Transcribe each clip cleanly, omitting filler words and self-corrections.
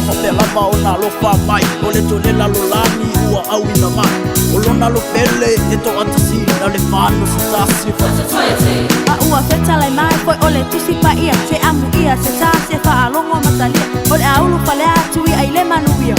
Faapea lava ona alofa mai O le Atua o le lalolagi ua auina mai O lona alo pele e toatasi Na o le 41. A ua fetalai mai foi o le Tusi Paia, Se amuia se tasi e faalogo ma talia, O le a ulufale atu ia i le manuia.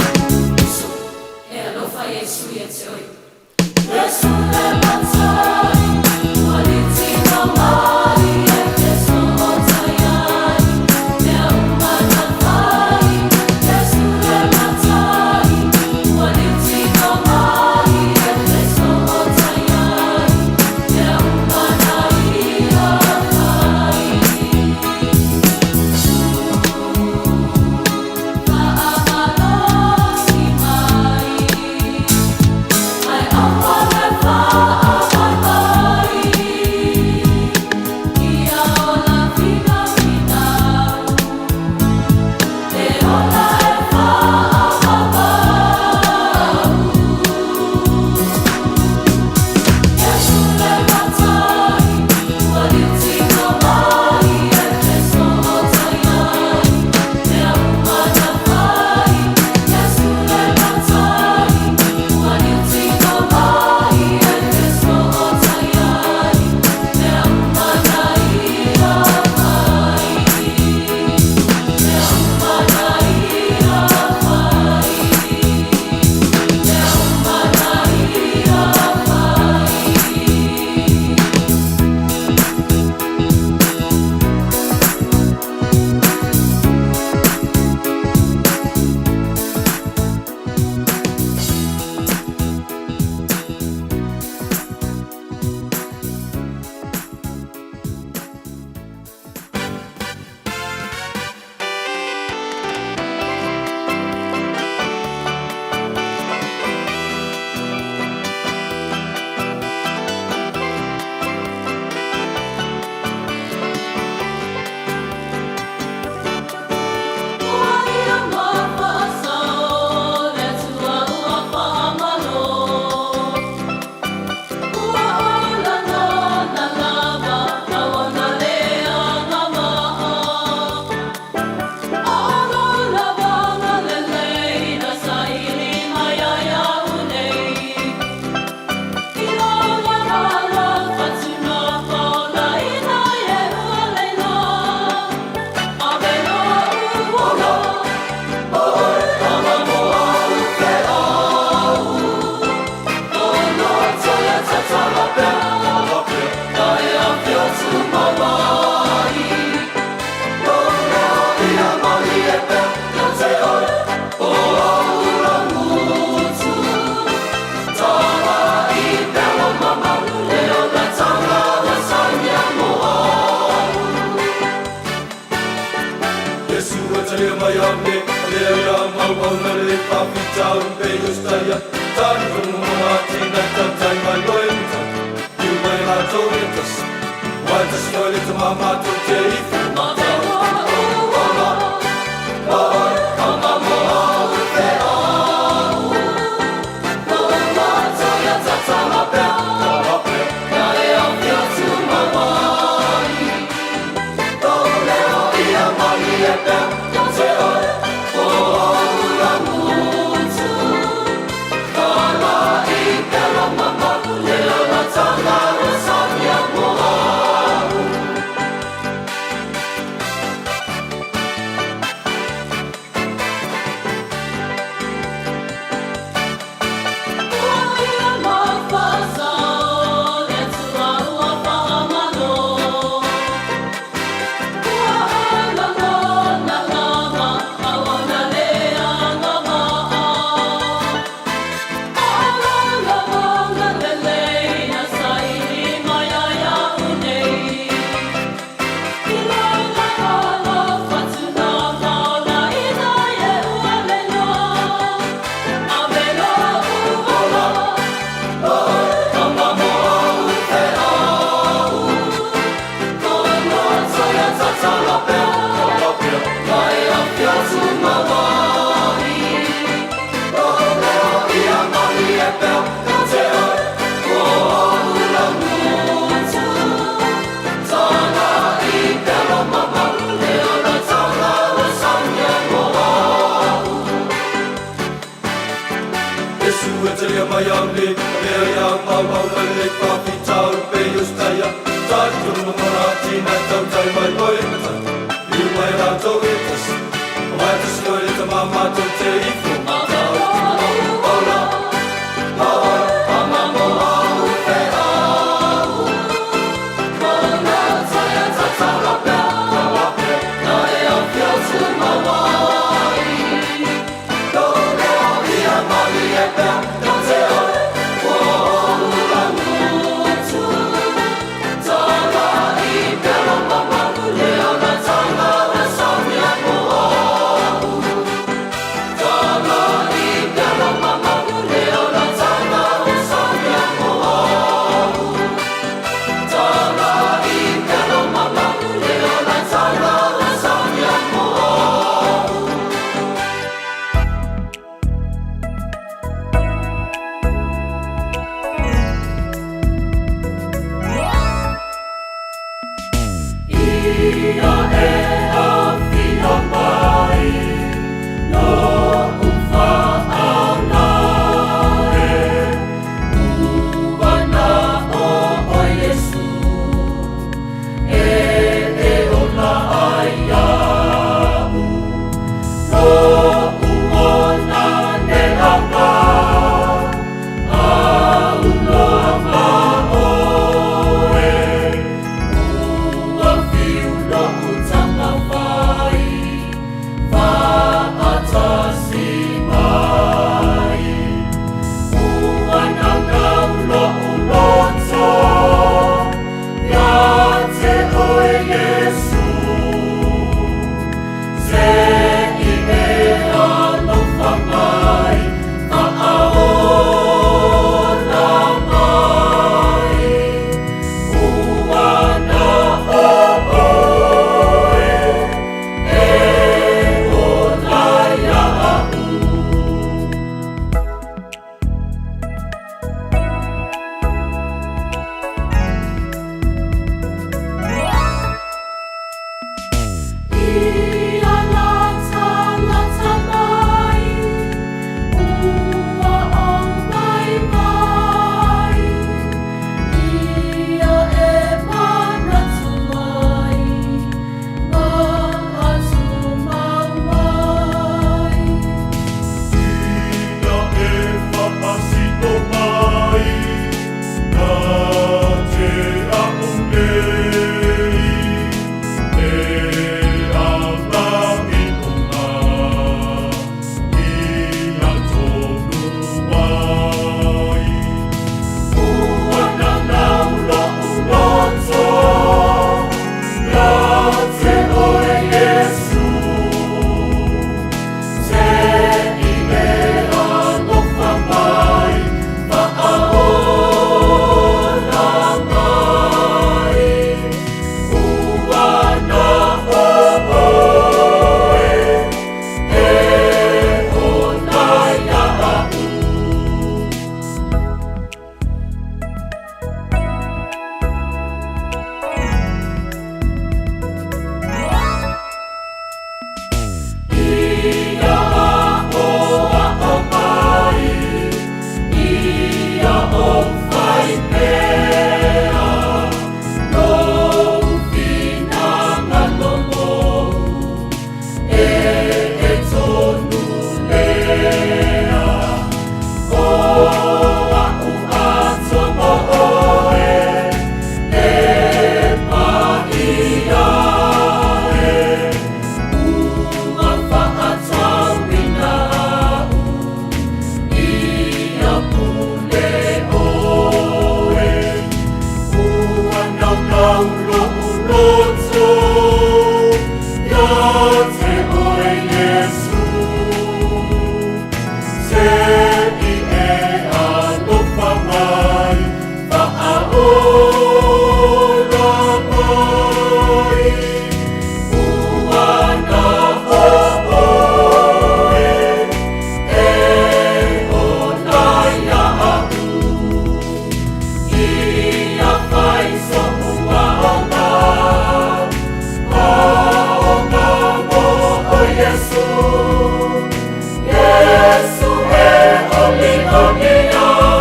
Yesu e o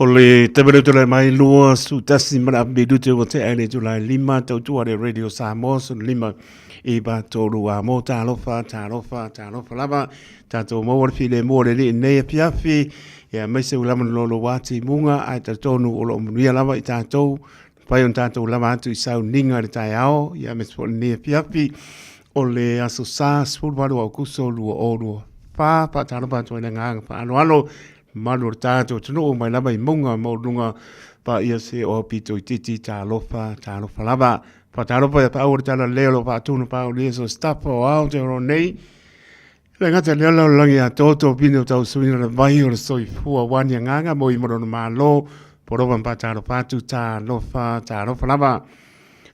O le taimi leo tulai mai 21 ma le afa minute ua tea i le itula e 5 tautua le Radio Samoa 15 9 3 a mō talofa talofa talofa lava tatou maua le filemu o le alii nei afiafi ia aemaise ua lava na lolo ua timuga ae talitonu o lo o manuia lava i tatou fai ona tatou lava atu i sauniga i le taeao ia aemaise foi lenei afiafi o le aso Sa 18 o Aokuso 2024 faatalofa atu ai le agaga faaaloalo Malu o le tatou atunuu mai lava i mauga maualuluga paia se o aupito itiiti talofa talofa lava. Faatalofa ia paau o le tala lelei o lo o faatunu paaulia so staff o Aotearoa nei. Le gata lea la o le lagi atoa topine o tausuina le vai o le soifua ua ni agaga mo i ma lona Malo porova ma faatalofa atu talofa talofa lava.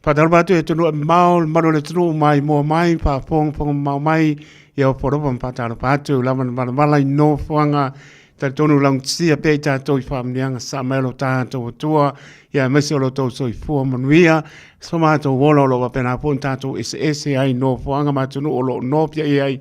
Faatalofa atu e atunuu e mamao le malu o le atunuu mai moa mai faafogafoga mamao mai ia o porova ma faatalofa atu lava na valavala i nofoaga talitonu laugatasia pea i tatou i faamanuiaga sa mai o lo tatou Atua ia aemaise o lo outou soifua manuia so matou ola o lo o faapena foi ona tatou eseese ai i nofoaga ma atunuu o lo o nofiai ai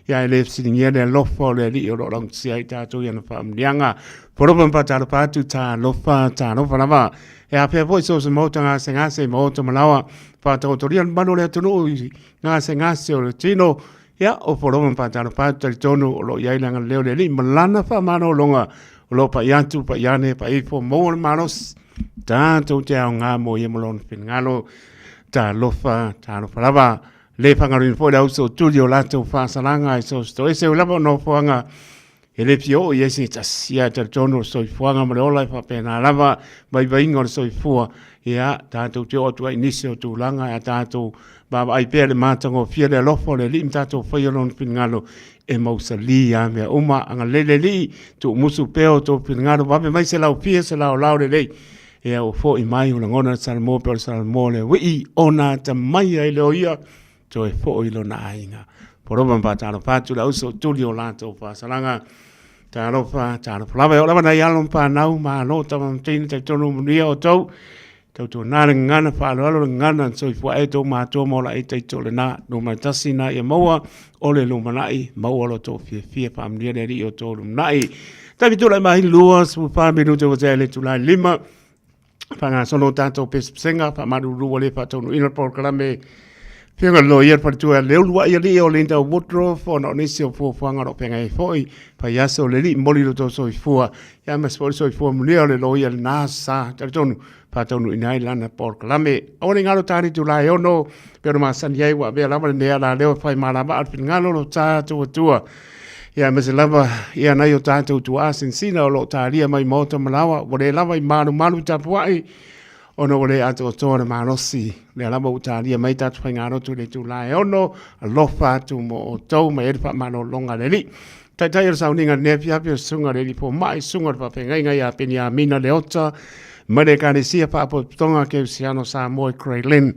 ia e le fesiligia le alofa o le Alii o lo o laugatasia ai tatou i ana faamanuiaga. Porova ma faatalofa atu talofa talofa lava. E afea foi so o se maota gasegase i maota malaoa, faataotolia le mamalu o le atunuu i gasegase o le tino, ia, o Folova ma faatalofa atu talitonu o lo o i ai le agalelei o le Alii ma lana faamalologa o lo o pai atu, pai ane, pai ifo, maua le malosi, tatou te aoga mo ia ma lona finagalo. Talofa, talofa lava. Le faagaloina foi le auso tuli o latou faasalaga i so o se toese o lava o nofoaga E le fia oo i ai se tasi, ae talitonu o le soifuaga ma le ola e faapena lava vaivaiga o le soifua. Ia, tatou te oo atu ai i nisi o tulaga ae tatou vaavaai pea i le matagofie le alofa o le Alii ma tatou faia Lona finagalo e mausali lava mea uma. Agalelei le Alii, tuumusu pea o outou finagalo, vave mai se laufia, se laolao lelei. Ia, ua foi mai, ua lagona le Salamo pei o le Salamo o le uii ona atamai ai lea o ia toe foi i lona aiga. Polopa ma faatalofa atu le auso tuli o latou faasalaga. Talofa, talofa lava. E oo lava nai alo ma fanau, malo tama ma teine, talitonu manuia outou. Tautuana le gagana, faaaloalo le gagana, na soifua e tou matua ma ola ai taito lena. Numera tasi na ia maua o le lumanai, maua lo tou fiafia, faamanuia le Alii o tou lumanai. Taimi tulai mai 24 minute ua tea i le itula e 5. Faagasolo tatou pesepesega, faamalulu ua le faataunuuina le polokalame Afioga i le Loia le Faletua ia Leuluai Alii o Linda Woodruff ona o nisi o fuafuaga o lo o feagai ai foi. Faiaso le Alii momoli lo outou soifua ia aemaise foi le soifua manuia o le Loia lena sa talitonu faataunuuina ai lana polokalame. Aua ne i galo ta itula e 6 pei ona masani ai ua avea lava lenei alaleo e fai malama le finagalo o lo tatou Atua. Ia aemaise lava ia nai o tatou tuaa sinasina o lo o talia mai maota ma laoa, ua le lava i malumalu tapuai, ona ua le atoatoa le malosi. Lea lava ua talia mai tatou faigalotu i le itula e 6, alofa atu mo outou ma i ai le faamalologa a le Alii. Taitai o le sauniga i lenei afiafi o le Susuga i le Alii Fomai, Susuga i le Faafeagaiga ia Peniamina Leota, mai le Ekalesia Faapotopotoga Kerisiano Samoa i Grey Lynn.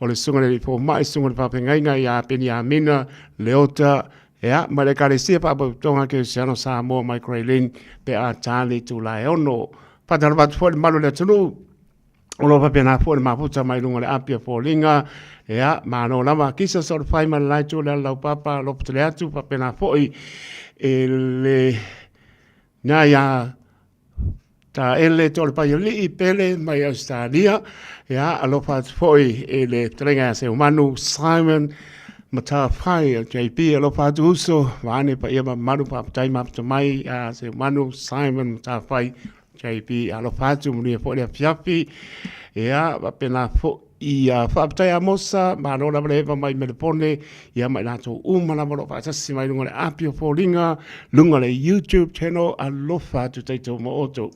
O le Susuga i le Alii Fomai, Susuga i le Faafeagaiga ia Peniamina Leota, Ea, ma le Ekalesia Faapotopotoga Kerisiano Samoa mai Grey Lynn pe a ta le itula e 6. Faatalofa atu foi i le mamalu o le atunuu, o lo o faapena foi le mafuta mai luga o le api o foliga. Ea, malo lava. Kisa so le fai ma le laitu o le alaupapa, lopotele atu, faapena foi e le na ia Taele Toalepaialii Pele mai Ausetalia. Ia, alofa atu foi i le fetalaiga ia Seumanu Simon Matafai o JB. Alofa atu uso, vaane paia ma mamalu, faafetai mafuta mai ia Seumanu Simon Matafai JB. Alofa atu, manuia foi le afiafi. Ia, faapena foi ia faafetai Amosa, malo lava le eva mai Melepone, ia ma i latou uma lava o lo o faatasi mai luga o le api o foliga, luga o le YouTube channel, alofa atu taitou ma outou.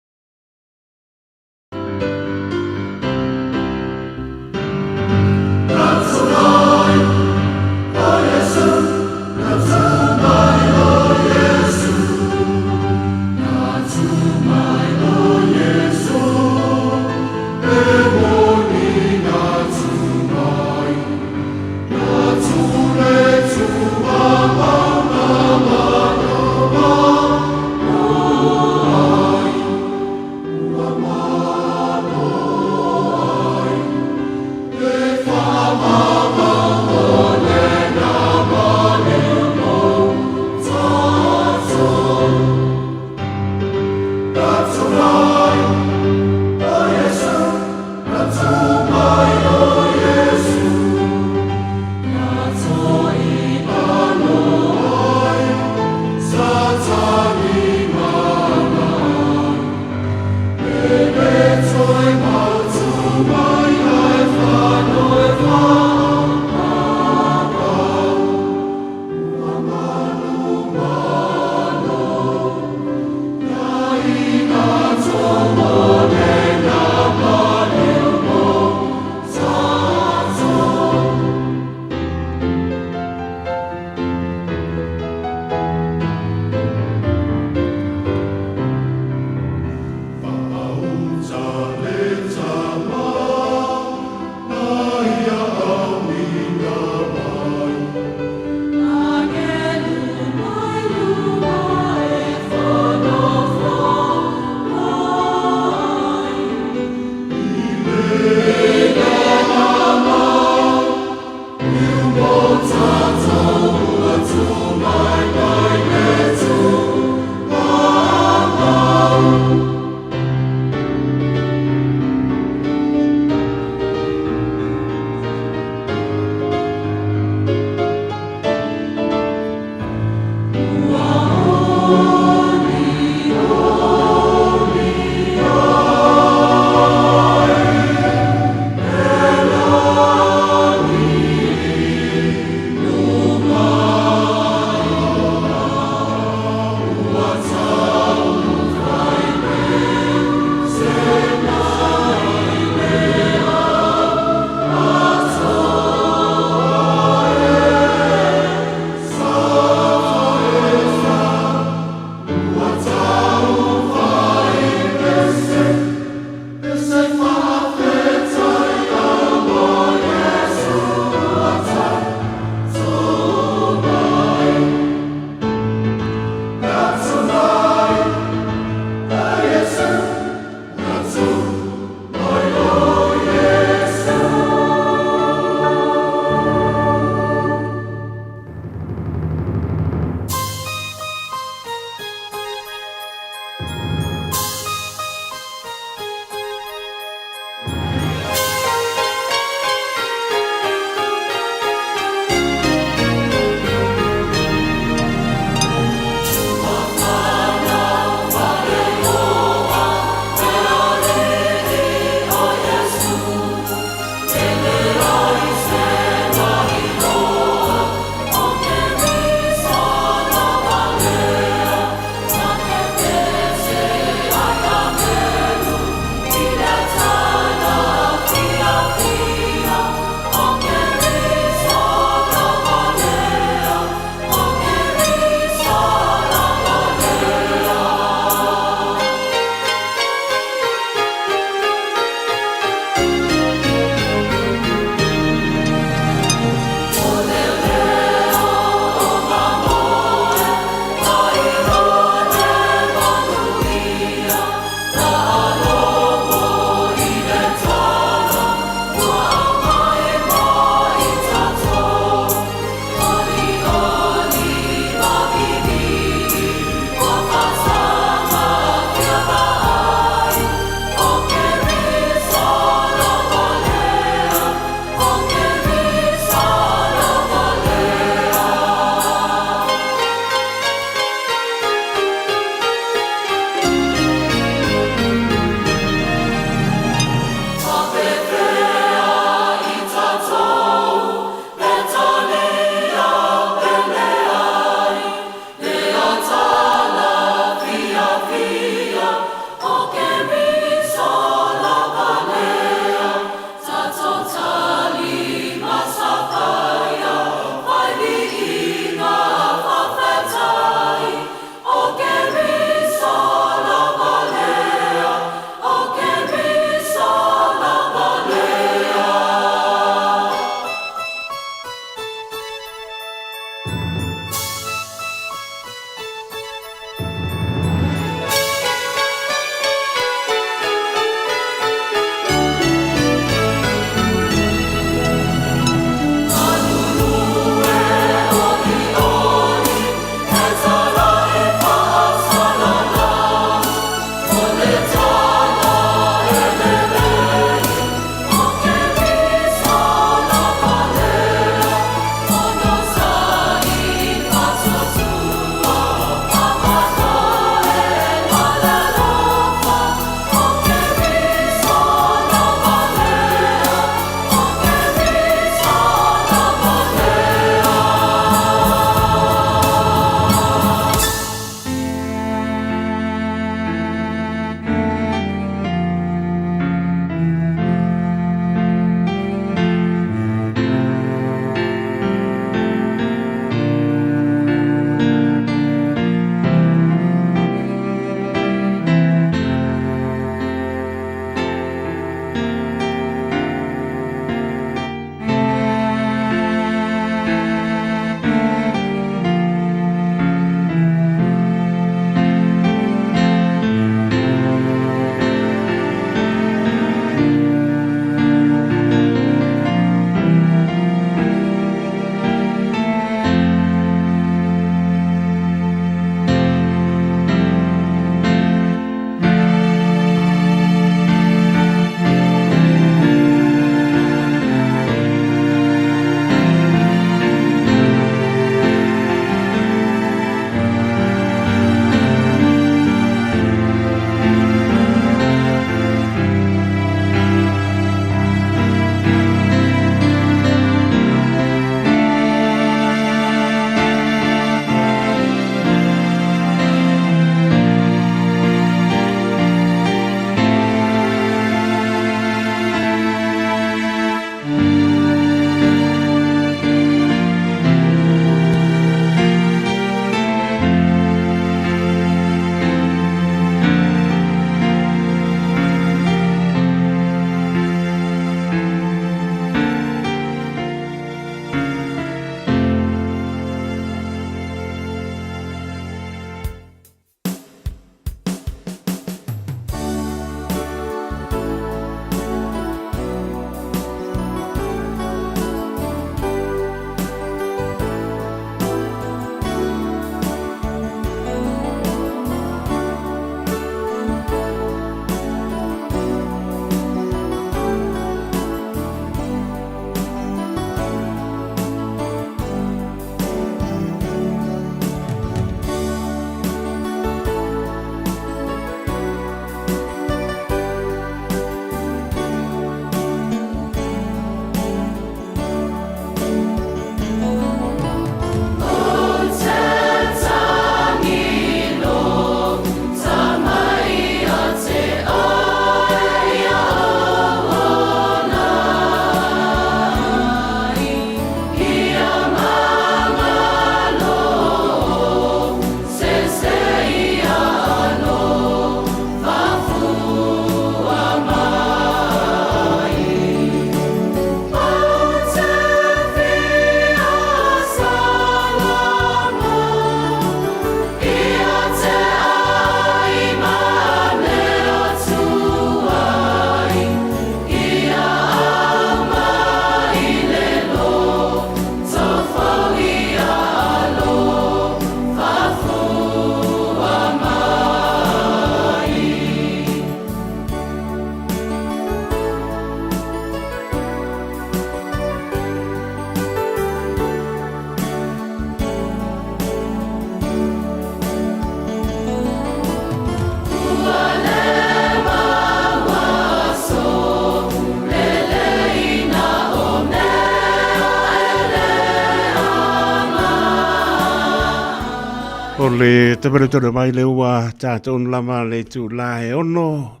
O le tapeletele mai le ua tatou lava le itula e ono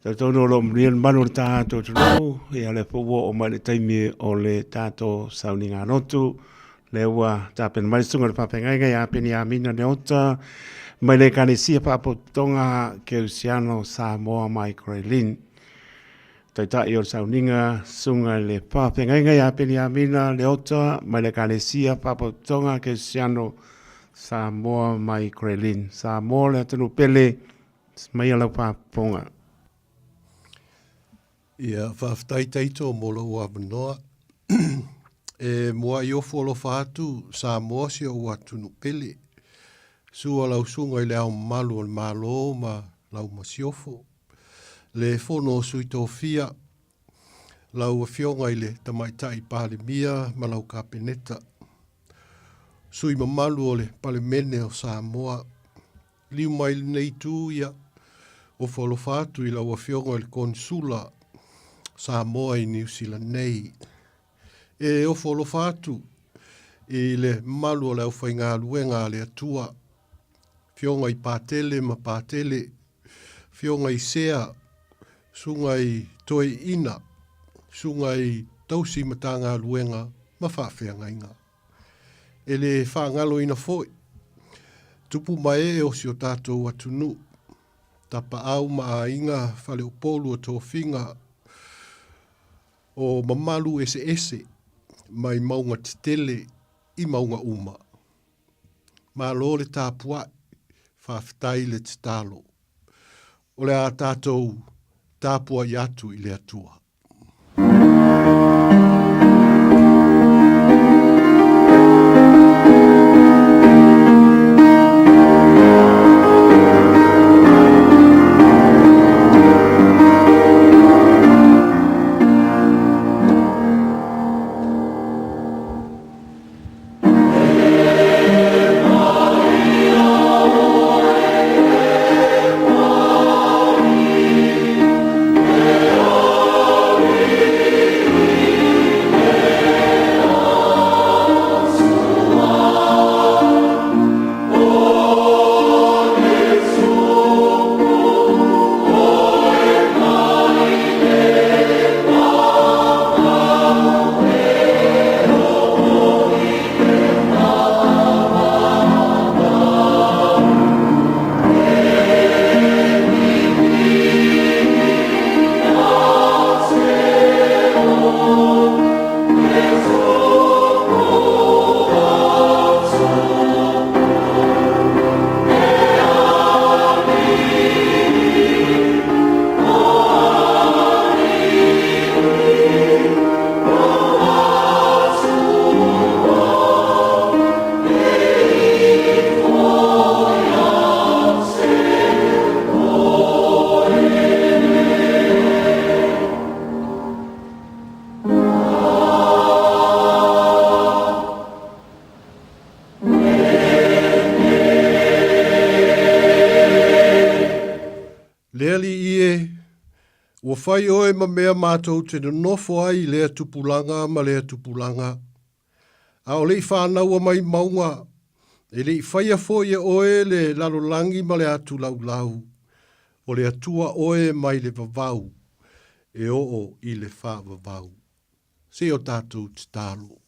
Talitonu o lo o manuia le malu o le tatou atunuu, ia lea foi ua oo mai le taimi o le tatou sauniga lotu. Lea ua tapena mai le susuga i le faafeagaiga ia Peniamina Leota mai le Ekalesia Faapotopotoga Kerisiano Samoa mai Grey Lynn. Taitai o le sauniga, susuga i le faafeagaiga ia Peniamina Leota mai le Ekalesia Faapotopotoga Kerisiano Samoa mai Grey Lynn. Samoa le atunuu pele, Maia lau faafofoga. Ia, faafetai Taito mo lou avanoa. E muai ofu alofa atu Samoa si ou atunuu pele. Sua lau susuga i le Ao Mamalu o le Malo ma lau Masiofo. Le Fono o Sui Tofia, lau Afioga i le Tamaitai Palemia ma lau Kapeneta. Sui mamalu o le Palemene o Samoa. Liu mai lenei itu, ia, ofo alofa atu i lau Afioga i le Konesula Samoa i Niu Sila nei. E ofo alofa atu i le mamalu o le aufaigaluega a le Atua, Afioga i Patele ma Patele, Afioga i Sea, Susuga i Toeaina, Susuga i Tausi Matagaluega ma Faafeagaiga. E le faagaloina foi tupu ma ee o si o tatou atunuu, tapaau ma aiga, faleupolu o tofiga, o mamalu eseese mai mauga tetele i mauga uma. Malo le tapuai, faafetai le tatalo. O le a tatou tapuai atu i le Atua. Le Alii e, ua fai oe ma mea matou te nonofo ai i lea tupulaga ma lea tupulaga. A o le i fānaua mai mauga, e le i faia foi e oe le lalolagi ma le atu laulau, o le Atua oe mai le vavau e oo i le faavavau. Se o tatou tatalo.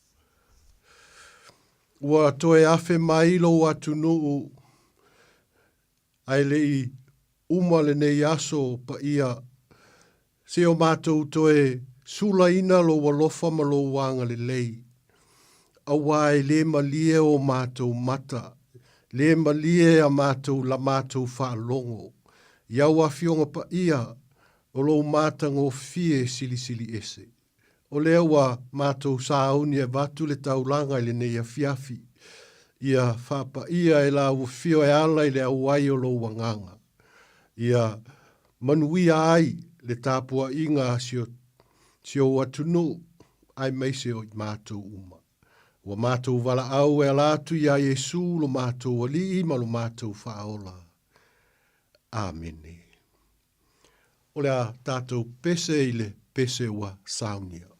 Ua toe afe mai lou atunuu Ae le i uma lenei aso paia, se o matou toe sulaina lou alofa ma lou agalelei, aua e le malie o matou mata, le malie a matou la matou faalogo i au Afioga paia o lou matagofie silisili ese. O lea ua matou sauni e avatu le taulaga i lenei afiafi, ia faapaia e lau afio e ala i le auai o lou agaga, ia manuia ai le tapuaiga a si o, si ou atunuu aemaise o i matou uma. Ua matou valaau e ala atu iā Iesu lo matou Alii ma lo matou Faaola. Amene. O le a tatou pese i le pese ua saunia.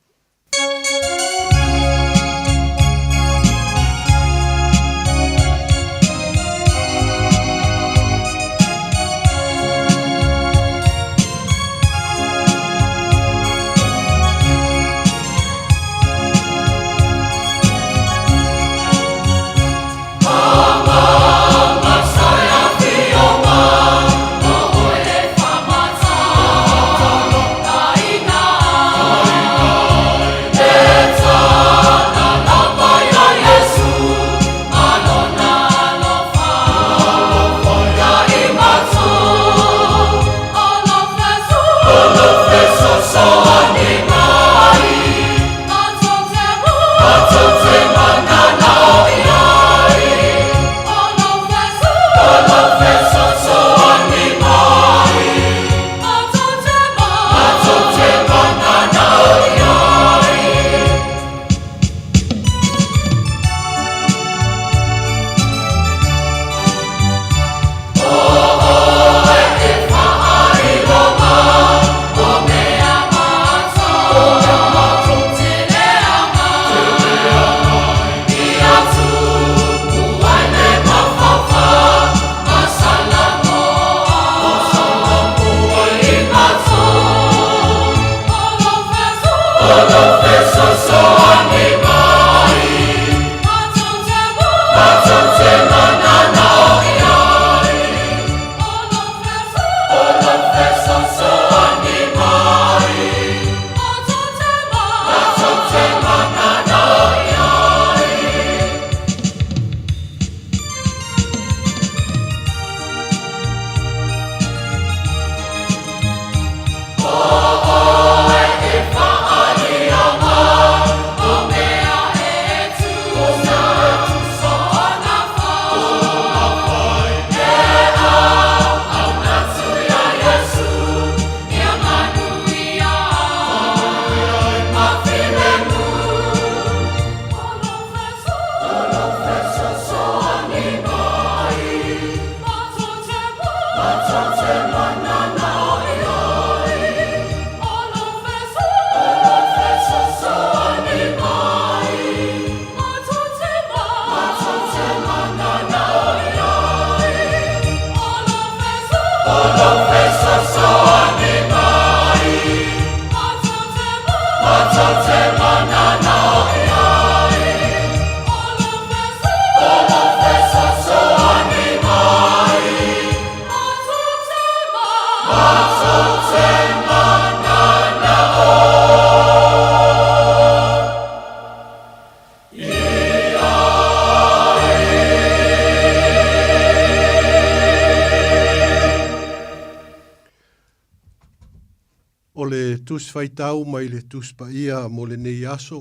Tusi Faitau mai le Tusi Paia mo lenei aso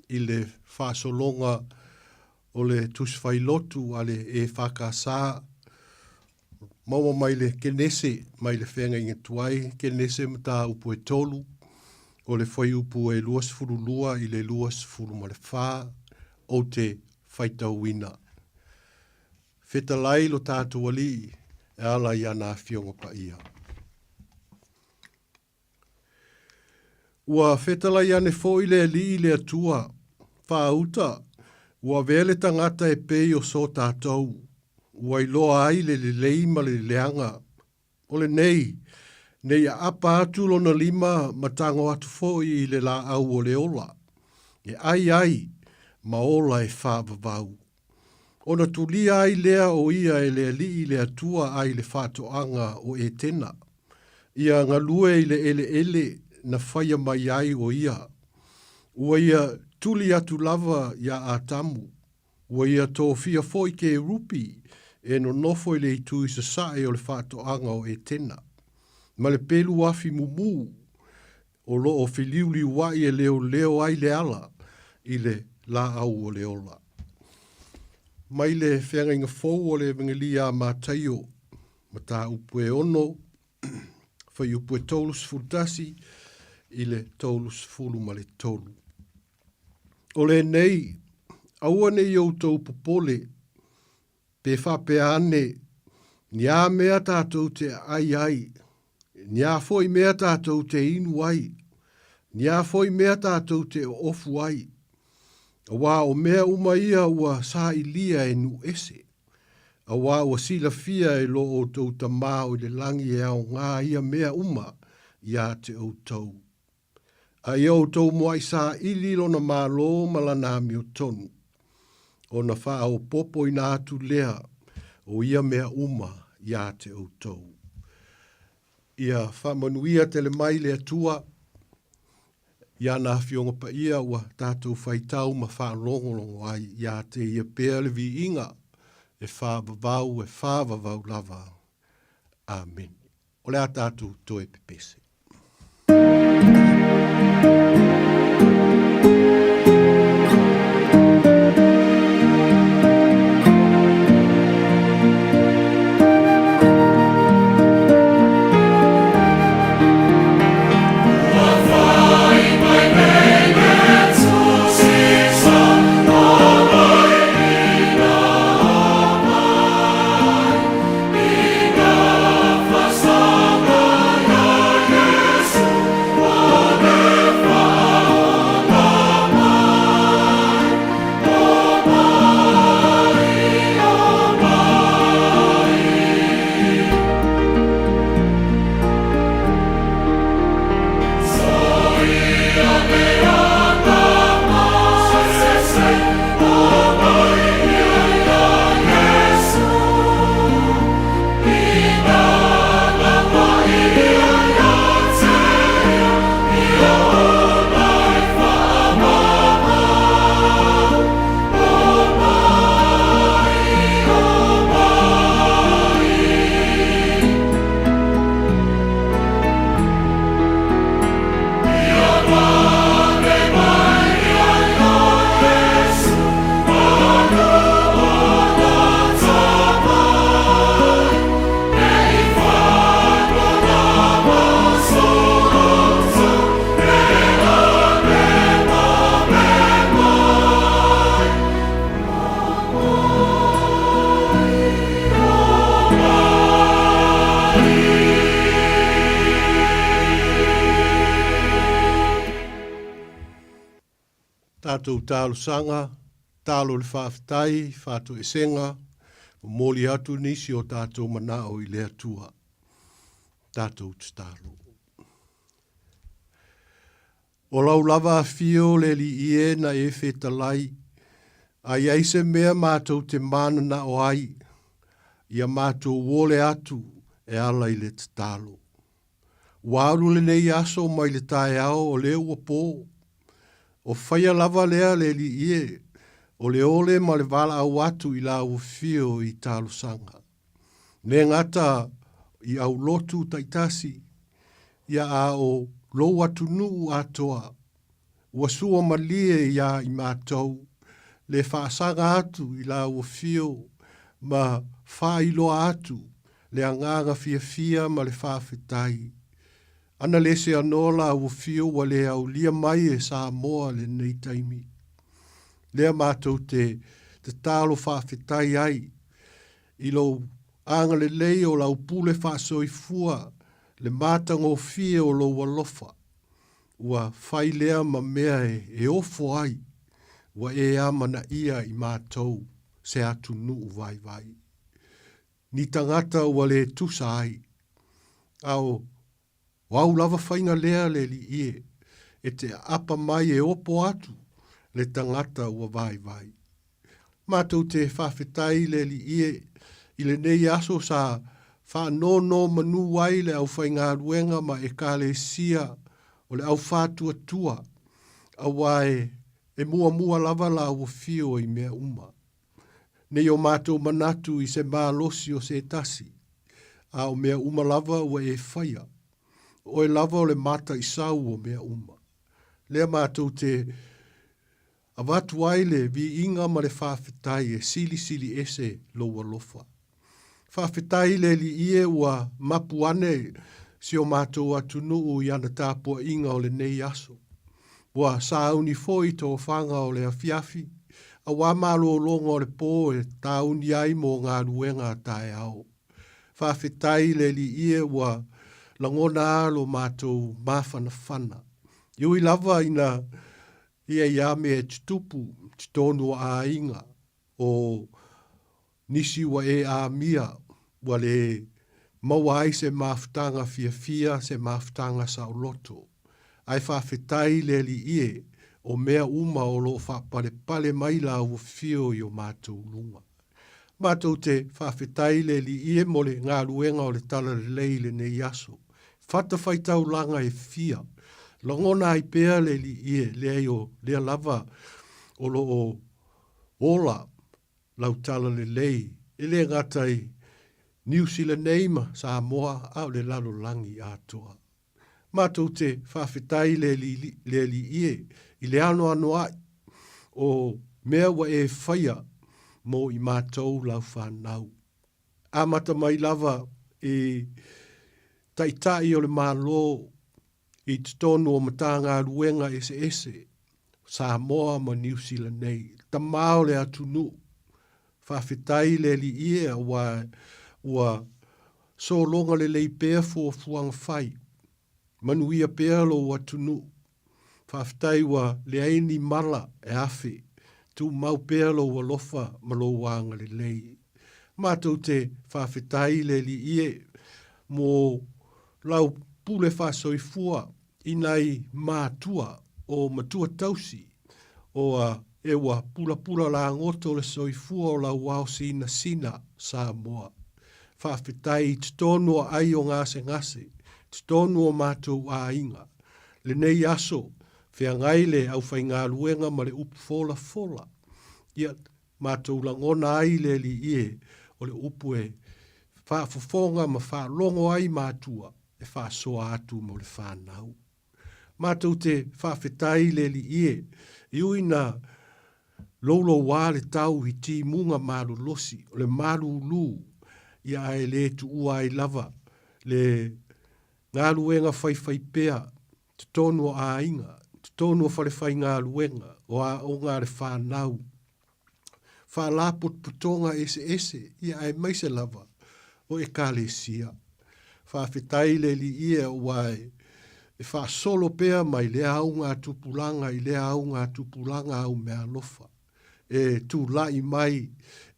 i le faasologa o le Tusi Failotu a le EFKS, maua mai le Kenese mai le Feagaiga Tuai, Kenese mataupu e 3, o le fuaiupu e 22 i le 24, ou te faitauina. Fetalai lo tatou Alii e ala i ana Afioga Paia. Ua fetalai ane foi le Alii le Atua, Faauta, ua avea le tagata e pei o so tatou, ua iloa ai le lelei ma le leaga. O lenei, nei aapa atu lona lima ma tago atu foi i le laau o le ola, e ai ai ma ola e faavavau. Ona tulia ai lea o ia e le Alii le Atua ai le faatoaga o Etena, ia galue i le eleele na faia mai ai o ia. Ua ia tuli atu lava iā Atamu, ua ia tofia foi Kerupi e nonofo i le itu i sasae o le faatoaga o Etena, ma le pelu afi mumu o lo o feliuliuai e leoleo ai le ala i le laau o le ola. Mai le feagaiga fou o le Evegelia a Mataio, mataupu e 6, fuaiupu e 31 i le 33. O lenei, aua ne i outou popole, Pe faapea ane, ni a mea tātou te ai ai, ni a foi mea tātou te inu ai, ni a foi mea tātou te oofu ai, auā o mea uma ia ua sailia e nuu ese, auā ua silafia e lo outou Tamā o i le lagi e aogā ia mea uma iā te outou. A ia outou muaʻi saili lona Malo ma lana amiotonu, ona faaopopoina atu lea o ia mea uma iā te outou. Ia faamanuia tele mai le Atua i ana Afioga Paia ua tatou faitau ma faalogologo ai iā te ia pea le viiga e faavavau e faavavau lava. Amene. O le a tatou toe pepese. Tatou talosaga, talo le faafetai, faatoesega, momoli atu nisi o tatou manao i le Atua. Tatou tatalo. O lau lava afio le Alii e na e fetalai, a i ai se mea matou te mananao ai, ia matou ole atu e ala i le tatalo. Ua alu lenei aso mai le taeao o lea ua po. O faia lava lea le Alii e, o le ole ma le valaau atu i lau afio i talosaga. Le gata i aulotu taitasi, ia a o. lou atunuu atoa ua sua malie iā i matou le faasaga atu i lau afio ma faailoa atu le agaga fiafia ma le faafetai. Ana le seanoa lau afio ua le aulia mai e Samoa lenei taimi. Lea matou te tatalo faafetai ai i lou agalelei o lau pule faasoifua le matagofie o lou alofa. Ua fai lea ma mea e ofo ai, ua e amanaia i matou se atunuu vaivai. Ni tagata ua le tusa ai. A o au lava faiga lea le alii e, e te aapa mai e opo atu le tagata ua vaivai. Matou te faafetai le Alii e i lenei aso sa faanonomanu ai le aufaigaluega ma Ekalesia o le Aufaatuatua, aua e muamua lava lau afio i mea uma. Nei o matou manatu i se malosi o se tasi, a o mea uma lava ua e faia. O oe lava o le mataisau o mea uma. Lea matou te Avatu ai le viiga ma le faafetai e silisili ese lou alofa. Faafetai i le Alii e ua mapu ane si o matou atunuu i ana tapuaiga o lenei aso. Ua sauni foi tofaga o le afiafi, auā malologa o le po e tāuni ai mo galuega a taeao. Faafetai i le Alii e ua lagona a lo matou mafanafana. E ui lava ina Ia ia mea e tutupu totonu o aiga, o nisi ua e amia ua le maua ai se mafutaga fiafia, se mafutaga saoloto. Ae faafetai i le Alii e, o mea uma o lo o faapalepale mai lau afio i o matou luga. Matou te faafetai i le Alii e mo le galuega o le Talalelei i lenei aso. Fatafaitaulaga e fia. Lagona ai pea le Alii e, leai o lea lava o lo o ola lau Talalelei e le gata i Niu Sila nei ma Samoa a o le lalolagi atoa. Matou te faafetai i le Alii e i le anoanoai o mea ua e faia mo i matou lau fanau. Amata mai lava i Taitai o le Malo i totonu o Matagaluega eseese Samoa ma Niu Sila nei, tama o le atunuu. Faafetai i le Alii e aua ua sologa lelei pea fuafuaga fai. Manuia pea lou atunuu. Faafetai ua leai ni mala e afe. Tumau pea lou alofa ma lou agalelei. Matou te faafetai i le Alii e mo lau pule faasoifua i nai matua o matua tausi o a e ua pulapula lagoto le soifua o lau ao sinasina Samoa. Faafetai i totonu o aai o gasegase, totonu o matou aiga. Lenei aso, feagai le aufaigaluega ma le upu folafola. Ia matou lagona ai le Alii e, o le upu e faafofoga ma faalogo ai matua e faasoa atu mo le fanau. Matou te faafetai i le Alii e, e ui ina loulouā le tau i timuga malolosi o le malūlū, ia ae le tuua ai lava le galuega faifaipea totonu o aiga, totonu o falefaigaluega, o aoga a le fanau, faalapotopotoga eseese, ia aemaise lava o Ekalesia. Faafetai i le Alii e aua e faasolo pea mai lea augatupulaga i lea augatupulaga au meaalofa e tulai mai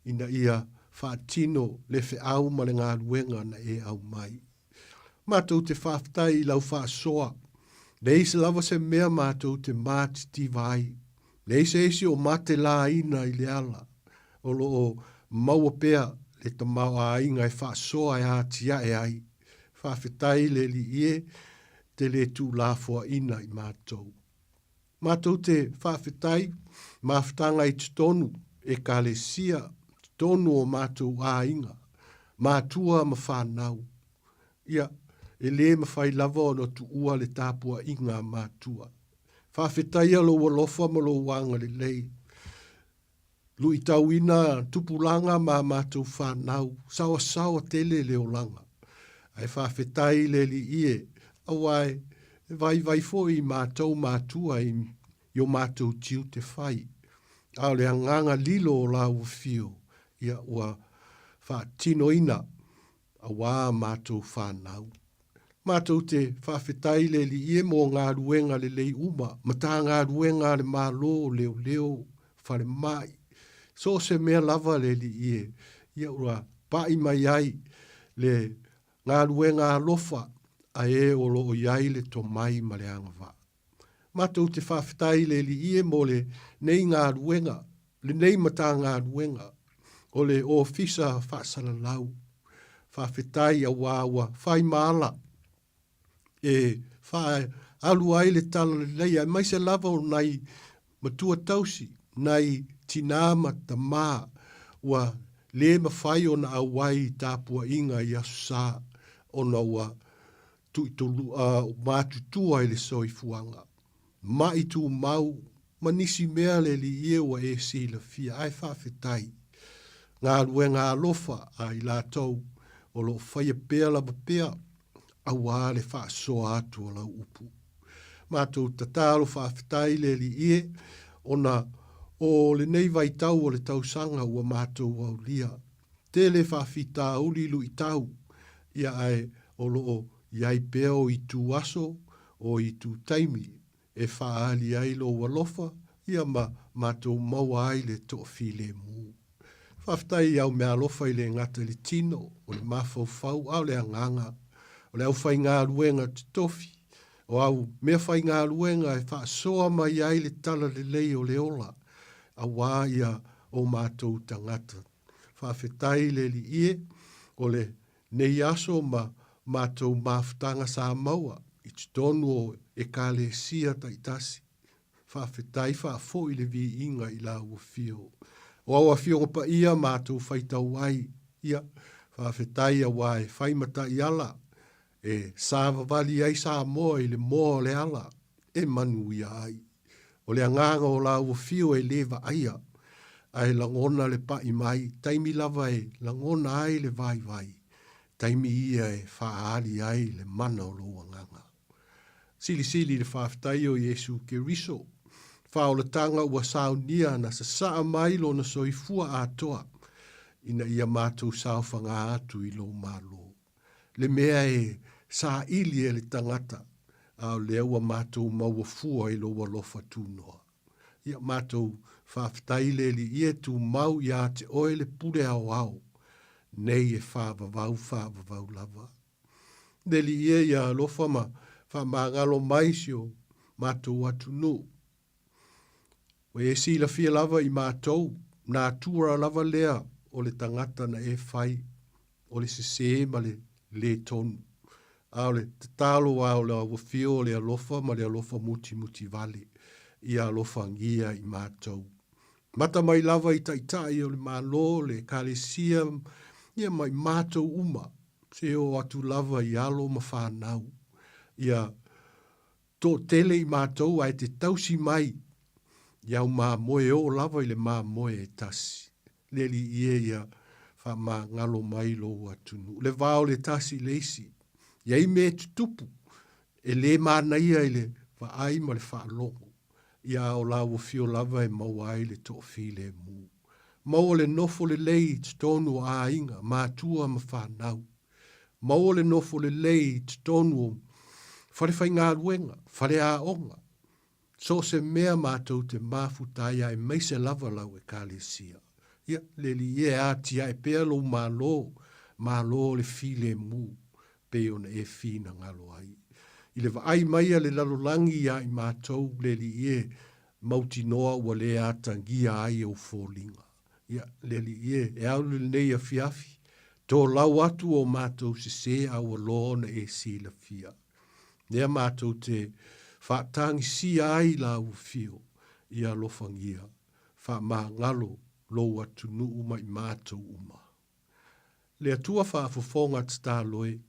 ina ia faatino le feau ma le galuega na e aumai. Matou te faafetai i lau faasoa. Leai se lava se mea matou te matitiva ai. Leai se isi o matelāina i le ala. O lo o maua pea le tamaoaiga e faasoa e atiae ai. Faafetai i le Alii e te le tuulafoaina i matou. Matou te faafetai mafutaga i totonu Ekalesia, totonu o matou aiga, matua ma fanau. Ia, E lē mafai lava ona tuua le tapuaiga a matua. Faafetaia lou alofa ma lou agalelei. Luitauina tupulaga ma a matou fanau, saoasaoa tele le olaga. Ae faafetai i le Alii e, aua e vaivai foi i matou matua i o matou tiute fai. A o le agaga lilo o lau afio, ia ua faatinoina auā matou fanau. Matou te faafetai i le Alii e mo galuega lelei uma, Matagaluega a le Malo, leoleo, falemai, so o se mea lava le Alii e, ia ua pai mai ai le galuega alofa a e o lo o i ai le tomai ma le agavaa. Matou te faafetai i le Alii e mo lenei galuega, lenei Matagaluega o le Ofisa Faasalalau. Faafetai auā ua fai ma ala e faaalu ai le talalelei aemaise lava o nai matua tausi, nai tinā ma tamā ua le mafai ona auai i tapuaiga i Aso Sa ona ua matutua i le soifuaga, maʻi tumau ma nisi mea le Alii e ua e silafia, ae faafetai. Galuega alofa a i latou o lo o faia pea lava pea auā le faasoa atu o lau upu. Matou tatalo faafetai le Alii e, ona o lenei vaitau o le tausaga ua matou aulia. Tele faafitauli luitau, ia ae o lo o i ai pea o itu aso, o itu taimi e faaali ai lou alofa, ia ma matou maua ai le toafilemu. Faafetai i au meaalofa i le gata i le tino, o le mafaufau, a o le agaga, o le aufaigaluega totofi, o au meafaigaluega e faasoa mai ai le talalelei o le ola, auā ia o matou tagata. Faafetai le Alii e, o lenei aso ma matou mafutaga sa maua i totonu o Ekalesia taitasi. Faafetai faafoi le viiga i lau afio. O au afioga paia matou faitau ai, ia, faafetai auā e fai ma taiala e savavali ai Samoa i le moa o le ala e manuia ai. O le agaga o lau afio e le vaaia, ae lagona le paʻi mai, taimi lava e lagona ai le vaivai, taimi ia e faaali ai le mana o lou agaga. Silisili le faafetai o Iesu Keriso, faaolataga ua saunia na sasaa mai lona soifua atoa, ina ia matou saofaga atu i lou Malo. le mea e saili e le tagata, a o lea ua matou maua fua i lou alofa tunoa. Ia matou faafetai le Alii e tumau iā te oe le pule aoao, nei e faavavau faavavau lava. Le Alii e ia alofa ma faamagalo mai si o matou atunuu. Ua e silafia lava i matou, natura lava lea o le tagata na e fai, o le sesē ma le lē tonu. A o le tatalo a o le auafio o le alofa ma le alofa mutimuti vale, ia alofagia i matou. Mata mai lava i taitai o le Malo, le Ekalesia, ia ma i matou uma, se oo atu lava i alo ma fanau, ia Toatele i matou ae te tausi mai i au mamoe oo lava i le mamoe e tasi. Le Alii e ia faamagalo mai lou atunuu. Le va o le tasi i le isi. I ai mea e tutupu e le manaia i le vaai ma le faalogo, ia a o lau afio lava e maua ai le toafilemu. Maua le nofo lelei i totonu o aiga, matua ma fanau. Maua le nofo lelei i totonu o falefaigaluega, faleaoga, so o se mea matou te mafuta ai aemaise lava lau Ekalesia. Ia, le Alii e, atiae pea lou Malo, Malo o le filemu, pei ona e finagalo ai. I le vaai mai a le lalolagi iā i matou, le Alii e, mautinoa ua le atagia ai ou foliga. Ia, le Alii e, e alu i lenei afiafi, tolau atu o matou sesē a ua loa ona e silafia. Lea matou te faatagisia ai lau afio, ia alofagia, faamagalo lou atunuu ma i matou uma. Le Atua faafofoga tatalo e.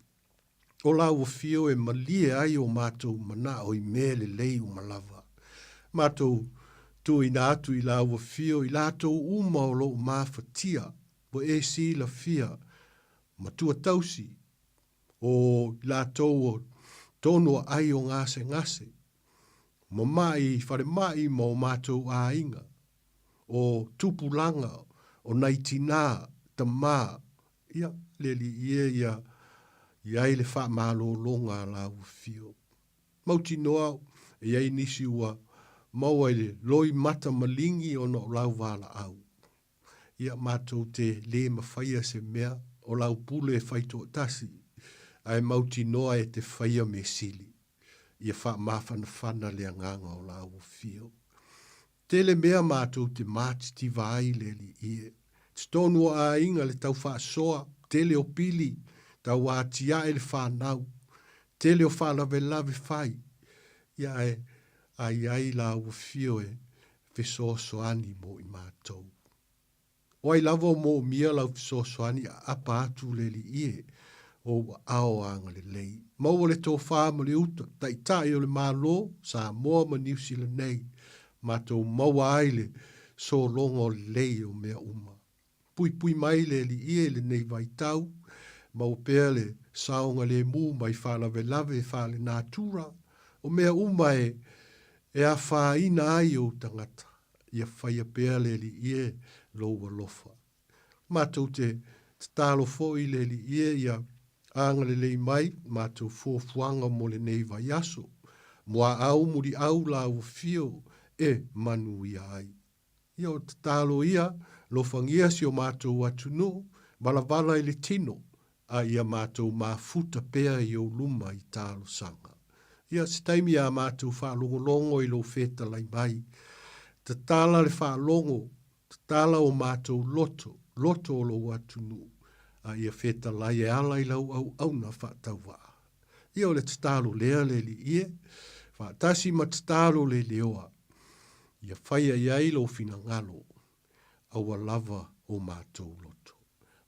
O lau afio e malie ai o matou manao i mea lelei uma lava. Matou tuuina atu i lau afio i latou uma o loo mafatia ua e silafia matua tausi, o i latou o tonu aai o gasegase, mama'i i falemai ma o matou aiga, o tupulaga, o nai tinā, tamā, ia, le alii e ia i ai le faamalologa a lau afio. Mautinoa e i ai nisi ua maua i le loi mata maligi ona o lau valaau. Ia, matou te lē mafaia se mea, o lau pule e fai toatasi, ae mautinoa e te faia mea sili. Ia faamafanafana le agaga o lau afio. Tele mea matou te matitiva ai le alii e. Totonu o aiga le tau faasoa, tele o pili, tau atiae le fanau, tele o faalavelave fai, ia ae a i ai lau afio e fesoasoani mo i matou. O ai lava o moomia lau fesoasoani aapa atu le Alii e, o ou aao agalelei. Maua le tofa ma le uta, Taitai o le Malo, Samoa ma Niu Sila nei, matou maua ai le sologa o lelei o mea uma. Puipui mai le Alii e i lenei vaitau, maua pea le saogalemu mai faalavelave faalenatura, o mea uma e e afaina ai ou tagata. Ia faia pea le Alii e lou alofa. Matou te tatalo foi i le Alii e ia agalelei mai matou fuafuaga mo lenei vaiaso. Muaau muliau lau afio e manuia ai. Ia o tatalo ia, alofagia si o matou atunuu, valavala i le tino, a ia matou mafuta pea i ou luma i talosaga. Ia, se taimi a matou faalogologo i lou fetalai mai. Tatala le faalogo, tatala o matou loto, loto o lou atunuu, a ia fetalai e ala i lau auauna faatauvaa. Ia o le tatalo lea le Alii e, faatasi ma tatalo le leoa, ia faia i ai lou finagalo, aua lava o matou loto.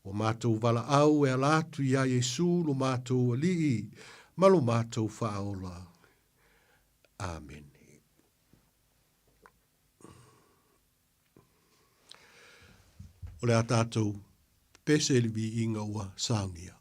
Ua matou valaau e ala atu iā Iesu lo matou Alii ma lo matou Faaola. Amene. O le a tatou pese i le viiga ua saunia.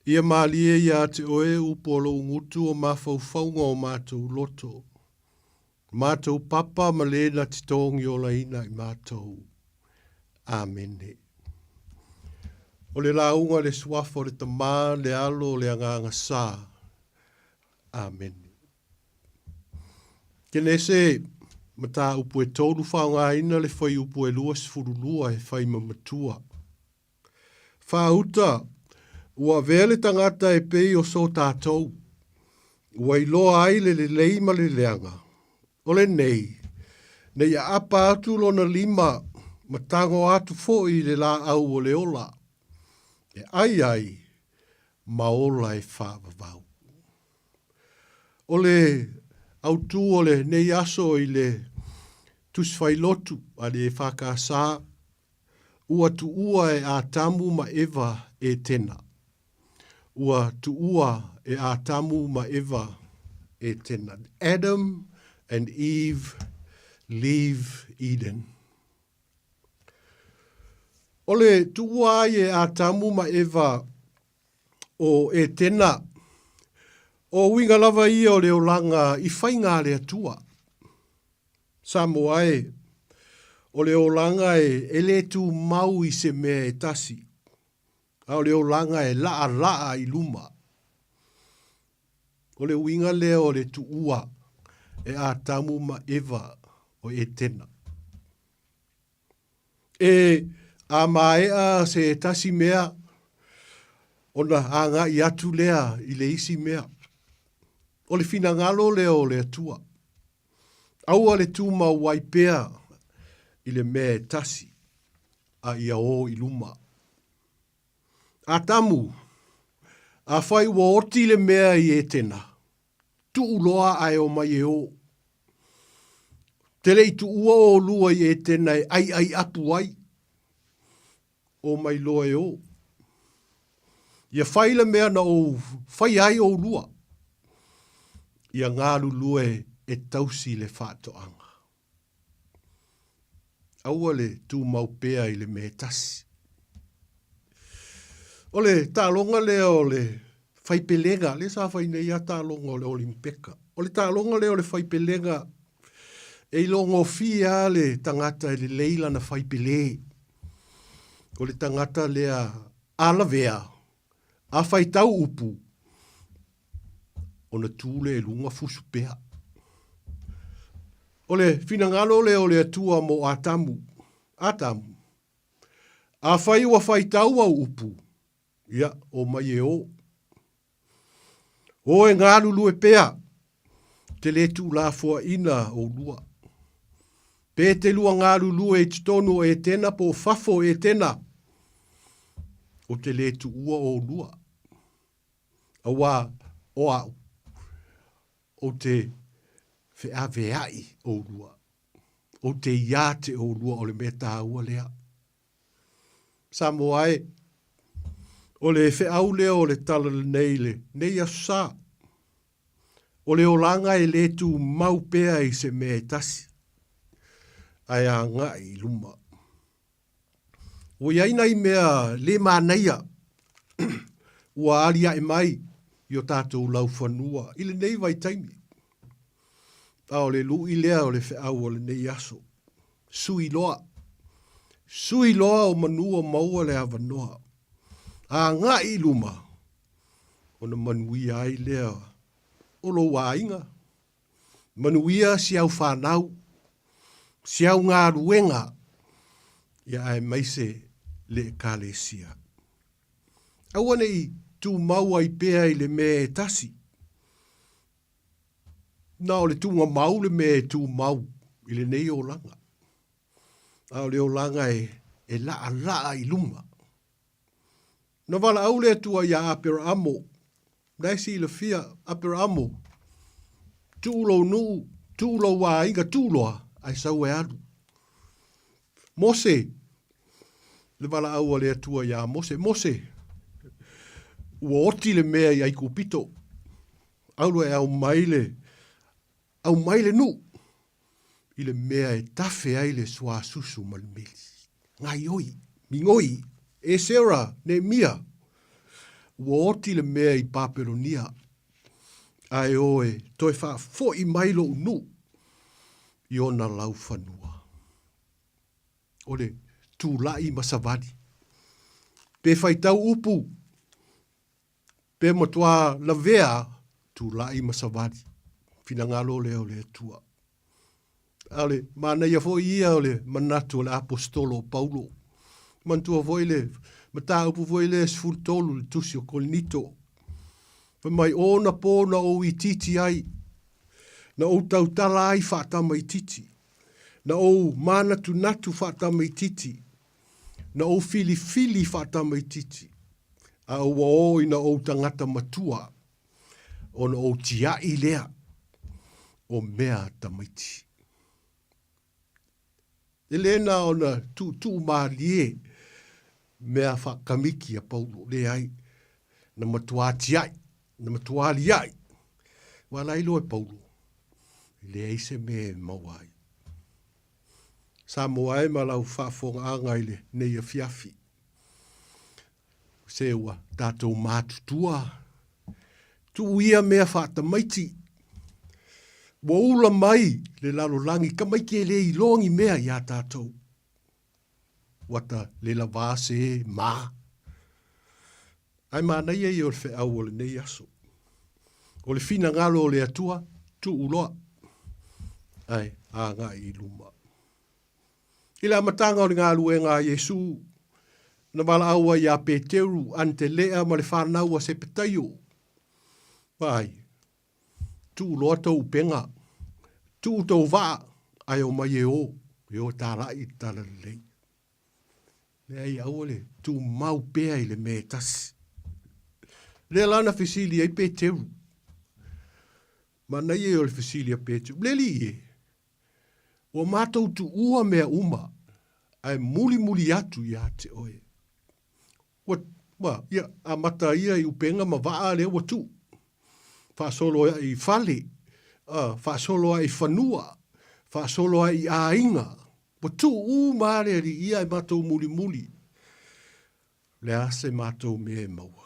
Ia malie iā te oe upu o lou gutu o mafaufauga o matou loto, matou papa ma le na titogi olaina i matou. Amene. O le lauga le Suafa o le Tama, le Alo, le Agaga Sa. Amene. Kenese, mataupu e tolu faogaina le fuaiupu e 22 e fai ma matua. Faauta, ua avea le tagata e pei o so tatou, ua iloa ai le lelei ma le leaga. O lenei, nei aapa atu lona lima ma tago atu foi i le laau o le ola, e ai ai ma ola e faavavau. O le autū o lenei aso i le Tusi Failotu a le EFKS, ua tuua e Atamu ma Eva Etena. Ua tuua e Atamu ma Eva Etena. Adam and Eve leave Eden. O le tuua ai e Atamu ma Eva o Etena, o uiga lava ia o le olaga i faiga a le Atua. Samoa e, o le olaga e, e lē tumau i se mea e tasi, a o le olaga e laʻalaʻa i luma. O le uiga lea o le tuua e Atamu ma Eva o Etena. E a maea se tasi mea, ona agai atu lea i le isi mea. O le finagalo lea o le Atua. Aua le tumau ai pea i le mea e tasi, a ia o i luma. Atamu, afai ua oti le mea i Etena, tuu loa ae omai e o. Te le i tuua olua i Etena e ʻaiʻai apu ai, omai loa e o. Ia fai le mea na ou faia ai olua, ia galulue e tausi le faatoaga. Aua le tumau pea i le mea e tasi. O le taaloga lea o le faipelega, lea sa fai nei lava taaloga o le Olimpeka. O le taaloga lea o le faipelega, e iloagofie lava le tagata e lelei lana faipele. O le tagata lea a lavea, a faitau upu, ona tu lea i luga fusu pea. O le finagalo lea o le Atua mo Atamu. Atamu, afai ua faitau au upu, ia, omai e o. O e galulue pea, te lē tuulafoaina oulua. Pe te lua galulue i totonu o Etena po o fafo o Etena, o te lē tuua oulua. Auā o a'u, ou te feaveaʻi ʻolua, ou te iā te ʻolua o le mea tāua lea. Samoa e, o le feʻau lea o le tala lenei i lenei aso sa, o le olaga e lē tumau pea i se mea e tasi, ae agai i luma. Ua i ai nai mea le manaia ua aliae mai i o tatou laufanua i lenei vaitaimi. A o le luʻi lea o le feau o lenei aso. Sui loa. Sui loa o manu o maua le avanoa. Agai i luma ona manuia ai lea o lou aiga, Manuia si au fanau, si au galuega, ia aemaise le Ekalesia. Aua ne i tumau ai pea i le mea e tasi. Na o le tugamau le mea e tumau i lenei olaga. A o le olaga e, e laʻalaʻa i luma. Na valaau le Atua iā Aperaamo, Na e silafia, Aperaamo, tuu lou nuu, tuu lou aiga, tuu loa, ae sau e alu. Mose, le valaau a le Atua iā Mose, Mose, ua oti le mea i Aikupito, alu e aumai le, aumai le nuu i le mea e tafe ai le suasusu ma le meli. Gaioi, migoi, Esera, Neemia. Ua oti le mea i Papelonia, ae o e toe faafoʻi mai loʻu nuu i ona laufanua. O le tulaʻi ma savali. Pe faitau upu, pe matuā lavea, tulaʻi ma savali. Finagalo lea o le Atua. A o le manaia foi ia o le manatu o le Aposetolo o Paulo. Manatua foi le mataupu foi lea 13 i le tusi o Korinito. Fai mai, o ona pō na ou itiiti ai, na ou tautala ai faatamaitiiti, na ou mānatunatu faatamaitiiti, na ou filifili faatamaitiiti, a ua ō ina ou tagata matua, ona ou tiaʻi lea o mea a tamaiti. E le na ona tuutuu mālie mea faakamiki a Paulo, leai, na matuā tiaʻi, na matuā liaʻi. Ua ala iloa e Paulo, e leai se mea e maua ai. Samoa e ma lau faafofogaaga i lenei afiafi. Se ua tatou matutua, tuu ia mea faatamaiti. Ua ula mai le lalolagi, tamaiti e le iloa ni mea iā tatou. Ua ta le lavā se mā. Ae manaia ia o le feau o lenei aso. O le finagalo o le Atua, tuu loa, ae agai i luma. I le amataga o le galuega a Iesu, na valaau ai iā Peteru, Anitelea ma le fanau a Sepetaio, Vaai, tuu loa tou upega, tuu tou vaa, ae omai e o, e o e tālaʻi i le talalelei. Leai, aua le tumau pea i le mea e tasi. Lea la na fesili ai Peteru. Manaia ia o le fesili a Peteru, Le alii e, ua matou tuua mea uma, ae mulimuli atu ia te oe. Ua, ua, ia, amata ia i upega ma vaa lea ua tuu. Faasolo ai i fale, a, faasolo ai i fanua, faasolo ai i aiga. Ua tuu uma lava le alii ia e matou mulimuli. O le a se matou mea e maua?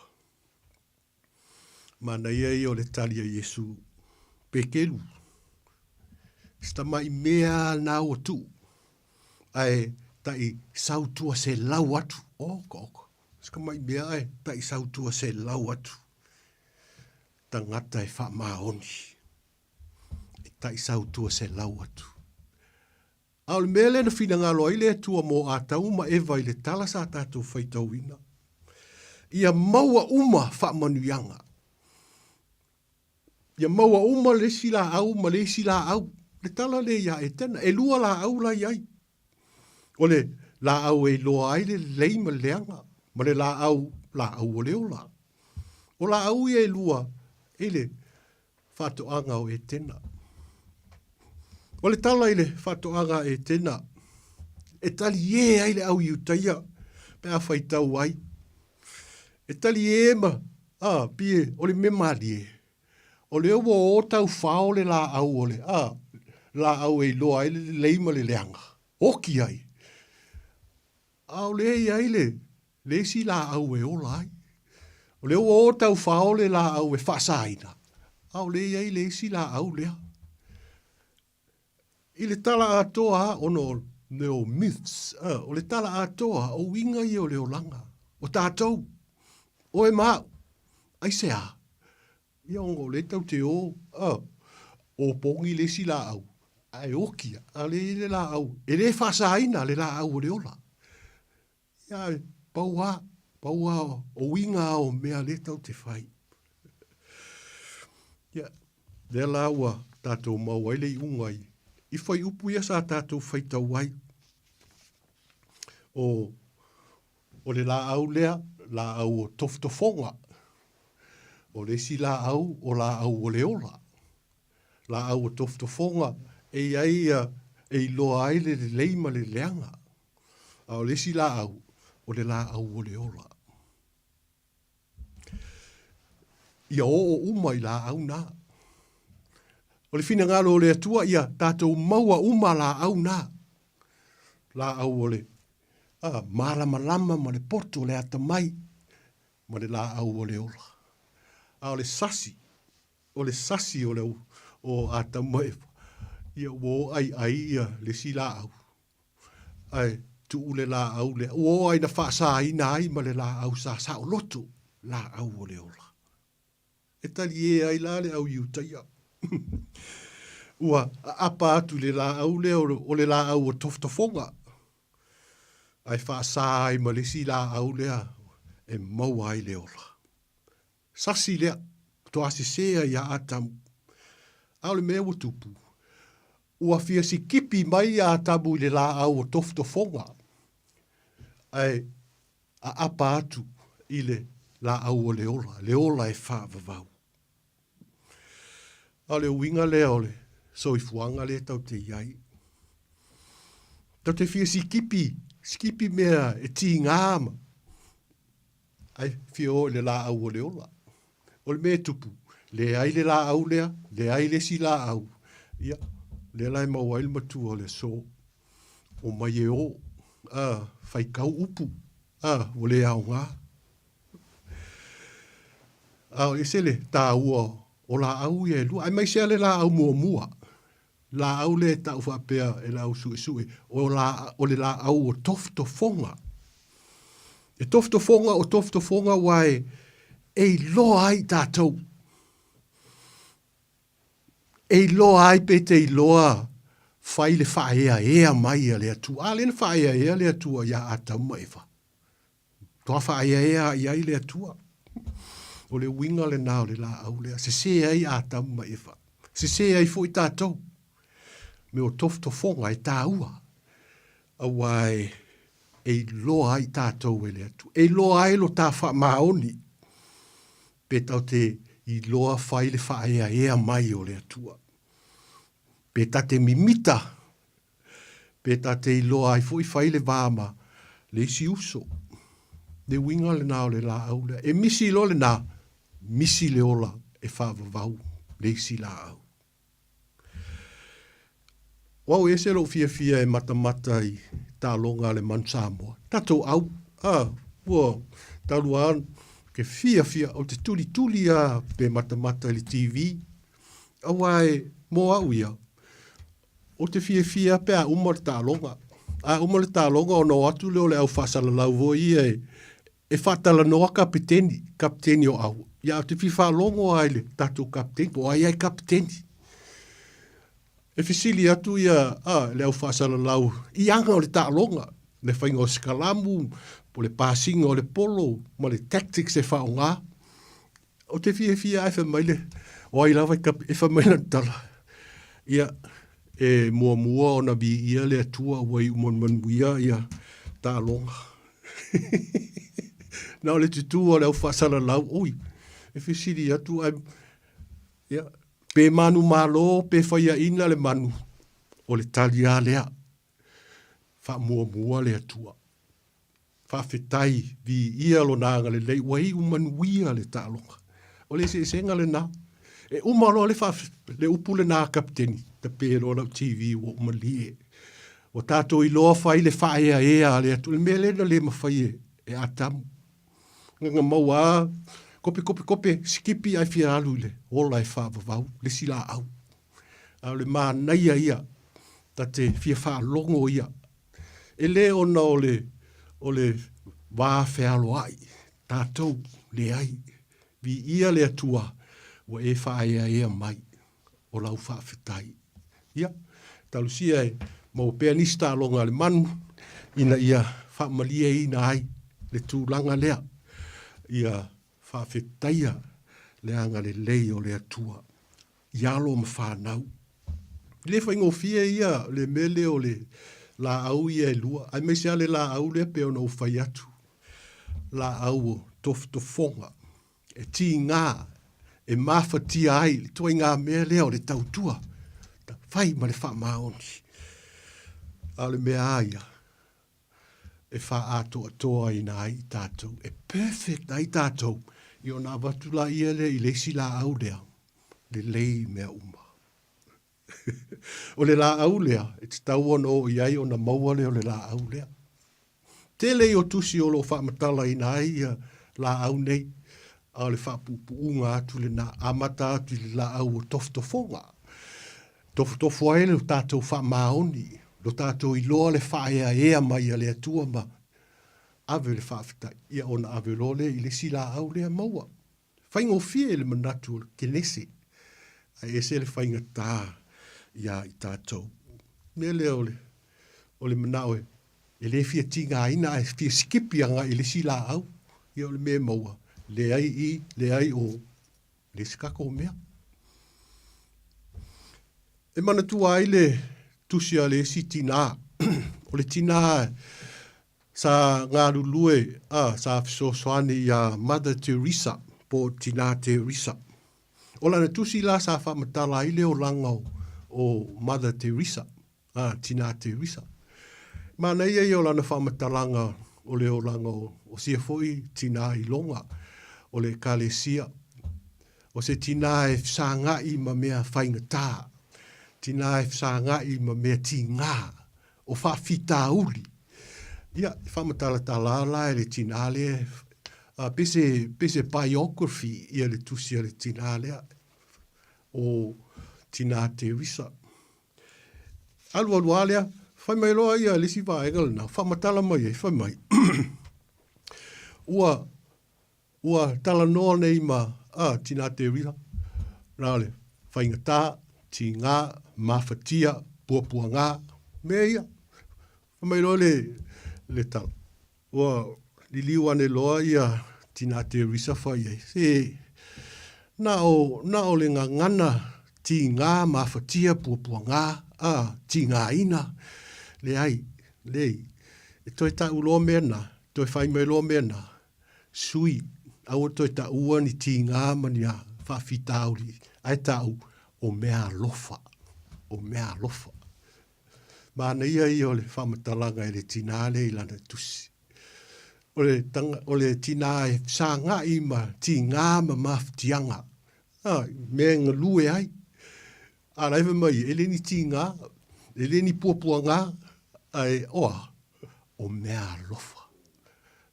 Manaia ia o le tali a Iesu, Pekelu, se tamai mea lava na ua tuu, ae tai sau tua selau atu. Oka, oka, se tamai mea ae tai sau tua selau atu. Tagata e faamaoni, e tai sau tua selau atu. A o le mea lea na finagalo ai le Atua mō Atamu ma Eva i le tala sa tatou faitauina, ia maua uma faamanuiaga. Ia maua uma le isi laau ma le isi laau. Le tala lea iā Etena, elua laau la i ai. O le laau e iloa ai le lelei ma le leaga, ma le laau, laau o le ola. O laau ia elua i le faatoaga o Etena. O le tala i le faatoaga a Etena, e taliē ai le au Iutaia pe a faitau ai. E taliē ma, a, pie, o le mea malie, o lea ua o taufao le laau o le, a, laau e iloa ai le lelei ma le leaga, oki ai. A o lea e i ai le, le isi laau e ola ai. O lea ua o taufao le laau e faasaina, a o lea e i ai le isi laau lea. I le tala atoa lava, ona o mea o myths, o le tala atoa, o uiga ia o le olaga, o tatou, oe ma au, aisea? Ia ona o lea tatou te o, a, opogi le isi laau, ae oki a, a lea e i ai le laau, e le faasaina le laau o le ola. Ia, ae pau lava, pau lava o uiga lava o mea lea tatou te fai. Ia, lea la ua tatou maua ai le iuga i, i fuaiupu ia sa tatou faitau ai. O, O le laau lea, laau o tofotofoga. O le isi laau, o laau o le ola. Laau o tofotofoga e i ai ia, e iloa ai le lelei ma le leaga. A o le isi laau, o le laau o le ola. Ia oo uma i laau na. O le finagalo o le Atua ia tatou maua uma laau na. Laau o le a, malamalama ma le poto, le atamai, ma le laau o le ola. A o le sasi, o le sasi o le o Atamu ma Eva, ia ua o aiai ia le isi laau, ae tuu le laau lea. Ua o ai na faasaina ai ma le laau sa saoloto, laau o le ola. E talie ai la le au Iutaia. Ua aapa atu i le laau lea o le laau o tofotofoga, ae faasa ai ma le isi laau lea e maua ai le ola. Sasi lea, faatoa sese ai ia Atamu. A o le mea ua tupu, ua fia sikipi mai ia Atamu i le laau o tofotofoga, ae aapa atu i le laau o le ola, le ola e faavavau. A o le uiga lea o le soifuaga lea tatou te i ai. Tatou te fia sikipi, sikipi mea e tiga ma ae fia o i le laau o le ola. O le mea e tupu, leai le laau lea, leai le isi laau, ia, lea la e maua ai le matua o le aso. Omai e o, a, faitau upu, a, ua le aoga. A o ese le taua o laau ia e lua, aemaise lava le laau muamua, laau lea e tau faapea e le au suesue, o, la, o le laau o tofotofoga. E tofotofoga o tofotofoga aua e, e iloa ai tatou. E iloa ai pe te iloa fai le faaeaea mai a le Atua. A lea na faaeaea le Atua ia Atamu ma Eva. Toa faaeaea i ai le Atua. O le uiga lena o le laau lea. Sese ai Atamu ma Eva. Sese ai foi tatou. Mea o tofotofoga e taua. Aua e, e iloa ai tatou e le Atua. E iloa ai lo ta faamaoni. Pe tau te iloa fai le faaeaea mai o le Atua. Pe ta te mimita Pe ta te iloa ai foi fai le va ma le isi uso. Le uiga lena o le laau lea. E misi loa lena, misi le ola e faavavau le isi laau. O au e ese lou fiafia e matamata i taaloga a le Manu Samoa. Tatou au, a, ua talu a ke fiafia, ou te tulituli a pe matamata i le TV. Aua e, mo au ia, Ou te fiafia pe a uma le taaloga. A uma le taaloga ona o atu lea o le au faasalalau foi ia e, e faatalanoa kapeteni, kapeteni o au. Ia ou te fia faalogo lava i le tatou kapeteni, po o ai lava e kapeteni. E fesili atu ia a, le au faasalalau i aga o le taaloga, le faiga o sikalamu, po o le pasiga o le polo ma le tactics e faaaoga. Ou te fiafia ae fai mai le, o ai lava e fai mai lana tala, ia, e muamua ona viia le Atua ua iu manumanuia ia taaloga. Na o le tutū o le au faasalalau, oi, e fesili atu ae, ia, pe manumalo pe faiaina le manu, o le tali lava lea, faamuamua le Atua. Faafetai, viia Lona agalelei, ua iu manuia le taaloga. O le eseesega lena. E uma loa le, faaf... le upu lena a Kapiteni, tape loa lau TV ua ou malie. Ua tatou iloa fai le faaeaea a le Atua, le mea lea na le mafai e, e Atamu. Gaga maua a, kope kope kope, sikipi ae fia alu i le ola e faavavau, le isi laau. A o le manaia ia, ta te fia faalogo ia E le ona o le, o le va fealoai, tatou, leai. Viia le Atua ua e faaeaea mai, o lau faafetai. Ia, talosia e maua pea nisi taaloga a le manu, ina ia faamalieina ai le tulaga lea, ia faafetaia le agalelei o le Atua i alo ma fanau. E le faigofie ia le mea lea o le laau ia e lua, aemaise lava le laau lea pei ona ou fai atu, laau o tofotofoga, e tiga, e mafatia ai le ituaiga mea lea o le tautua, fai ma le faamaoni. A o le mea a ia, e faaatoatoaina ai i tatou, e perfect ai tatou, ia ona avatu laia lea i le isi laau lea, lelei mea uma. O le laau lea, e tatau ona oo i ai ona maua lea o le laau lea. Tele ia o tusi o lo o faamatalaina ai ia laau nei, a o le faapuupuuga atu lena, amata atu i le laau o tofotofoga. Tofotofo ai lo tatou faamaoni, lo tatou iloa le faaeaea mai a le Atua ma ave le faafetai, ia ona ave loa lea i le isi laau lea maua. Faigofie le manatu o le Kenese, ae ese le faigata iā i tatou. O le mea lea o le, o le manao e, e le fia tigaina ae fia sikipi agai i le isi laau, ia o le mea e maua, leai i, leai o, leai se tatou mea. E manatua ai le tusi a le isi tinā, o le tinā Sa galulue a sa fesoasoani iā Mother Teresa po o Tinā Teresa. O lana tusi la sa faamatala ai le olaga o Mother Teresa, a Tinā Teresa. Manaia ia o lana faamatalaga o le olaga o sia foi tinā iloga o le Ekalesia. O se tinā e fesagai ma mea faigata, tinā e fesagai ma mea tigā, o faafitauli. Ia, e faamatalatala la e le tinā lea, a, pe se, pe se biography ia le tusi a le tinā lea, o Tinā Teresa. Alualu a lea, fai mai loa ia le isi vaega lena, faamatala mai ai, fai mai, ua, Ua talanoa nei ma, a, Tinā Te Rita, rā le faigata, tīgā, mafatia, puapuagā, mea ia. Fai mai loa le, le tala, ua liliu ane loa ia Tinā Te Risa fai ai, se, na o, na o le gagana tīgā, mafatia, puapuagā, a, tīgāina, leai, leai, e toe ta'u loa mea na, toe fai mai loa mea na, Sui, aua toe taua ni tīngā ma ni faafitauli, ae ta'u, o mea alofa, o mea alofa. Manaia ia o le faamatalaga e le tinā lea i lana tusi. O le, tanga, o le tinā e fesagai ma tīngā ma mafatiaga, a, mea e galue ai. A la e fai mai, e le ni tīngā, e le ni puapuagā, ae oa, o mea alofa.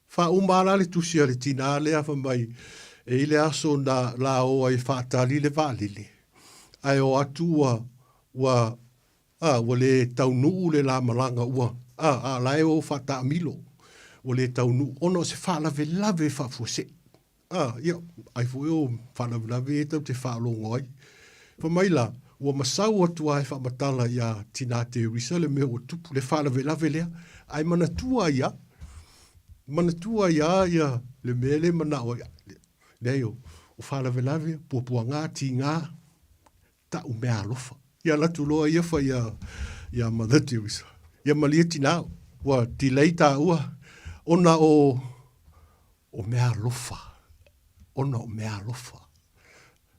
Faauma la le tusi a le tinā lea fai mai, e i le aso na la o ai e faatali le vaalele, ae o atu ua, ua, a, ua le taunuu le la malaga ua, a, a la e o faataamilo, ua le taunuu, ona o se faalavelave faafuasei. A, ia, ai foi o faalavelave e tatou te faalogo ai. Fai mai la, ua masau atu lava e faamatala iā Tinā Teresa le mea ua tupu, le faalavelave lea, ae manatua ai lava, manatua ai lava ia le mea lea e manao ai, leai o, o faalavelave, puapuaga, tigā, ta'u meaalofa. Ia alu atu loa ia fai iā, iā Mother Teresa, ia malie tinā, ua delay tāua ona o, o meaalofa, ona o meaalofa.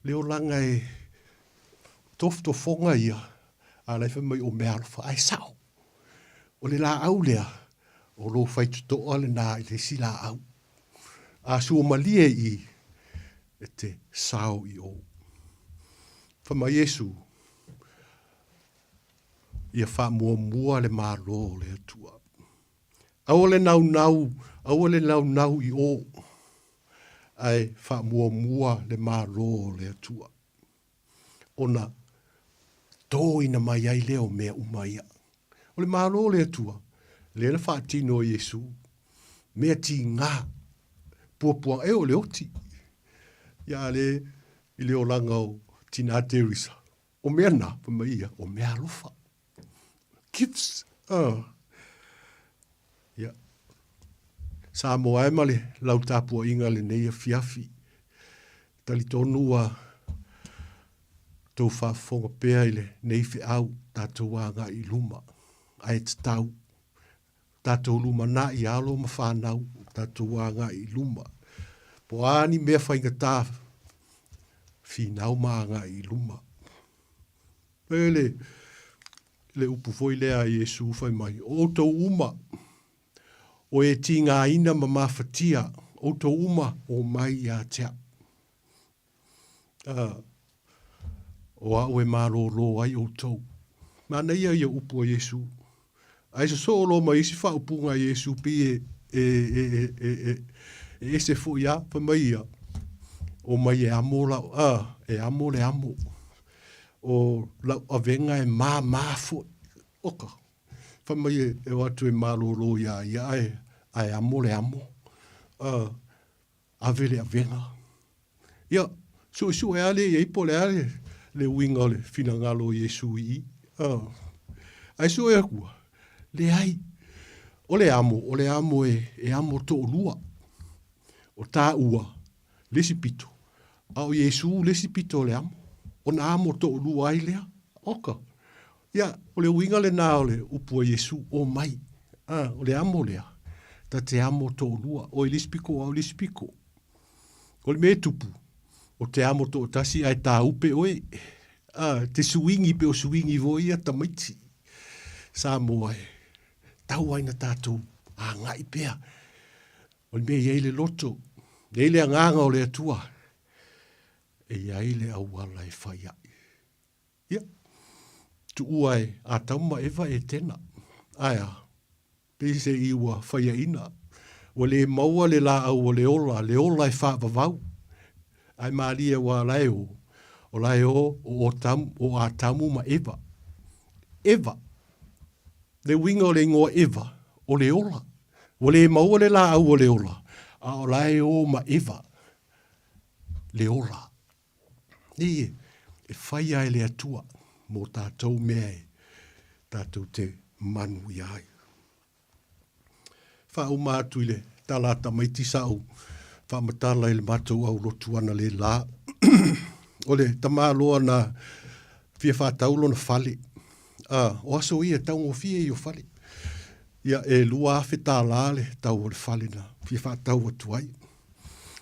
Le olaga e tofotofoga ia, a la e fai mai o meaalofa, ae sa'o. O le laau lea, o lou faitotoa lena i le isi laau. A sua malie i, e te sao i ou. Fai mai Iesu, Ia faamuamua le Malo o le Atua. Aua le naunau, aua le naunau i o, ae faamuamua le Malo o le Atua. Ona tōina mai ai lea o mea uma ia. O le Malo o le Atua, lea na faatino e Iesu, mea tigā, puapua e o le oti. Ia a le i le olaga o Tinā Teresa, o mea na, fai mai ia, o mea alofa. Gifts. Oh. Ia. Samoa e ma le lau tapuaiga lenei afiafi. Talitonu ua tou faafofoga pea i lenei feau tatou agai i luma, ae tatau tatou lumanai alo ma fanau tatou agai i luma. Po o a ni mea faigata, finau ma agai i luma. E le, le upu foi lea a Iesu fai mai, o outou uma, o e tigaina ma mafatia, outou uma omai ia te au. A, o a'u e malōlō ai ʻoutou. Manaia ia upu a Iesū. Ae sosoo loa ma isi faaupuga a Iesū pei e, e, e, e, e, e, E ese foi lava, fai mai ia, omai e amo lau, a, e amo le amo. O lau avega e māmā foi. Oka, fai mai e, e o atu e malōlō iā ia, ae, ae amo le amo. A, ave le avega. Ia, suesue lava lea i ai po o le a le, le uiga o le finagalo o Iesu i i. Uh, ae sue aku, leai, o le amo, o le amo e, e amo toʻolua. O tāua, le isi pito, a o Iesu le isi pito o le amo. Ona amo toʻolua ai lea. Oka. Ia, o le uiga lenā o le upu a Iesu, o mai. A, o le amo lea, ta te amo toʻolua, oe i le isi piko, au i le isi piko. O le mea e tupu, o te amo toʻatasi ae tāupe oe. A, te suingi pe o suingi foi ia tamaiti. Samoa e tau ai na tātou āngai pea. O le mea i ai le loto, i ai le agaga o le Atua, e i ai le auala e fai ai. Ia, tuua e Atamu ma Eva Etena. Ae a? Peise'i ua faiaina. Ua lē maua le lāʻau o le ola, le ola e faavavau. Ae malie aua la e ō, o la e ō o Otamu, o Atamu ma Eva. Eva! Le uiga o le igoa Eva, o le ola. Ua lē maua le lāʻau o le ola, a o la e ō ma Eva le ola. Nei e fai ai le Atua mō tātou mea e tātou te manuia ai. Whaauma atu i le tala a tamaiti sa ou whaamatala i le matou au lotu ana le la. O le tamāloa na fia whaatau lona fale. A, o aso ia taugofie i o fale. Ia e 2000 tālā le tau o le fale na fia whaatau atu ai.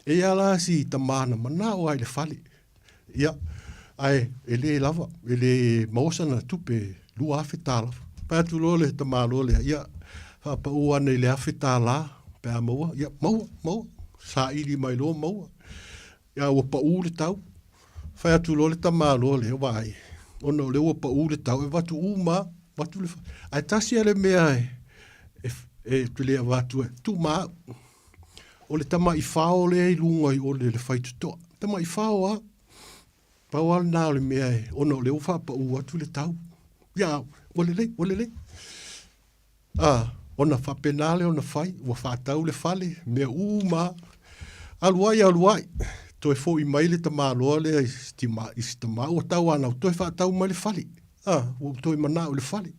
E ia la si tamā na manao ai le fale. Ia, ae e lē lava, e lē maua sana tupe, 2000 tālā. Fai atu loa le tamāloa lea, ia, faapaū ane i le 1000 tālā, pe a maua, ia, maua, maua, saili mai loa maua. Ia, ua paū le tau. Fai atu loa le tamāloa lea, vaai, ona o lea ua paū le tau, e avatu uma lava, avatu le fale. Ae tasi lava le mea e, e, e, ou te le avatu ai, tuu ma au. O le tamaʻi fao lea i luga i o le le faitotoa. Tamaʻi fao a. Pau lava lena o le mea e, ona o lea ua faapaū atu le tau. Ia, ua lelei, ua lelei. A, ona faapena lea ona fai, ua faatau le fale, mea uma lava. Alu ai, alu ai, toe foʻi mai le tamāloa lea i si tima, i si tamā, ua tauanau, toe faatau mai le fale. A, ua ou toe manao i le fale.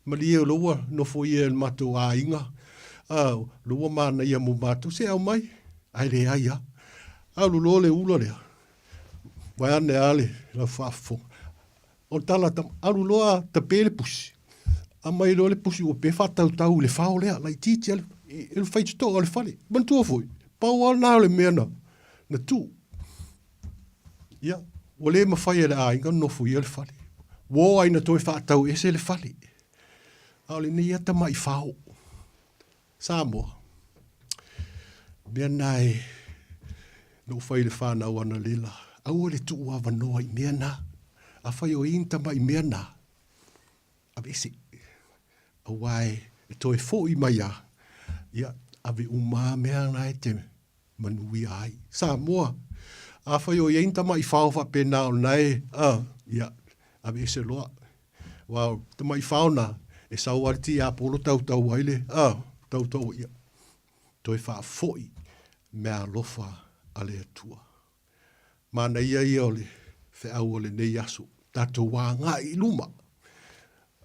Malie o lea ua nofoia e le matou aiga, a, o lea ua manaia mo matou, se aumai, ae leai a. Alu loa le ula lea, vaeane a le lau faafofoga. O le tala, alu loa tape le pusi, aumai loa le pusi ua pe faatautau i le fao lea, laitiiti lava, i le faitotoa o le fale. Manatua foi, pau lava lena o le mea na, na tuu. Ia, ua le mafai e le aiga ona nofoia le fale. Ua oo ai ina toe faatau ese le fale. A o lenei lava tamaʻi fao. Samoa. Mea na e na ou fai i le whanau analela. Aua le tuu avanoa i mea na. Afai o i ni tamaʻi mea na, aveese. Aua e toe foʻi mai a, ia, ave uma mea na e te manuia ai. Samoa, afai o i ai ni tamaʻi fao faapena o lena e, a, ia, aveese loa. Aua o tamaʻi fao na, e sau lava le tiapolo tautau ai le, a, tautau, ia, toe faafoʻi meaalofa a le Atua. Manaia ia o le feau o lenei aso, tatou agai i luma.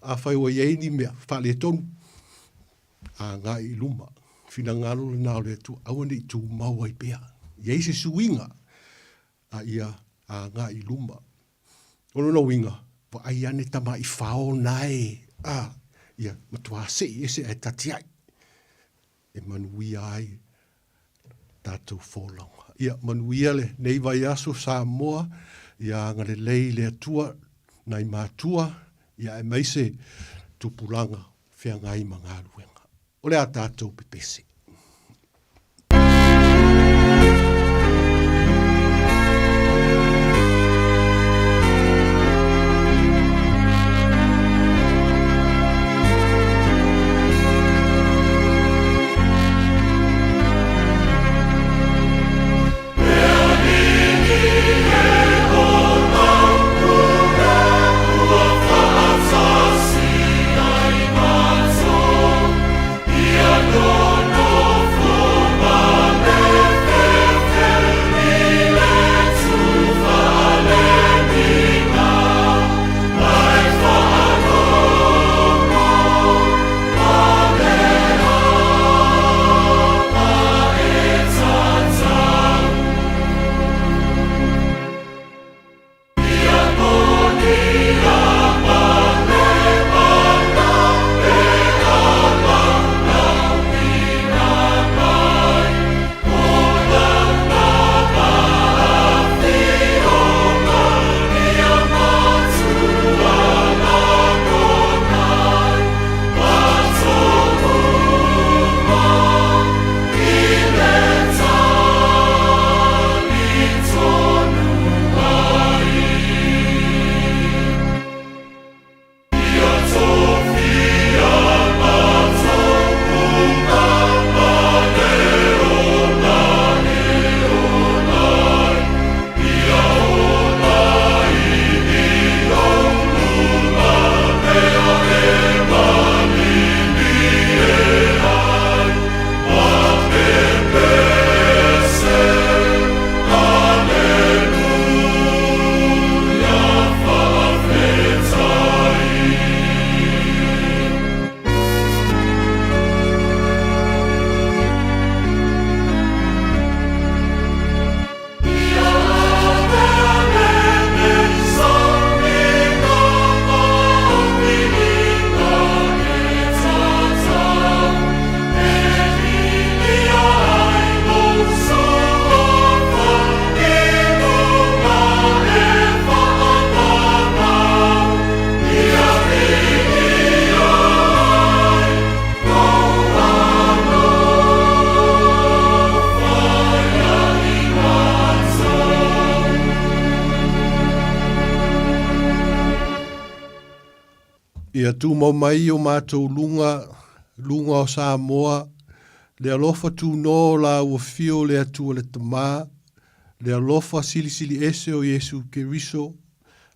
Afai ua i ai ni mea faaletonu, agai i luma. Finagalo lena o le Atua, aua ne i tumau ai pea. I ai se suiga, a ia agai i luma. O lona uiga, vaai ane tamaʻi fao na e, a, ia matua seʻi ese ae tatiaʻi. E manuia ai tatou folauga. Ia manuia lenei vaiaso Samoa, ia agalelei le Atua nai matua, ia aemaise tupulaga feagai ma galuega. O le a tatou pepese. Ia tumau mai i o matou luga, luga o Samoa, le alofa tunoa o la ua fio le Atua le Tama, le alofa silisili ese o Iesu Keriso,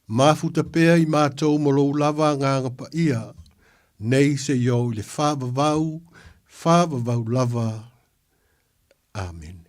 mafuta pea i matou ma lou lava Agaga Paia, nei seia oo i le faavavau, faavavau lava. Amene.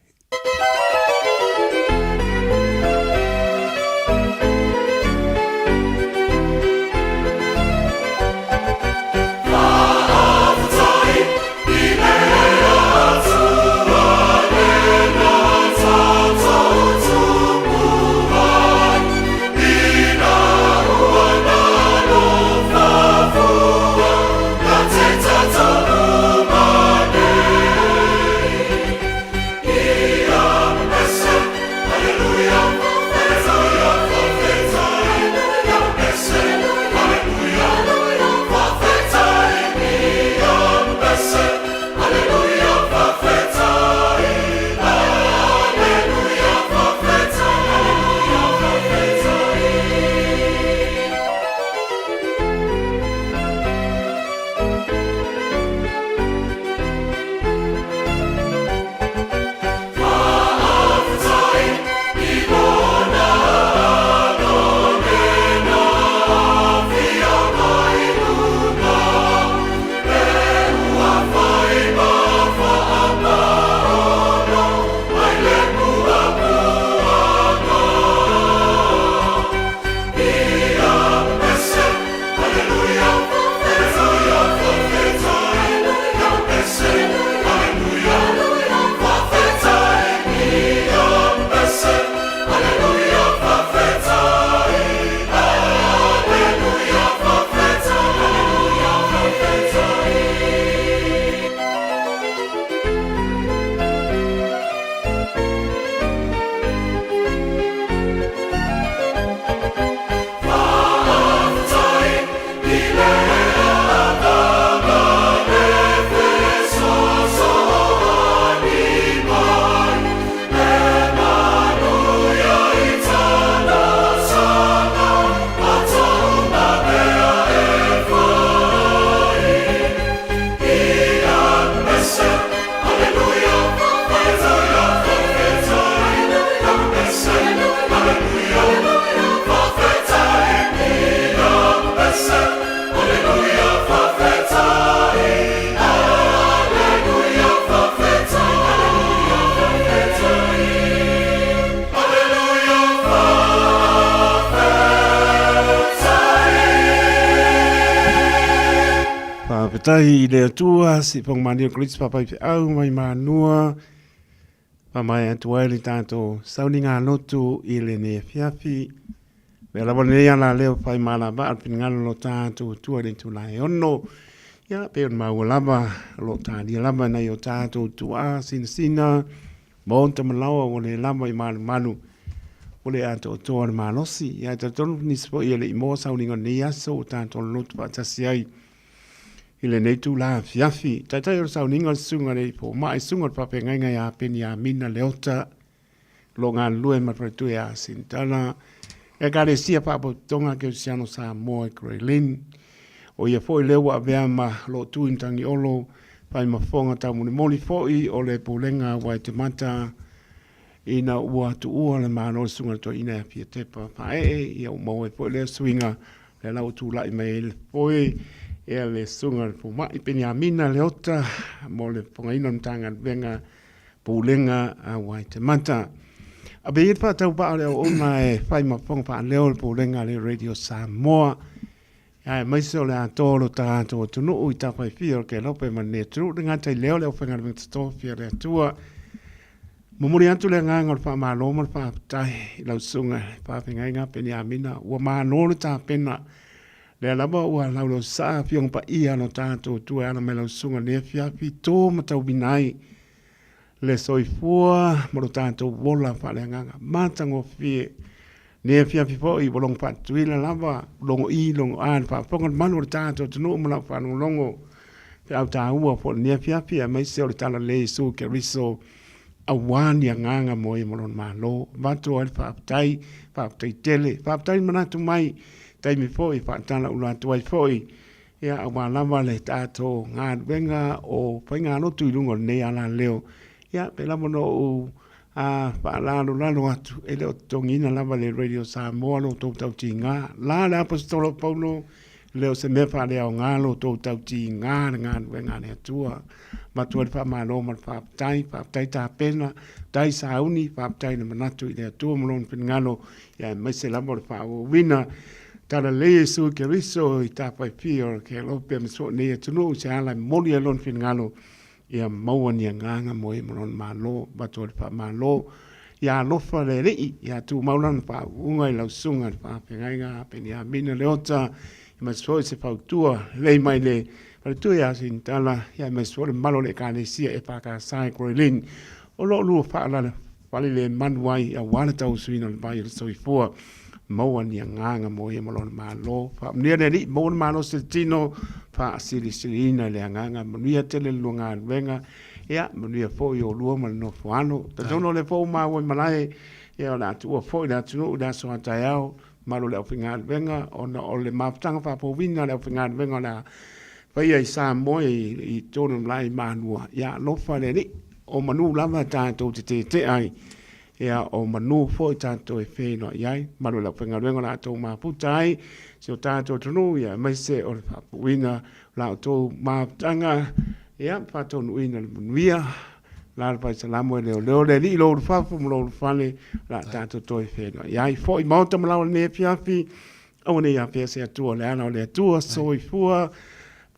Faafetai i le Atua, si pongmani o Kristo papai feau mai manua, Whamae atu ai le tātou sauniga lotu i lenei afiafi. Mea lava lenei ala leo whai mālava al finagalo lo tātou tua le itula e ono. Ia, pe ona maua lava, lo tālia lava nei o tātou tuā sinasina, mō ta malaoa ua le lava i malumalu, ua le atoatoa le malosi. Ia, e talitonu nisi foi e le i moa sauniga o lenei aso ua tātou lotu faatasi ai i lenei itula afiafi. Taitai o le sauniga o le susuga i le fomai, susuga o le faafeagaiga ia Peniamina Leota, o lo o galulue ma le faletua ia Sintala, Ekalesia Faapotopotoga Kerisiano Samoa i Grey Lynn. O ia foi lea ua avea ma lo o tu i Matagiolo, fai ma fofoga taumolimoli foi o le Pulega a Waitemata, Ina ua tuua le Malo i le Susuga i le Toeaina ia Fiatepa Faaee, ia ua maua ai foi lea suiga, lea la ua tulai mai ai le foe ia le Susuga i le Fomai Peniamina Leota mo le fofogaina o le Matagaluega Pulega a Waitemata. Ave ia le faatauvaa o le auauna e fai ma fofoga faaleo o le Pulega a le Radio Samoa, aemaise o le atoa o lo tatou atunuu i tafaifia o le Kelope ma lenei atunuu, le gata i lea o le aufaigaluega totofi a le Atua. Momoli atu le agaga o le faamalo ma le faafetai i lau susuga i le faafeagaiga Peniamina, ua malo le tapena. Lea lava ua laulausasaa Afioga Paia a lo tatou Atua e ala mai lau susuga i lenei afiafi, to ma tauviga ai le soifua ma lo tatou ola faaleagaga matagofie. Nei afiafi foi ua logo faatutuila lava, logo i, logo a, le faafofoga le malu o le tatou atunuu ma lau faalogologo feau taua foi lenei afiafi aemaise o le Talalelei Iesu Keriso aua ni agaga mo ia ma lona Malo. Avatu ai le faafetai, faafetai tele, faafetai le manatu mai, taimi foi faatala ula atu ai foi. ia aua lava le tatou galuega o faigalotu i luga o lenei alaleo. Ia pei lava ona ou a faalalolalo atu, e le o totogiina lava le Radio Samoa lo outou tautiga. La le Aposetolo o Paulo, le o se mea faaleaoga lo outou tautiga le galuega a le Atua. Avatu ai le faamalo ma le faafetai, faafetai tapena, faafetai sauni, faafetai le manatu i le Atua ma lona finagalo, ia aemaise lava o le faaauauina Talalelei Iesu Keriso i tafaifia o ke lope ma soo nei atunuu se ala e momoli ai lona finagalo ia maua ni agaga mo e ma lona Malo. Avatu ai le faamalo ia alofa le Alii, ia tumau lana faauuga i lau susuga i le faafeagaiga Peniamina Leota, aemaise foi se fautua lelei mai le faletua ia Sinitala, ia aemaise foi le mamalu o le Ekalesia EFKS i Grey Lynn o lo o lua faalala falelemanu ai aua le tauasuina o le vai o le soifua. Maua ni agaga mo ia ma lona Malo. Faamanuia le Alii, maua le malosi o le tino, faasilisiliina i le agaga, manuia tele le lua galuega, ia manuia foi oulua ma le nofo alo. Talitonu o lea foi ua maua i malae, ia o le a tuua foi le atunuu i le aso a taeao, mamalu o le aufaigaluega, ona o le mafutaga faafouina a le aufaigaluega o le a faia i Samoa i totonu o le malae i Malua, ia alofa le Alii, o manu lava tatou te tetea ai. Ia, o manu foi tatou e feiloai ai, malu i le aufaigaluega o la outou mafuta ai, si o tatou atunuu, ia, aemaise o le faapuuina o la outou mafutaga, ia, faataunuuina le manuia, la le faisalamo e leoleo le alii lo ulufafo ma lo ulufale, la tatou toe feiloai ai. Foi maota ma laoa i lenei afiafi, Aua ne i afea se Atua o le ala o le Atua, soifua,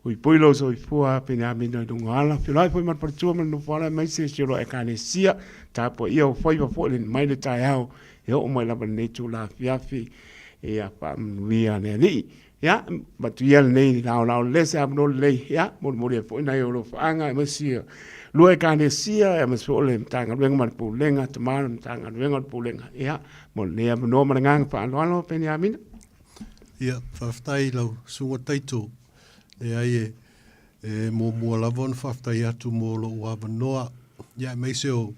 puipui lou soifua, Peniamina i luga ala, feiloai foi ma le faletua ma le nofoala aemaise si o loa Ekalesia, tapuaia o faiva foi le mai le taeao, e oo mai lava lenei itula afiafi, ia faamanuia le Alii. Ia, avatu ia lenei laolao lelei, se avanoa lelei, ia, molimoli ai foi nai ou alofaaga, aemaise ia lua Ekalesia, aemaise foi o le Matagaluega ma le Pulega, tama o le Matagaluega o le Pulega, ia, Mo lenei avanoa ma le agaga faaaloalo, Peniamina. Ia, faafetai i lau Susuga Taito. Leai e, e muamua lava ona faafetai atu mo lou avanoa, ia aemaise o,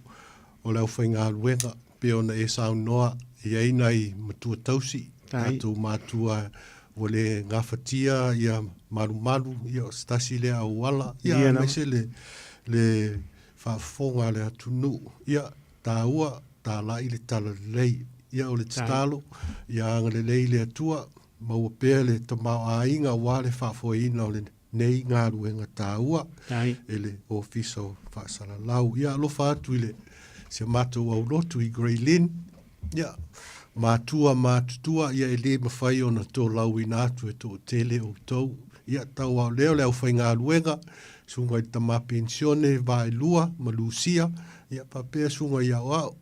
o le aufaigaluega, pei ona e saunoa, e i ai nai matua tausi, tatou matua ua le gafatia ia malumalu, ia o se tasi lea auala, ia aemaise le, le faafofoga a le atunuu. Ia, taua, talai le talalelei. Ia o le tatalo, ia agalelei le Atua, maua pea le tamaoaiga aua le faafoeina o lenei galuega taua e le Ofisa o Faasalalau. Ia alofa atu i le si a matou aulotu i Grey Lynn, ia matua matutua, ia e le mafai ona tolauina atu e toatele outou. Ia tau ao lea o le aufaigaluega, susuga i le tama penisione Vaelua ma Lucia, Ia faapea susuga i Aoao,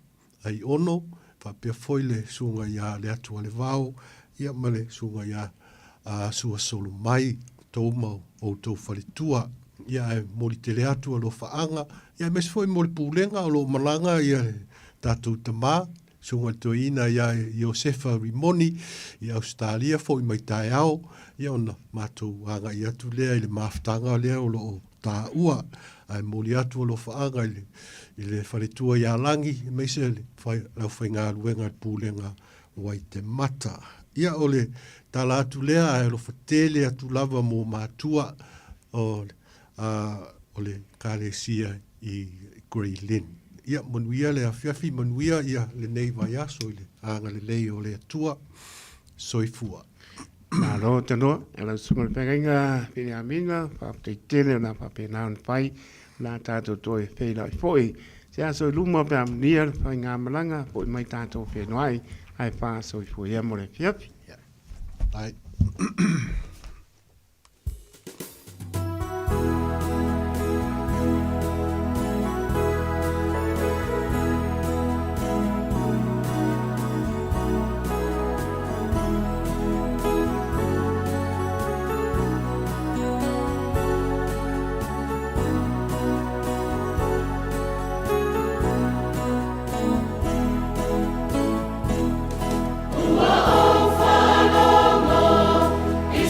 Aiono, faapea foi le susuga ia Leatualevao, ia ma le susuga ia Suasolomai, outou ma outou faletua. Ia ae momoli tele atu alofaaga, ia aemaise foi mo le pulega o lo o malaga ia le tatou tama, susuga i le toeaina ia Iosefa Rimoni i Ausetalia foi mai taeao, ia ona matou agai atu lea i le mafutaga lea o lo o taua, ae momoli atu alofaaga i le, i le faletua ia Lagi, aemaise le, le aufaigaluega a le Pulega Waitemata. Ia, o le tala atu lea, ae alofa tele atu lava mo matua o, a, o le Ekalesia i Grey Lynn. Ia, manuia le afiafi, manuia ia lenei vaiaso i le agalelei o le Atua. Soifua. Malo tanoa, e lau susuga i le feagaiga Peniamina, faafetai tele o le a faapena ona fai, o le a tatou toe feiloai foi se aso i luma pe a manuia le faigamalaga, foi mai tatou feiloai, ae faasoifua ia mo le afiafi. Bye. Ua ou faalogo i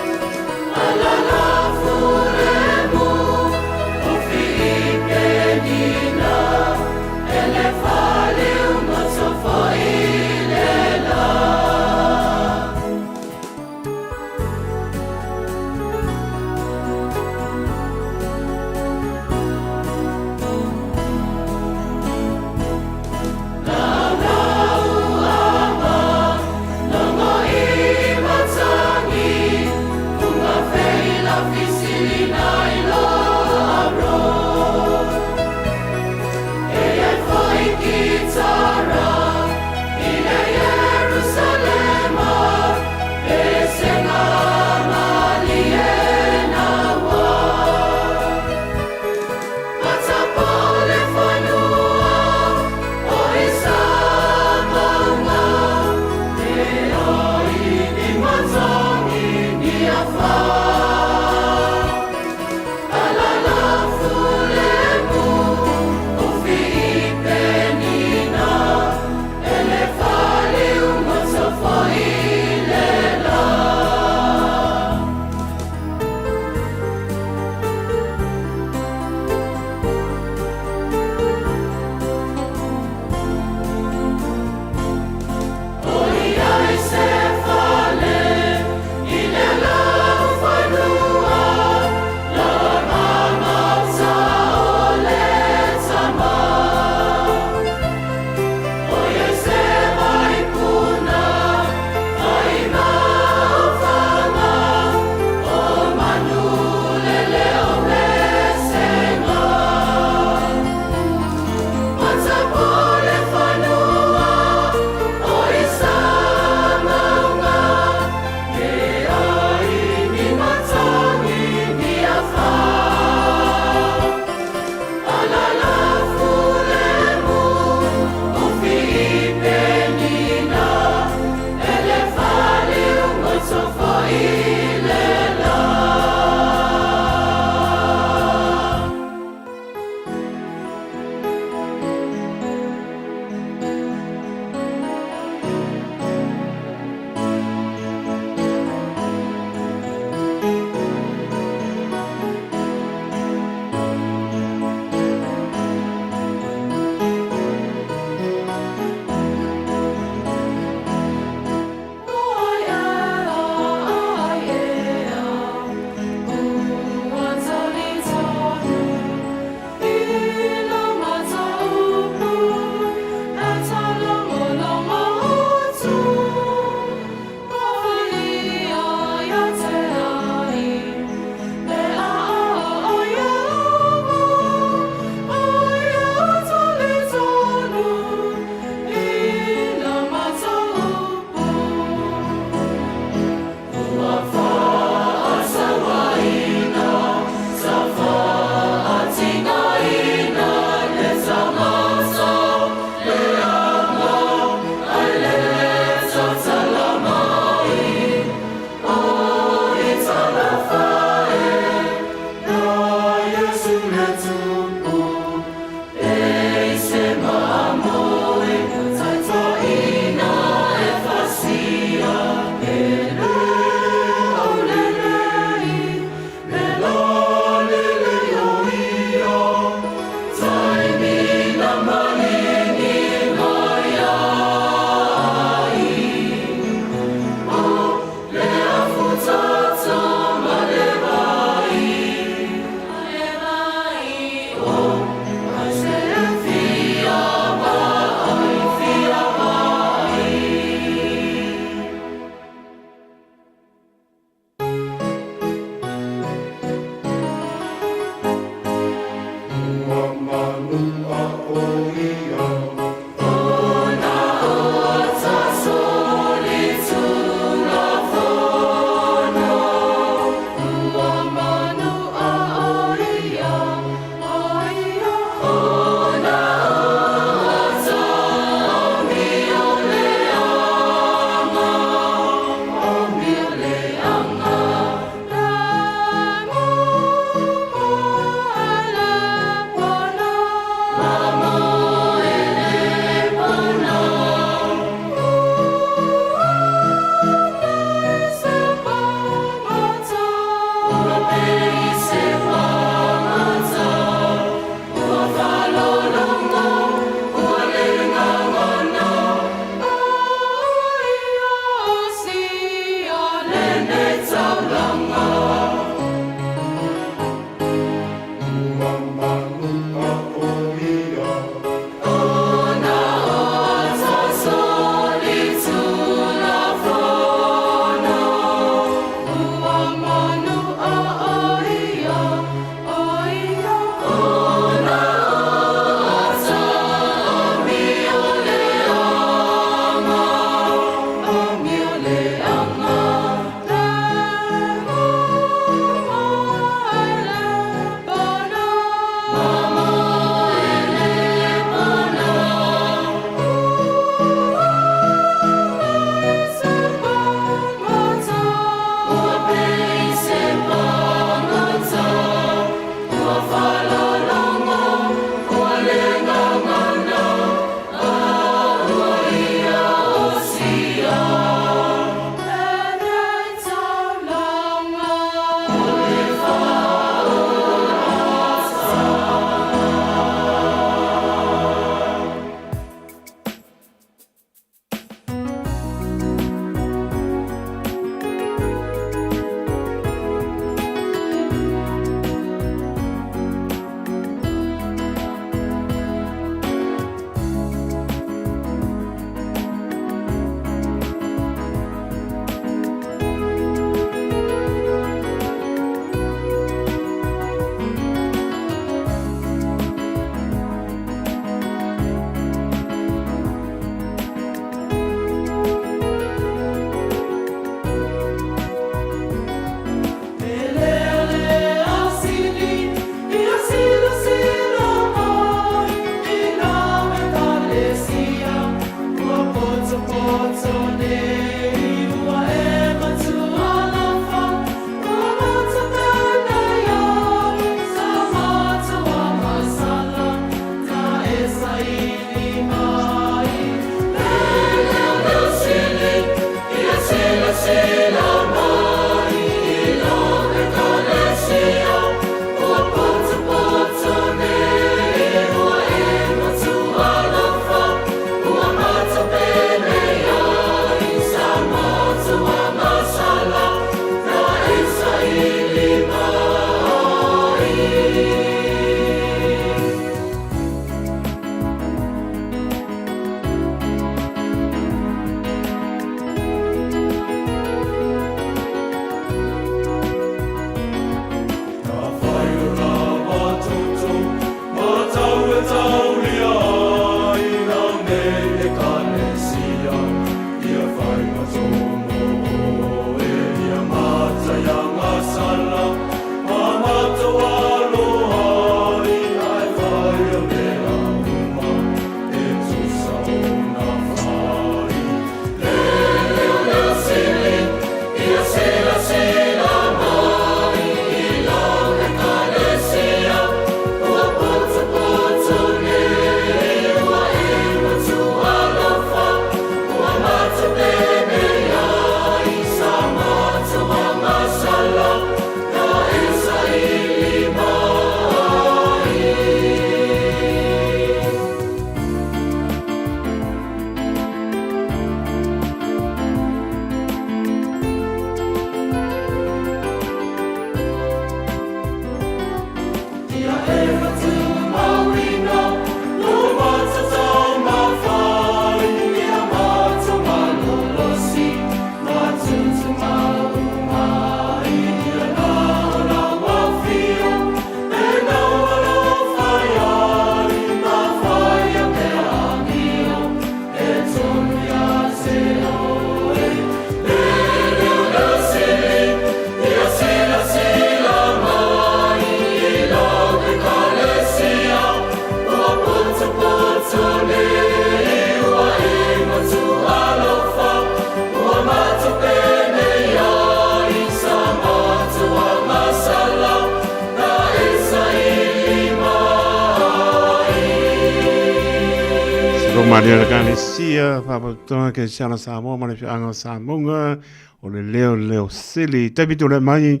Malia le Ekalesia, Faalapotopotoga Kerisiano Samoa ma le Afioaga o Samoga, o le leo leo sili. Taimi tulai mai,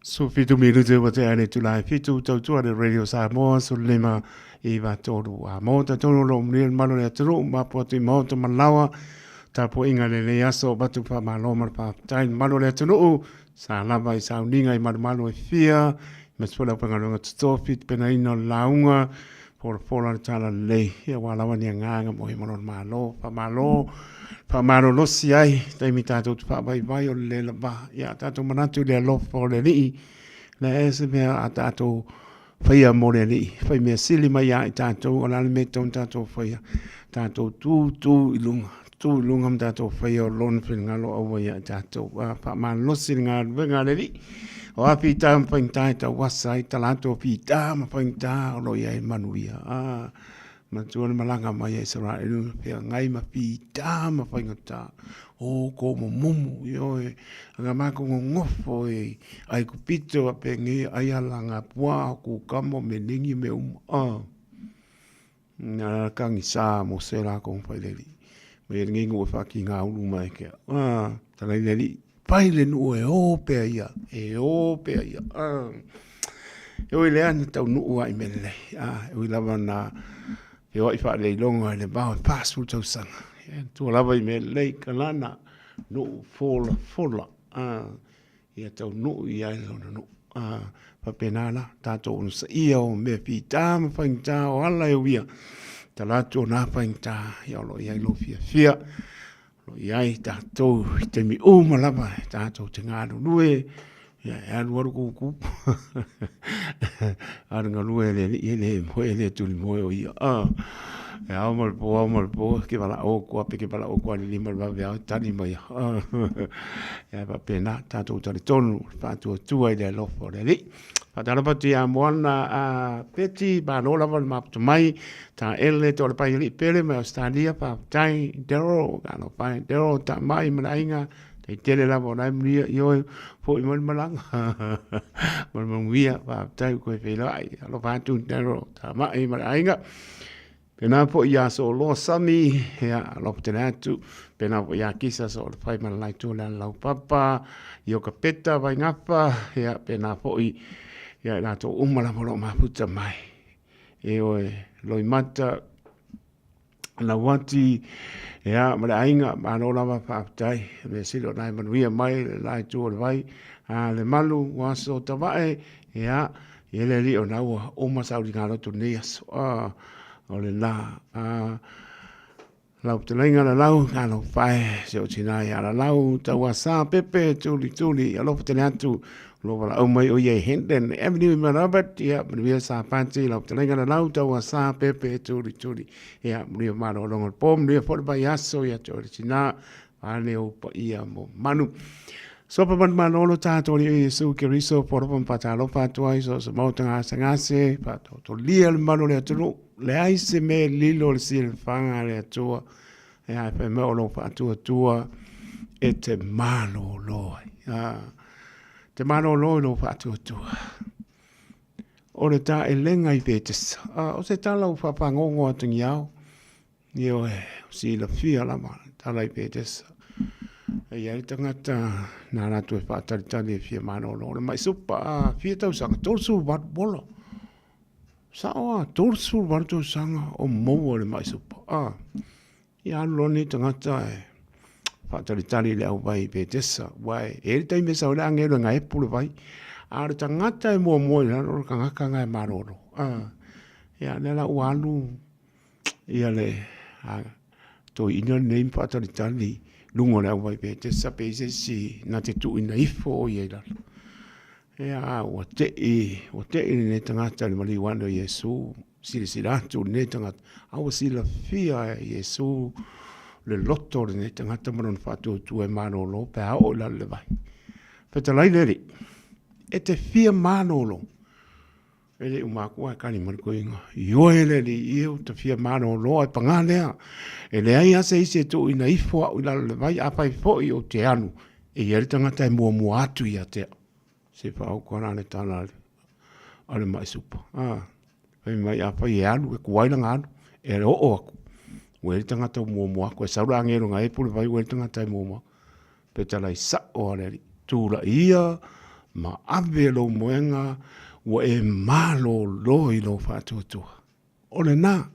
17 minute ua tea le itula e 7, tautua le Radio Samoa, 15 9 3 a mo tatonu lo manuia le mamalu o le atunuu, mapu atu i maota ma laoa, tapuaiga i lenei aso, avatu faamalo ma le faafetai i le mamalu o le atunuu, sa lava i sauniga i malumalu e fia, aemaise foi le aufaigaluega totofi, tapenaina o le lauga, folafola le talalelei, ia aua lava ni agaga mo ia ma lona Malo. Faamalo, faamalolosi ai, taimi tatou te faavaivai o le le lava, ia tatou manatu i le alofa o le Alii, leai se mea a tatou faia mo le Alii, fai mea sili mai ia i tatou, o le a le mea e tatau ona tatou faia, tatou tu, tu i luga, tu i luga ma tatou faia o Lona finagalo aua ia i tatou. A faamalolosi le galuega a le Alii, o a fita ma faigata e tauasa ai, tala atu o fita ma faigata o lo o i ai manuia. A manatua le malaga mai a Isaraelu na feagai ma fita ma faigata, o ko mumumu, ioe, anga makou gogofo i Aikupito a penei ai ala nga pua o kukama o meningi me uma. Ah. Na kagisa mo se la kong fai le alii. Mai e lenei nuu e faatigaulu mai ke. Ah, talai le alii. Fai le nuu e o pea ia, e o pea ia. Ah. E ui lea na taunuu lava i mea lelei. Ah, e ui lava na feoai faaleiloga i le vao e 40 tausaga. Ia, tua lava i mea lelei, kalana, nuu folafola. Ah, ia taunuu i ai lona nuu. A, faapena la, tatou onosaia o mea fita ma faigata o ala e uia, tala atu o na faigata, ia o lo o i ai lou fiafia, o lo o i ai tatou i taimi uma lava e tatou te galulue, ia e alualu kūkū. A o le galue e le alii e le moe, e le tulimoe o ia. A, e ao ma le po, ao ma le po, ke valaau atu a pe ke valaau atu a i le 5 i le vaveao e tali mai lava. Ia e faapena, tatou talitonu i le faatuatua i le alofa o le Alii. Faatalofa atu ia Moana a Peti, malo lava le maputa mai, Taele Toalepai Alii Pele mai Ausetalia, faafetai Daryl, talofa e Daryl, Tamai ma le aiga, tai tele lava o la e manuia, ioe, foi mai le malaga ma le manuia, faafetai ua toe feiloai, alofa atu Daryl, Tamai ma le aiga. Pēnā foi iā Soloa Sami, ia, alofa tele atu. Pēnā foi iā Kisa Soolefai ma le la itu o le Alalaupapa, Ioka Peta Vaingafa, ia, pēnā foi ia i latou uma lava o lo o mafuta mai. Ioe, Loimata, Lauati, ia, ma le aiga, malo lava faafetai. Mea sili o na e manuia mai le la itu o le vai. A le malu, ua aso tavae, ia, Ia le alii o na ua uma sauliga loto nei aso. Ah, o le la. Ah, lau fetalaiga Lalau, talofa e, si ou tina ia Lalau, Tauasa Pepe, tuli tuli, alofa tele atu, lo valaau mai o ia i Hendon Avenue i Mount Albert, ia, manuia Sapati, lau fetalaiga Lalau, Tauasa Pepe, tuli tuli, ia, manuia malologa o le po, manuia foi le vaiaso ia te oe le tina, Pane ou paia mo manu. Sopa manumalo lo tātou Alii o Iesu Keriso, polofa ma whātālofa atu ai, so se maota ngasengase, whātautolia le mamalu o le atunuu, leai se mea e lilo le silafaga a le Atua, e ai whai mai o lou whaatuatua e te malōlō ai. Ah, te malōlō i lou whaatuatua. O le taelega i Petesa. Ah, o se tala ua whawhangongo atu ngi ao, Ioe, o silafia lava le tala i Petesa. E i ai le tagata nā rātou e whātalitali e fia malōlō. O le mai supa, a, fia tausaga, 38 wola. Sao a, 38 tausaga o maua le mai supa. A, ia alu loa lenei tagata e whātalitali i le au vai i Petesa. Ua e, e le taimi e sau ai le agelu e ngaepu le vai. A o le tagata e muamua i lalo o le tagata nga e malōlō. A, ia, lea la ua alu Ia le toeaina lenei ma faatalitali i luga o le auvae Petesa pe i ai se isi na te tuuina ifo o ia i lalo. Ia a ua tei, ua tei lenei tagata i le maliu ane o Iesu, silasila atu lenei tagata, a ua silafia e Iesu le loto o lenei tagata ma lona faatuatua e malolo pe a oo i lalo i le vai. Fetalai le Alii, e te fia malolo E le i uma atu ae kali mai le toeaina, Ioe le Alii e, ou te fia malōlō ae pagā lea, e leai lava se isi e tuuina ifo au i lalo o le vai, afai foi ou te alu, e i ai le tagata e muamua atu ia te au. Se whaoko ana le tala a le mai supa. Ah, fai mai afai e alu, e kuai langa alu, e oo aku. Ua i ai le tagata ua muamua atu, e sau le agelo na e pule vai ua i ai le tagata e muamua atu. Fetalai sao a le Alii, tulaia ma ave lou moega ua e malolo i lou faatuatua. O lena,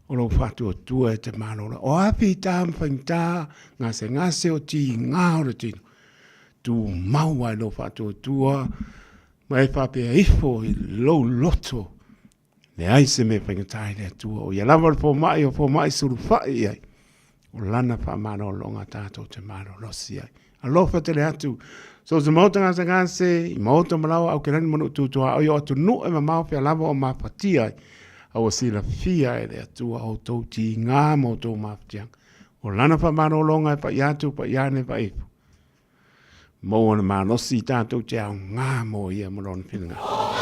o lou faatuatua e te malolo. O a fita ma faigata, gasegase o tiga o le tino, tumau lava i lou faatuatua ma e faapea ifo i lou loto Leai se mea faigata i le Atua, o ia lava o le fomai o fomai sulufai i ai, o lana faamalologa tatou te malolosi ai. Alofa tele atu, so se maota gasegase, i maota malaoa Aukelani ma nuu tutuaoi o atunuu e mamao fea lava o mafatia ai, a ua silafia e le Atua outou tiga ma outou mafatiaga. O lana faamalologa e pai atu, pai ane, pai ifo. Maua le malosi tatou te aoga mo ia ma lona finagalo.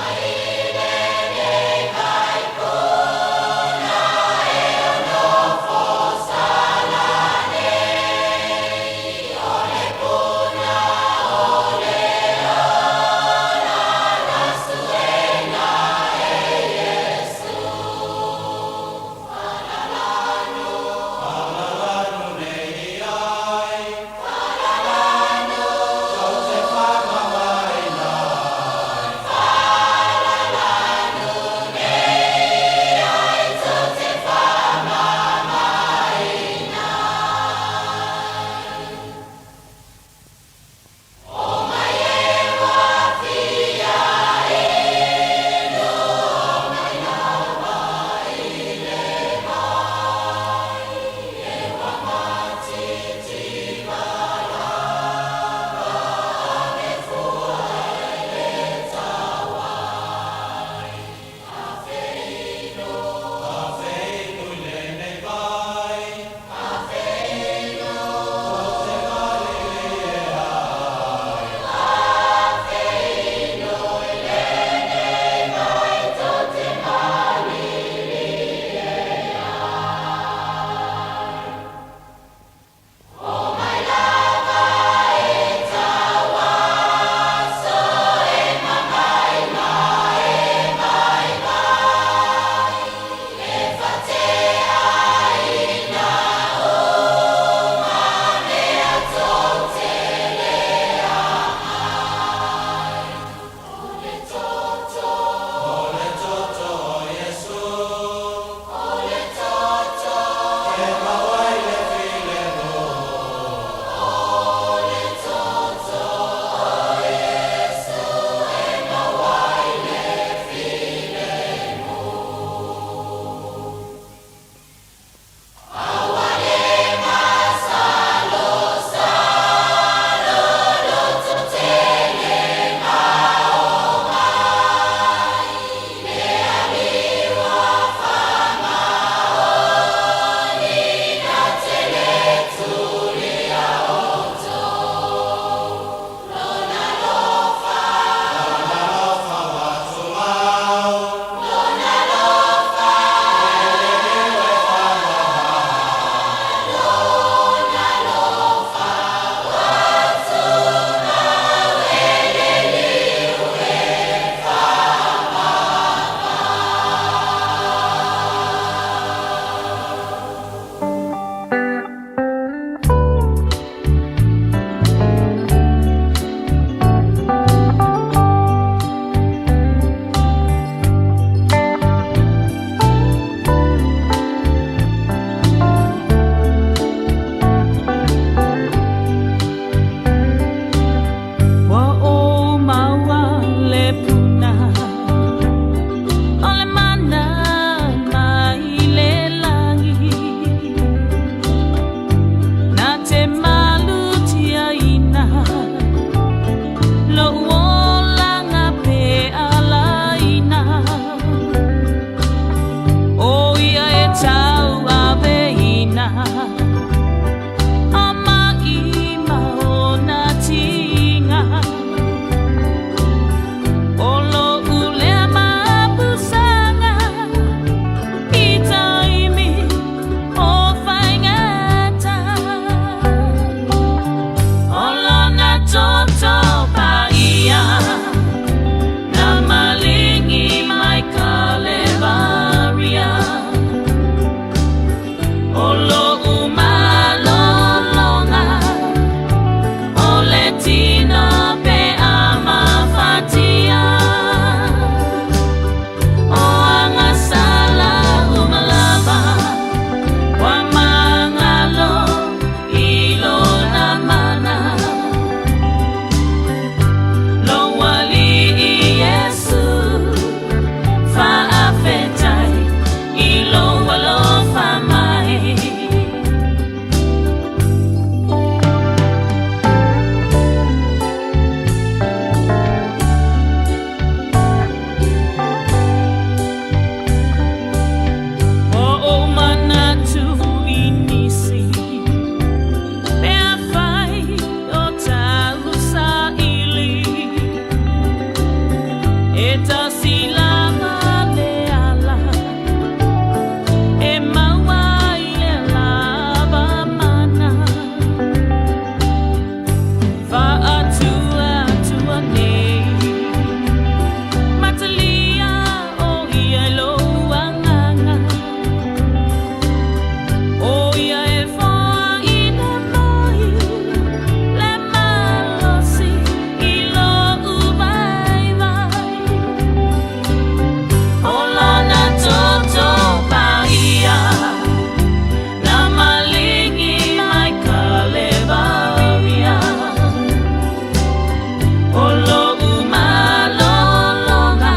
O lo'u malologa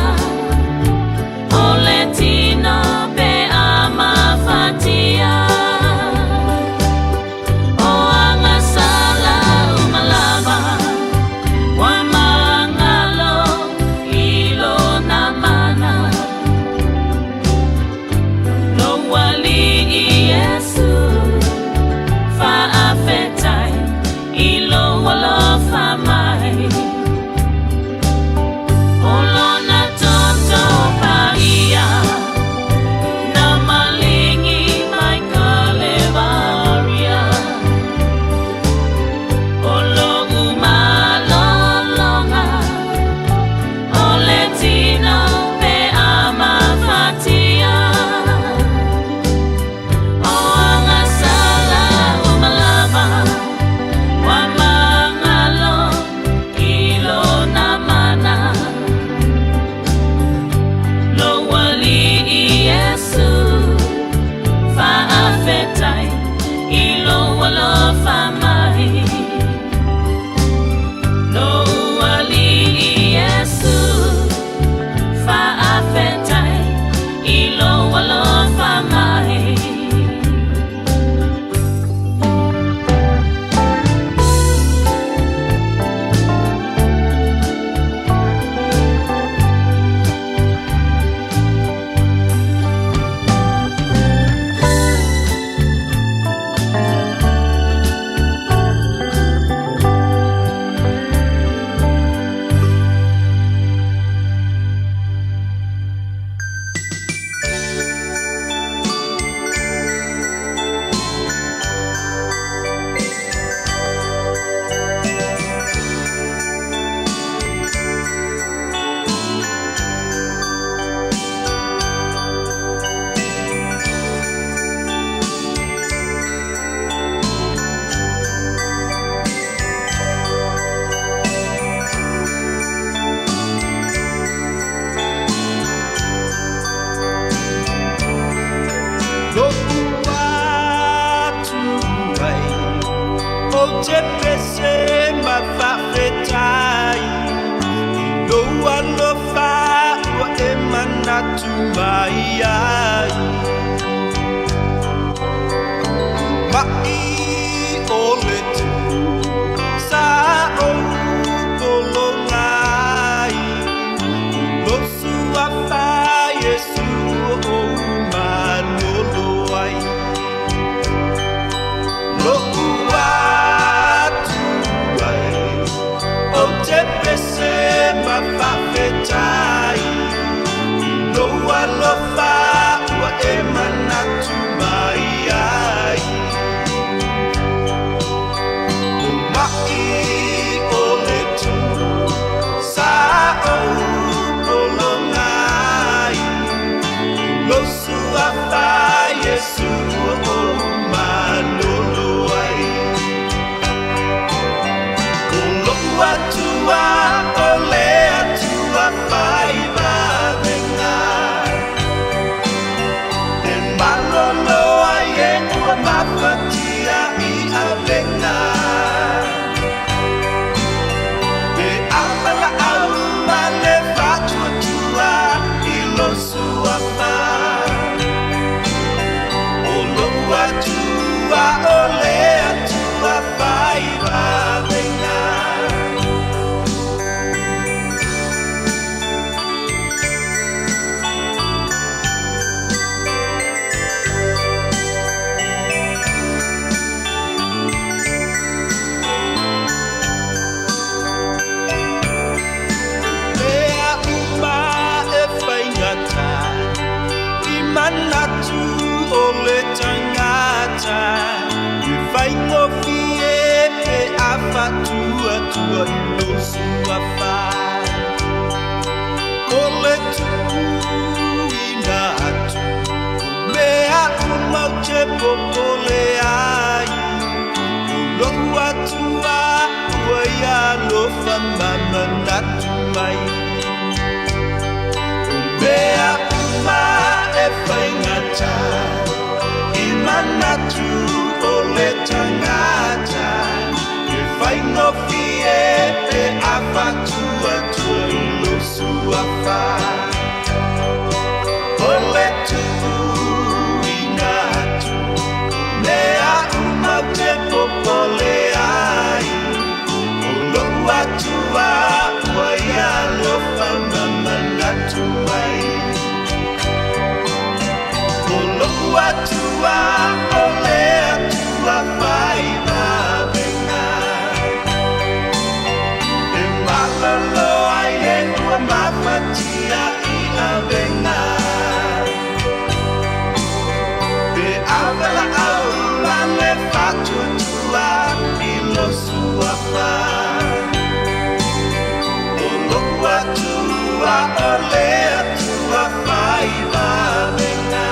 o le tino pe a mafatia O agasala uma lava ua magalo i lona mana Lou Alii Iesu faafetai i lou alofa mai O lona toto paia na maligi mai Kalevaria O lo'u malologa o le tino pe a mafatia O agasala uma lava ua magalo i lona mana Lou Alii Iesu faafetai i lou alofa mai Lou Alii Iesu faafetai i lou alofa mai. Lo'u atu ai ou te pese ma faafetai i lou alofa ua e manatu mai ai. Ma'i o le tu sa ou pologa ai, lou suafa Iesu ou malolo ai. Lo'u atu ai ou te pese ma faafetai i lou alofa ua e manatu mai ai. O ma'i o le tu sa ou pologa ai, lou suafa Iesu ou malolo ai. O lo'u Atua o le Atua fai vavega e malolo ai e ua mafatia i avega. Pe a valaau ma le faatuatua i lou suafa. O lo'u Atua o le Atua fai vavega. Mea uma e faigata i manatu o le tagata, e faigofie pe a faatuatua i lou suafa. O le tuuina atu o mea uma ou te popole ai, o lo'u Atua ua ia alofa ma manatu mai. O mea uma e faigata i manatu o le tagata, e faigofie pe a. Atua ua ia alofa ma manatu mai. O lo'u Atua o le Atua fai vavega. E malolo ai e ua mafatia i avega. Pe ave laau ma le faatuatua i lo suafa. O lo'u Atua o le Atua fai vavega.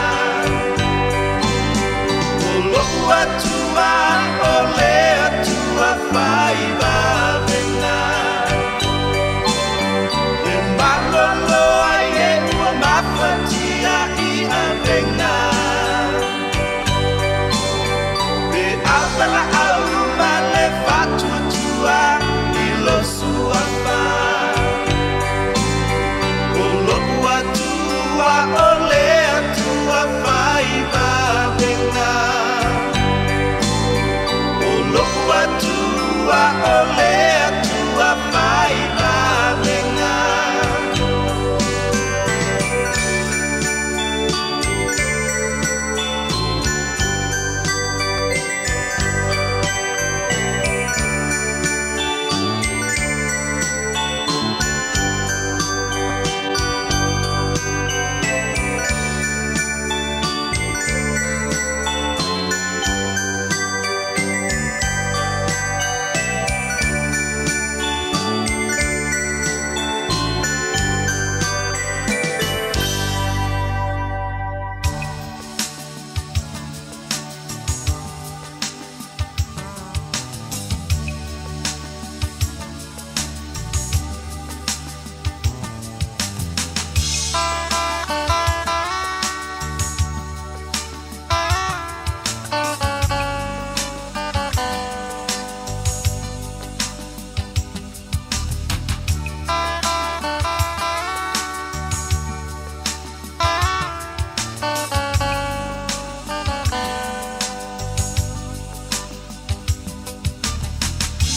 O lo'u Atua o le Atua fai vavega. E malolo ai e ua mafatia i avega. Pe ave laau ma le faatuatua i lo suafa. O lo'u Atua o le Atua fai vavega. O lo'u Atua o le Atua fai vavega.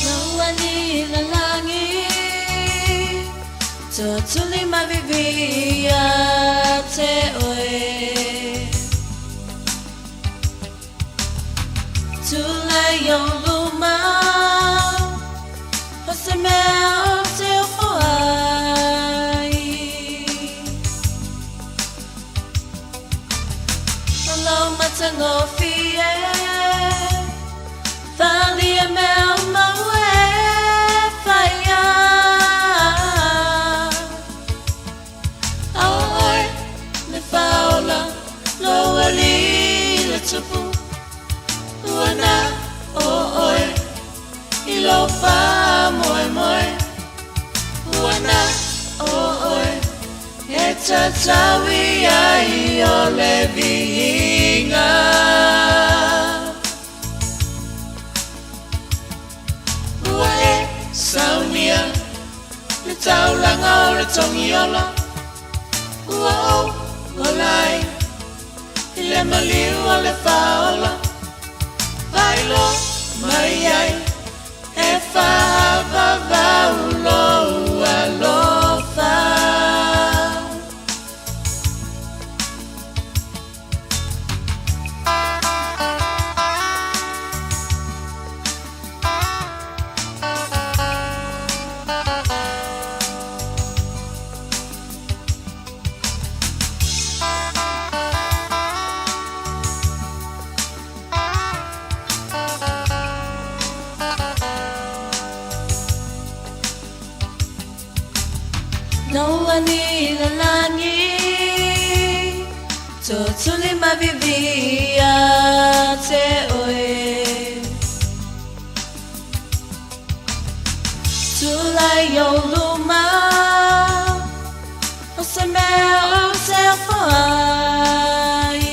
Lou Alii i le lagi, Tootuli ma viivii ia te oe. Tulai i ou luma, O se mea ou te ofo ai. O lou matagofie, Falia mea uma ua e faia. O oe le Faaola, lou Alii le Tupu, Ua na o oe i lou faamoemoe. Ua na o oe e tatau i ai o le viiga. Ua e saunia le taulaga o le Togiola, Ua ou ola ai i le maliu o le Faaola, Faailoa mai ai e faavavau lou alofa. Lou Alii i le lagi, Tootuli ma viivii ia te oe. Tulai i ou luma, O se mea ou te ofo ai.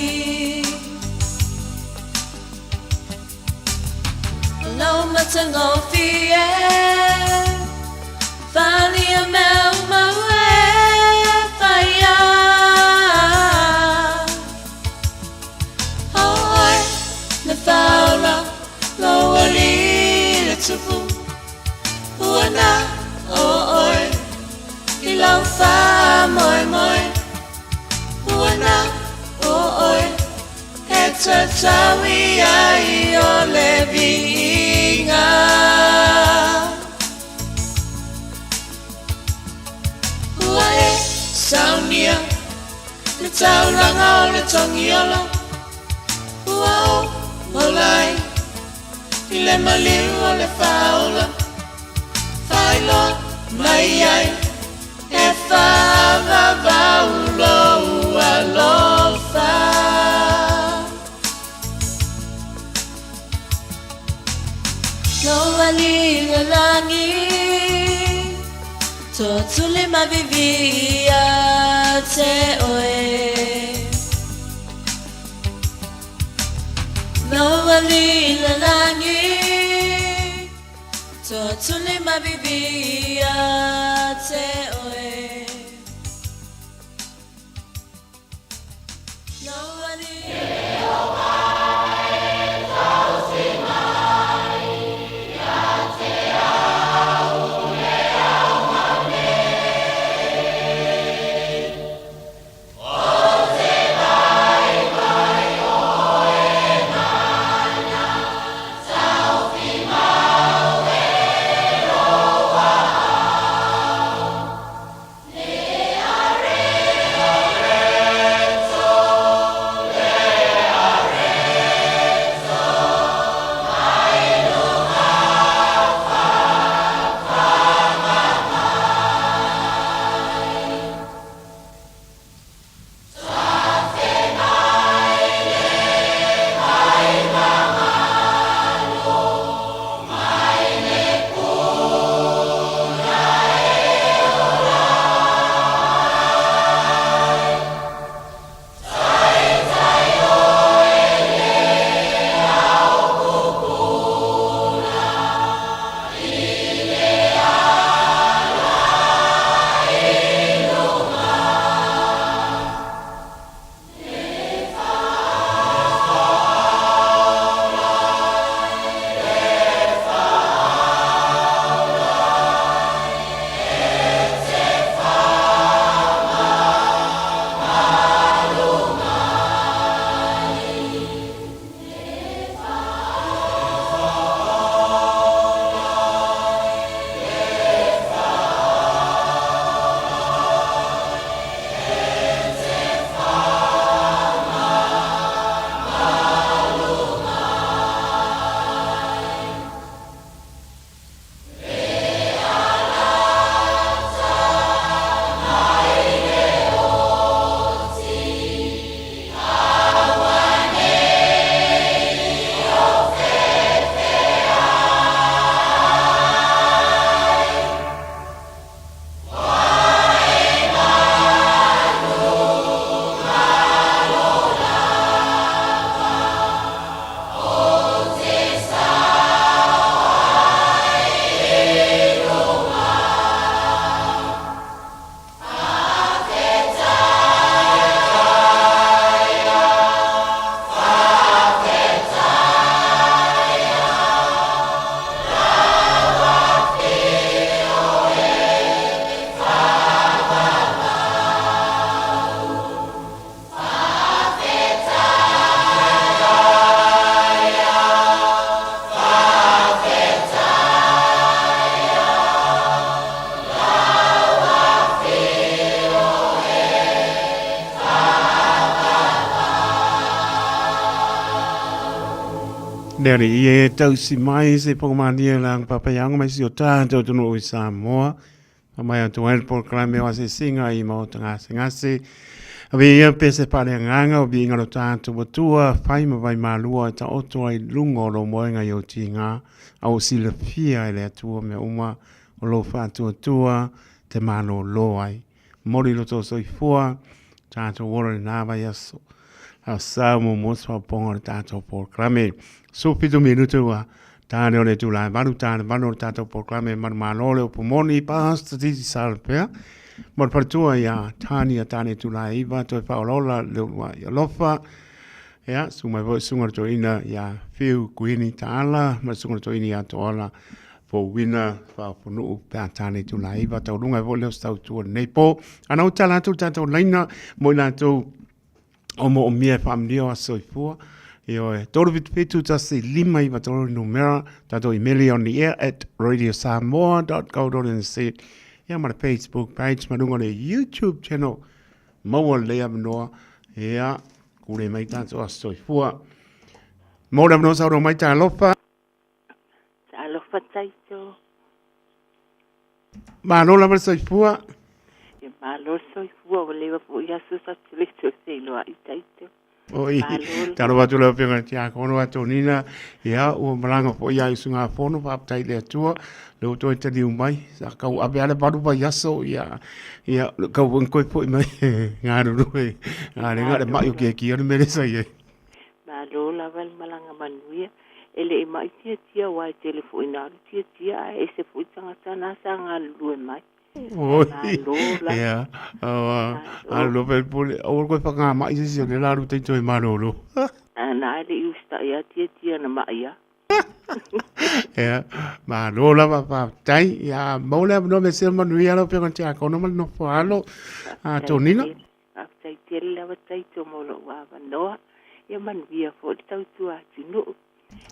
O lou matagofie, Falia mea uma ua e faia. O oe le Faaola, lou Alii le Tupu, Ua na lou faamoemoe Ua na o oe e tatau i ai o le viiga. Ua e saunia le taulaga o le togiola, ua ou ola ai i le maliu o le faaola, faailoa mai ai e faavavau lou alofa. Lou alii le lagi, Tootuli ma vivii ia te oe. Lou alii le lagi, Tootuli ma vivii ia te oe. Lou alii. Le alii e tausi mai se pogamalie la papaiaga mai si o tatou atunuu i Samoa. Fa mai atu ai le polokalame o asiasiga i maota gasegase. Ave ia pe se faaleagaga o viiga lo tatou Atua, fai ma vai malua e taoto ai luga o lou moega i ou tiga, a ua silafia e le Atua mea uma o lou faatuatua te malōlō ai. Momoli lo tou soifua, tatou ola i lena vaiaso. A sa muamua se faaopoopoga o le tatou polokalame. 17 minute ua ta lea o le itula e 8, ta le 8 o le tatou polokalame manumalo le upu moni, Pastor Titi Salapea. Mo le faletua ia Tania Tane itula e 9, toe faaolaola le uluai alofa. Ia, susu mai foi le susuga i le toeaina ia Fiu Kuini Taala ma le susuga i le toeaina ia Toala. fouina faaofonuu pe a tā le itula 9 tauluga ai foi lea o se tautua i lenei po. Ana ua tala atu le tatou laina mo i latou o moomia e faamanuia o aso soifua. Ioe, 377 1 5 3 le numera, tatou imeli on the air at radiosamoa.co.nz ia ma le Facebook page ma luga o le YouTube channel maua lelei avanoa ia kule mai tatou aso soifua. Mo le avanoa saunoa mai talofa. Talofa Taito. Malo lava le soifua. Ia malo le soifua, ua leva foi aso sa te le toe feiloai Taito. Oi, talofa atu lau Afioga i le Tiakono Atonina, ia ua malaga foi ia i usugafono, faafetai i le Atua, lea ua toe taliu mai, sa tau ave lava le valu vaiaso, ia, ia tau foi ona toe foi mai galulue, a lea na o le mai o kiakia le mea lea sa i ai. Malo lava le malaga manuia. E le i mai tiatia aua e tele foi ina alu tiatia ae ese foi tagata na sa galulue mai. Oi, Malo lava. ia, alu loa pe pule, aua le koe whakangamai se isi o le la alu taito e malolo. A na e le i usitai a tiatia na mai a. Ia, malo lava faafetai. Ia, maua le avanoa me sila manuia lau Afioga i le Tiakono ma le nofo alo a Tonina. Faafetai tele lava Taito mo lou avanoa. Ia manuia foi le tautua atunuu.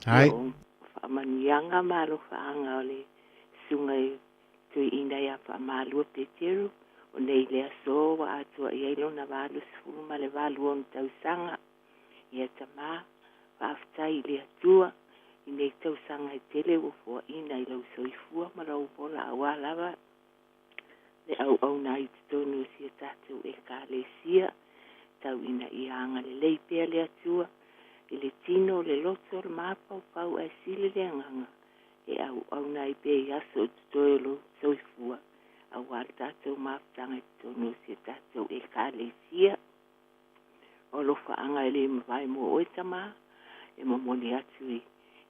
Hai. O faamanuiaga ma alofaaga o le Susuga i Tuiina ia Faamalua Peteru, o nei le aso ua atoa i ai lona 88 ona tausaga. Ia tama, faafetai i le Atua i nei tausaga e tele ua foaina i lou soifua ma lou ola aua lava le auauna ai i totonu o si a tatou Ekalesia, tau ina ia agalelei pea le Atua i le tino, le loto, le mafaufau ae sili le agaga e auauna ai pea i aso o totoe o lou soifua aua le tatou mafutaga i totonu o si a tatou Ekalesia. O alofaaga e le mavae mo oe tama, e momoli atu i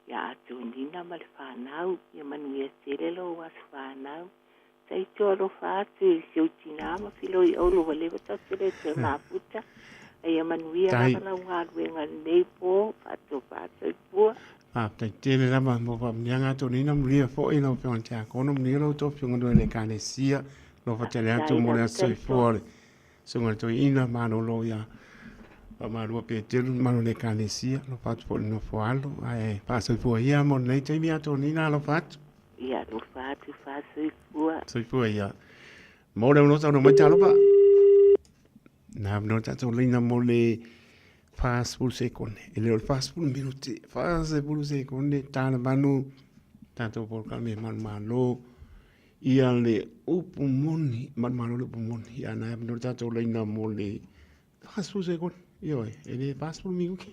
ia Atonina ma le fanau, ia manuia tele lou aso fanau. Taito alofa atu i si ou tinā ma Filoi Olo ua leva tatou te le toe mafuta. A ia manuia lava lau galuega i lenei po, faatofa soifua. Faafetai tele lava mo faamanuiaga Atonina, manuia foi lau Afioga i le Tiakono, manuia lo outou afioga i le Ekalesia. Alofa tele atu mo le aso soifua o le Susuga i le Toeaina, malolo ia Faamalua Peteru, le mamalu o le Ekalesia, alofa atu foi i le nofo alo, ae faasoifua ia mo lenei taimi Atonina, alofa atu. Ia alofa atu, faasoifua. Soifua ia. Mo le ono saunoa mai talofa. Na avanoa tatou laina mo le 40 sekone. E le o le 40 minute, 40 sekone, tāna manu, tatou polokalame manumalo. Ia le upu moni, manumalo le upu moni. Ia na avanoa tatou laina mo le 40 sekone. Ioe, e le 40 minute.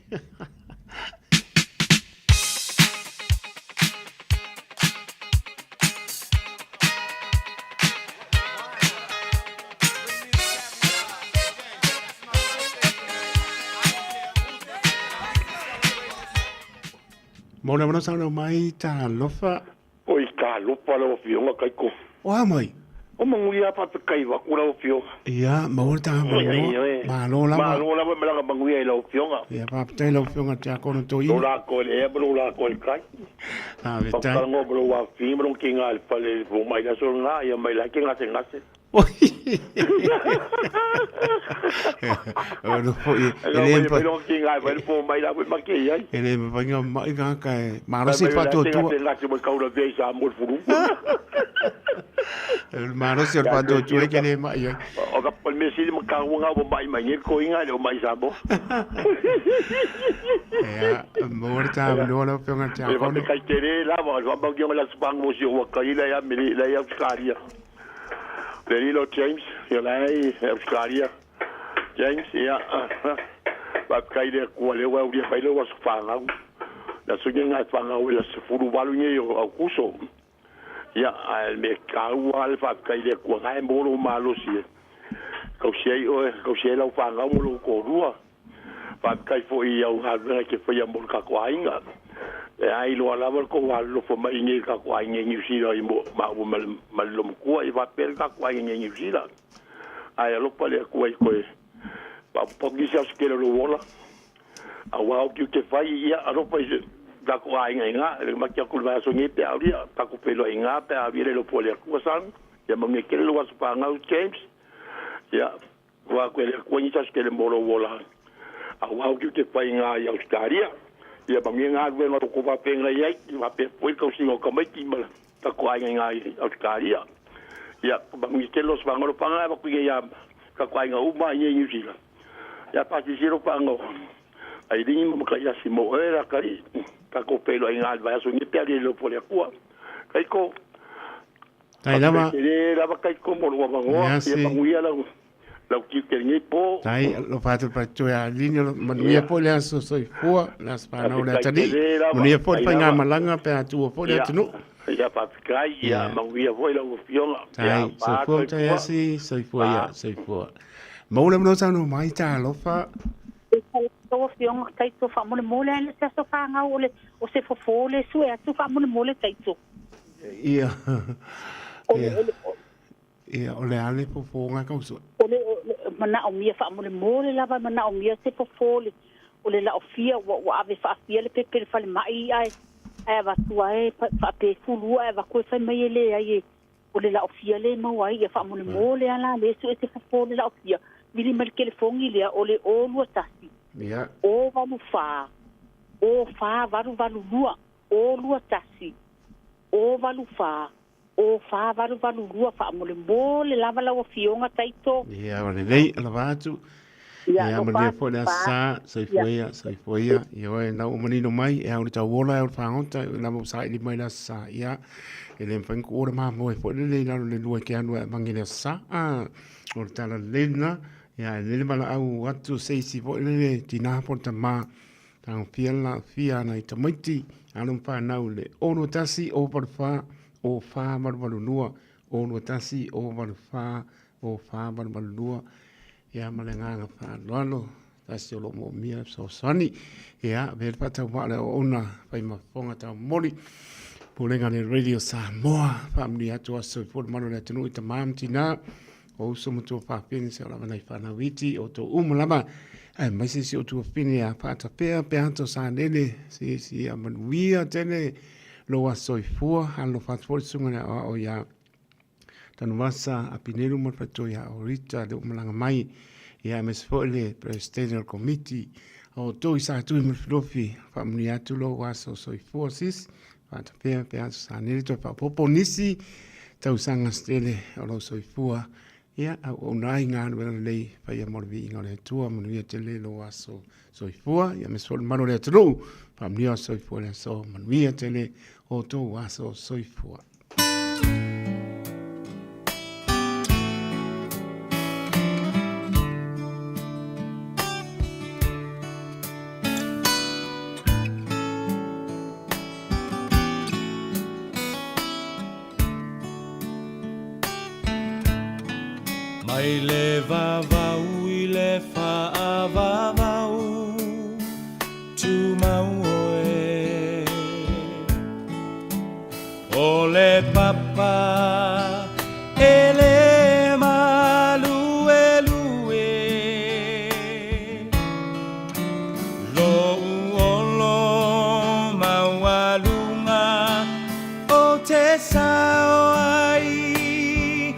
Mo le avanoa saunoa mai talofa. Oi talofa lau afioga Kaiko. O a mai? O manuia faafetai atu lau afioga. Ia, maua le taavanoa. Malo lava. Malo lava malaga manuia i lau afioga. Ia, faafetai lau afioga Tiakono Toeaina. Lo lako i le ea ma lo lako i le tai. Faafetai. Faafetai ma lou afifio ma lou tiga i le fale i le fomai i le aso lena, ia mai la e te gasegase. E le mafai ona mai tagata e malosi le faatuatua. O le malosi o le faatuatua e te le mai ai. O le mea sili ma ua mai mai nei toeaiina e le o mai i Samoa. Ia, maua le avanoa lau Afioga i le Tiakono. E faafetai tele lava o le faamaoniaga o le Aso Pago mo si ou ata la e i Ausetalia. Le alii lea o James, ia la e i Ausetalia. James, ia, faafetai i le Atua lea ua e aulia mai lou aso fanau. Le aso nei na e fanau ai le aso 18 nei o Aukuso. Ia, ae o le mea taua lava le faafetai i le Atua na e maua lou malosi e tausi ai oe, tausi ai lau fanau ma lou toalua. Faafetai foi i au galuega e te faia mo le tatou aiga. E a iloa lava le tou alolofa mai i inei i le tatou aiga i Niu Sila i maua ma le ma le loomatua ia faapea le tatou aiga i Niu Sila. Ae alofa le Atua i toe faaopoopo atu nisi aso tele o lou ola. Aua o tiute fai ia alofa i se takou aiga i ina, e maki atu i le vaiaso nei pe a aulia, tatou feiloai i ina pe a avia le iloa pua e le Atua son. Ia manuia tele lou aso fanau James. Ia, ua atu e le Atua nisi aso tele mo lou ola aua ou tiute fai i ina i Ausetalia. Ia manuia galuega o lo o outou faafeagai ai, faapea foi le tausiga o tamaiti ma le tatou aiga i ina i Ausetalia. Ia, manuia tele lou aso fanau. O le alofaga e avatu i ai ia tatou aiga uma i inei i Niu Sila. Ia faasilasila faga o Ailini ma Mataiasi mo oe Lakalii. Tatou feiloai i ina i le vaiaso nei pe a le iloa pua e le Atua. Kaiko. Tai lava. Tele lava Kaiko mo lou avanoa. Ia manuia lau lau tiute i lenei po. Tai alofa atu le faitotoa ia Ailini, manuia foi le aso soifua, le aso fanau o le atalii. Manuia foi le faigamalaga pe a tuua foi le atunuu. Ia faafetai, ia manuia foi lau afioga. Tai, soifua Mataiasi, soifua ia, soifua. Maua le avanoa saunoa mai, talofa. Lau afioga Taito faamolemole a le se aso fanau o le o se fofo le sue atu faamolemole Taito. Ia. Ia. Ia, o le a le fofoga kau sue? O le manaomia faamolemole lava e manaomia se fofo le o le laofia ua ua ave faafia le pepe i le falemai ae ae avatu ae faapefulu ae avatu e fai mai e leai e o le laofia le maua ai ia faamolemole a la le sue se fofo o le laofia vili mai le telefoni lea o le 021 Ia. 084 04882 021 084 O 4882 faamolemole lava lau afioga Taito. Ia ua lelei lava atu. Ia Ia alofa manuia atu foi le aso pa. sa, soifua Ia. ia, soifua ia. Ia oe lau ua manino mai, e au le tauola, e au le fagota, e lava ua saili mai le aso sa. Ia, e le mafai ona tuua le mamoe foi lele i lalo o le lua e te alu ai e avagi le aso sa. Ah, o le tala lelei lena. Ia, e lelei le valaau atu se isi foi lele, tina po o le tama, Tagofia le laafia a nai tamaiti, alo ma fanau i le 61 084 0482, 61 084 0482, ia ma le agaga faaaloalo, tasi o lo o moomia le fesoasoani. Ia, avea le faatauvaa o le auauna fai ma fofoga taumoli. Pulega a le Radio Samoa, faamanuia atu aso soifua le mamalu o le atunuu i tama ma tina, o uso ma tuafafine se o lava nai fanau iti o tō uma lava aemaise si o tuafafine a Faatapea Peato Sanele si si a manuia tele lou aso soifua alofa atu foi le susuga i le aoao ia Tanuvasa Apinelu ma le faitotoa ia Orita le ua malaga mai ia aemaise foi le Presidente o le Komiti o outou i Satui ma le Filofi faamanuia atu lou aso soifua sis Faatapea Peato Sanele toe faaopoopo nisi tausaga se tele o lou soifua ia auauna ai galuega lelei faia mo le viiga o le Atua manuia tele lou aso soifua ia aemaise foi le mamalu o le atunuu faamanuia aso soifua i le aso manuia tele o tou aso soifua. Mai le vavau i le faavavau Tumau oe O le papa e le maluelue Lou olo maualuga o te sao ai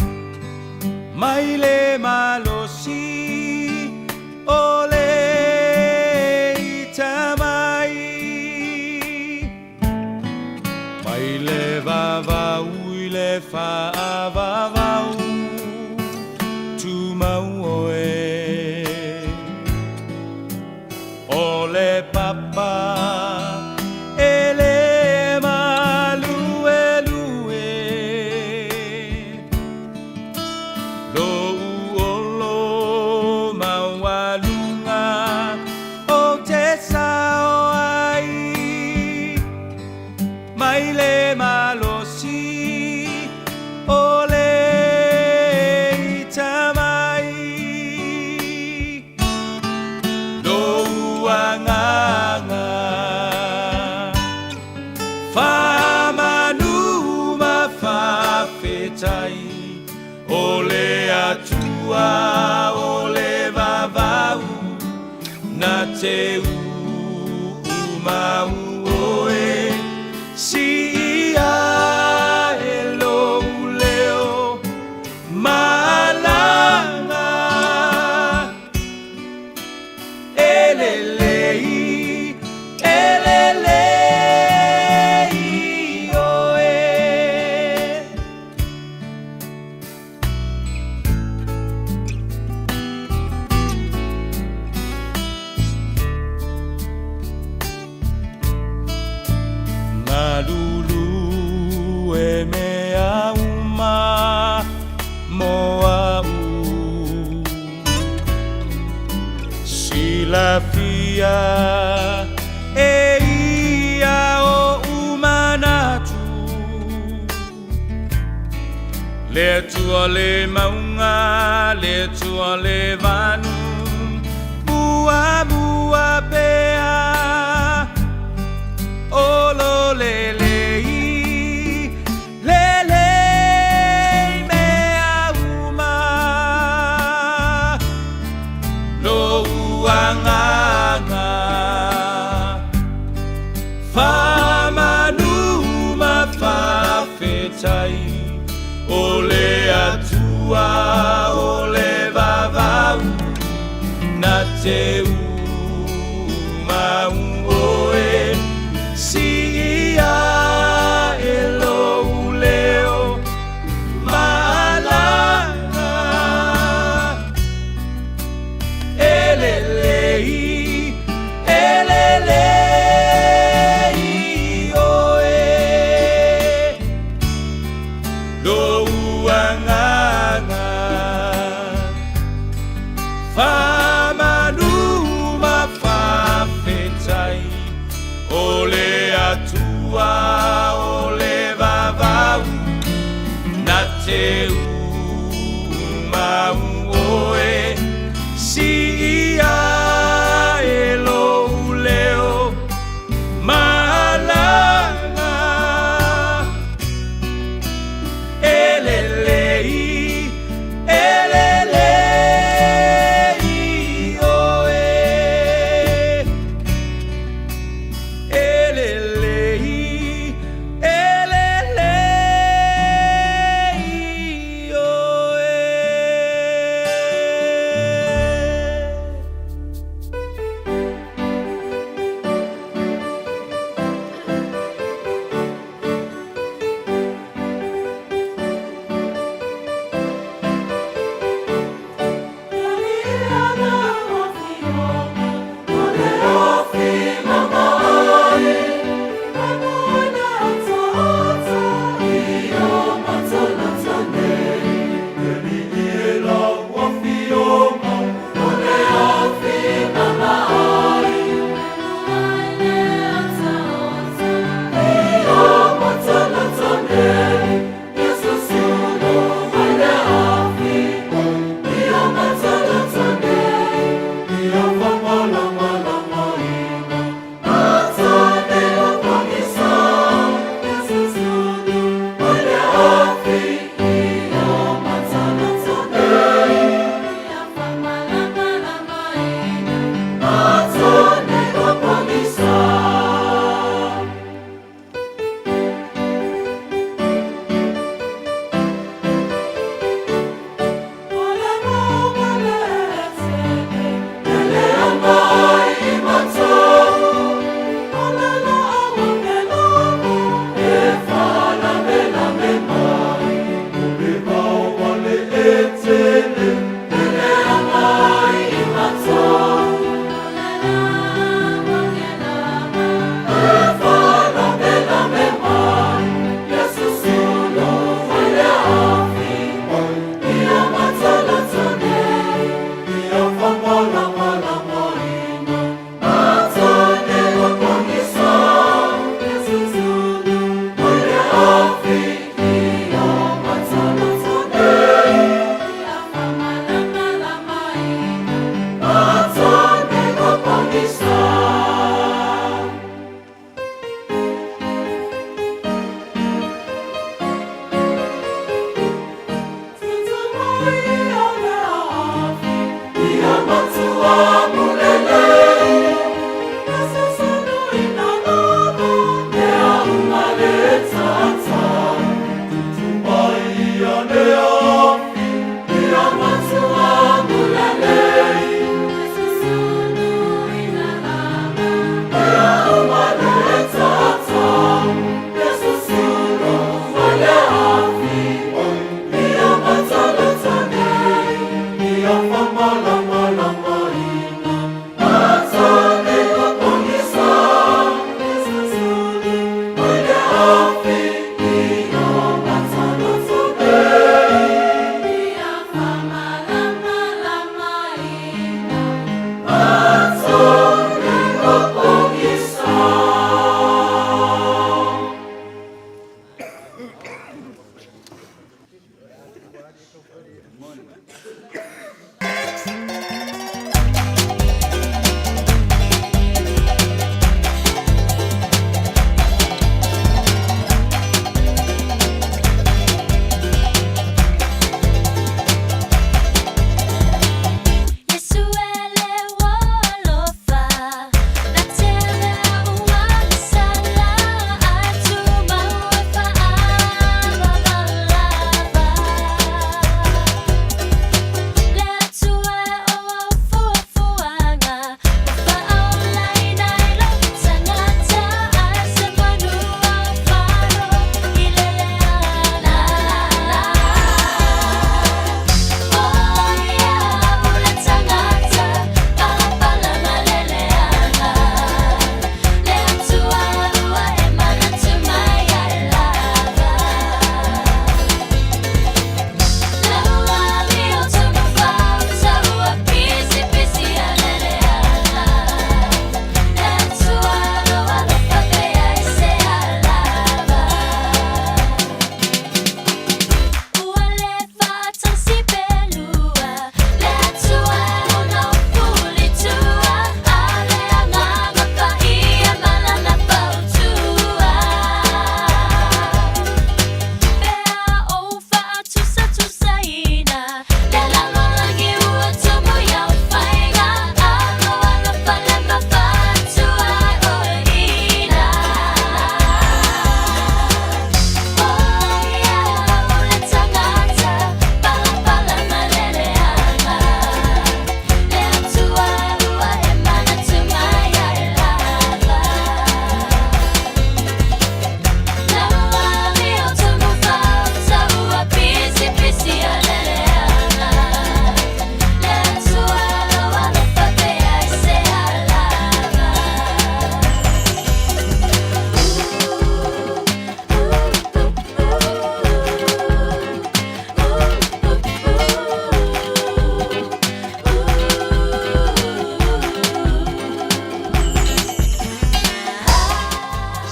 Mai le malosi o le ita mai Mai le vavau i le faavavau Tumau oe O le papa e le maluelue Lou olo maualuga o te sao ai Mai le malosi o le ita mai Lou agaga Faamanu ma faafetai O le Atua o le vavau Na te uu mau oe. Silafia e ia oʻu manatu. Le Atua le mauga, le Atua le vanu, muamua pea o lo lelei, lelei mea uma. Lou agaga faamanu ma faafetai, o le Atua o le vavau na te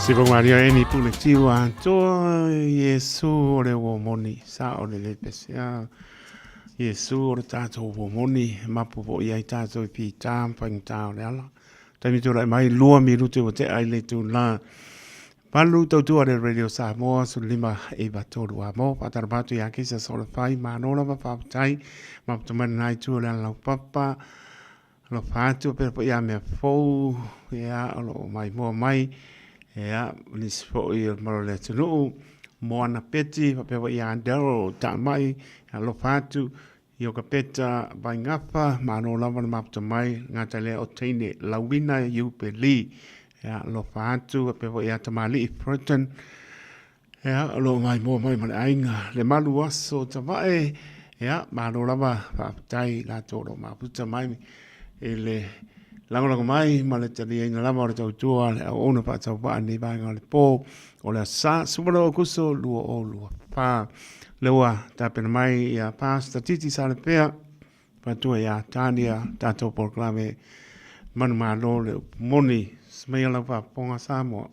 Sipo Maria Emi Pule Tiu Atoa Iesu o le ua moni sa o le le pesea Iesu o le tātou ua moni mapu po i ai tātou i pita whaingata o le ala. Taimi tūrai mai lua minute ua tea i le itula valu tautua le Radio Samoa 15 9 3 a mo whaatarapa atu ia kisa sola whai māno lava whaapatai maputamani nai tu o le ala laupapa alofa atu pera po ia mea fou ia o loo mai moa mai ia nisi foi o le malo o le atunuu Moana Peti faapea foi ia Daryl Taamai alofa atu Iokapeta Vaingafa, malo lava le mafuta mai, le gata lea o teine Lauina Iupe Lee, ia alofa atu, faapea foi ia Tamalii Burton, ia o lo o maimoa mai ma le aiga, le malu aso Tavae, ia malo lava, faafetai i latou o lo o mafuta mai i le lagolago mai ma le taliaina lava o le tautua a le auauna faatauvaa i lenei vaega o le po o le aso Sa, 10 Aokuso 2024. Lea ua tapena mai ia Pastor Titi Salepea, fatua ia Tania, tatou polokalame manumalo le upu moni. Smaia lau faafofoga Samoa.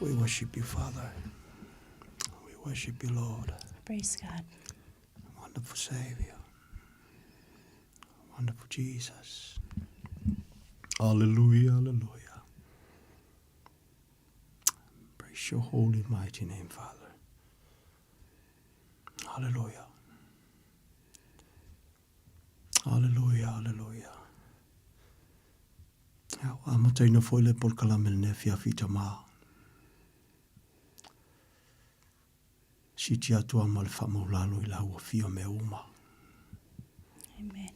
We worship you, Father. We worship you, Lord. Praise God. Wonderful Savior. Wonderful Jesus. Hallelujah, hallelujah. Praise your holy, mighty name, Father. Hallelujah. Hallelujah, hallelujah. Ia, ua amataina foi le polokalame lenei afiafi tamā. Siti atu a ma le faamaulalo i lau afio mea uma. Amen.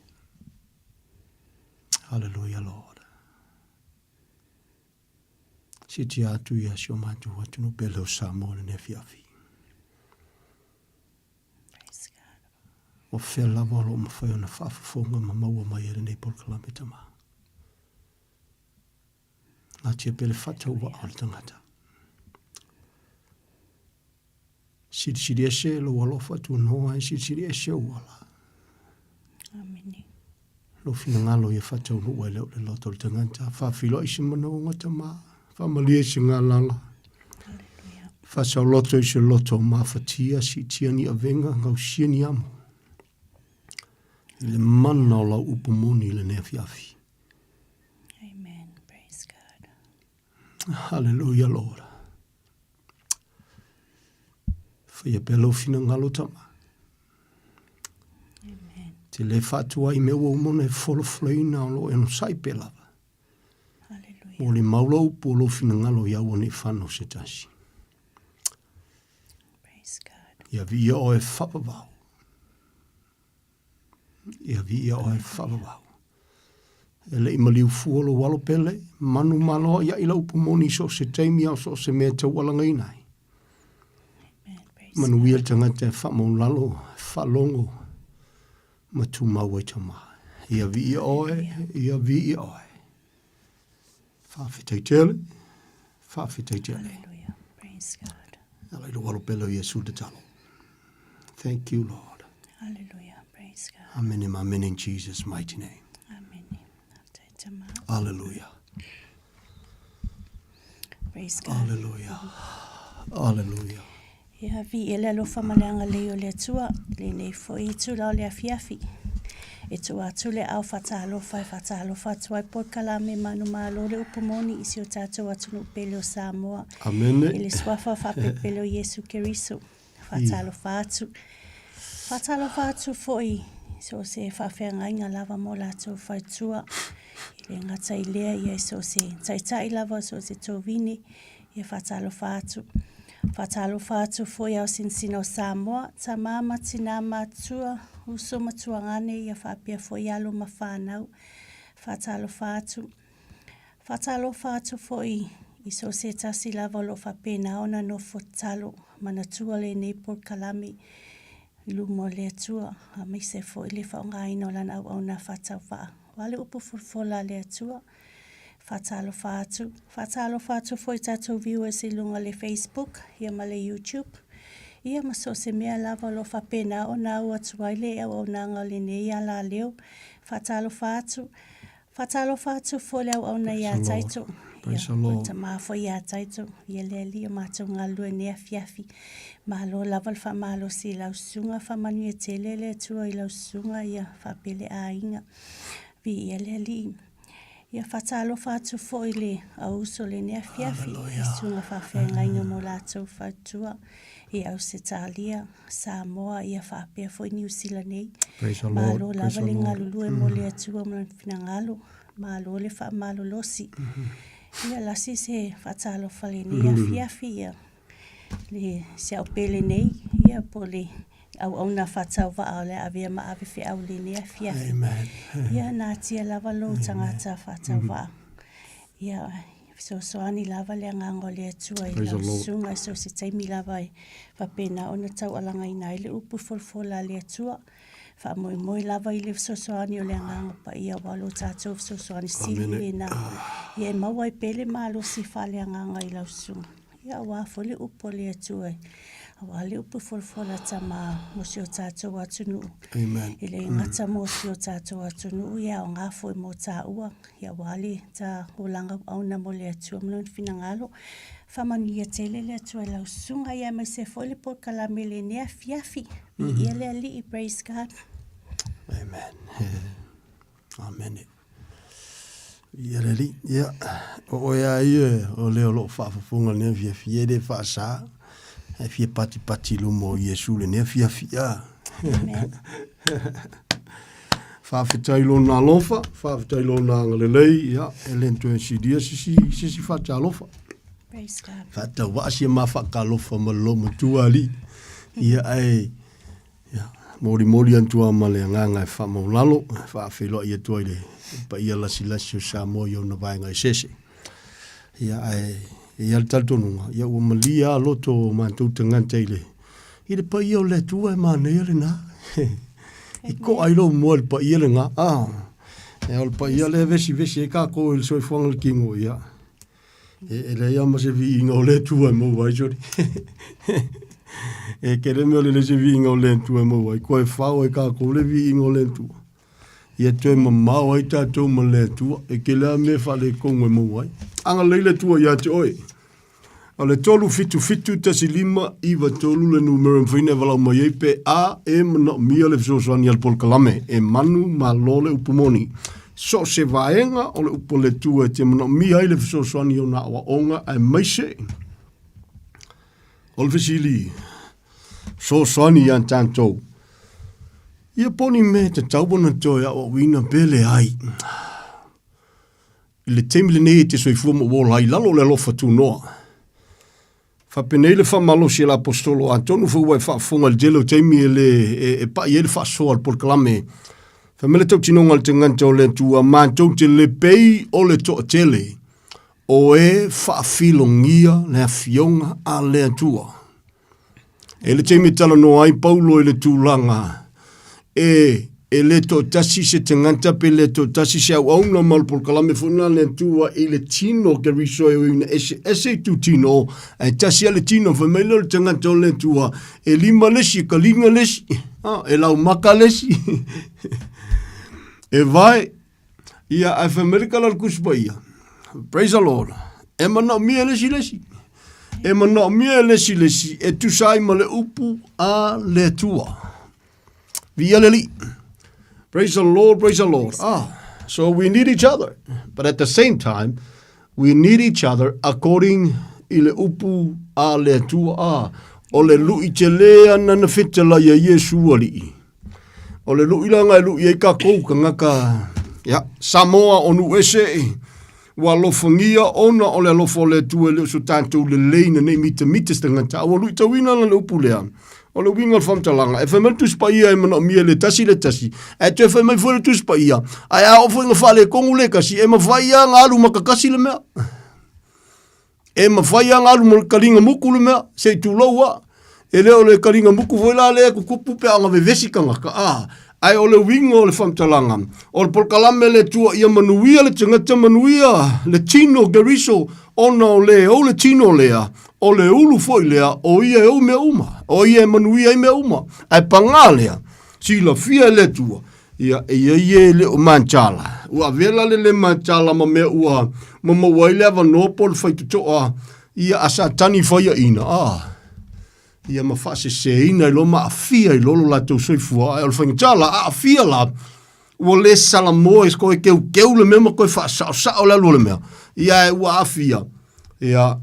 Hallelujah, Lord. Siti atu ia si o matou atunuu pele o Samoa lenei afiafi. O fea lava o lo o mafai ona faafofoga ma maua mai ai lenei polokalame tama? Natia pea le faatauvaa o le tagata. Silisili ese lou alofa tuanoa e silisili ese ou ala. Amene. Lou finagalo ia faataunuu ai lea o le loto o le tagata. Faafiloai se manaoga tama. Faamalie se galala. Faasaoloto i se loto mafatia, siitia ni avega, gausia ni amo. I le mana o lau upu moni i lenei afiafi. Amen. Praise God. Hallelujah, Lord. Whaia pea lau finagalo tama. Amen. Te le faatua i mea ua uma ona e folafolaina o loo e onosai pea lava. Hallelujah. Mo le mau lau upu o lou finagalo ia aua ne i fanau se tasi. Praise God. Ia viia oe faavavau. Ia viia oe faavavau. E le i maliu fua lou alo pele, manu maloa ia i lau upu moni i so o se taimi a o so o se mea e taualagaina ai. Manuia le tagata e faamaulalo, e faalogo ma tumau ai tama. Ia viia oe, ia viia oe. Faafetai tele, faafetai tele. Hallelujah. Praise God. Ala i lou alo pele o Iesu tatalo. Thank you, Lord. Hallelujah. Praise God. Amen and amen in Jesus' mighty name. Amen. Faafetai tama. Hallelujah. Praise God. Hallelujah. Hallelujah. Ia viia le alofa ma le agalelei o le Atua i lenei foi itula o le afiafi. E tua atu le ao faatalofa e faatalofa atu ai polokalame manumalo le upu moni i si o tatou atunuu pele o Samoa. Amene. I le suafa faapelepele o Iesu Keriso. Faatalofa atu. Faatalofa atu foi so o se faafeagaiga lava mo latou faletua. I le gata i lea ia so o se taitai lava so o se tovine ia faatalofa atu. Faatalofa atu foi ao sinsina o Samoa, tama ma tinā matua, uso ma tuagane ia faapea foi alo ma fanau. Faatalofa atu. Faatalofa atu foi i so o se tasi lava o lo o faapena ona nofo tatalo manatua lenei polokalame i luma o le Atua, aemaise foi le faaaogaina o lana auauna faatauvaa. Aua le upu folafola a le Atua. Faatalofa atu. Faatalofa atu foi i tatou viewers i luga o le Facebook ia ma le YouTube. Ia ma so o se mea lava o lo o faapena ona au atu ai le auaunaga o lenei alaleo. Faatalofa atu. Faatalofa atu foi le auauna ia Taito. Praise the Lord. Tama foi ia Taito. Ia le alii o matou galulue nei afiafi. Malo lava le faamalosi i lau susuga. Faamanuia tele le Atua i lau susuga ia faapea le aiga. Viia le Alii. Ia faatalofa atu foi i le auuso o lenei afiafi i susuga faafeagaiga mo latou faletua i Ausetalia, Samoa ia faapea foi Niu Sila nei. Malo lava le galulue mo le Atua ma lona finagalo. Malo le faamalolosi. Ia lasi se faatalofa lenei afiafi ia le si au pele nei ia po o le auauna faatauvaa o le a avea ma ave feau i lenei afiafi. Amen. Ia natia lava lou tagata faatauvaa. Ia fesoasoani lava le agaga o le Atua i lau susuga i so o se taimi lava e faapena ona taualagaina ai le upu folafola a le Atua. Faamoemoe lava i le fesoasoani o le Agaga Paia aua lo tatou fesoasoani sili lena. Ia e maua ai pea le malosi faaleagaga i lau susuga. Ia aua foi le upu a le Atua e Auā le upu folafola tama mo si o tātou atunuu. Amen. E le gata mo si o tātou atunuu, ia aoga foi mo tāua, ia auā le tā olaga auauna mo le Atua ma lona finagalo. Faamanuia tele le Atua i lau susuga, ia aemaise foi le polokalame i lenei afiafi. Viia le Alii, praise God. Amen. Amene. Ia le Alii, ia, o oe a ia o lea o loo faafofoga lenei afiafi, e le faasa, ae fia patipati i luma o Iesu lenei afiafi, a. Amen. Faafetai i lona alofa, faafetai i lona agalelei, ia, e le toe silia sisi, sisi faatalofa. Praise God. Faatauvaa sia ma faatalofa ma le loomatua alii. Ia, ae, Ia, molimoli atu lava ma le agaga e faamaulalo, e faafeiloai atu ai i le paia lasilasi o Samoa i ona vaega eseese. Ia, ae e i ai le talitonuga, ia ua malie lava loto o matou tagata i le, i le paia o le Atua e manaia lena. I koa ai lou moe i le paia lena. Ah, e o le paia lea e vesivesi ai kākou i le soifuaga o le kino, ia. E leai lava ma se viiga o le Atua e maua ai, sori. E tele mea o le leai se viiga o le Atua e maua ai, koe fao e kākou le viiga o le Atua. Ia toe mamao ai tātou ma le Atua, e tele lava mea faaletonu e maua ai. Agalelei le Atua ia te oe. O le 3771593 le numera e mafai ona e valaau mai ai pe a e manaomia le fesoasoani a le polokalame e manu malo le upu moni. So o se vaega o le upu a le Atua e te manaomia ai le fesoasoani o ona aoaoga aemaise o le fesili fesoasoani ia tatou. Ia po o ni mea e tatau ona toe aoaoina pe leai. I le taimi lenei e te soifua ma ua ola ai i lalo o le alofa tunoa. Faapenei le faamalosi a le Aposetolo, atonu foi ua e faafofoga i le tele o taimi e le e pai ai le faasoa a le polokalame. Fai mai le tautinoga a le tagata o le Atua, matou te le pei o le toatele o e faafilogia le afioga a le Atua. E le taimi e talanoa ai Paulo i le tulaga e e le toatasi se tagata pe le toatasi se auauna ma o le polokalame foi lena a le Atua i le tino o Keriso e ui ina eseese itutino ae tasi lava le tino. Fai mai lea o le tagata o le Atua e lima le isi, e kaliga le isi, e laumaka le isi, e vae. Ia, ae fai mai le tala a le Tusi Paia, praise the Lord, e manaomia e le isi le isi. E manaomia e le isi le isi e tusa ai ma le upu a le Atua. Viia le Alii. Praise the Lord, praise the Lord. Ah, so we need each other. But at the same time, we need each other according i le upu a le Atua. Ah, o le lui tele ana na fetalai a Iesu Alii. O le luʻi laga e luʻi ai kakou kangaka ia Samoa o Nuʻuese ua alofagia ona o le alofa o le Atua e le o so tatou lelei na nei mitamita se tagata a ua luitauina la le upu lea. O le uiga o le faamatalaga, e fai mai le Tusi Paia e manaomia e le tasi le tasi, ae toe fai mai foi le Tusi Paia, ae a oo foi ina faaletonu le tasi, e mafai lava ona alu ma kakasi le mea. E mafai lava ona alu ma le kaliga muku le mea, se i tulou lava. E le o le kaliga muku foi la lea e tutupu pe a ona vevesi tagata, a, ae o le uiga o le faamatalaga, o le polokalame a le Atua ia manuia le tagata, manuia le tino o Keriso, ona o le ou le tino lea, o le ulu foi lea, o ia e ou mea uma, o ia e manuia ai mea uma. Ae pagā lea, silafia e le Atua, Ia, e i ai e le o mataala. Ua avea la le le mataala ma mea ua ma maua ai le avanoa po o le faitotoa ia a Satani faiaina, a, ia ma faaseseina ai loa ma aafia ai loa lo latou soifua. Ae o le faigata la, a aafia la, ua le salamoa e koe keukeu le mea ma koe faasaosao le alu o le mea. Ia, ae ua aafia. Ia,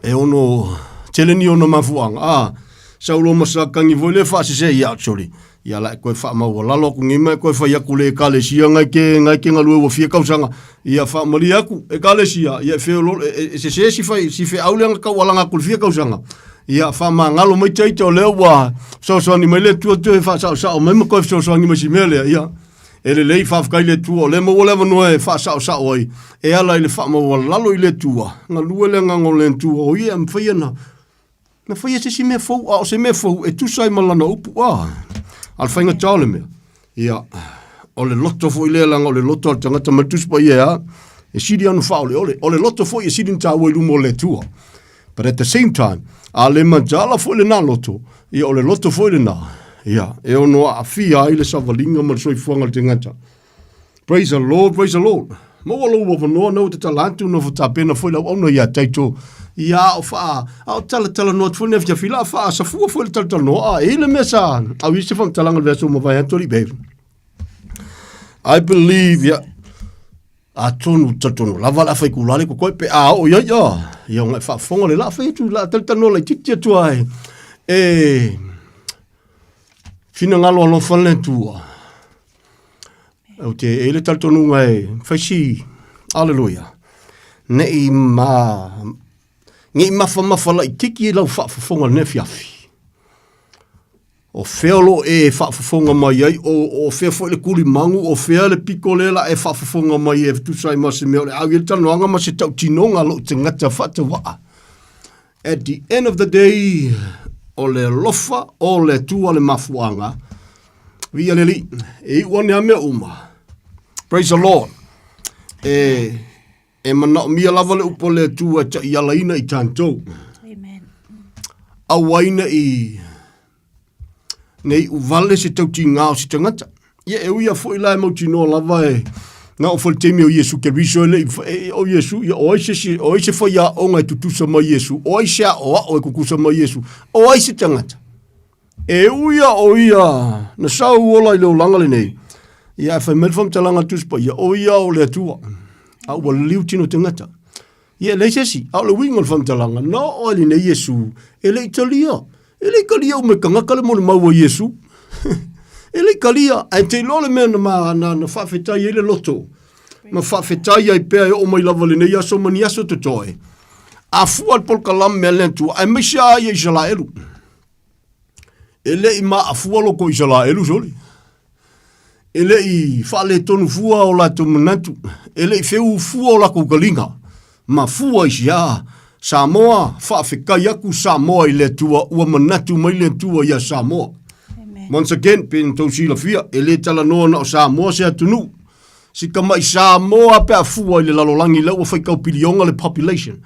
e ono tele ni ona mafuaaga a sau loa ma Satani foi lea faasese ia actually ia la e toe faamaualalo atu nei ma e toe fai atu le ekalesia ngai ke ngai ke galue ua fia tausaga ia faamalie atu ekalesia ia e feolo e sese si fai si feau lea na taualaga atu i le fia tausaga ia faamagalo mai ita o lea ua fesoasoani mai le Atua toe faasaosao mai ma toe fesoasoani mai si mea lea ia E lelei, faafetai i le Atua, o lea e maua le avanoa e faasaosao ai, e ala i le faamaualalo i le Atua, galue le agaga o le Atua, o ia e mafai ona na faia se isi mea fou, a o se mea fou e tusa ai ma lana upu, a, a o le faigata o le mea, ia, o le loto foi lea, leaga o le loto a le tagata ma le Tusi Paia e a, e sili ona faaoleole, o le loto foi e sili ona taua i luma o le Atua. But at the same time, a le mataala foi lena loto, ia o le loto foi lena, ia, e ono aafia ai le savaliga ma le soifuaga o le tagata. Praise the Lord, praise the Lord. Maua lou avanoa na ua tatala atu na tapena foi le auauna ia Taito. Ia a o faa, a o talatalanoa atu foi le afiafi la faa safua foi le talatalanoa. A e i le mea sa, au i se whantalanga le vea ma vai atu li babe. I believe, ia, atonu talitonu lava le a fai kulale ko koe pe a o ia ia ia ngai faafofoga le la fai atu la talitanoa laitiiti atu ai e finagalo alofa le Atua ou te e le talitonuga e fai si aleluia nei ma nei mafamafa laititi lau faafofoga lenei afiafi O fea o lo o e faafofoga mai ai, o, o fea foi le kulimagu, o fea le piko lea la e faafofoga mai e tusa ai ma se mea o le au i le talanoaga ma se tautinoga a lou tagata faatauvaa. At the end of the day, o le alofa o le Atua le mafuaaga. Viia le Alii, e iu ane a mea uma. Praise the Lord. E, e manaomia lava le upu a le Atua e taialaina i tatou. Amen. Aua ai nei nei uvale se tautiga o se tagata. Ia e ui lava foi la e mautinoa lava e na o foi le taimi o Iesu Keriso e le i e, o Iesu, ia o ai se isi, o ai se faiaoga e tutusa mai Iesu, o ai se aoao e kukusa mai Iesu, o ai se tagata. E ui a o ia na sau ola i le olaga lenei, ia e fai mai le faamatalaga a le Tusi Paia, o ia o le Atua, a ua liliu tino tagata. Ia e leai se isi, a o le uiga o le faamatalaga, na oo ai lenei Iesu, e le i talia. E le i talia uma e tagata le molimau a Iesu. e le i talia, ae te iloa le mea na, ma, na, na faafetai ai le loto, ma faafetai ai pea e oo mai lava lenei aso ma ni aso totoe. A fua le polokalame a le Atua, aemaise lava ia Isaraelu. E le i maafua loko Isaraelu soli. E le i faaletonu fua o latou manatu, e le i feū fua o lakou kaliga, ma fua i sia Samoa, faafetai atu Samoa i le Atua, ua manatu mai le Atua ia Samoa. Amen. Once again, pe na tou silafia, e le talanoa na o Samoa se atunuu. Si tama'i Samoa pe a fua i le lalolagi lea ua faitau piliona le population.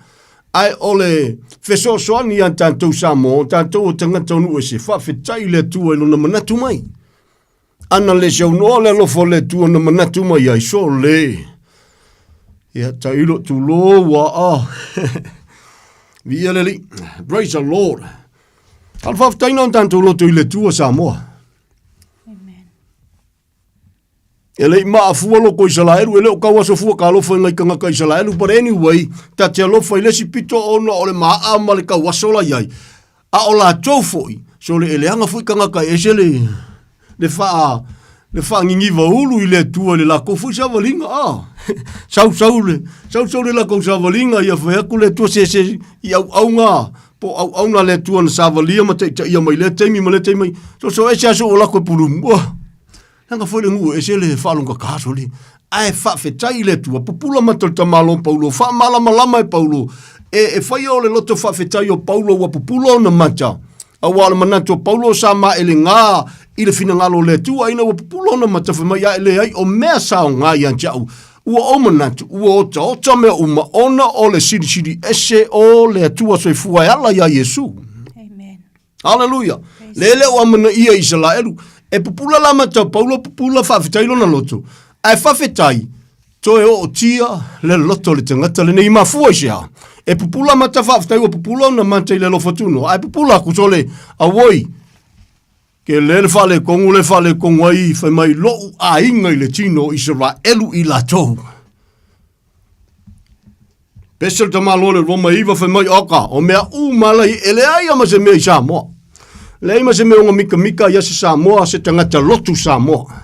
Ae o le fesoasoani ia tatou Samoa, o tatou o tagata o nuu ese, faafetai i le Atua i lona manatu mai. Ana le saunoa le alofa o le Atua na manatu mai ai, sole. Ia, tailo tulou ua a. Viia le Alii. Praise the Lord. A o le faafetai na o tatou loto i le Atua Samoa. Amen. E le i maafua loko Isaraelu, e le o kau aso fua ka alofa i ngai tagata Isaraelu, but anyway, ta te alofa i le isi pito ona o le maa ma le kau aso la iai. A o latou foi, so le eleaga foi tagata e ese le, le faa, le faaniniva ulu i le Atua i le lakou foi savaliga, ah, sau sau le, sau sau le lakou savaliga, ia fai atu le Atua se se i auauna, po o auauna a le Atua na savalia ma taitaia mai lea taimi ma lea taimi, so so ese aso ua lako e pulumu, oh. Leaga foi le nuu e ese le faalogogata soli. Ae faafetai i le Atua, pupula mata o le tamaloa Paulo, faamalamalama e Paulo, e, e faia o le loto faafetai o Paulo ua pupula ona mata. Aua o le manatu o Paulo sa maelega i le finagalo o le Atua, ina ua pupula ona mata fai mai, ae leai, o mea sa aoga ia te au. Ua ou manatu, ua otaota mea uma ona o le silisili ese o le Atua soifua e ala iā Iesu. Amen. Haleluia. Le le o amanaia i Isaraelu. E pupula la matau Paulo pupula faafetai lona loto. Ae faafetai toe ootia le loto o le tagata lenei i mafua i se a. E pupula mata faafetai ua pupula ona mata i le alofa tunoa. Ae pupula aku sole auoi. Ke le le faaletonu le faaletonu ai fai mai lou aiga i le tino o Isaraelu i latou. Pese le tamaloa le Roma iva fai mai oka, o mea uma la i, e leai a ma se mea i Samoa. Leai ma se mea ona mikamika ia se Samoa, se tagata lotu Samoa.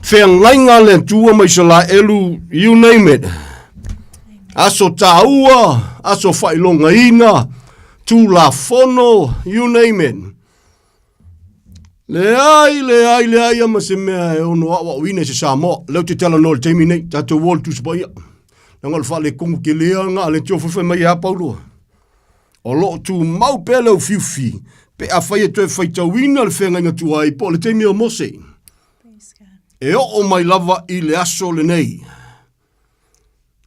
Feagaiga a le Atua ma Isaraelu, you name it. Aso tāua, aso faailogaina, Tulafono, you name it. Leai, leai, leai a ma se mea e ono aoaoina i se Samoa. Lea ou te talanoa i le taimi nei, tatou o le Tusi Paia. Leaga o le faaletonu tele lava lena a le Atua fai mai e a Paulo. O lo o tumau pea le ufiufi pe afai e toe faitauina le feagaiga tuai po o le taimi o Mose. E oo mai lava i le aso lenei.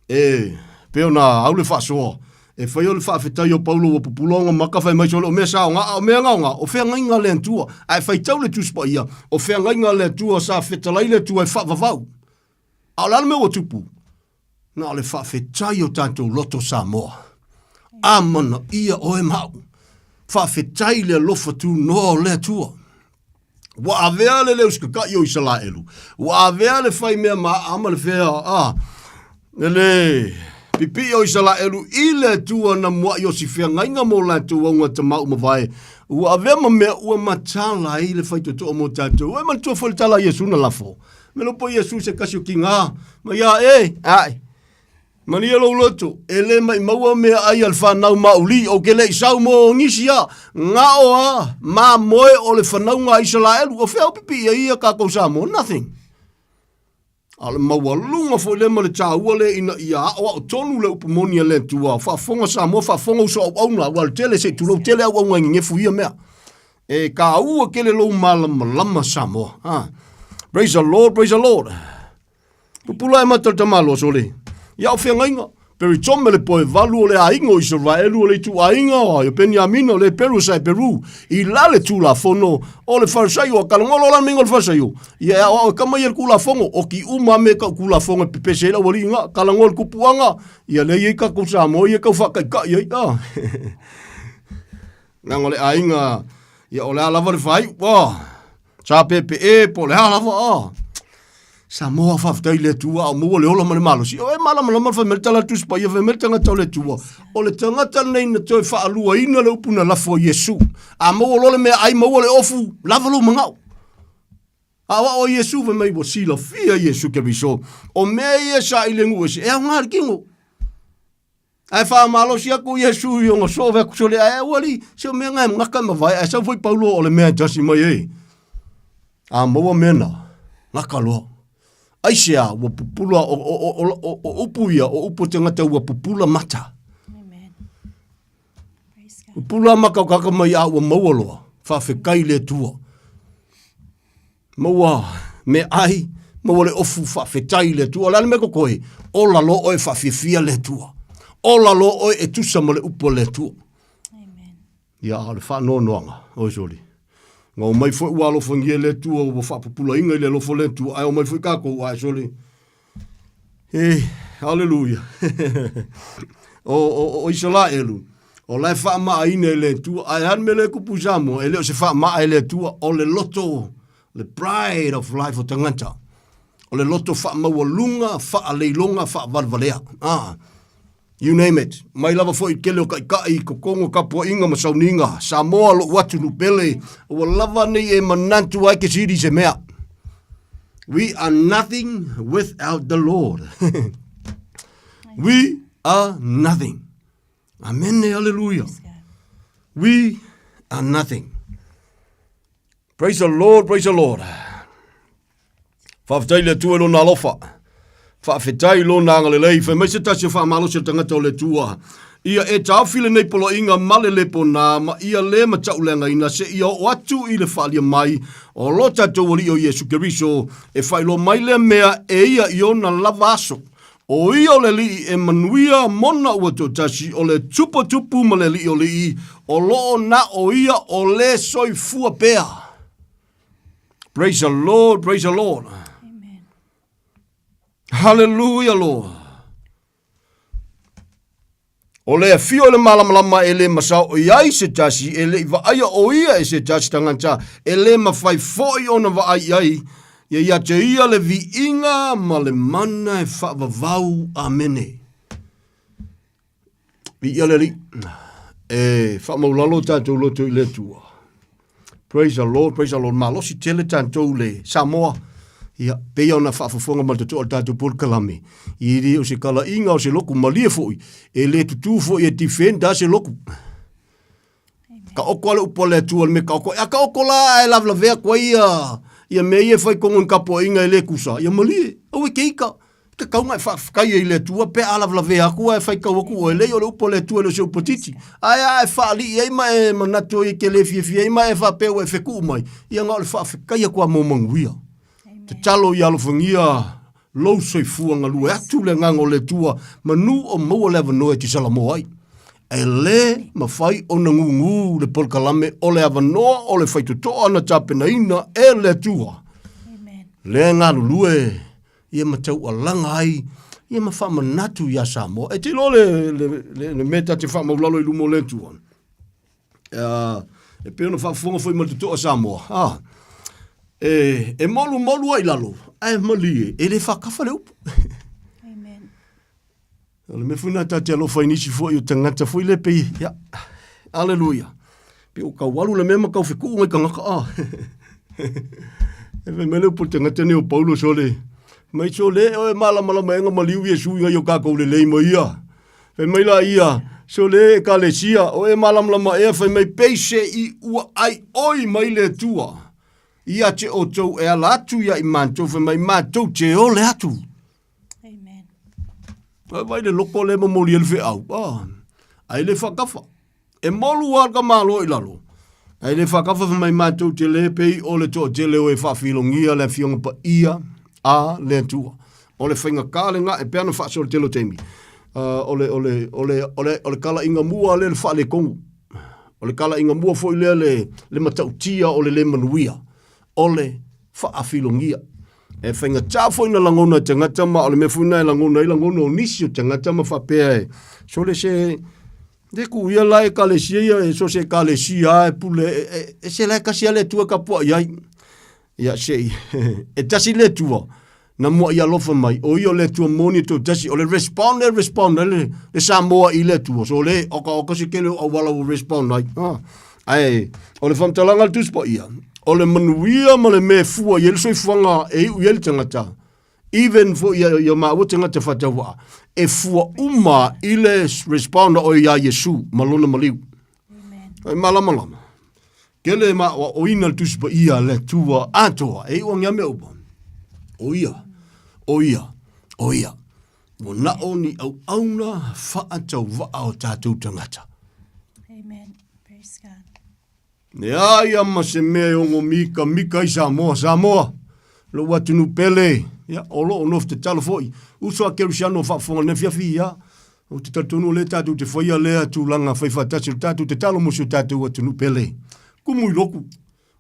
E pei ona au le faasoa. E fai o le faafetai o Paulo ua pupula ona maka fai mai sole o mea sa aoga, a o mea na aoga, o feagaiga a le Atua. A e faitau le Tusi Paia, o feagaiga a le Atua sa fetalai le Atua e faavavau. A o le a le mea ua tupu? Na o le faafetai o tatou loto Samoa. Amanaia oe ma au. Faafetai le alofa tunoa o le Atua. Ua avea le leu sikakaʻi o Isalaelu. Ua avea le fai mea maʻa ma le fea a le pipii o Isalaelu i le Atua na muaʻi o si feagaiga mo latou auga tamau mavae. Ua avea ma mea ua matala ai le faitotoa mo tatou. E manatua foi le tala a Iesu na lafo. Me lopo Iesu se kasi o kigā. Ma ia e, ae. Malia lou loto, e le maʻimaua meaʻai a le fanau mauli, o ke leʻi sau mo nisi a, ngao a, mamoe o le fanauga a Isalaelu, o fea o pipiʻi ai ia kakou Samoa? Nothing. A o le maualuga foi lea ma le taua lea ina ia aʻoaʻo tonu le upu moni a le Atua, faafofoga Samoa, faafofoga uso auauna, aua o le tele se i tulou tele auauna e nenefu i ia mea. E kāua tele lou malamalama Samoa. Ha. Praise the Lord, praise the Lord. Pupula e mata le tamaloa sole. Ia o feagaiga. Peritome le poe valu o le aiga o Isaraelu o le ituaiga o o Peniamina o le Peru sa e Peru i la le Tulafono o le Farisaio a kalangolo la mingo le Farisaio ia e aoao e kama ia le Tulafono o ki uma me kau Tulafono e pepese ai le aualii nga kalango le kupuanga ia lea i ai kakou Samoa ia kau faakaikai ai a leaga o le aiga ia o le a lava le faaiu a Sa pepe po o le a lava a. Samoa faafetai i le Atua a o maua le ola ma le malosi. O e malamalama le fai mai le tala a le Tusi Paia, fai mai le tagata o le Atua, o le tagata lenei na toe faaluaina le upu na lafo e Iesu. A maua loa le meaai, maua le ofu, lava lou manao. A o au a Iesu, fai mai ua silafia Iesu Keriso, o mea ia sa i le nuu ese, e aoga le kino. Ae faamalosi atu Iesu i ona soo atu sole ae aua li se o mea nga e gaka ma vae ae sau foi Paulo o le mea e tasi mai e. A maua mea na, gaka loa. Aisea ua pupula o, o, o, o, o, o upu ia, o upu o te gata ua pupula mata. Amen. Praise God. Pupula maka o kaka mai a ua maua loa. Faafetai le Atua. Maua meaai, maua le ofu faafetai i le Atua. O le a le mea kokoe? Ola loa oe faafiafia le Atua. Ola loa oe e tusa ma le upu a le Atua. Amen. Ia, a o le faanoanoaga, oi soli. Na omai foi ua alofagia e le Atua, ua faapupulaina i le alofa o le Atua, ae omai foi tatou, ae soli. E, haleluia. o, o, o Isalaelu, o la e faamaaina e le Atua, ae a le mea lea e tupu i Samoa, e le o se faamaa e le Atua, o le loto, le pride of life o tagata. O le loto faamaualuga, faaleiloga, faavalevalea. Ah. You name it. Mai lava foi i tele o taitai, totogo, tapuaiga ma sauniga. Samoa lou atunuu pele, ua lava nei e manatu ai ke sili se mea. We are nothing without the Lord. We are nothing. Amene, hallelujah. We are nothing. Praise the Lord, praise the Lord. Faafetai i le Atua i lona alofa. Faafetai i lona agalelei. Fai mai se tasi o faamalosi o le tagata o le Atua. Ia e taofi lenei poloaiga ma le le pona, ma ia le matauleagaina seia oo atu i le faaalia mai o lo tatou Alii o Iesu Keriso, e faailoa mai lea mea e ia i ona lava aso. O ia o le Alii e manuia mona ua toatasi, o le Tupu o tupu ma le Alii o alii, o lo o na o ia o le soifua pea. Praise the Lord, praise the Lord. Amen. Hallelujah, Lord. O le afio i le malamalama e le masao i ai se tasi, e le i vaaia o ia e se tasi tagata, e le mafai foi ona vaai i ai, ia ia te ia le viiga ma le mana e faavavau. Amene. Viia le Alii. E faamaulalo tatou loto i le Atua. Praise the Lord, praise the Lord. Malosi tele tatou le Samoa. Ia, pei ona faafofoga ma le totoa o le tatou polokalame. E le o se kalaiga o se loku malie foi, e le tutū foi e defend a se loku. Ka oko a le upu a le Atua le mea ka oko. A ka oko la ae lavelavea atu ai ia, ia mea ia e fai tonu i ni tapuaiga e le tusa, ia malie, aua e te ita. E tatau ona e faafetai ai i le Atua pe a lavelavea atu ae faitau atu oe, leai o le upu a le Atua e le o se upu titi. Ae a e faalii ai ma e manatu ai e te le fiafia ai ma e faapea ua e fetuu mai, ia na o le faafetai atu lava mo manuia. Tatalo ia alofagia lou soifua galue atu le agaga o le Atua, manu o maua le avanoa e te salamoa ai. E lē mafai ona gūgū le polokalame o le avanoa o le faitotoa na tapenaina e le Atua. Lea e galulue ia ma taualaga ai ia ma faamanatu iā Samoa. E te iloa le, le, le, le mea ta te faamaulalo i luma o le Atua. Uh, e pei ona faafofoga foi ma le totoa Samoa. Ah, e, e molumolu ai lalo, ae malie, e le faakafa le upu. Amen. O le mea foi lena ta te alofa i nisi foi o tagata foi lea pei, ia, aleluia. Pei o kau alu le mea ma kau fekuu ngai tagata a. E fai mai le upu o le tagata nei o Paulo sole, mai sole e oe malamalama ega maliu Iesu i ngai o kakou lelei ma ia. Fai mai la ia, sole ekalesia, o e malamalama ea fai mai pei se i ua ai oi mai le Atua. Ia te outou e ala atu ia i matou, fai mai matou te ole atu. Amen. Ai vai le loko le momoli e le feau. Ah, ai le whakafa. E molu a ka malo i lalo. Ai le whakafa fa mai mātou te le pei o le toa tele o e whawhilongia le afionga pa ia a le atua. O le whainga ka le nga e peana whaasoro telo teimi. Uh, o le, o le, o le, o le, o le kala inga mua le le whaale kongu. O le kala inga mua foi lea le, le matautia o le le manuia. O le whaafilogia. E faigata foi na lagona e tagata ma o le mea foi na e lagona ai lagona o nisi o tagata ma faapea e sole se le ku ia la ekalesia ia e so se ekalesia e pule e, e, e se la e kasi ale tua ka pua iai. Ia se e tasi le tua na mua i alofa mai o ia o le Atua moni e toatasi o le respond e respond ai le, le Samoa i le Atua so le oka oka se kele o auala ua respond ai ha. Ae o le faamatalaga a le Tusi Paia o le manuia ma le mea e fua i ai le soifuaga e iu i ai le tagata even foi ia, ia maua tagata faatauvaa e fua uma i le respond a oe iā Iesu ma lona maliu. E malamalama. Kele ma o oina le Tusi Paia a le Atua atoa e iu agi a mea uma. O ia, o ia, o ia. Ua nao ni auauna faatauvaa o tatou tagata. Amen. Praise God. E a ia ma se mea e ogo mikamika ai Samoa. Samoa, lou atunuu pele, ia, o loo nofo tatalo foi. Uso a Kerisiano o faafofoga i lenei afiafi, ia, ou te talitonu o lea tatou te faia lea tulaga faifaatasi o le tatou tatalo mo si o tatou atunuu pele. Kumu i loku,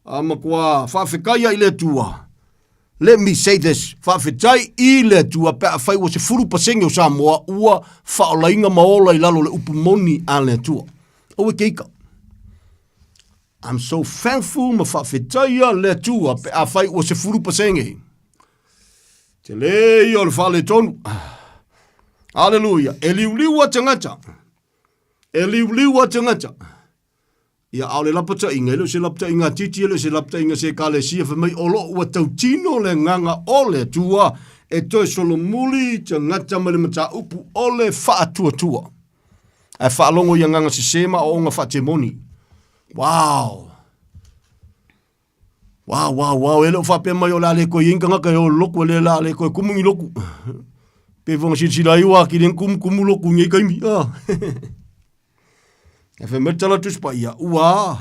a matua faafetai ai i le Atua. Let me say this, faafetai i le Atua pe afai ua 10% o Samoa ua faaolaina ma ola i lalo o le upu moni a le Atua. Aua e te ika. I'm so thankful ma faafetaia le Atua pe afai ua 10%. Tele ia o le faaletonu. Aleluia. E liuliu a tagata. E liuliu a tagata. Ia, a o le lapataiga, e le o se lapataiga a Titi, e le o se lapataiga a se Ekalesia, fai mai, o lo o ua tautino le agaga o le Atua e toe solomuli tagata mai le mataupu o le faatuatua. Ae faalogo i agaga sese ma aoaoga faatemoni. Wow! Wow, wow, wow, e le o faapea mai o le a le toe i ai ni tagata e o i le lotu, e le o le a le toe kumu ni lotu. Pei foi ona silasila ai ua atili ai ona kumukumu lotu i nei taimi. Ah. E fai mai le tala a le Tusi Paia, ua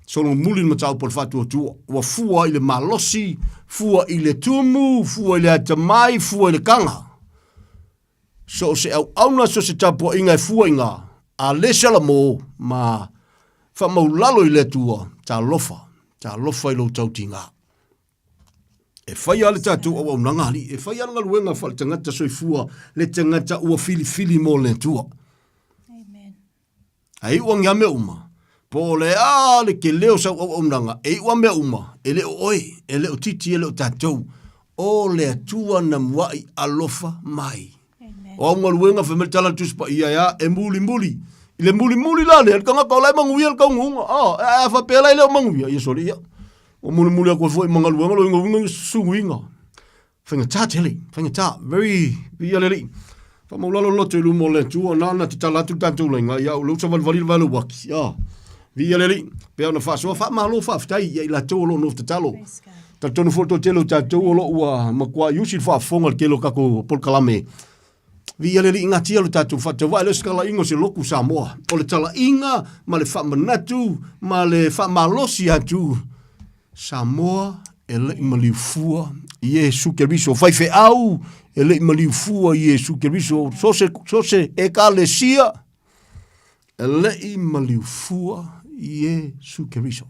solomuli le mataupu o le faatuatua, ua fua i le malosi, fua i le tumu, fua i le atamai, fua i le kaga. So o se auauna, so o se tapuaiga e fua i ngā, a le Salamo ma faamaulalo i le Atua, talofa, talofa i lou tautigā. E fai lava le tatou auaunaga alii, e fai lava le galuega faaletagata soifua, le tagata ua filifili mo le Atua. Amen. Ae iu agi a mea uma, po o le a le tele o sau auaunaga, e iu a mea uma, e le o oe, e le o Titi, e le o tatou, o le Atua na mua'i alofa mai. O au galuega fai mai le tala a le Tusi Paia e a, e mulimuli. I le mulimuli la lea, le tagata o la e manuia le taunuuga. Ah, a faapea la e le o manuia, ia sole ia. Ua mulimuli atu ai foi ma galuega, loiga uiga ia susunuiga. Faigata tele, faigata, very, ia le alii. Faamaulalo le loto i luma o le Atua, nana tatala atu le tatou laina, ia o lea ua savalivali le vae o le uaki. Ah, viia le Alii, pei ona faasoa, faamalo faafetai ia i latou o lo o nofo tatalo. Talitonu foi le toatele o tatou o lo o ua matuai usi le faafofoga i le tele o tatou polokalame. Viia le Alii, gatia lo tatou faatauvaa, e le o se talaiga o se lotu Samoa. O le talaiga ma le faamanatu ma le faamalosi atu Samoa e le i maliu fua i Iesu Keriso. Faifeau e le i maliu fua i Iesu Keriso. So se, so se ekalesia. E leʻi maliufua Iesu Keriso.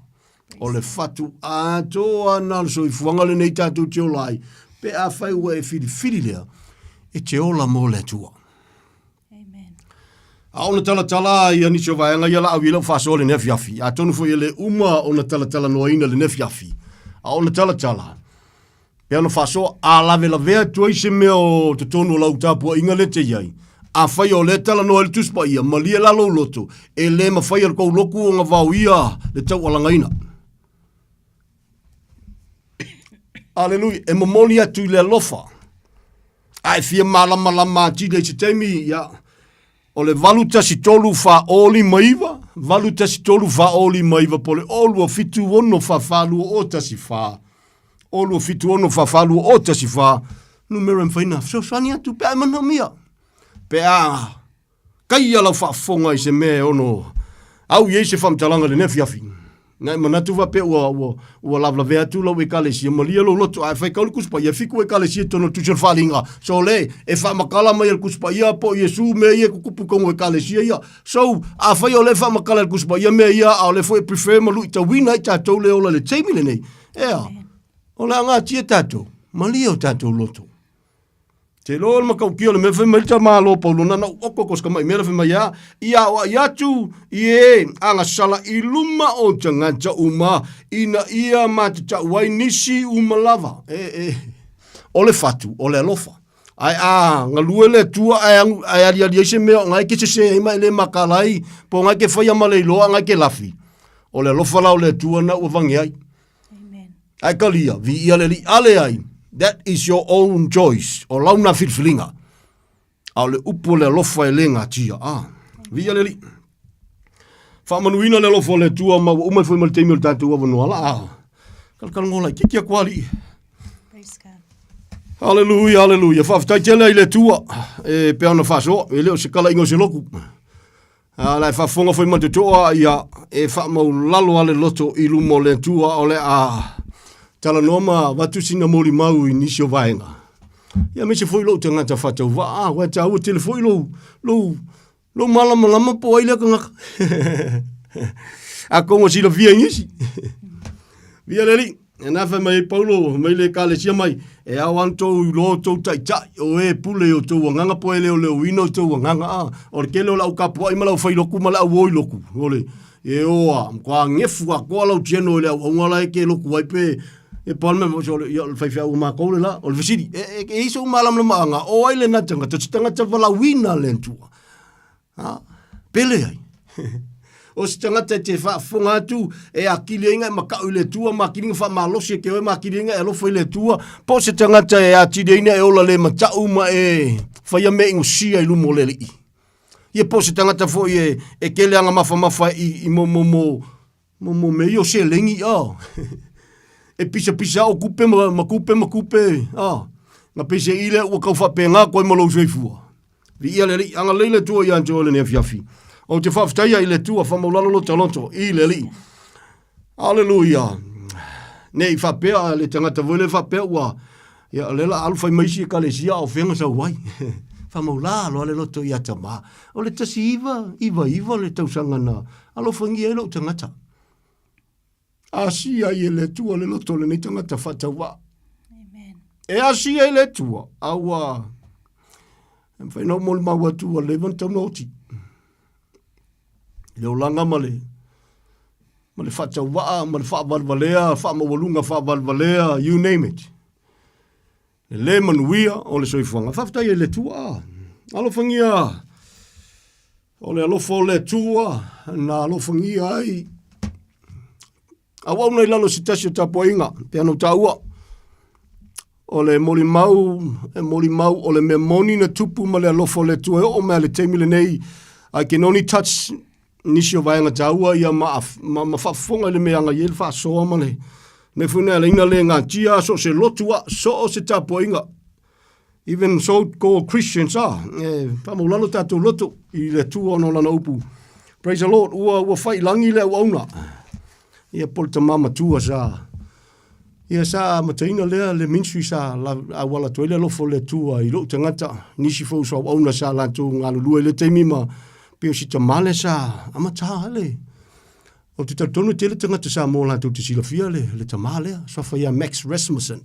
O le fatu atoa na o le soifuaga lenei tatou te ola ai, pe afai ua e filifili lea, e te ola mo le Atua. A ona talatala ia nisi o vaega ia la au i lau faasoa lenei afiafi, atonu foi e le uma ona talatalanoaina lenei afiafi, a ona talatala, Pei ona faasoa, a lavelavea atu ai se mea o totonu o lau tapuaiga lea e te i ai, afai o lea e talanoa ai le Tusi Paia, malie la lou loto, e le mafai e le tou lotu ona vaoia le taualagaina. Aleluia. E momoli atu i le alofa. A e fia malamalama atili ai se taimi, ia, O le 813 4 0 5 9, 813 4 0 5 9 po o le 0 2 7 6 4 4 2 0 1 4, 0 2 7 6 4 4 2 0 1 4, numera e mafai ona fesoasoani atu pe a e manaomia. Pe a kaia lau faafofoga i se mea e ono au i ai se faamatalaga i lenei afiafi. Na e manatu faapea ua, ua, ua lavelavea atu lau ekalesia, malie lou loto, ae fai kau le Tusi Paia, e fiku ekalesia i totonu o le Tusi o le Faaaliga. So le, e faamatala mai e le Tusi Paia po o Iesu mea ia e tutupu i totonu o ekalesia ia. So, afai o lea e faamatala e le Tusi Paia mea ia, a o lea foi e prefer ma luitauina ai tatou le ola i le taimi lenei, ea, o le a gatia tatou, malie o tatou loto. Te iloa o le matautia o le mea fai mai le tamālo o Paulo na na ou oko ko se kamaʻi mea la fai mai a ia aoaʻi atu i e agasala i luma o tagata uma ina ia matatau ai nisi uma lava. E, e, o le fatu, o le alofa. Ae a galue le Atua ae, ae aliali ai se mea o ngai ke sese ai ma e le makala ai, po o ngai ke faia ma le iloa ngai ke lafi. O le alofa la o le Atua na ua vange ai. Ae kalia, viia le Alii, a leai, that is your own choice, o lau na filifiliga. A o le upu o le alofa e le gatia. Ah, viia le Alii. Faamanuina le alofa o le Atua ma ua uma ai foi ma le taimi o le tatou avanoa la. Ah, kalakalagoa laitiiti atu Alii. Praise God. Hallelujah, hallelujah. Faafetai tele ai le Atua e pei ona faasoa, e le o se kalaiga o se lotu. A la e faafofoga foi ma le totoa, ia, e faamaulalo a le loto i luma o le Atua, o le a talanoa ma avatu sina molimau i nisi o vaega. Ia, aemaise foi lou tagata faatauvaa, aua e taua tele foi lou, lou, lou malamalama po o ai lea tagata. Atonu ua silafia i nisi. Via le Alii. E na fai mai ai Paulo, mai le ekalesia mai, e ao ana tou iloa o tou taitai, o e pule i o tou agaga po e leoleoina o tou agaga, a, o le tele o le au kapuaʻi ma le au fai lotu ma le au o i lotu, o le, e o a, matua gefu atoa lau tieno i le auauna la e te lotu ai pe, e pau le mea, o le, ia, o le faifeau a matou le la, o le fesili, e, e, e i ai sou malamalamaaga, o ai lena tagata, o se tagata valaauina le Atua. Ha? Pele ai. o se tagata e te faafofoga atu e akili ai nga e makau i le Atua ma akili nga faamalosi e ke oe ma akili ai nga e alofa i le Atua, po o se tagata e atili ai nga e ola le matau ma e faia mea igusia i luma o le Alii. Ia po o se tagata foi e, e kele aga mafamafa i, i mo, mo, mo, Mo, mo mea ia o seleni, ah. e pisapisa o kupe ma, ma kupe ma kupe, ah. Na pese i lea ua kau faapena koe ma lou soifua. Viia le Alii, agalelei le Atua ia te oe lenei afiafi. Ou te faafetaia i le Atua, faamaulalo lota loto i le Alii. Aleluia. Ne i faapea le tagata foi lea faapea ua, ia o lea la alu fai mai isi ekalesia a o fea na sau ai. Faamaulalo lava le loto ia Tama. O le 1999 le tausaga na alofagia ai lou tagata. Asia ai e le Atua le loto o lenei tagata faatauvaa. E asia ai le Atua, a ua e mafai ona ou molimau atu ua leva ona tatau ona oti. I le olaga ma le ma le faatauvaa ma le faavalevalea, faamaualuga faavalevalea, you name it. Le le manuia o le soifuaga. Faafetai ai le Atua. Alofagia o le alofa o le Atua na alofagia ai auauna i lalo o se tasi o tapuaiga, pe ana taua. O le molimau, e molimau o le mea moni na tupu ma le alofa o le Atua e oo mai le taimi lenei. I can only touch nisi o vaega taua ia ma, ma, ma faafofoga i le mea agai ai le faasoa ma le mea foi na alaina le gatia so o se lotu a, so o se tapuaiga. Even so called Christians ah, e faamaulalo tatou loto i le Atua ona o lana upu. Praise the Lord, ua, ua fai lagi le auauna. Ia po le tama matua sa Ia sa amataina lea le ministry sa auala atu ai le alofa o le Atua i lou tagata, nisi foi o auauna sa latou galulue i lea taimi ma Pei o si tamā lea sa amata le Ou te talitonu e tele tagata Samoa latou te silafia le, le tamā lea, suafa ia Max Rasmussen.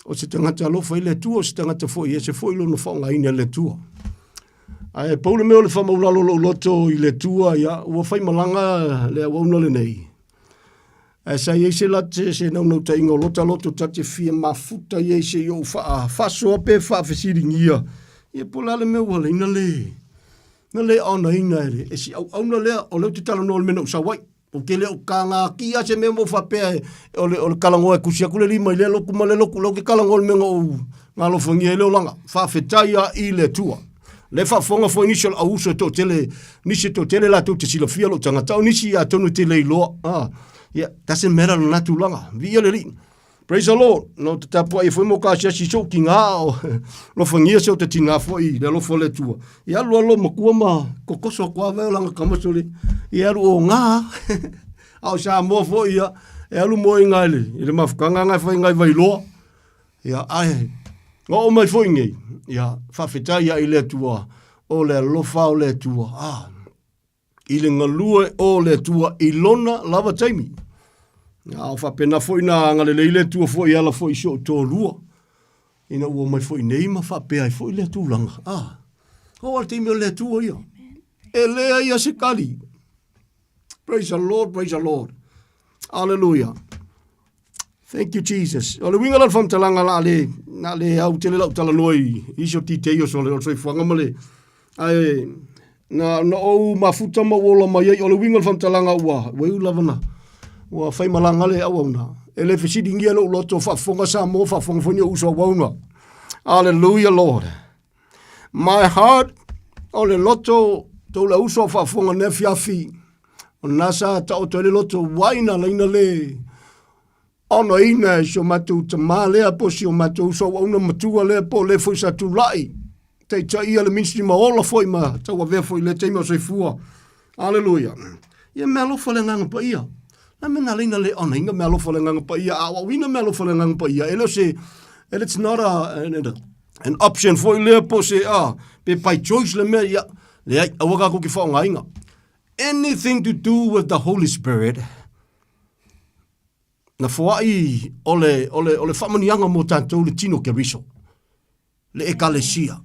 O se tagata alofa i le Atua, o se tagata foi e ese foi lona faaaogaina e le Atua. Ae pau le mea o le faamaulalo o lou loto i le Atua, ia, ua faimalaga le auauna lenei. Ae sa i ai se late, se naunautaiga o lota loto ta te fia mafuta i ai se i ou faa, faasoa pe faafesiligia, ia po o le a le mea ua ala ai na le, na le aonaina e le, e si auauna lea, o lea ou te talanoa i le mea na ou sau ai. Ou te le o kagatia se mea ma ou faapea e, o le, o le talanoa e tusi atu le lima i lea lotu ma lea lotu, o lea ou te talanoa i le mea na ou alofagia ai le olaga. Faafetai lava i le Atua. O lea e faafofoga foi nisi o le auuso e toatele, nisi e toatele latou te silafia lou tagata, o nisi atonu e te le iloa. Ah, yeah, doesn't matter lena tulaga. Viia le Alii. Praise the Lord. Na ou te tapuai foi mo ka asiasi i so'u tigā o alofagia se o te tigā foi i le alofa o le Atua. Ia alu alo matua ma kokoso atu lava e o lana tama sole. Ia alu o ngā. A o Samoa foi ia, e alu moe ngā i le, i le mafutaga ngā e whai ngā i Vailoa. Ia, ae, na oo mai foi nei, ia, faafetai ia i le Atua, o le alofa o le Atua. Ah, i le galue o le Atua i lona lava taimi. A o faapena foi na agalelei le Atua foi e ala foi i si ou toalua, ina ua omai foi nei ma faapea ai foi lea tulaga. Ah, oo lava le taimi o le Atua ia. E leai lava se kali. Praise the Lord, praise the Lord. Hallelujah. Thank you, Jesus. O le uiga la o le faamatalaga la le, na le au tele lau talanoa i isi o details o le, o le soifuaga ma le, ae na, na ou mafuta ma ou ola mai ai, o le uiga o le faamatalaga ua, ua iu lava na, ua faimalaga le auauna. E le fesiligia lou loto, faafofoga Samoa, faafofoga foi ni ou uso auauna. Hallelujah, Lord. My heart, o le loto, tou le uso faafofoga nei afiafi, o lena sa taoto ai le loto, ua ai na laina le onoina e si o matou tamā lea po o si o matou uso auauna matua lea po o le foi sa tulai taitaia le ministry ma ola foi ma tauavea foi i lea taimi o soifua. Aleluia. Ia mea alofa le Agaga Paia. Na mea na laina le onaina mea alofa le Agaga Paia, a aoaoina mea alofa le Agaga Paia, e le o se, and it's not a, an, an option foi lea po o se, ah, pe by choice le mea, ia, leai, aua tatou te faaaogaina. Anything to do with the Holy Spirit, na foai o le, o le, o le faamanuiaga mo tatou le tino Keriso, le ekalesia.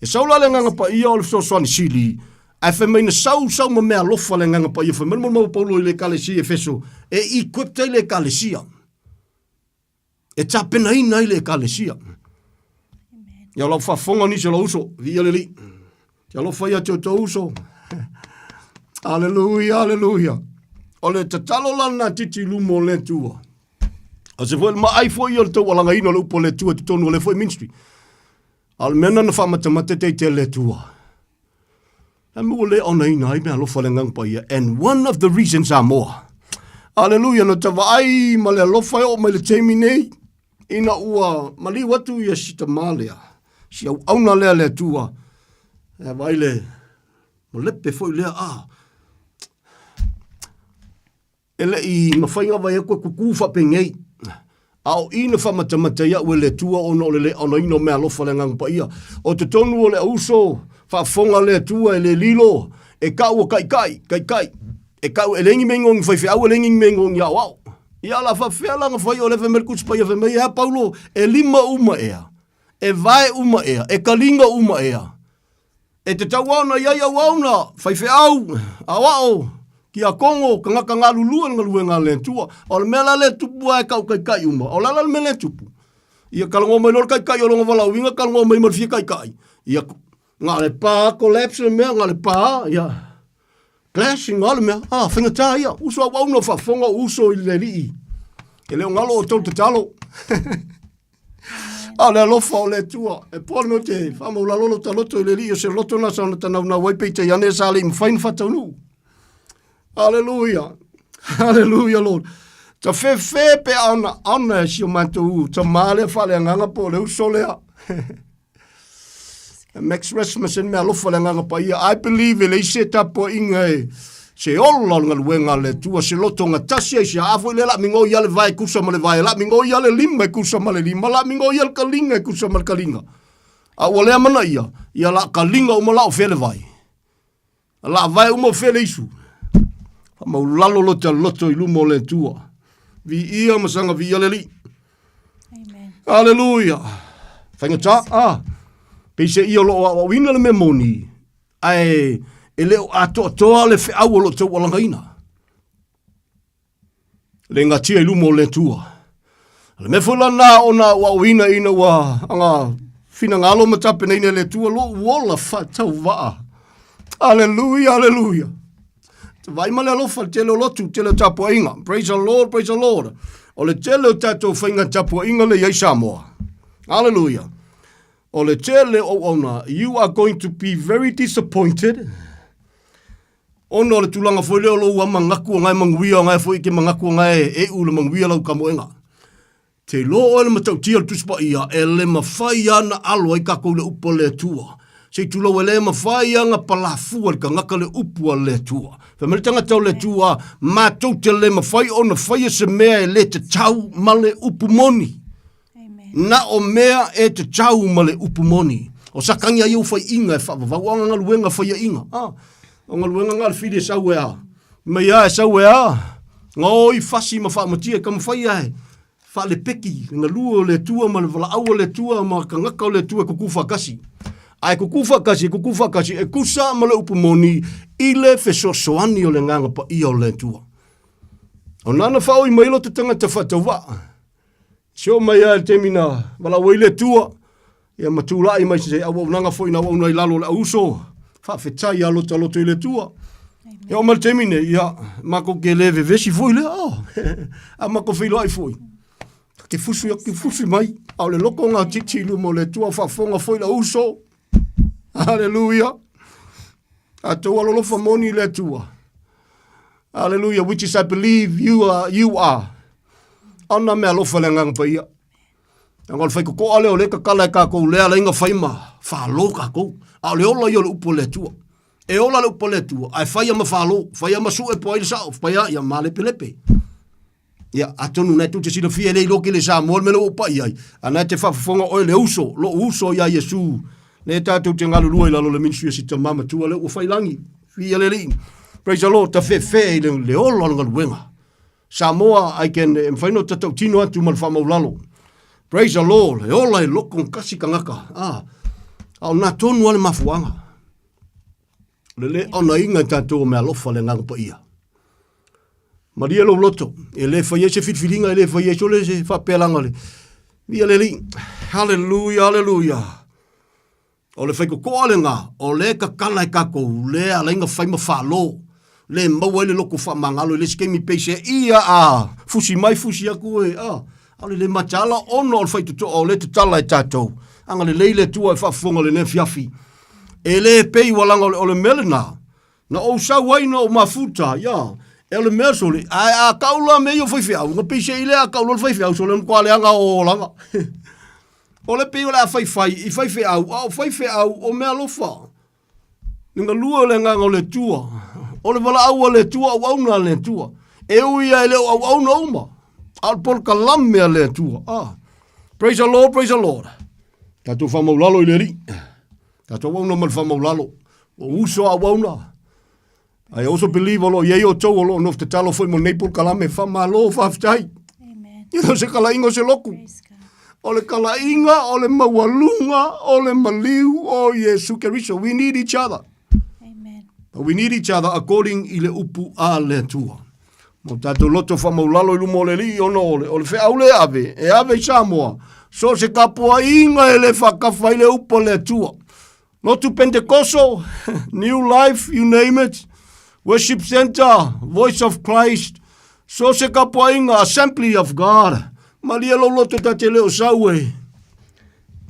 E sau la le Agaga Paia o le fesoasoani sili, ae fai mai na sau sau ma mea alofa le Agaga Paia, fai mai le molimau a Paulo i le ekalesia i Efeso, e equipped ai le ekalesia. E tapenaina ai le ekalesia. Ia lau faafofoga nisi o lou uso, viia le Alii. Te alofa ia te outou uso. Aleluia, aleluia. O le tatalo la lena titi i luma o le Atua. O se foi maai foi ia o le taualagaina o le upu a le Atua i totonu o lea foi ministry. A o le mea lena na faamatamata te i te le Atua. A me ua le onaina ai mea alofa le Agaga Paia. And one of the reasons are more. Aleluia, no ta vaai ma le alofa e oo mai le taimi nei, ina ua maliu atu ia si tamā lea, si auauna lea le Atua, e vaai le malepe foi lea, ah, E le i mafai ona vaai atu e kukū faapenei, a o i na faamatamata ai au e le Atua ona o le le aonaina o meaalofa a le Agaga Paia. O totonu o le auso faafofoga le Atua e le lilo, e kau o kaikai, kaikai, e kau, e leai ni mea igoa ni faifeau, e leai ni mea igoa ni aoao. Ia o le a faapefea la ona fai o lea fai mai le Tusi Paia fai mai, e a Paulo, e lima uma ea, e vae uma ea, e kaliga uma ea. E te tauaona i ai auauna, faifeau, aoao, kiakogo, tagata galulue i le galuega a le Atua. O le mea la lea e tupu lava e kau kaikai uma. O le a la le mea lea e tupu? Ia talanoa mai loa le kaikai o lona valaauina, talanoa mai ma le fia kaikai. Ia, na o le pa collapse le mea, na o le pa, ia, clash, na o le mea. Ah, faigata ia. Uso auauna o faafofoga o uso i le alii. E le o galo outou tatalo. A o le alofa o le Atua, e poa le mea ou te faamaulalo lou taloto i le Alii o se loto na sa ona tanaunau ai peitai ane sa le i mafai ona faataunuu. Aleluia. Aleluia, Lord. Ta fefe pe a ona ona e si o matou tamā lea faaleagaga po o le uso lea. Max Rasmussen mea alofa le Agaga Paia. I believe e leai se tapuaiga e se ola o le galuega a le Atua, se loto gatasi ai se a foi lea la migoi ia le vae kusa ma le vae, la migoi ia le lima e kusa ma le lima, la migoi ia le kaliga e kusa ma le kaliga. A ua le amanaia, ia la kaliga uma la o fea le vai. La vae uma o fea le isu. Faamaulalo lo ta loto i luma o le Atua. Viia ma saga viia le Alii. Amen. Aleluia. Faigata, ah. Peiseai o lo o aoaoina le mea moni, ae e le o atoatoa le feau o lo o taualagaina. Le gatia i luma o le Atua. O le mea foi lana ona aoaoina ina ua aga finagalo ma tapenaina e le Atua lou ola faatauvaa. Aleluia, aleluia. Te vaai ma le alofa le tele o lotu, tele o tapuaiga. Praise the Lord, praise the Lord. O le tele o tatou faiga tapuaiga le i ai Samoa. Hallelujah. O le tele o auauna, you are going to be very disappointed. Ona o le tulaga foi lea o lou amanaku o ngae manuia o ngae foi ke manaku o ngae e u le manuia lau kamoega. Te iloa oe le matautia o le Tusi Paia, e le mafai lava ona alo ai tatou i le upu a le Atua. Se i tulou e le mafai lava ona palafua i le tagata le upu a le Atua. Fai mai le tagata o le Atua, matou te le mafai ona faia se mea e le tatau ma le upu moni. Na o mea e tatau ma le upu moni. O sakagi ai ou faiiga e faavavau, o aga galuega faiaiga. Ah, o galuega nga le fili e sau e a. Mai a e sau e a. Gaoi fasi ma faamatia e kamafai ae. Faalepeki le galue o le Atua ma le valaau o le Atua ma tagata o le Atua e kuku faatasi. Ae kuku faatasi, e kuku faatasi, e tusa ma le upu moni i le fesoasoani o le Agaga Paia o le Atua. O nana faaoi mai lo te tagata faatauvaa. Se oo mai lava i le taimi na valaau ai le Atua, ia ma tulai mai se auaunaga foi na auauna i lalo o le auuso, faafetai lava lota loto i le Atua. E oo mai le taimi nei, ia, matou te le vevesi foi lea, oh. a matou feiloai foi. Te fusu, te fusu mai, a o le loko ngā titi i luma o le Atua, faafofoga foi le auuso. Hallelujah. A tou alolofa moni i le Atua. Hallelujah, which is I believe you are, you are. Ona mea alofa le agaga paia. Aga o le faikokoa lea o le tatala e kākou lea ala inga fai ma whālō kākou. A o le ola ia o le upu o le Atua. E ola le upu o le Atua, ae faia ma whālō, faia ma sue po ai le sao, faia ia mālepelepe. Ia, atonu na e tou te silafia e le iloa ke le Samoa le mea lea ua ou pai ai, a na e te faafofoga oe le uso, lou uso iā Iesu, lea tatou te galulue i lalo o le ministry a si tama matua lea ua fai lagi. Viia le Alii. Praise the Lord, tafefe i le, le ola o le galuega. Samoa, I can, e mafai ona tatautino atu ma le faamaulalo. Praise the Lord, e ola e loko kasi tagata. Ah, a o nā tonu a le mafuaaga. O le le onaina i tatou o mealofa le Agaga Paia. Malie lou loto, e le fai ai se filifiliga, e le fai ai sole se faapealaga le Viia le Alii. Haleluia, haleluia. O le faikokoa lena, o le tatala e tatou, le ala ai na fai ma falo, le maua ai le loto faamagalo i le isi taimi pei se ia a fusi mai fusi atu e, a, aole le mataala ona o le faitotoa o le tatala e tatou. Agalelei le Atua e faafofoga i lenei afiafi. E le pei ua laga o le mea lena, na ou sau ai na ou mafuta, ia, e o le mea sole, ae a kau la mea ia o faifeau, na pei se i le a kau loa le faifeau sole, matua leaga o olaga. O le pei o le a faifai i faifeau, a o faifeau o mea alofa. Le galue o le agaga o le Atua, o le valaau a le Atua, auauna a le Atua. E ui lava e le o auauna uma, a o le polokalame a le Atua. Ah. Praise the Lord, praise the Lord. Tatou faamaulalo i le Alii. Tatou auauna ma le faamaulalo. O uso a auauna. I also believe o lo o i ai outou o lo o nofo tatalo foi mo lenei polokalame. Faamalo, faafetai. Amen. E le o se kalaiga o se loku. Praise God. O le kalaiga, o le maualuga, o le maliu o Iesu Keriso. We need each other. Amen. But we need each other according i le upu a le Atua. Mo tatou loto faamaulalo i luma o le Alii ona o le, o le feau le ave, e ave i Samoa. So se tapuaiga e le faatafa ai le upu a le Atua. Lotu Pentekoso, New Life, you name it, Worship Center, Voice of Christ, so se tapuaiga, Assembly of God. Malie lou loto ta te le o sau e,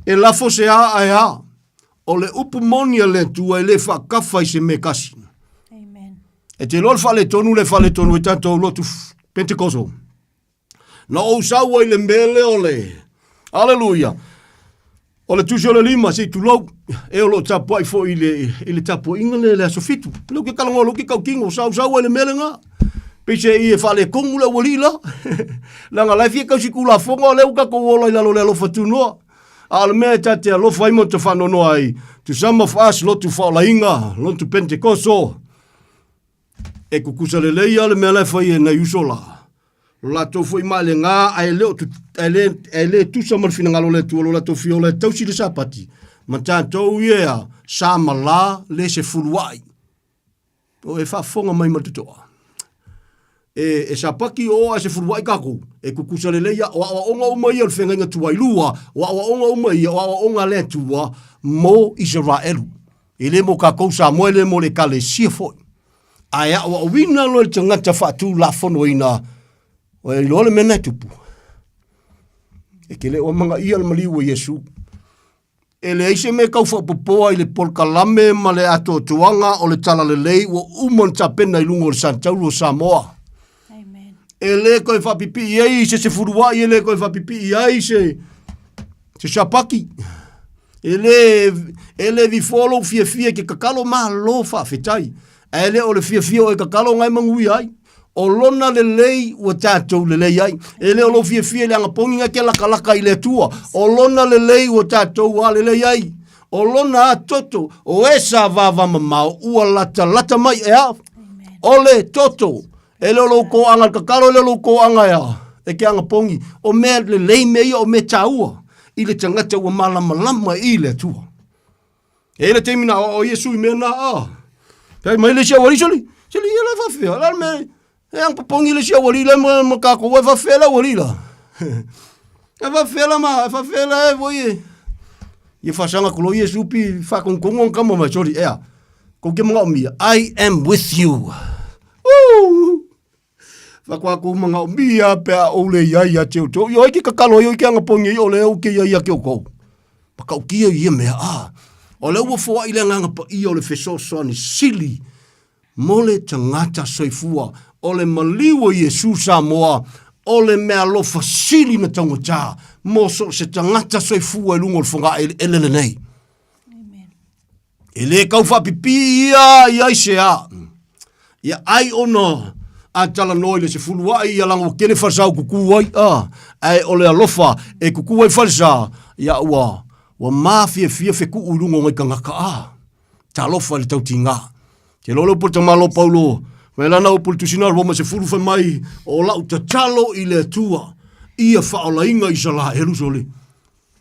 e lafo se a ae a. O le upu moni a le Atua e le faakafa i se mea kasi. Amen. E te loa le faaletonu le faaletonu e tatou lotu Pentekoso. Na ou sau ai le mea lea o le Aleluia. O le tusi o le lima, se i tulou, e o lo o tapuai foi i le, i le tapuaiga lea i le aso fitu. Lea ou te talanoa, lea ou te tautino, sau sau ai le mea lena. Peiseai e faaletonu le aualii la. Leaga la e fia tausi tulafono, a o lea ua tatou ola i lalo o le alofa tunoa. A o le mea e ta te alofa ai ma te faanoanoa ai, to some of us lotu faolainga, lotu Pentekoso, e kukusa lelei a le mea la e fai e nai uso la. Lo latou foi maelega ae le o ae le ae le tusa ma le finagalo o le Atua lo latou fia ola e tausi le Sapati, ma tatou ia sa ma la le sefuluai. O e faafofoga mai ma le totoa. E, e sapaki o ae sefuluai kākou, e kukusa lelei ia, o aoaoga uma ia o le feagaiga tuailua, o aoaoga uma ia, o aoaoga a le Atua mo Isaraelu. E le mo kākou Samoa, e le mo le Ekalesia foi. Ae aoaoina loa le tagata faatulafonoina, o e iloa le mea na e tupu. E te le o amanaia le maliu o Iesu. E leai se mea e tau faapopoa i le polokalame ma le atoatoaga o le talalelei ua uma ona tapena i luga o le Santaulu o Samoa. Amen. E le toe faapipii ai se sefuluai, e le toe faapipii ai se, se sapaki. E le, e le vifoa lou fiafia i ke kakalo, malo faafetai. Ae le o le fiafia o e kakalo ngai manuia ai. O lona lelei ua tatou lelei ai. E le o lou fiafia i le agapogi ngai ke lakalaka i le Atua. O lona lelei ua tatou a lelei ai. O lona a toto, o e sa vavamamao ua latalata mai e a. O le toto, e le o lou koaga i le kakalo, e le o lou koaga e a, e ke agapogi. O mea lelei mea ia, o mea taua i le tagata ua malamalama i le Atua. E i ai le taimi na aoao ai Iesu i mea na, a. Fai mai le isi aualii, soli, soli ia la e faafefea, o le a le mea, e agapopogi le isi aualii la ma, ma kākou, e faafefea le aualii la. E faafefea la ma, e faafefea la e foi e. Ia faasaga atu loa Iesu pi faatonutonu ona tama mai, soli, ea, kou te manaomia, I am with you. Woo! Faatoa manaomia pe a ou le iai ia te outou. Ioe ke kakalo ai oi ke agapogi ai o le ou ke iai ia te outou. Matautia ia mea a. O lea ua foai le agaga paia o le fesoasoani sili mo le tagata soifua. O le maliu o Iesu Samoa, o le meaalofa sili na taugata mo so o se tagata soifua i luga o le fogaeleele lenei. E le tau faapipii ia i aisea. Ia ai ona a talanoa i le sefuluai ia laga ua tele falesa ua kuku ai a ae o le alofa e kuku ai falesa ia ua ua mafiafia fekuu i luga o nai tagata a. Talofa i le tautiga. Te iloa le upu a le tamaloa Paulo mai lana upu i le tusina Roma 10 fai mai o lau tatalo i le Atua ia faaolaina Isaraelu sole.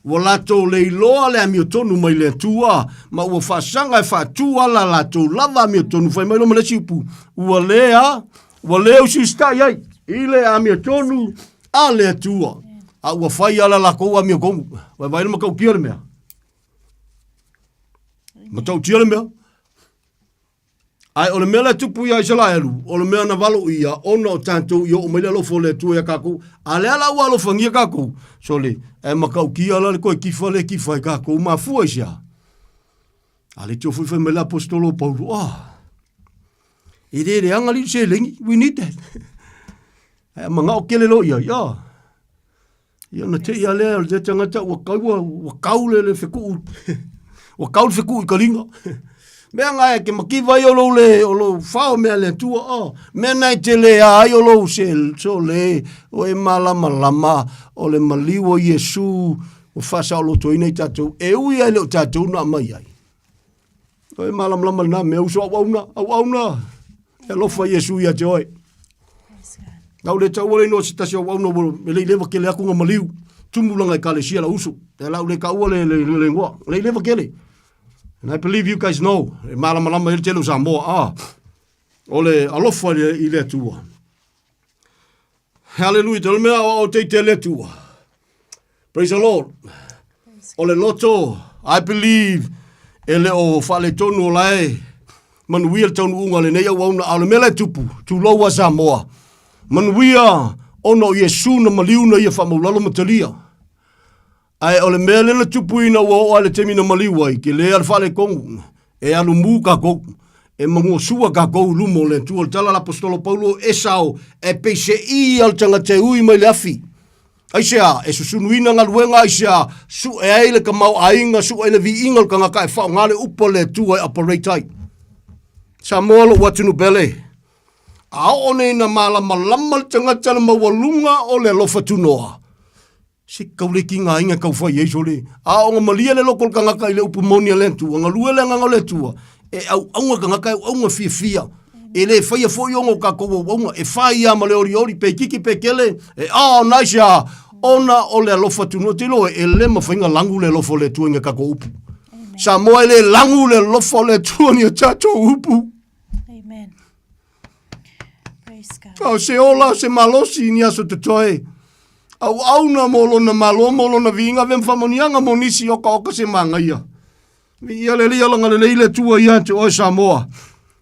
Ua latou le iloa le amiotonu mai le Atua, ma ua faasaga e faatu ala latou lava amiotonu. Fai mai loa ma le isi upu, ua le a, ua le usiusitai ai i le amiotonu a le Atua, a ua fai ala lakou amiotonu. Vaivai le matautia le mea. Matautia le mea. Ae o le mea la e tupu ia Isaraelu, o le mea na valo ia, ona o tatou i oo mai le alofa o le Atua ia kakou. A lea la ua alofagia kakou, sole, e matautia la le toe kifa le kifa i kakou, mafua i se a? A le tio foi fai mai le aposetolo o Paulo, ah, e le leaga li seleni, we need that. Ae a manao kele lo ia, ah, Ia ona te i a lea o le tagata ua kau ua kau le le fekuu ua kau le fekuu i ka linga. Mea nga e ke makiva ai o lou le o lou fao mea le Atua o mea na e te le a ai o lou se so le o e malamalama o le maliu o Iesu ua faasaolotoina i tatou e ui ai le o tatou na aumai ai. O e malamalama lena mea uso auauna, auauna. E alofa Iesu ia te oe. Nau le taua le igoa o se tasi auauna ua e le i leva tele atu na maliu. Tumu lana ekalesia la uso. E lau le taua le le le igoa. Le i leva tele. And I believe you guys know. E malamalama i le tele o Samoa. Ah, o le alofa i le, i le Atua. Hallelujah. Te le mea o te te le Atua. Praise the Lord. O le loto, I believe, e le o faaletonu o la e manuia le taunuuga o lenei auauna, a o le mea la e tupu, tulou a Samoa, manuia ona o Iesu na maliu na ia faamaulalo ma talia. Ae o le mea lea na tupu ina ua oo lava i le taimi na maliu ai, tele lava le faaletonu, e alu mu tatou, e manuasua tatou i luma o le Atua. O le tala a le Aposetolo Paulo, Esau e peiseai le tagata e ui mai le afi. Aisea e susunuina galuega, aisea sue ai le tamaoaiga, sue ai le viiga o le tagata e faaaoga le upu a le Atua e operate ai. Samoa lou atunuu pele, a oo nei ina malamalama le tagata i le maualuga o le alofa tunoa. Se kau le ki ngā inga kau whai ei sole. A o nga malia le loko le kangaka i le upu moni a le Atua, nga lue le anganga o le Atua, e au aunga kangaka e au aunga fia fia. E le whaia foi ongo ka kou au aunga, e whai ia ma le ori ori, pe kiki pe kele, e oh, nice ia, ona o le alofa tunua te loe, e le mawhainga langu le alofa o le Atua inga kako upu. Samoa e le langu le alofa o le Atua ni o tātou upu. Amen. Praise God. O se ola, se malosi ni aso totoe. Au auna mo lona malo mo lona viiga ve mfamonianga mo nisi oka oka se mangaia. Vi ia le lia langa le leile tua ia te oe Samoa.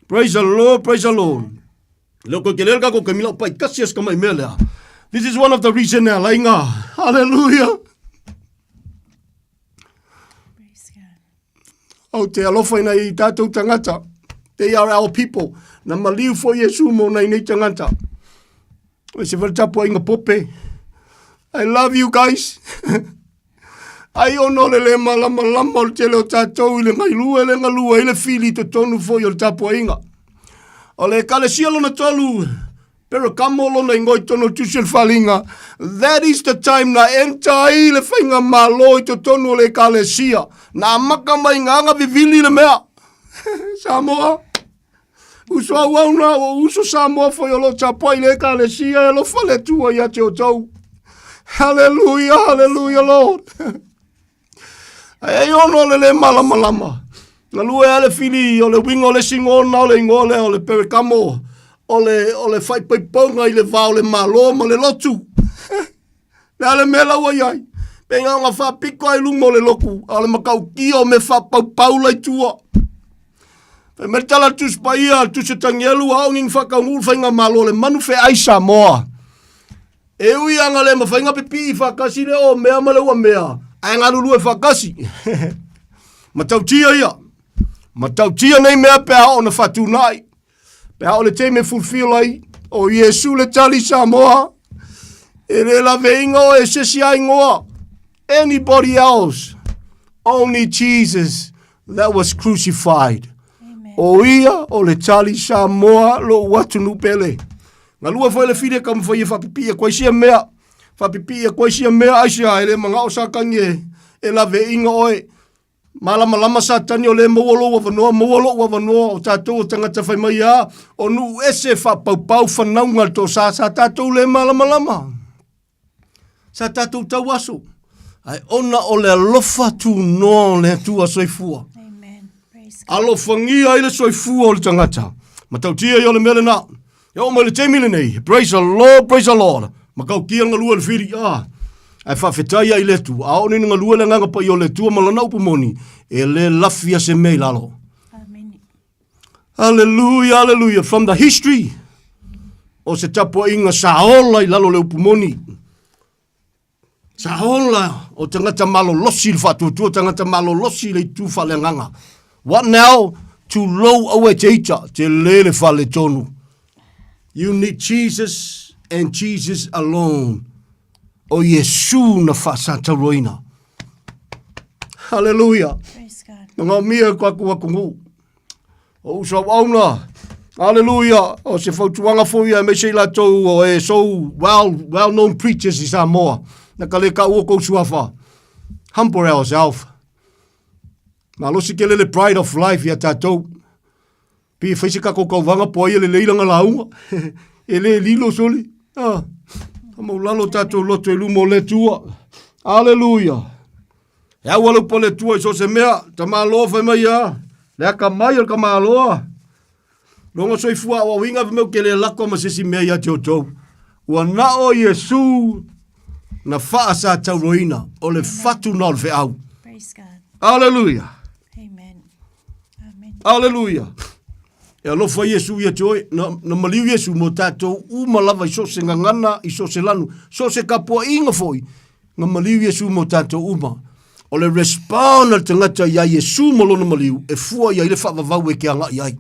Praise the Lord, praise the Lord. Leo koe ke lele kako ke mila pai kasi as kamai mea lea. This is one of the reason ea lainga. Hallelujah. Praise God. Au te alofa ina i tātou tangata. They are our people. Na maliu fo Iesu mo nei nei tangata. O se whare tapu inga pope. I love you guys. Ai ono le le malama lama o le tele o tātou i le ngailua le ngalua i le fili to tonu foi o le tapuaiga. O le ekalesia lona tolu, Perakamo lona ingoa i tonu o tusi o le faliga. That is the time na enter ai le faiga malo i totonu o le ekalesia. Na amaka mai ngā aga vivili le mea. Samoa. Uso auau na o uso Samoa foi o lo tapuai le ekalesia e alofa le Atua ia te outou. Hallelujah, hallelujah, Lord. Ai ono le le malamalama. Na lue a le fili o le winga o le singona o le ingoa lea o le perekamo o le, o le faipaipaunga i le va o le malo ma le lotu. Le a le mea lau ai ai. Pe ngā ngā whapiko ai lunga o le loku, a o le makaukia o me whapaupau lai tua. Fai mai tala tusi paia, tusi tangielu, a o ngingi whakaunguru whainga malo le manu whe ai Samoa. E ui anga le mawhai ngā pipi i whakasi le o mea ma le ua mea, ae ngā lulu e whakasi. Matautia ia. Matautia nei mea pe a o na whatunai. Pe a o le teime fulfill ai, o Iesu le tali Samoa. E le lave inga o e sesi ai ngoa. Anybody else? Only Jesus that was crucified. Amen. O ia o le tali Samoa lo uatu pele. Galua foi le fili ka mawhai e whapipia koe sia mea. Whapipia koe sia mea ai sia ele manga o sakangi e, e lawe inga oe. Malama lama sa tani o le maua lou avanoa, maua lou avanoa o tātou o tangata whai mai a, o nuu ese whapaupau whanaunga tō sa, sa tātou le malama lama. Sa tātou tau aso. Ai ona o le alofa tūnoa o le Atua soifua. Amen. Praise God. Alofangia ai le soifua o le tagata. Matautia ia o le mea lena. E oo mai le taimi lenei. Praise the Lord, praise the Lord. Makaukia galue le whiri. Ah. Ae faafetai ai le Atua. A oo nei na galue le agaga paia o le Atua ma lana upu moni, e le lafia se mea i lalo. Amen. Hallelujah, hallelujah. From the history o se tapuaiga sa ola i lalo o le upu moni. Sa ola o tagata malolosi le faatuatua, tagata malolosi le itu faaleagaga. What now? Tulou aua e te ita, te le le faletonu. You need Jesus and Jesus alone. O Iesu na faasatauroina. Hallelujah. Praise God. Na ngā mia ko aku aku ngu. O uso auauna. Hallelujah. O se fautuanga foi ia aemaise i latou o e so well, well known preachers i Samoa. Na ka le ka ua kou suafa. Humble ourselves. Malosi ke lele pride of life ia tātou. Pi whai se kako kauwanga po ai le leilanga lauga. e le lilo soli. Ah. Maulalo tātou loto e lumo le tua. Hallelujah. E au alu po le tua i so se mea, ta malo whai mai a, le aka mai o le ka maloa. Longa soifua au au inga vimeu ke le lako ma sesi mea ia te outou. Ua nao Iesu na whaa sa tauroina o le fatu na o le wheau. Praise God. Hallelujah. Amen. Amen. Hallelujah. E alofa Iesu ia te oe, na, na maliu Iesu mo tātou uma lava i so se ngangana, i so se lanu, so se kapua inga foi, Na maliu Iesu mo tatou uma. O le respond a le tagata iā Iesu ma lona maliu, e fua ia i le faavavau e ke agaʻi ai.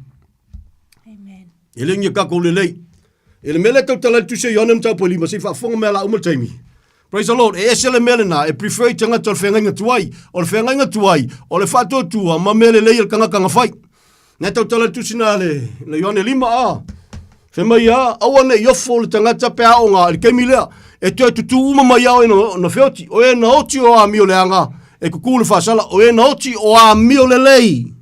Amen. E le ngia kakou lelei. E le mea lea tautala i le Tusi a Ioane mataupu e lima, se i faafofoga mea la uma le taimi. Praise the Lord. E ese le mea lena, e prefer i tagata o le feagaiga tuai. O le feagaiga tuai, o le faatuatua ma mea lelei a le tagata na fai. Nā tautala le tusi nā le, le Ioane lima a. Fai mai a, aua ne i ofo le tagata pe a o ngā, i le taimi lea. E toe tutū uma mai ia oe na feoti, o e na oti o amio leaga, e kukū le faasala, o e na oti o amio lelei.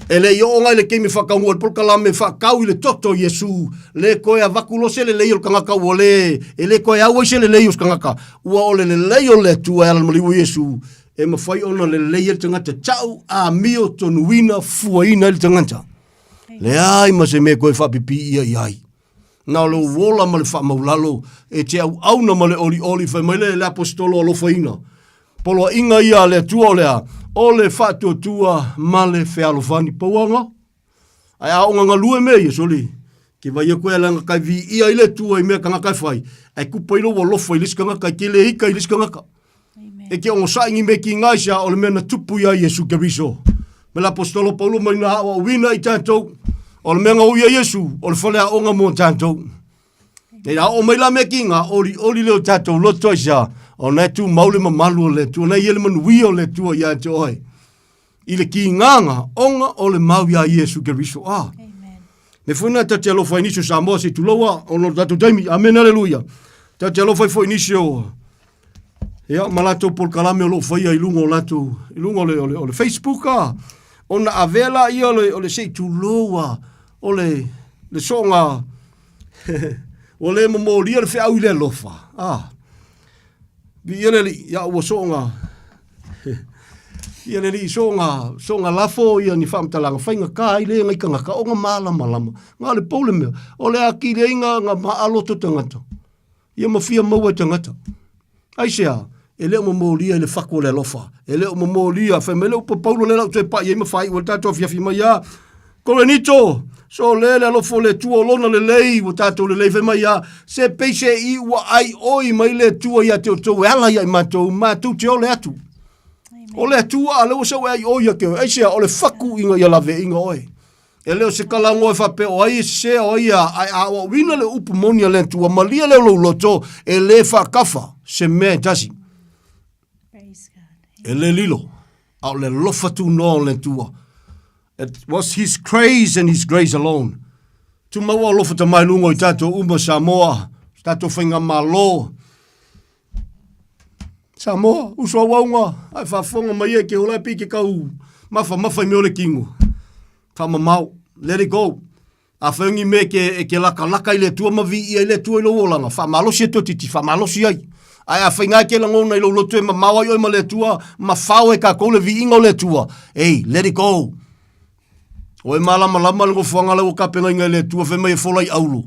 E le i oo ngai le keimi whakaungu o le polokalame whakau i le toto o Iesu, le koe avaku lo se lelei o le kangaka ua le, e le koe au ai se lelei o se kangaka, ua o le lelei o le Atua e ala maliu o Iesu, e mawhai ona lelei e le tangata tau amio tonuina fuaina e le tangata. Leai ma se mea koe whapipi ia i ai. Na o lou ola ma le faamaulalo, e te auauna ma le olioli, fai mai le, le aposetolo alofaina. Poloaiga ia a le Atua o le a? O le faatuatua ma le fealofani. Pauaga? Ae a oga galue mea ia, soli, ke vai aku e leaga kai viia i le Atua i mea kangaka e fai, ae kupa i lou alofa i le isi kangaka, e ke le ika i le isi kangaka. E ke ogosaʻi ni mea ki ngā isia o le mea na tupu iā Iesu Keriso. Me le aposetolo Paulo mai na aoaoina i tatou, o le mea na o ia Iesu, o le faleaoga mo tatou. E aoo mai la mea ki ngā olioli le o tatou loto aisea, ona e tumau le mamalu o le Atua, na ia le manuia o le Atua ia te oe. I le kīgāga, ona o le mau iā Iesu Keriso. Ah. Me foi na ta te alofa i nisi o Samoa se tuloua, ona o le tatou taimi. Amen, aleluia. Ta te alofa i foi nisi o Ia, ma latou polokalame o lo o faia i luga o latou, i luga o le, o le, o le Facebook a, ona avea laia o le, o le se i tulou a, o le, le soonga, ua le momolia le feau i le alofa. Ah. Viia le Alii, ia ua soonga, ia le Alii soonga, soonga lafo ia ni faamatalaga faigata ai le ngai tagata o nga malamalama. Na o le pou le mea, o le atili ai nga, nga maaloto tagata. Ia ma fia maua e tagata. Aisea? E le o momolia i le fatu o le alofa. E le o momolia. Fai mai le upu a Paulo lea la ou toe pai ai ma faaiu ai le tatou afiafi mai a. Korinito, so le le alofa o le Atua o lona lelei, ua tatou lelei. Fai mai a, se peise i ua ai oi mai le Atua ia te outou e ala ia i matou, matou te ole atu. O le Atua a le ua sau e ai oi ia te oe. Aisea? O le faku inga ia laveaiga oe. E le o se kalagoa e faapea o ai e sese o ai a, ae a aoaoina le upu moni a le Atua, malie lea o lou loto, e le faakafa se mea e tasi. E le lilo, a o le alofa tunoa o le Atua. It was his grace and his grace alone. Tumau alofa tamai luga i tatou uma Samoa, tatou faigamalo. Samoa, uso auaunga, ae faafofoga mai e ke ola e pei ke kau mafamafa i mea o le kino. Faamamao, let it go. Afai o ni mea e ke, e ke lakalaka i le Atua ma viia i le Atua i lou olaga, faamalosi e toetiti, faamalosi ai. Ae afai na e ke lagona i lou loto e mamao ai oe ma le Atua, mafao e kakou le viiga o le Atua, ei, let it go. O e malamalama le nofoaga la ua tapenaina e le Atua, fai mai e fola i auro.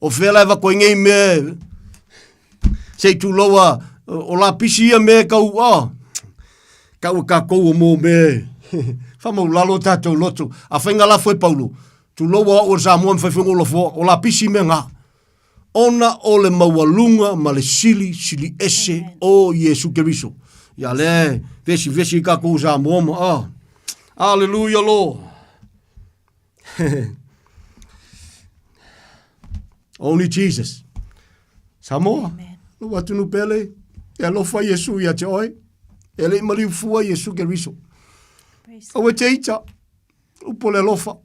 O fea la e avatu ai nei mea se i tulou a, o lapisi ia mea e kau, a, kau e kakou o mo mea faamaulalo o tatou loto. Afai nga lafo e Paulo, tulou a au o le Samoa ma fai o lafoa, o lapisi mea nga. Ona o le maualuga ma le sili, sili ese o Iesu Keriso. Ia le, vesi vesi i kakou Samoa ma, a. Hallelujah, Lord. Only Jesus. Samoa, lou atunuu pele, e alofa Iesu ia te oe. E le i maliu fua Iesu Keriso. Aua e te ita, upu o le alofa.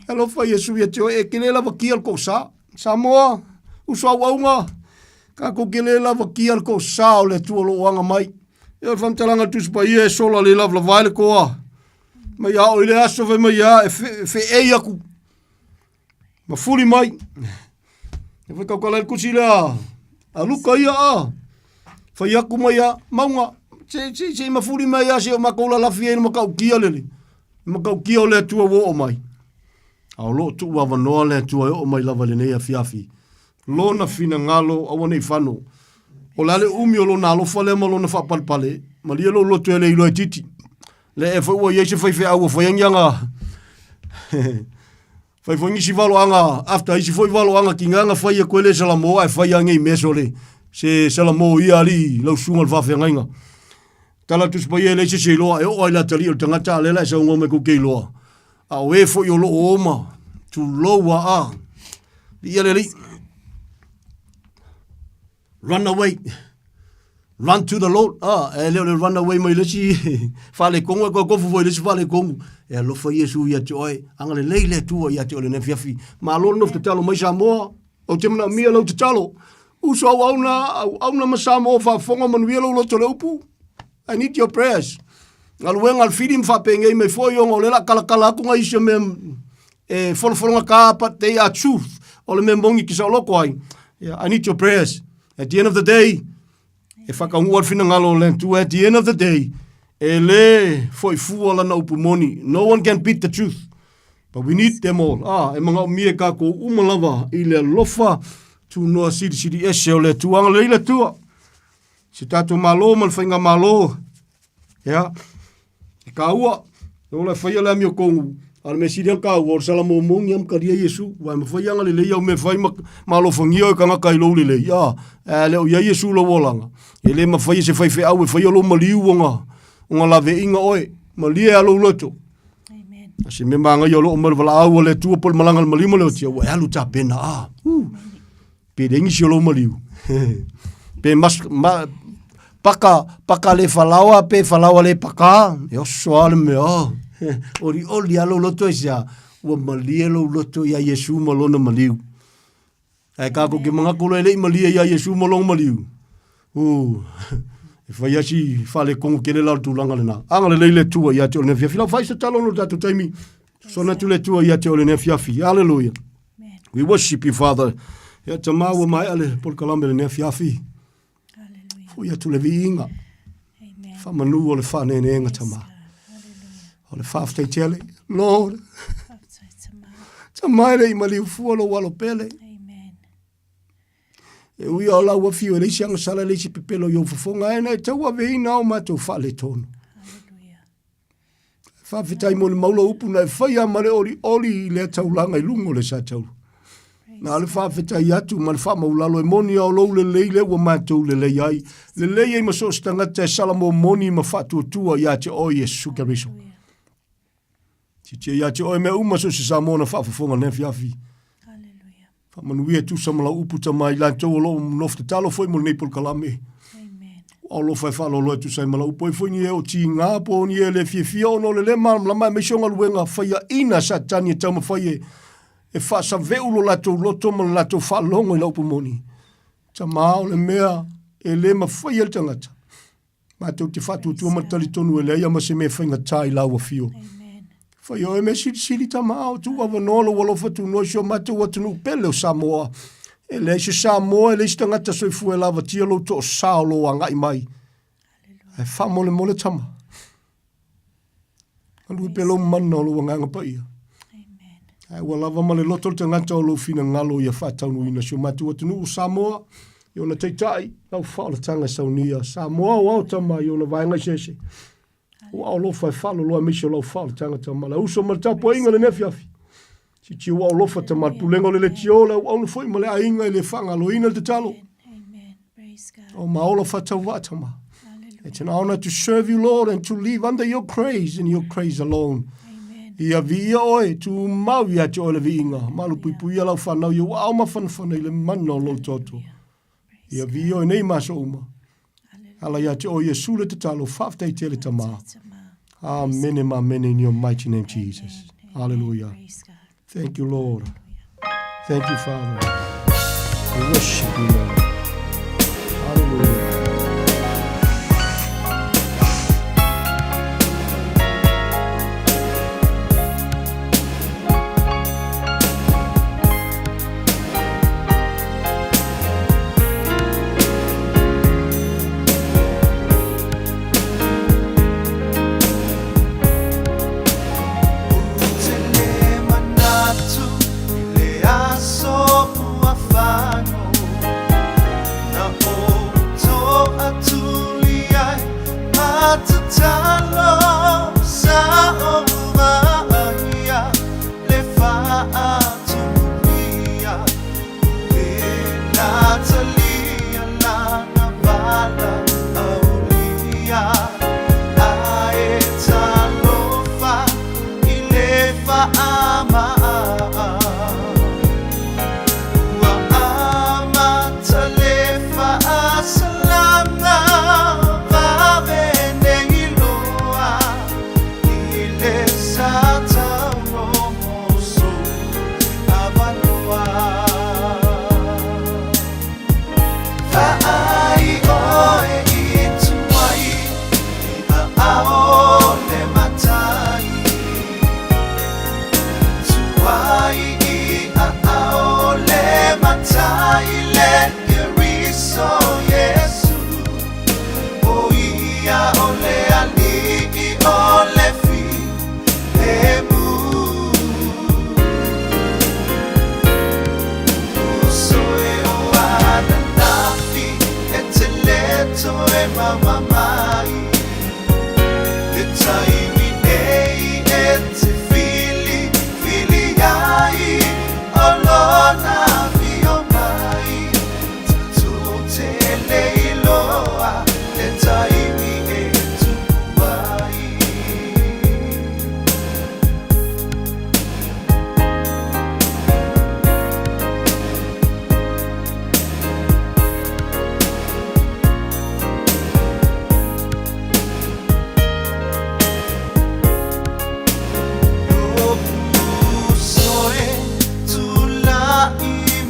E alofa Iesu ia te oe, e ke le lavakia le kou sa. Samoa, uso auaunga, kakou ke le lavakia le kou sa o le Atua o lo o aga mai. E o le faamatalaga a le Tusi Paia e sola le lavalava ai le koa. Mai a o i le aso fai mai a e feei aku. Ma fuli mai. E fai kaukala le kusi lea. A luka ia a. Fai aku mai a maunga. Se, se, se ma fuli mai a se o makou lalafi ai le makaukia lele. Makaukia o le Atua ua oo mai. A o loo tuu avanoa le Atua e oo mai lava i lenei afiafi. Lona finagalo aua nei fano. O le a le umi o lona alofa lea ma lona faapalepale, malie lou loto e le iloa e titi. Le e foi ua iai se faifeau ua fai ai ni aga fai foi nisi valoaga after isi foi valoaga tiga na fai e koe le salamo ae fai a nei mea sole se salamo ia alii lau susuga o le faafeagaiga. Tala atu se paia e leai se isi e iloa e oo lava i le atalii o le tagata a o lea la e saunoa mai kou te iloa. A o e foi o lo o oma, tulou a a. Viia le Alii. Run away. Run to the Lord. Ah, e le o le run away mai le isi faaletonu e koe kofu foi i le isi faaletonu. E alofa Iesu ia te oe. Agalelei le Atua ia te oe i lenei afiafi. Malo le nofo tatalo mai Samoa. Ou te manaomia lau tatalo. Uso auauna, auauna ma Samoa faafofoga manuia lou loto le upu. I need your prayers. Galuega a le fili ma faapengei mai foi ona o lea la kalakala atu nai isi mea e folofologa ka but they are truth. O le mea moni ki saoloko ai. Yeah, I need your prayers. At the end of the day, e whakaungua le finagalo o le Atua. At the end of the day, e le foifua lana upu moni. No one can beat the truth. But we need them all. Ah, e manaomia e kākou uma lava i le alofa tunoa silisili ese o le Atua. Agalelei le Atua. Si tātou Malo ma le Faigamalo, ia, e kāua, e ola e faia le amio kongu, a le mea sili a le kāua, o le salamomogi a makalia Iesu, ua e mawhai anga lelei au mea fai ma, ma alofangia o e kangaka i lou lelei, a, e le o iai Iesu lou olaga, e le mawhai e se whai wheau e whai o lou maliu o ngā, o ngā lawe inga oe, malie a lou loto. Amen. A se mea maangai o loo mai le valaau a le Atua po o le malaga a le maliu ma le otia, ua e alu tapena, a, uh. Pe leai nisi o lou maliu. Pe mas, ma, paka, paka le falaoa, pe falaoa le paka, e oso a le mea. Oh. Oli oli a lou loto e sea, ua malie lou loto ia Iesu ma lona maliu. Ae kākou ke manatu loa e le'i malie ia Iesu ma lona maliu. Uh, e fai asi faaletonu tele la o le tulaga lena. Agalelei le Atua ia te oe i lenei afiafi. Lau fai se talo ona o le tatou taimi. Sosono atu le Atua ia te oe i lenei afiafi. Hallelujah. We worship you, Father. Ia Tama ua maea le polokalame lenei afiafi. Foi atu le viiga. Faamanu o le faaneeneega Tama. O le faafetai tele. Lord. Tama e le i maliu fua lou alo pele. E ui o lau afio e leai se agasala e leai se pepelo i ou fofoga ae na e tauaveina o matou faaletonu. Faafetai mo le maula upu na e faia ma le olioli i lea taulaga i luga o le satauru. Na o le faafetai atu ma le faamaulalo e moni a o lou lelei lea ua matou lelei ai. Lelei ai ma so o se tagata e salamomoni ma faatuatua ia te oe Iesu Keriso. Titia ia te oe mea uma so o se Samoa na faafofoga i lenei afiafi. Faamanuia e tusa ma lau upu tama i latou o lo o nofo tatalo foi mo lenei polokalame. Ua alofa e faaaloalo e tusa ai ma lau upu ai foi ni e o tiga po o ni e le fiafia ona o le le malamalama aemaise o galuega faiaina a Satani e taumafai e e faasaveu lo latou loto ma le latou faalogo i lau upu moni. Tama o le mea e le mafai e le tagata Matou te faatuatua ma le talitonu e leai a ma se mea e faigata i lau afio. Fai oe mea silisili tama ao, tuu avanoa lou alofa tunoa i si o matou atunuu pele o Samoa. E leai se Samoa, e leai se tagata soifua e lavatia lou toosā o lou agai mai. Ae faamolemole tama. Galue pea lou mana o lou Agaga Paia. Ae ua lava ma le loto le tagata o lou finagalo ia faataunuuina si o matou atunuu o Samoa i ona taitai, lau faaolataga e saunia. Samoa o ao tama i ona vaega eseese. Ua alofa e faaloloa aemaise o lau faaolataga tama. Le uso ma le tapuaiga lenei afiafi. Sitia ua alofa tama le pulega o le leitio, le auauna foi ma le aiga e le faagaloina le tatalo. O maola faatauvaa tama. It's an honor to serve you, Lord, and to live under your grace and your grace alone. Ia viia oe, tumau ia te oe le viiga. Malupuipuia lau whanau i ua ao mafanafana i le mana o lou toto. Ia viia oe nei ma aso uma. Ala ia te oe Iesu le tatalo, faafetai tele tama. Amene ma amene in your mighty name, Jesus. Hallelujah. Thank you, Lord. Thank you, Father. We worship you, Lord. Hallelujah.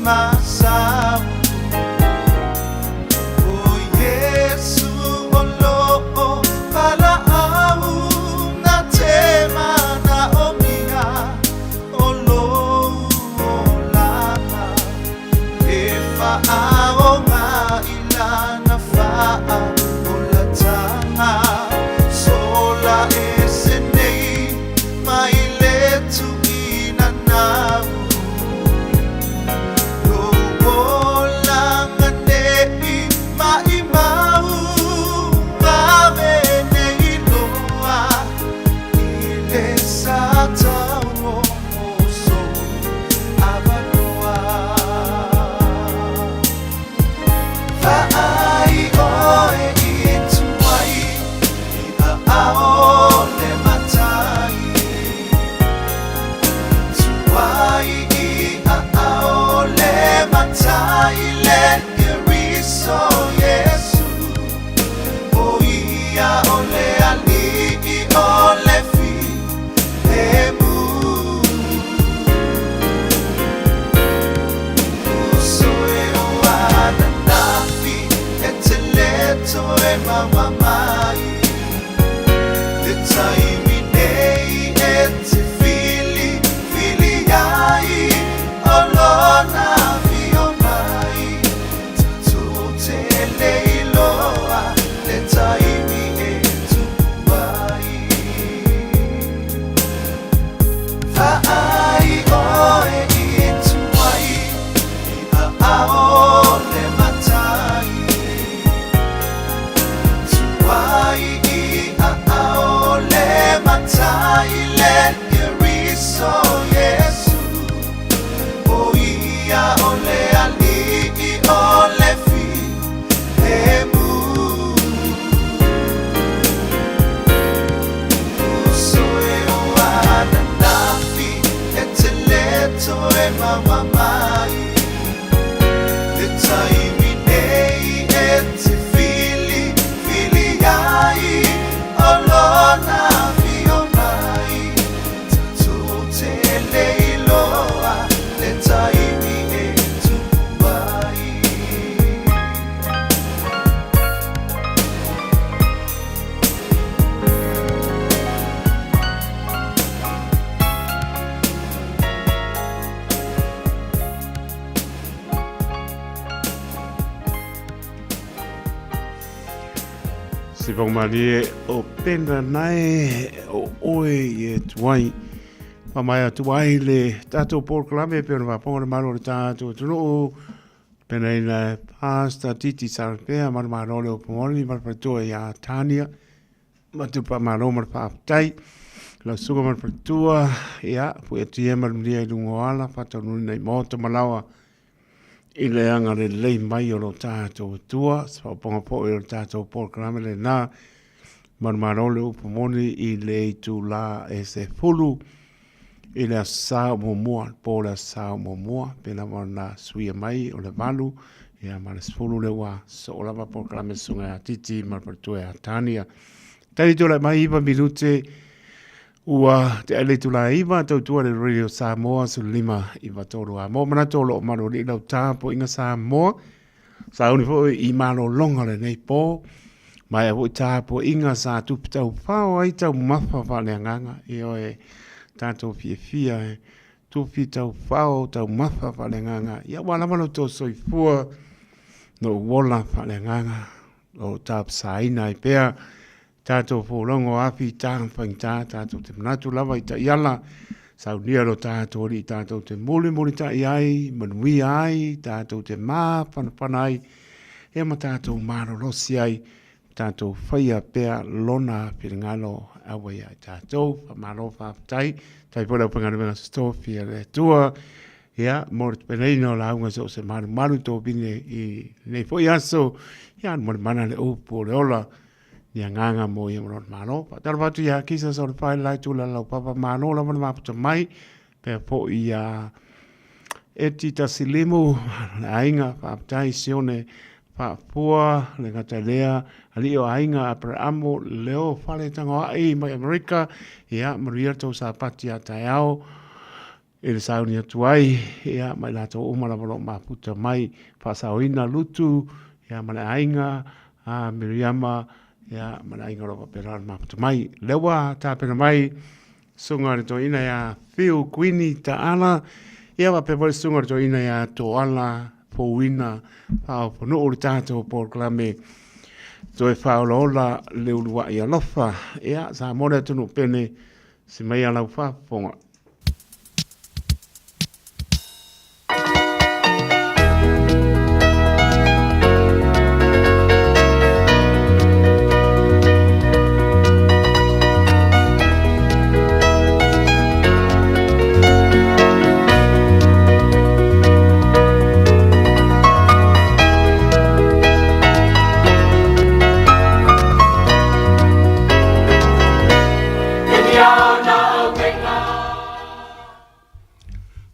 myself. O Iesu o lo'o valaau na te manaomia o lou olaga e faaoga i lana faaolataga sola ese nei mai le tuuina nau. Lou olaga nei maimau vave nei loa i le sa tauoho sou avanoa. Vaai oe i tuai i aao o le matai. Tuai i aao o le matai le Keriso Iesu. O ia o le alii o le filemu. Uso e o ananafi e te le toe maua mai. Le taimi nei e te filifili ai o lona afio mai. Tatou te le iloa le taimi e tupu ai. Vaai oe i tuai i aao o le matai. Tuai i aao o le matai le Keriso Iesu. O ia o le alii o le filemu. Uso e o ananafi e te le toe maua mai. Le taimi nei e te filifili ai o lona afio mai. Tatou te le iloa le taimi e tupu ai. Se whakamarie o pena nei o oe i e tuai. Whamai atu ai le tātou polokalame pe ona whaponga le malo le tātou atunuu. Pena ina Pastor Titi Sarapea, marumaro le upumoni, marupatoa i a Tania. Ma te whamalo ma le whaafetai. Lau susuga ma le faletua, ia, pui atu ia ma le manuia i luga o ala, whataunui nei maota ma lawa i le agalelei mai o lo tātou Atua, se whaoponga poe o le tātou polokalame lena, manumalo le upu moni i le itulā e 10 i le aso Sa o muamua, le po o le aso Sa o muamua, pēlā lava ona suia mai o le 8, ia ma le 10 lea ua soo lava polokalame susuga ia Titi ma le faletua ia Tania. Taimi tulai mai 9 minute ua te ai le itula e 9 tautua le Radio Samoa 15 9 3 a mo manatu o loo malualii lau tapuaiga Samoa sauni foi i malologa o lenei po maea foi tapuaiga sa tupu taufao ai taumafa faaleagaga ioe tatou fiafia e tupi taufao taumafa faaleagaga ia ua lava lo tou soifua no ola faaleagaga o tapasaina ai pea Tatou folauga o afi ta faigata tatou te manatu lava i taiala saunia lo tatou alii tatou te mulimulitai ai manuia ai tatou te mafanafana ai ia ma tatou malolosi ai tatou faia pea lona finagalo aua ia i tatou. Faamalo faafetai. Faafetai foi le aufaigaluega totofi a le Atua ia mo le tapenaina o lauga so o se malumalu tovine i lenei foi aso. Ia mo le mana le upu o le ola ni agaga mo ia ma lona Malo. Faatalofa atu ia Kisa sa o le whae lai tula lau papa malo lava na maputa mai. Pea po i a Eti Tasilimu, le aiga faafetai Sione Faafua, le gata lea, alii o aiga Aperamo, Leo Fale Tangoai mai Amerika, ia manuia tou sapati a taeao. i le sauni atu ai, ia, ma i latou uma lava o lo o mafuta mai, faasaoina Lutu, ia, ma le aiga, a Miriama, ia, ma le aiga o lo o faapena ona mafuta mai. O lea ua tapena mai susuga i le toeaina ia Phil Kuini Taala, ia faapea foi le susuga i le toeaina ia Toala Fouina Faaofonuu le tatou polokalame toe faaolaola le uluai alofa. Ia, Samoa le atunuu pele, si mai a lau faafofoga.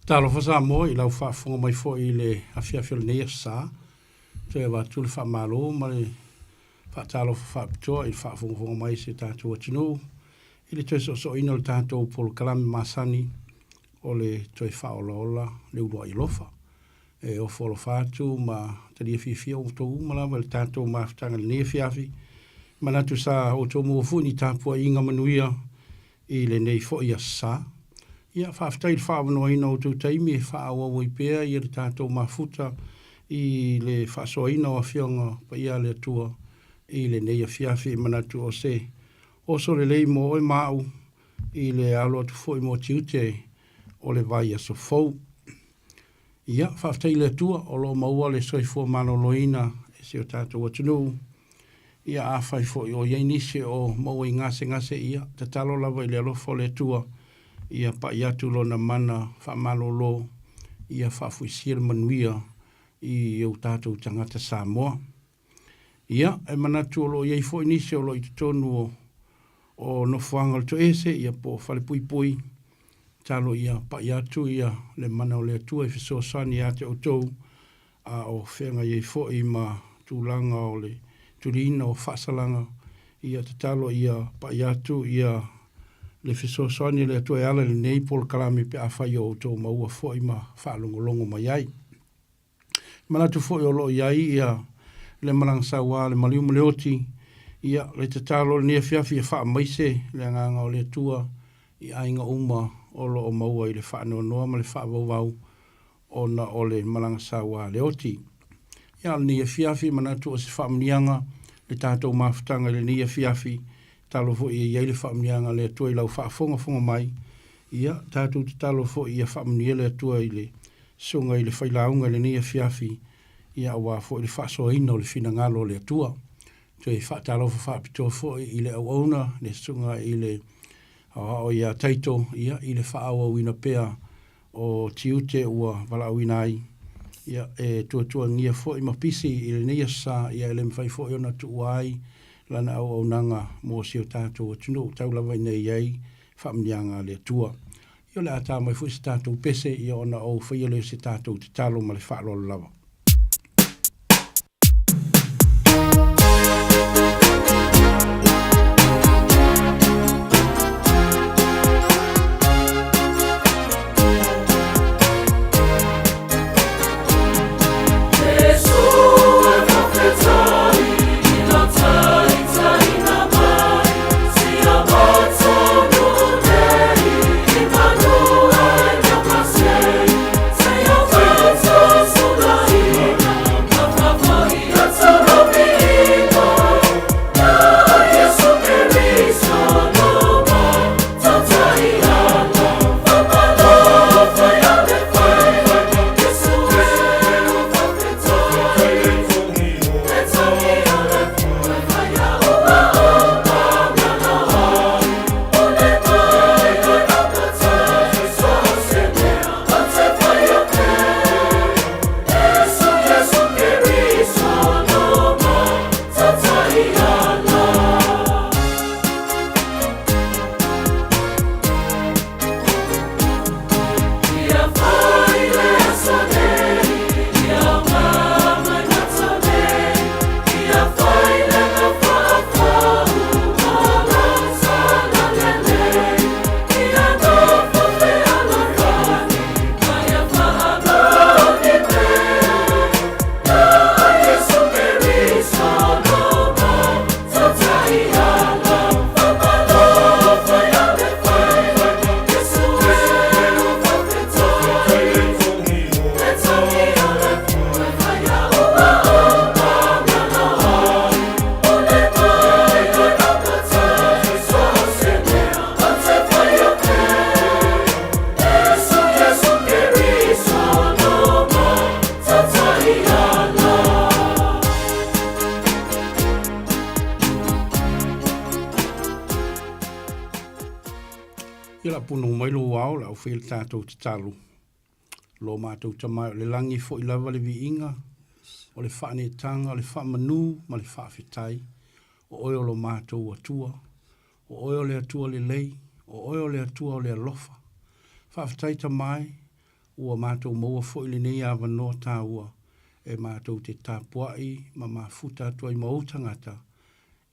Talofa Samoa i lau faafofoga mai foi i le afiafi o lenei aso Sa. Toe avatu le faamalo ma le faatalofa faapitoa i le faafogafoga mai a si o tatou atunuu i le toe soosooina o le tatou polokalame masani o le toe faaolaola le uluai alofa. E ofo alofa atu ma talia fiafia outou uma lava i le tatou mafutaga i lenei afiafi. Manatu sa outou maua foi ni tapuaiga manuia i lenei foi aso Sa. Ia, faafetai i le faaavanoaina o outou taimi e faaauau ai pea ia le tatou mafuta i le faasoaina o Afioga Paia a le Atua i lenei afiafi. E manatu o se oso lelei mo oe ma au i le alo atu foi mo tiute o le vaiaso fou. Ia, faafetai i le Atua o lo o maua le soifua maloloina e si o tatou atunuu. Ia, afai foi o i ai nisi o maua i gasegase, ia, tatalo lava i le alofa o le Atua ia pai atu Lona mana faamalolo, ia faafoisia le manuia i o tatou tagata Samoa. Ia, e manatu o lo o i ai foi nisi o lo o i totonu o, o nofoaga o le toese, ia po o falepuipui, talo ia pai atu ia le mana o le Atua e fesoasoani ia te outou, a o feagai ai foi ma tulaga o le tuliina o faasalaga, ia tatalo ia pai atu ia le fesoasoani a le Atua e ala i lenei polokalame pe afai o outou maua foi ma faalogologo mai ai. Manatu foi o lo o i ai ia le malaga sauā le maliu ma le oti, ia le tatalo i lenei afiafi ia faamaise le agaga o le Atua i aiga uma o lo o maua i le faanoanoa ma le faavauvau ona o le malaga sauā le oti. Ia a o lenei afiafi manatu o se faamanuiaga le tatou mafutaga i lenei afiafi, tatalo foi ia i ai le faamanuiaga a le Atua i lau faafogafoga mai, ia tatou tatalo foi ia faamanuia le Atua i le Susuga i le Failauga i lenei afiafi, ia aua foi le faasoaina o le finagalo o le Atua. Toe faatalofa faapitoa foi i le auauna, le Susuga i le Aoao ia Taito, ia i le faaauauina pea o tiute ua valaauina ai, ia e tuatuagia foi ma pisi i lenei aso sa, ia e le mafai foi ona tuua ai lana auaunaga mo si o tatou atunuu, tau lava ina i ai faamanuiaga a le Atua. Ia o le a ta mai foi se tatou pese, ia ona ou faia lea o se tatou tatalo ma le faaaloalo lava. Punou mai lou ao, o le a ou faia le tatou tatalo. Lo matou Tama e o le lagi foi lava le viiga, o le faaneetaga, o le faamanu ma le faafetai. O oe o lo matou Atua, o oe o le Atua lelei, o oe o le Atua o le alofa. Faafetai Tama e, ua matou maua foi lenei avanoa taua e matou te tapuai ma mafuta atu ai ma ou tagata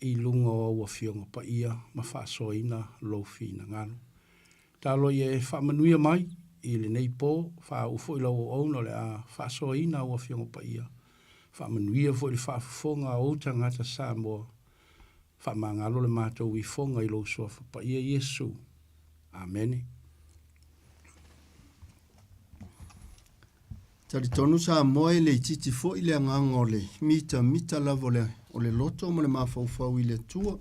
i luga o au Afioga Paia ma faasoaina lou finagalo. Talo ia e faamanuia mai i lenei po, faauu foi lau auauna o le a faasoaina au Afioga Paia. Faamanuia foi i le faafofoga a ou tagata Samoa. Faamagalo le matou ifoga i lou Suafa Paia Iesu. Amene. Talitonu Samoa e le itiiti foi le agaga o le mitamita lava o le, o le loto ma le mafaufau i le Atua.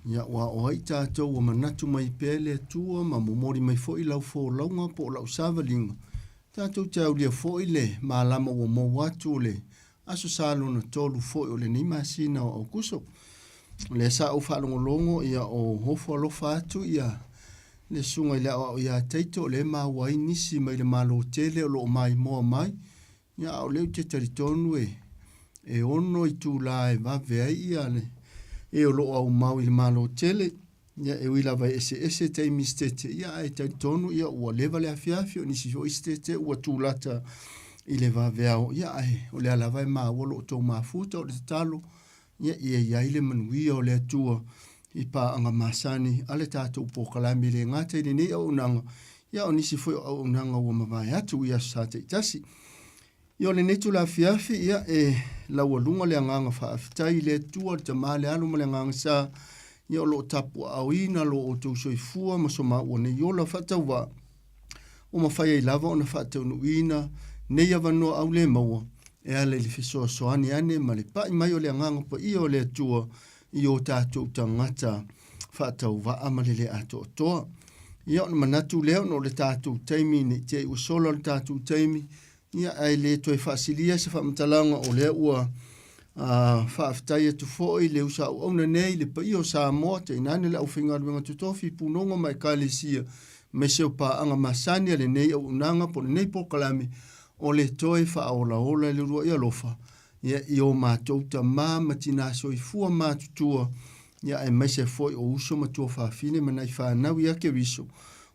Ia, ua o ai tatou ua manatu mai pea le Atua ma momoli mai foi lau folauga po o lau savaliga. Tatou te aulia foi le malama ua mou atu o le Aso Sa lona 3 foi o lenei masina o Aokuso. O lea sa ou faalogologo ia o ofo alofa atu ia le susuga i le aoao ia Taito o lea e maua ai nisi mai le Malo tele o lo o maimoa mai. Ia a o lea ou te talitonu e e ono itula e vave ai ia le e o lo o aumau i le Malo tele. Ia, e ui lava e eseese taimi sitete, ia ae talitonu ia ua leva le afiafi, o nisi foi sitete ua tulata i le vaveao, ia ae o lea lava e maua lo outou mafuta o le tatalo, ia ia i ai le manuia o le Atua i paaga masani a le tatou polokalame e le gata i lenei auaunaga, ia o nisi foi o auaunaga ua mavae atu i aso Sa taitasi. Ia o lenei itula afiafi, ia e laualuga le agaga faafetai i le Atua, le Tama, le Alo ma le Agaga Sa, ia o lo o tapuaaoina lo outou soifua ma so maua nei ola faatauvaa, ua mafai ai lava ona faataunuuina nei avanoa aule maua e ala i le fesoasoani ane ma le pai mai o le Agaga Paia o le Atua i o tatou tagata faatauvaa ma le le atoatoa. Ia ona manatu lea ona o le tatou taimi ne i te i ua sola le tatou taimi, ia ae le toe faasilia se faamatalaga o lea ua faafetai atu foi le usa auauna nei le paia o Samoa, tainane le aufaigaluega totofi, punoga ma ekalesia, aemaise o paaga masani a lenei auaunaga po o lenei polokalame o le toe faaolaola i le uluai alofa ia, i o matou tama ma tinā soifua matutua, ia, aemaise foi o uso ma tuafafine ma nai fanau ia Keriso,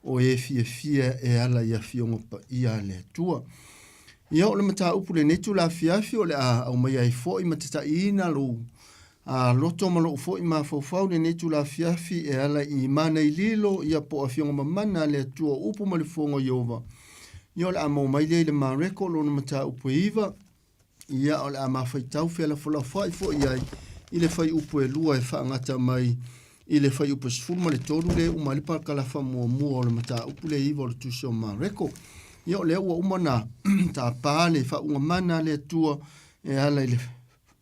o e fiafia e ala i afioga paia a le Atua. Ia, o le mataupu lenei itula afiafi o le a aumaia ai foi ma tataiina lou a loto ma lou foi mafaufau lenei itula afiafi e ala i mana i lilo, ia po o afioga mamana a le Atua o upu ma le fofoga o Ieova. Ia, o le a maua mai lea i le Mareko lona mataupu e 9, Ia, o le a mafaitau felafolafoai foi i ai i le fuaiupu e 2 e faagata mai i le fuaiupu e 13 lea e uma ai le parakalafa muamua o le mataupu lea e 9 o le Tusi o Mareko. Ia, o lea ua uma ona tapa le faauuga mana a le Atua e ala i le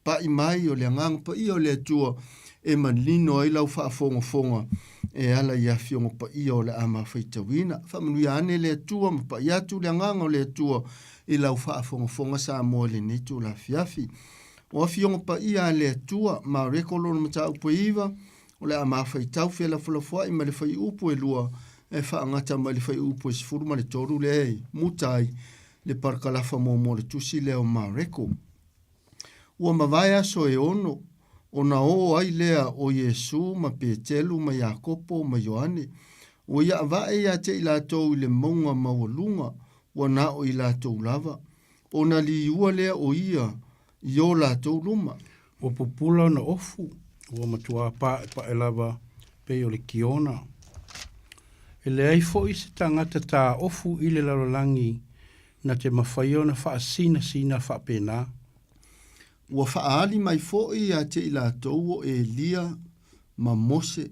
pai mai o le Agaga Paia o le Atua e manino ai lau faafogafoga e ala i Afioga Paia o le a mafaitauina. Faamanuia ane le Atua ma pai atu le Agaga o le Atua i lau faafogafoga Samoa i lenei itula afiafi. O Afioga Paia a le Atua, Mareko lona mataupu e 9, o le a mafaitau felafolafoai ma le fuaiupu e 2 e faagata mai le fuaiupu e 13 lea e muta ai le parakalafa muamua o le tusi lea o Mareko. Ua mavae aso e ono, ona oo ai lea o Iesu ma Petelu ma Iakopo ma Ioane, ua ia avae ia te i latou i le mauga maualuga, ua na o i latou lava, ona liua lea o ia i o latou luma. Ua pupula ona ofu, ua matuā paepae lava pei o le kiona. E leai foi se tagata taofu i le lalolagi na te mafai ona faasinasina faapena. Ua faaali mai foi ia te i latou o Elia ma Mose,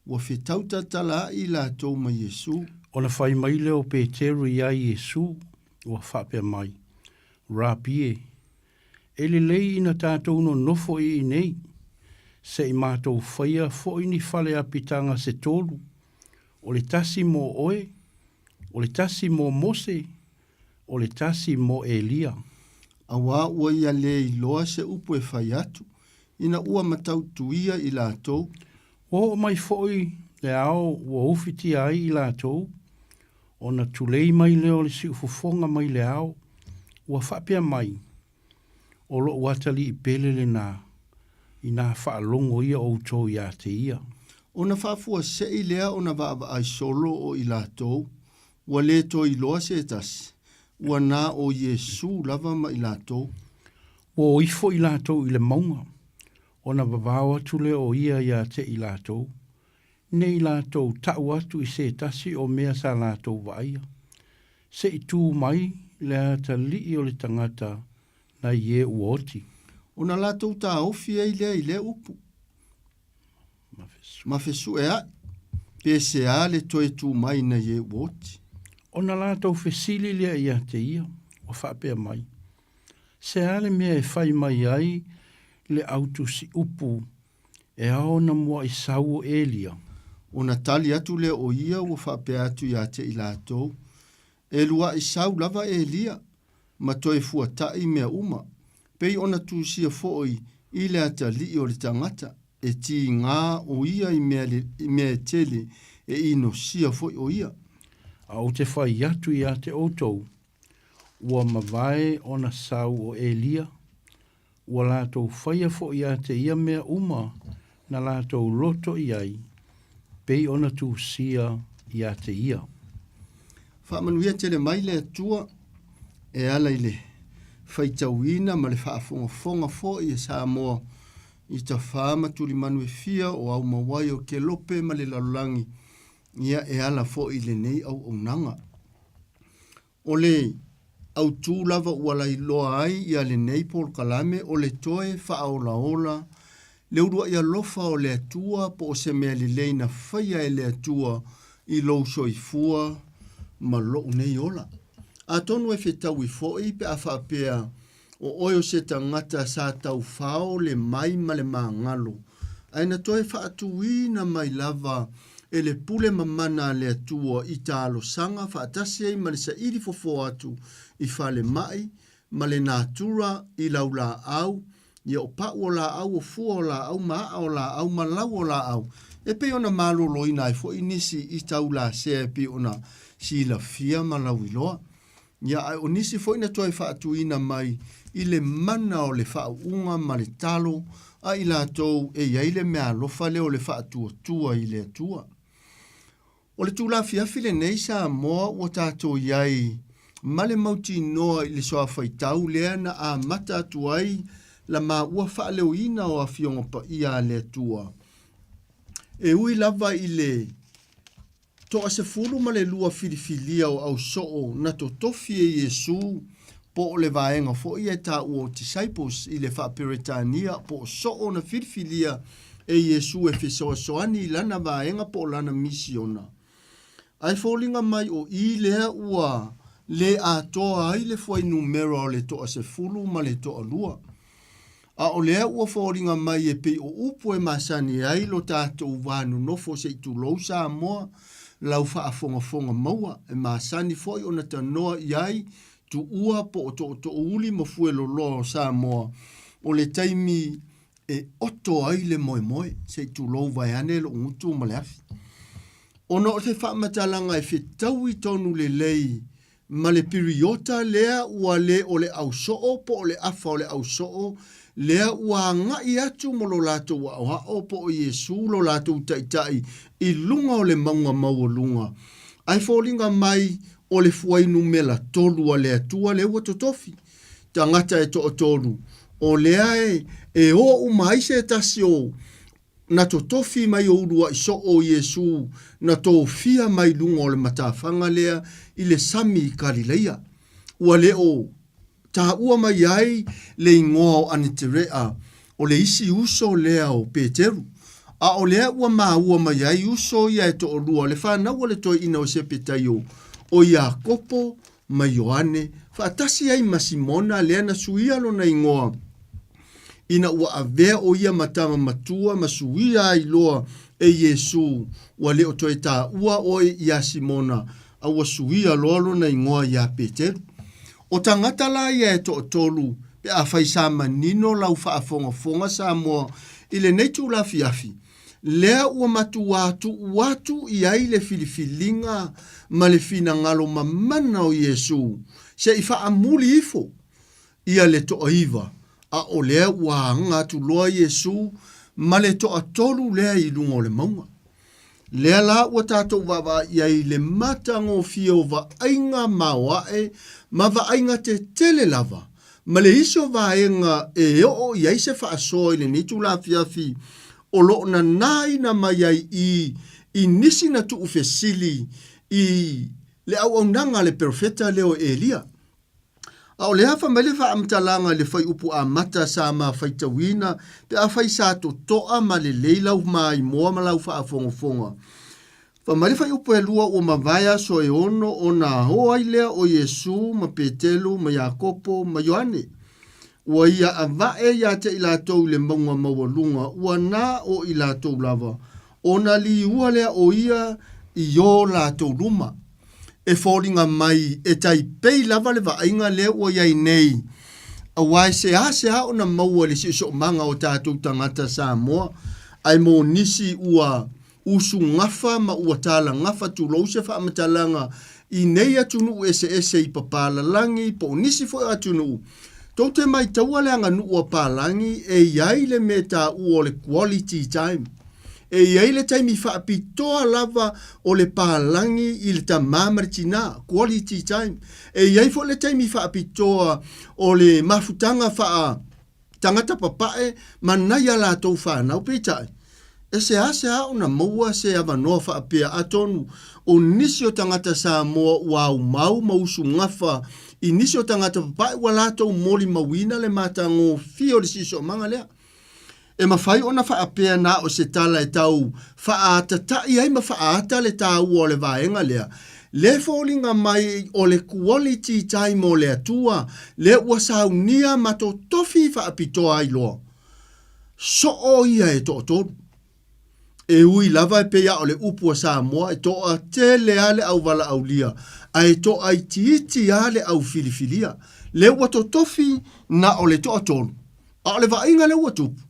ua fetau tatalaaʻi i latou ma Iesu. Ona fai mai lea o Peteru iā Iesu, ua faapea mai, Rabi e, e lelei ina tatou nonofo i inei, se i matou faia foi ni fale apitaga se tolu, o le tasi mo oe, O le tasi mo Mose, o le tasi mo Elia. Auā ua ia lē iloa se upu e fai atu, ina ua matautuia i latou. Ua oo mai foi le ao ua ufitia ai i latou, ona tulei mai lea o le siufofoga mai le ao, ua faapea mai, O loʻu atalii pele lenā, inā faalogo ia outou iā te ia. Ona faafuasei lea ona vaavaai solo o i latou, ua le toe iloa se tasi, ua na o Iesu lava ma i latou. Ua o ifo i latou i le mauga, ona vavao atu lea o ia iā te i latou, ne i latou ta'u atu i se tasi o mea sa latou vaaia, se i tū mai le atalii o le tagata nai e ua oti. Ona latou taofi ai lea i lea upu, ma fesuea'i, pe sea le toe tū mai nai e ua oti. Ona latou fesili lea ia te ia, ua faapea mai, Sea le mea e fai mai ai le autusiupu E ao ona muaʻi sau o Elia. Ona tali atu lea o ia ua faapea atu ia te i latou, E luaʻi sau lava Elia, ma toe fuataʻi mea uma, pei ona tusia foi i le atalii o le tagata, e tigā o ia i mea, i mea e tele, e inosia foi o ia. A ou te fai atu ia te outou, ua mavae ona sau o Elia, Ua latou faia foi ia te ia mea uma na latou loto i ai, pei ona tusia ia te ia. Faamanuia tele mai le Atua e ala i le faitauina ma le faafogafoga foi e Samoa i tafā ma tulimanu e fia o Aumauai o Kelope ma le lalolagi, ia e ala foi i lenei auaunaga. O le autū lava ua lailoa ai ia lenei polokalame o le toe faaolaola le uluai alofa o le Atua po o se mea lelei na faia e le Atua i lou soifua ma loʻu nei ola. Atonu e fetaui foi pe a faapea O oe o se tagata sa taufao le mai ma le magalo, ae na toe faatuina mai lava e le pule mamana a le Atua i talosaga faatasi ai ma le saili fofoa atu i falemai ma le natura i lau laau, ia o pau o laau, o fua o laau ma aa o laau ma lau o laau, e pei ona maloloina ai foi nisi i taulasea e pei ona silafia ma lauiloa. Ia, ae o nisi foi na toe faatuina mai i le mana o le faauuga ma le talo a i latou e i ai le meaalofa lea o le faatuatua i le Atua. O le tulafiafi lenei Samoa ua tatou i ai ma le mautinoa i le soafaitau lea na amata atu ai la maua faaleoina o Afioga Paia a le Atua. E ui lava i le 12 filifilia o au soo na totofi e Iesu, po o le vaega foi e taua o disciples i le faa-Peretania, po o soo na filifilia e Iesu e fesoasoani i lana vaega po o lana misiona. Ae foliga mai o i lea ua le atoa ai le fuainumera o le toasefulu ma le toalua. A o lea ua foliga mai e pei o upu e masani ai lo tatou va nonofo se i tulou Samoa, lau faafogafoga maua, e masani foi ona tanoa i ai tuua po o tootoouli ma fueloloa o Samoa, o le taimi e oto ai le moemoe, se i tulou vaeane lou gutu ma le afi. Ona o se faamatalaga e fetaui tonu lelei ma le piriota lea ua le o le ausoo po o le afa o le ausoo lea ua agai atu mo lo latou aoao po o Iesu lo latou Taitai i luga o le mauga maualuga. Ae foliga mai o le fuainumela tolu a le Atua lea ua totofi. Tagata e toatolu, o lea e, e o uma ai se tasi o Na totofi mai o uluaʻi soo o Iesū na tofia mai luga o le matafaga lea i le sami i Kalileia. Ua le o taua mai ai le igoa o Aneterea, o le isi uso lea o Peteru. A o lea ua maua mai ai uso ia e toalua, le fanau a le toeaina o Sepetaio, o Iakopo ma Ioane, faatasi ai ma Simona lea na suia lona igoa, ina ua avea ʻo ia ma tama matua ma suia ai loa e Iesū, ua le o toe taua ʻoe iā Simona, a ua suia loa lona igoa iā Peteru. ʻO tagata la ia e toatolu, pe afai sa manino lau faafogafoga Samoa i lenei tulafiafi, lea ua matuā tuu atu i ai le filifiliga ma le finagalo mamana o Iesū se i faamuli ifo ia le toaiva, a o lea ua aga atu loa Iesū ma le toatolu lea i luga o le mauga. Lea la ua tatou vaavaai i ai i le matagofie o vaaiga maoae ma vaaiga tetele lava, ma le isi o vaega e oo i ai se faasoa i lenei itula afiafi o lo o nanaina mai ai i i nisi na tuufesili i le auaunaga a le perofeta lea o Elia. A o le afa mai le faamatalaga i le fuaiupu amata sa ma faitauina pe afai sa totoa ma lelei lau maimoa ma lau faafogafoga. Fai mai le fuaiupu e lua ua mavae aso e ono ona o ai lea o Iesu ma Petelu ma Iakopo ma Ioane. Ua ia avae ia te i latou i le mauga maualuga ua na o i latou lava ona liua lea o ia i o latou luma. E foliga mai e tai pei lava le vaaiga lea ua i ai nei, aua e seasea ona maua i le siosiomaga o tatou tagata Samoa, ae mo nisi ua usugafa ma ua talagafa tulou se faamatalaga i nei atunuu eseese i papalalagi po o nisi foi o atunuu, tou te maitaua le aganuu a palagi e i ai le mea taua o le quality time. E i ai le taimi faapitoa lava o le palagi i le tamā ma le tinā, quality time. E i ai foi le taimi faapitoa o le mafutaga faa tagata papae ma nai a latou fanau. Peitai, e seasea ona maua se avanoa faapea atonu o nisi o tagata Samoa ua aumau ma usugafa i nisi o tagata papae ua latou molimauina le matagofie o le siosiomaga lea. E mafai ona faapea na o se tala e tau faaatatai ai ma faaata le taua o le vaega lea, le foliga mai o le quality time o le Atua lea ua saunia ma totofi faapitoa ai loa. Soo ia e toatolu. E ui lava e pei a o le upu a Samoa e toa tele a le auvalaaulia ae toaitiiti a le aufilifilia. Lea ua totofi na o le toatolu. A o le vaaiga lea ua tupu,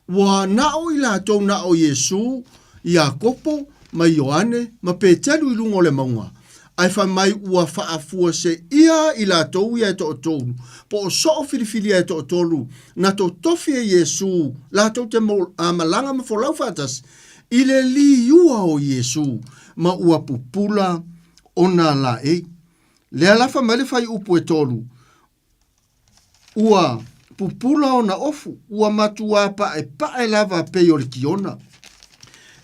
ua na o i latou na o Iesū, Iakopo, ma Ioane, ma Petelu i luga o le mauga, ae fai mai ua faafuaseia i latou ia e toatolu, po o soo filifilia e toatolu, na totofi e Iesū latou te malaga ma folau faatasi i le liua o Iesū, ma ua pupula ona laei. Lea la fai mai le fuaiupu e tolu, Ua pupula ona ofu, ua matuā paepae lava pei o le kiona.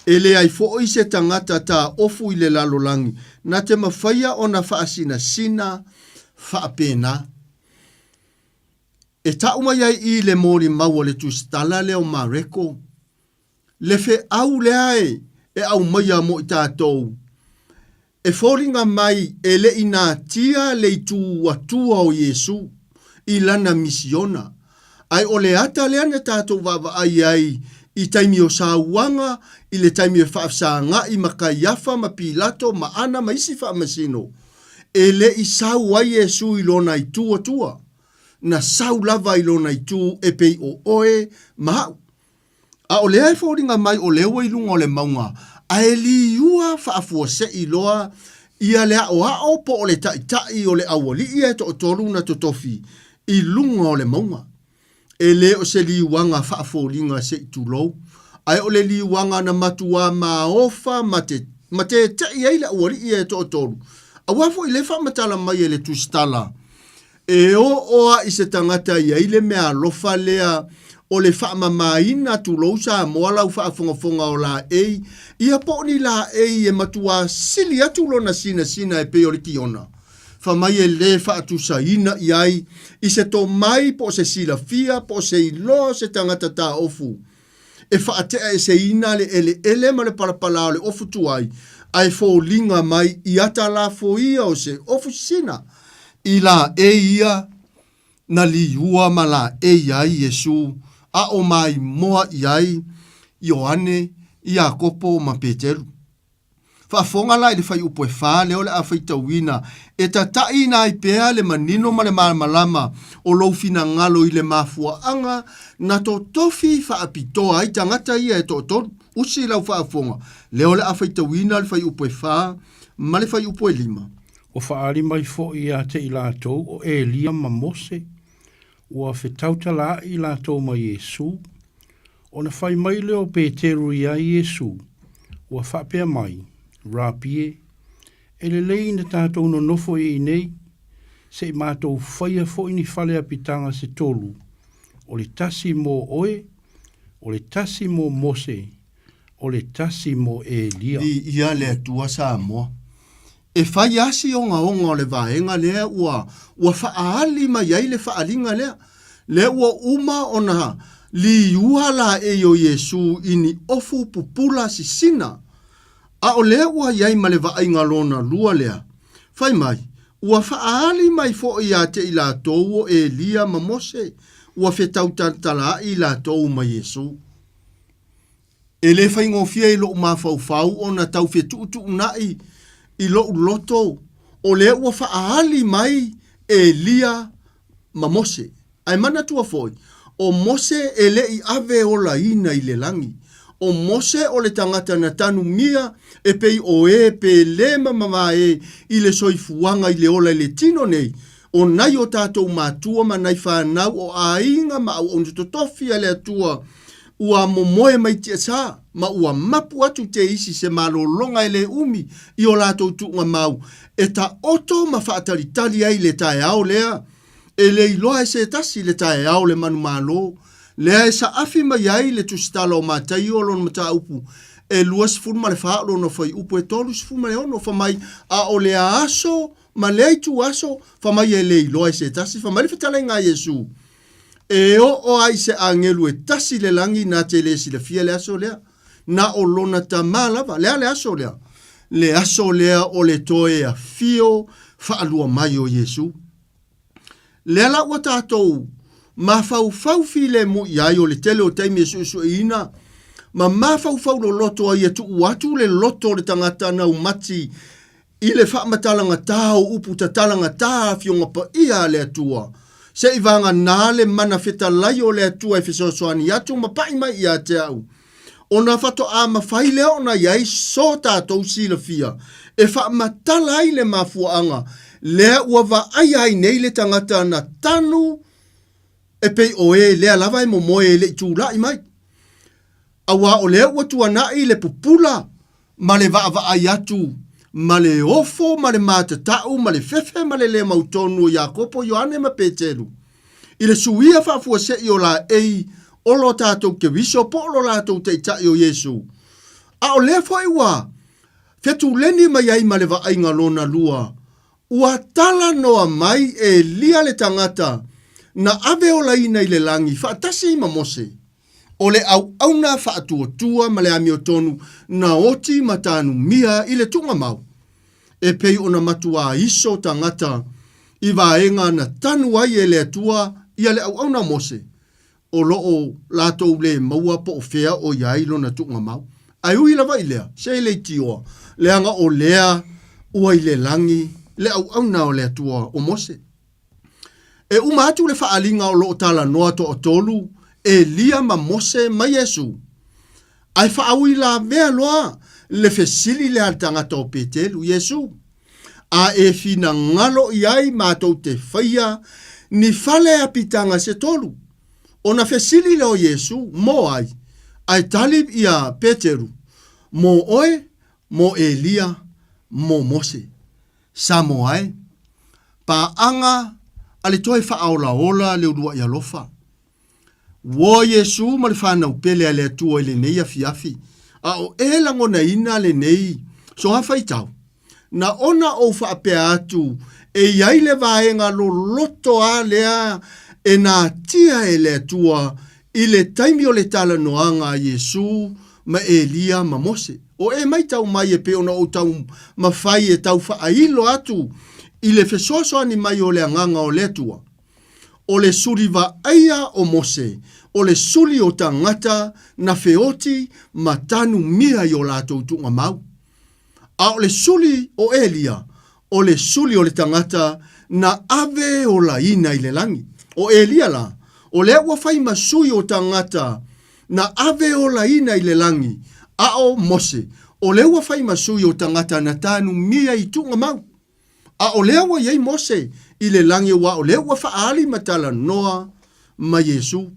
E leai foi se tagata tā ofu i le lalolagi na te mafaia ona faasinasina faapena. E tau mai ai i le molimau a le tusitala lea o Mareko, Le feau lea e e aumaia mo i tatou, e foliga mai e le i natia le itu atua o Iesu i lana misiona, ae o le ata lea na tatou vaavaai ai i taimi o sauaga, i le taimi e faafesaga'i ma Kaiafa ma Pilato ma Ana ma isi faamasino, e le i sau ai Iesu i lona itu atua, na sau lava i lona itu e pei o oe ma a'u. A o lea e foliga mai o lea ua i luga o le mauga, ae liua faafuasei loa ia le aʻoaʻo po o le taitai o le aualii ia e toatolu na totofi i luga o le mauga. E le o se liuaga faafoliga se i tulou, ae o le liuaga na matuā maofa ma te ma teteʻi ai le aualii ia e toatolu, aua foi lea e faamatala mai e le Tusitala E oo a i se tagata i ai le meaalofa lea o le faamamaina tulou Samoa lau faafogafoga o laei ia po o ni laei e matuā sili atu lona sinasina e pei o le kiona. Fa mai e lē faatusaina i ai i se tomai po o se silafia po o se iloa o se tagata taofu e faateaeseina le eleele ma le palapala o le ofu tuai ae foliga mai i ata lafoia o se ofu sisina i laei ia na liua ma laei ai Iesu aʻo maimoa i ai Ioane, Iakopo ma Petelu. Faafofoga la i le fuaiupu e fā lea o le a faitauina, e tataʻiina ai pea le manino ma le malamalama o lou finagalo i le mafuaaga na totofi faapitoa ai tagata ia e toatolu. Usi lau faafofoga, lea o le a faitauina le fuaiupu e 4 ma le fuaiupu e 5. Ua faaali mai foi ia te i latou o Elia ma Mose, ua fetautalaai latou ma Iesu. Ona fai mai lea o Peteru iā Iesu, ua faapea mai, Rabi e, e lelei na tatou nonofo i inei, se i matou faia foi ni fale apitaga se tolu, o le tasi mo oe, o le tasi mo Mose, o le tasi mo Elia. Viia le Atua Samoa. E fai lava si ogaoga o le vaega lea ua ua faaali mai ai le faaaliga lea. Lea ua uma ona liua laei o Iesu i ni ofu pupula sisina. A o lea ua i ai ma le vaaiga lona lua lea, fai mai, ua faaali mai foi ia te i latou o Elia ma Mose, ua fetautaltalaaʻi i latou ma Iesu. E le faigofie i loʻu mafaufau ona tau fetuʻutuʻunaʻi i loʻu loto o lea ua faaali mai Elia ma Mose. Ae manatua foi, o Mose e le i ave olaina i le lagi. O Mose o le tagata na tanumia e pei o e pele ma mavae i le soifuaga i le ola i le tino nei, o nai o tatou matua ma nai fanau o aiga ma auauna totofi a le Atua ua momoe mai tiasa ma ua mapu atu te isi se malologa e le umi i o latou tuugamau e taoto ma faatalitali ai le taeao lea E le iloa e se tasi le taeao o le manumalo lea e saafi mai ai le tusitala o Mataio lona mataupu e 24 o lona fuaiupu e 36, fa mai, a o le aso ma lea ituaso, fa mai e le iloa e se tasi, fa mai le fetalaiga a Iesu, E oo ai se agelu e tasi i le lagi na te le silafia le aso lea, na o lona Tama lava. Le a le aso lea? Le aso lea o le toe afio faalua mai o Iesu. Lea la ua tatou mafaufau filemu i ai o le tele o taimi e suesueina ma mafaufau loloto ai e tuu atu le loto o le tagata naumati i le faamatalagata o upu tatalagata a Afioga Paia a le Atua, seivagana le mana fetalai o le Atua e fesoasoani atu ma pai mai ia te au. Ona faatoa mafai lea ona i ai so tatou silafia e faamatala ai le mafuaaga lea ua vaaia ai nei le tagata na tanu e pei o e lea lava e momoe e le i tulai mai. Auā o lea ua tuanai le pupula ma le vaavaai atu ma le ofo ma le matatau ma le fefe ma le lē mautonu o Iakopo, Ioane ma Peteru i le suia faafuasei o laei o lo tatou Keriso po o lo latou Taitai o Iesu. A o lea foi ua fetuleni mai ai ma le vaaiga lona lua, ua talanoa mai e Elia le tagata na ave olaina i le lagi faatasi ma Mose. O le auauna faatuatua ma le amiotonu na oti ma tanumia i le tuugamau, e pei ona matuā iso tagata i vaega na tanu ai e le Atua ia le auauna o Mose, o lo o latou le maua po o fea o i ai lona tuugamau. Ae ui lava i lea, se leitioa, leaga o lea ua i le lagi le auauna o le Atua o Mose. E uma atu le faaaliga o lo o talanoa toatolu, Elia ma Mose ma Iesu. Ae faauilavea loa le fesili lea a le tagata o Petelu, Iesu, a e finagalo i ai matou te faia ni fale apitaga se tolu? Ona fesili lea o Iesu, Mo ai? Ae tali ia Peteru, Mo oe, mo Elia, mo Mose. Samoa e, paaga a le toe faaolaola le uluai alofa. Uo Iesu ma le fanau pele a le Atua i lenei afiafi, a o e lagonaina lenei soafaitau, na ona ou faapea atu e i ai le vaega loloto a lea e natia e le Atua i le taimi o le talanoaga a Iesu ma Elia ma Mose. O e maitau mai e pei ona ou taumafai e tau faailo atu i le fesoasoani mai o le Agaga o le Atua. O le suli vaaia o Mose, o le suli o tagata na feoti ma tanumia i o latou tuugamau. A o le suli o Elia, o le suli o le tagata na ave olaina i le lagi. O Elia la, o lea ua fai ma sui o tagata na ave olaina i le lagi, A o Mose, o lea ua fai ma sui o tagata na tanumia i tuugamau. A o lea ua i ai Mose i le lagi aua o lea ua faaali ma talanoa ma Iesu.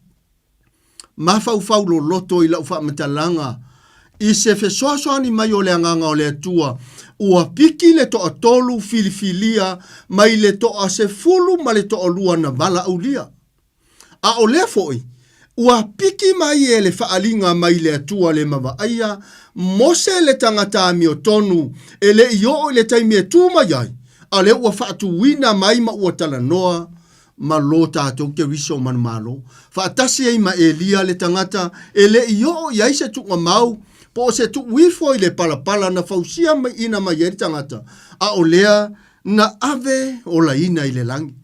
Mafaufau loloto i lau faamatalaga i se fesoasoani mai o le Agaga o le Atua, ua piki le toatolu filifilia mai le toasefulu ma le toalua na valaaulia. A o lea foi, ua piki mai e le faaaliga mai le Atua le mavaaia Mose le tagata amiotonu e le i oo i le taimi e tu mai ai, a o lea ua faatuina mai ma ua talanoa ma lo tatou Keriso manumalo, faatasi ai ma Elia le tagata e le i oo i ai se tuugamau po o se tuu ifo i le palapala na fausia ina mai ai le tagata, a o lea na ave olaina i le lagi.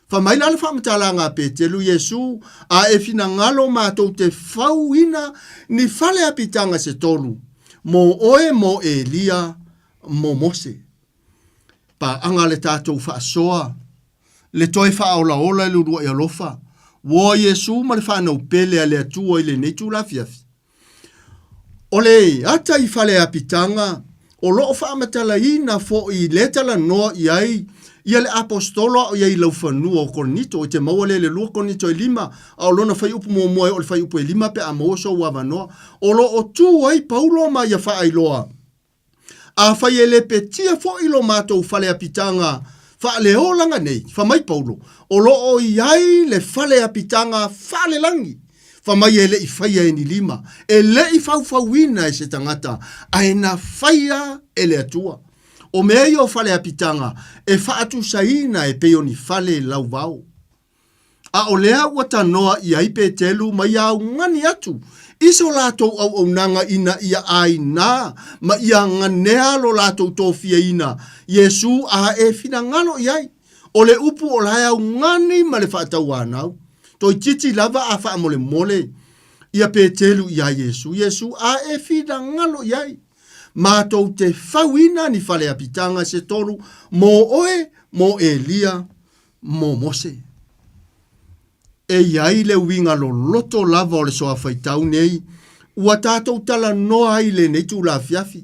Fai mai la le faamatalaga a Petelu, Iesu, a e finagalo matou te fauina ni fale apitaga se tolu, mo oe, mo Elia, mo Mose. Paaga le tatou faasoa, le toe faaolaola i le uluai alofa, ua Iesu ma le fanau pele a le Atua i lenei itula afiafi. O le ata i fale apitaga o lo o faamatalaina foi le talanoa i ai ia le Aposetolo a o i ai i laufanua o Korinito. E te maua lea i le 2 Korinito e 5, a o lona fuaiupu muamua e oo i le fuaiupu e 5 pe a maua sou avanoa. O lo o tu ai Paulo ma ia faailoa. Afai e lepetia foi lo matou fale apitaga faaleolaga nei, fa mai Paulo, o lo o i ai le fale apitaga faalelagi, fa mai e le i faia e ni lima, e le i faufauina e se tagata, ae na faia e le Atua. O mea ia o fale apitaga e faatusaina e pei o ni fale lauvao. A o lea ua tanoa i ai Petelu ma ia augani atu i so latou auaunaga ina ia āinā ma ia ganea lo latou tofiaina Iesu a e finagalo i ai. O le upu o la e augani ma le faatauanau. Toeitiiti lava a faamolemole ia Petelu iā Iesu, Iesu a e finagalo i ai. Matou te fauina ni fale apitaga se tolu mo oe, mo Elia, mo Mose. E i ai le uiga loloto lava o le soafaitau nei ua tatou talanoa ai i lenei itula afiafi,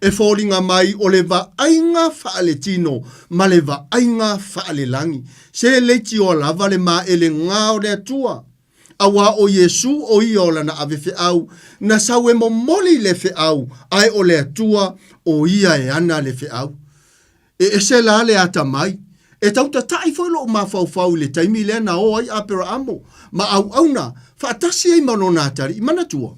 e foliga mai o le vaaiga faaletino ma le vaaiga faalelagi. Se leitioa lava le maelega o le Atua, auā o Iesu o ia o lana ave feau, na sau e momoli le feau, ae o le Atua o ia e ana le feau. E ese la le atamai. E tau tataʻi foi loʻu mafaufau i le taimi lea na o ai Aperaamo ma auauna faatasi ai ma lona atalii. Manatua,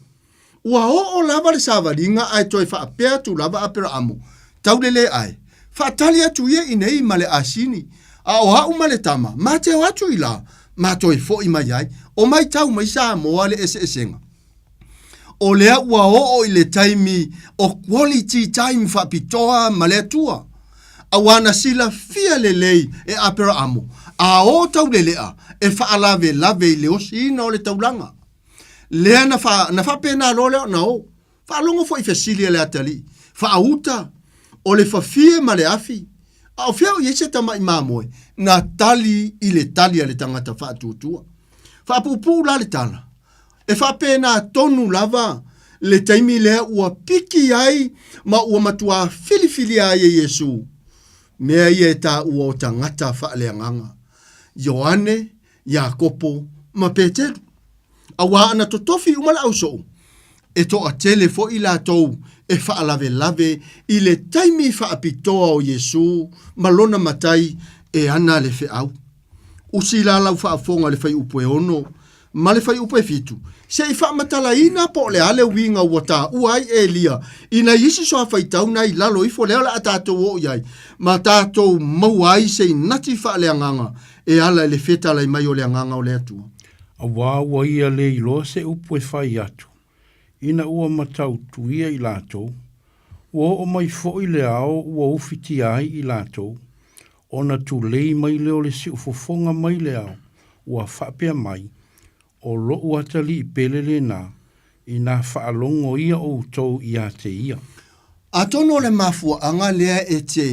ua oo lava le savaliga ae toe faapea atu lava Aperaamo, Taulele ae, faatali atu ia inei ma le asini, a o a'u ma le tama, ma te o atu i la, ma toe foʻi mai ai. O maitau mai Samoa le eseesega. O lea ua oo i le taimi o quality time faapitoa ma le Atua. Auā na silafia lelei e Aperaamo a o taulelea e faalavelave i le osiina o le taulaga. Lea na, fa, na faapena loa lea ona o. Faalogo foi i fesili a le atalii, faauta, o le fafie ma le afi, a o fea o i ai se tamaʻi mamoe na tali i le tali a le tagata faatuatua. Faapuupuu la le tala, E faapena tonu lava le taimi lea ua piki ai ma ua matuā filifilia ai e Iesu mea ia e taua o tagata faaleagaga, Ioane, Iakopo ma Peteru. Auā ana totofi uma le ausoo, e toatele foi latou e faalavelave i le taimi faapitoa o Iesu ma lona Matai e ana le feau. Usi la lau faafofoga i le fuaiupu e 6 ma le fuaiupu e 7, se i faamatalaina po o le a le uiga ua taua ai Elia i nai isi soafaitau na i lalo ifo lea o le a tatou oo i ai, ma tatou maua ai se inati faaleagaga e ala i le fetalai mai o le Agaga o le Atua. Auā ua ia le iloa se upu e fai atu, ina ua matautuia i latou, ua oo mai foi le ao ua ufitia ai i latou, ona tulei mai lea o le siufofoga mai le ao, ua faapea mai, O loʻu atalii pele lena, inā faalogo ia ʻoutou iā te ia. Atonu o le mafuaaga lea e te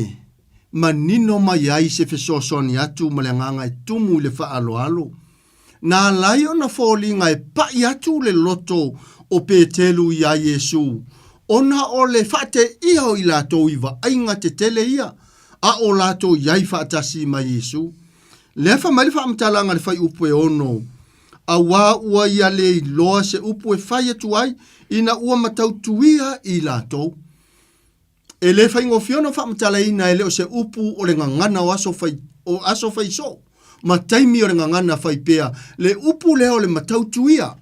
manino mai ai se fesoasoani atu ma le agaga e tumu i le faaaloalo, na ala ai ona foliga e paʻi atu le loto o Petelu iā Iesū. Ona o le faateia o i latou i vaaiga tetele ia, a o latou i ai faatasi ma Iesu. Lea fai mai le faamatalaga a le fuaiupu e 6, Auā ua ia le iloa se upu e fai atu ai, ina ua matautuia i latou. E le faigofie ona faamatalaina e le o se upu o le gagana o aso fai, o aso fai soo, ma taimi o le gagana fai pea, le upu lea o le matautuia.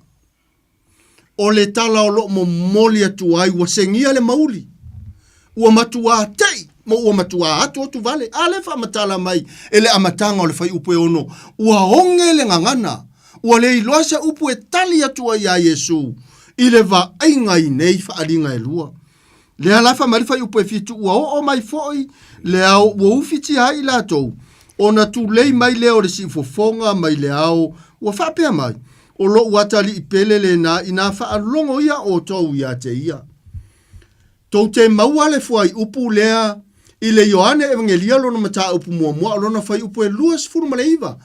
O le tala o loo momoli atu ai ua segia le mauli, ua matuā te'i ma ua matuā atuatu vale. A lea faamatala mai e le amataga o le fuaiupu e 6, ua oge le gagana, ua le iloa se upu e tali atu ai iā Iesu i le vaaiga i nei faaaliga e lua. Lea la fai mai le fuaiupu e 7, ua oo mai foi le ao ua ufitia ai i latou, ona tulei mai lea o le siufofoga mai le ao, ua faapea mai, O lou atalii pele lena inā faalogo ia outou ia te ia. Tou te maua le fuaiupu lea i le Ioane Evagelia lona mataupu muamua o lona fuaiupu e 29,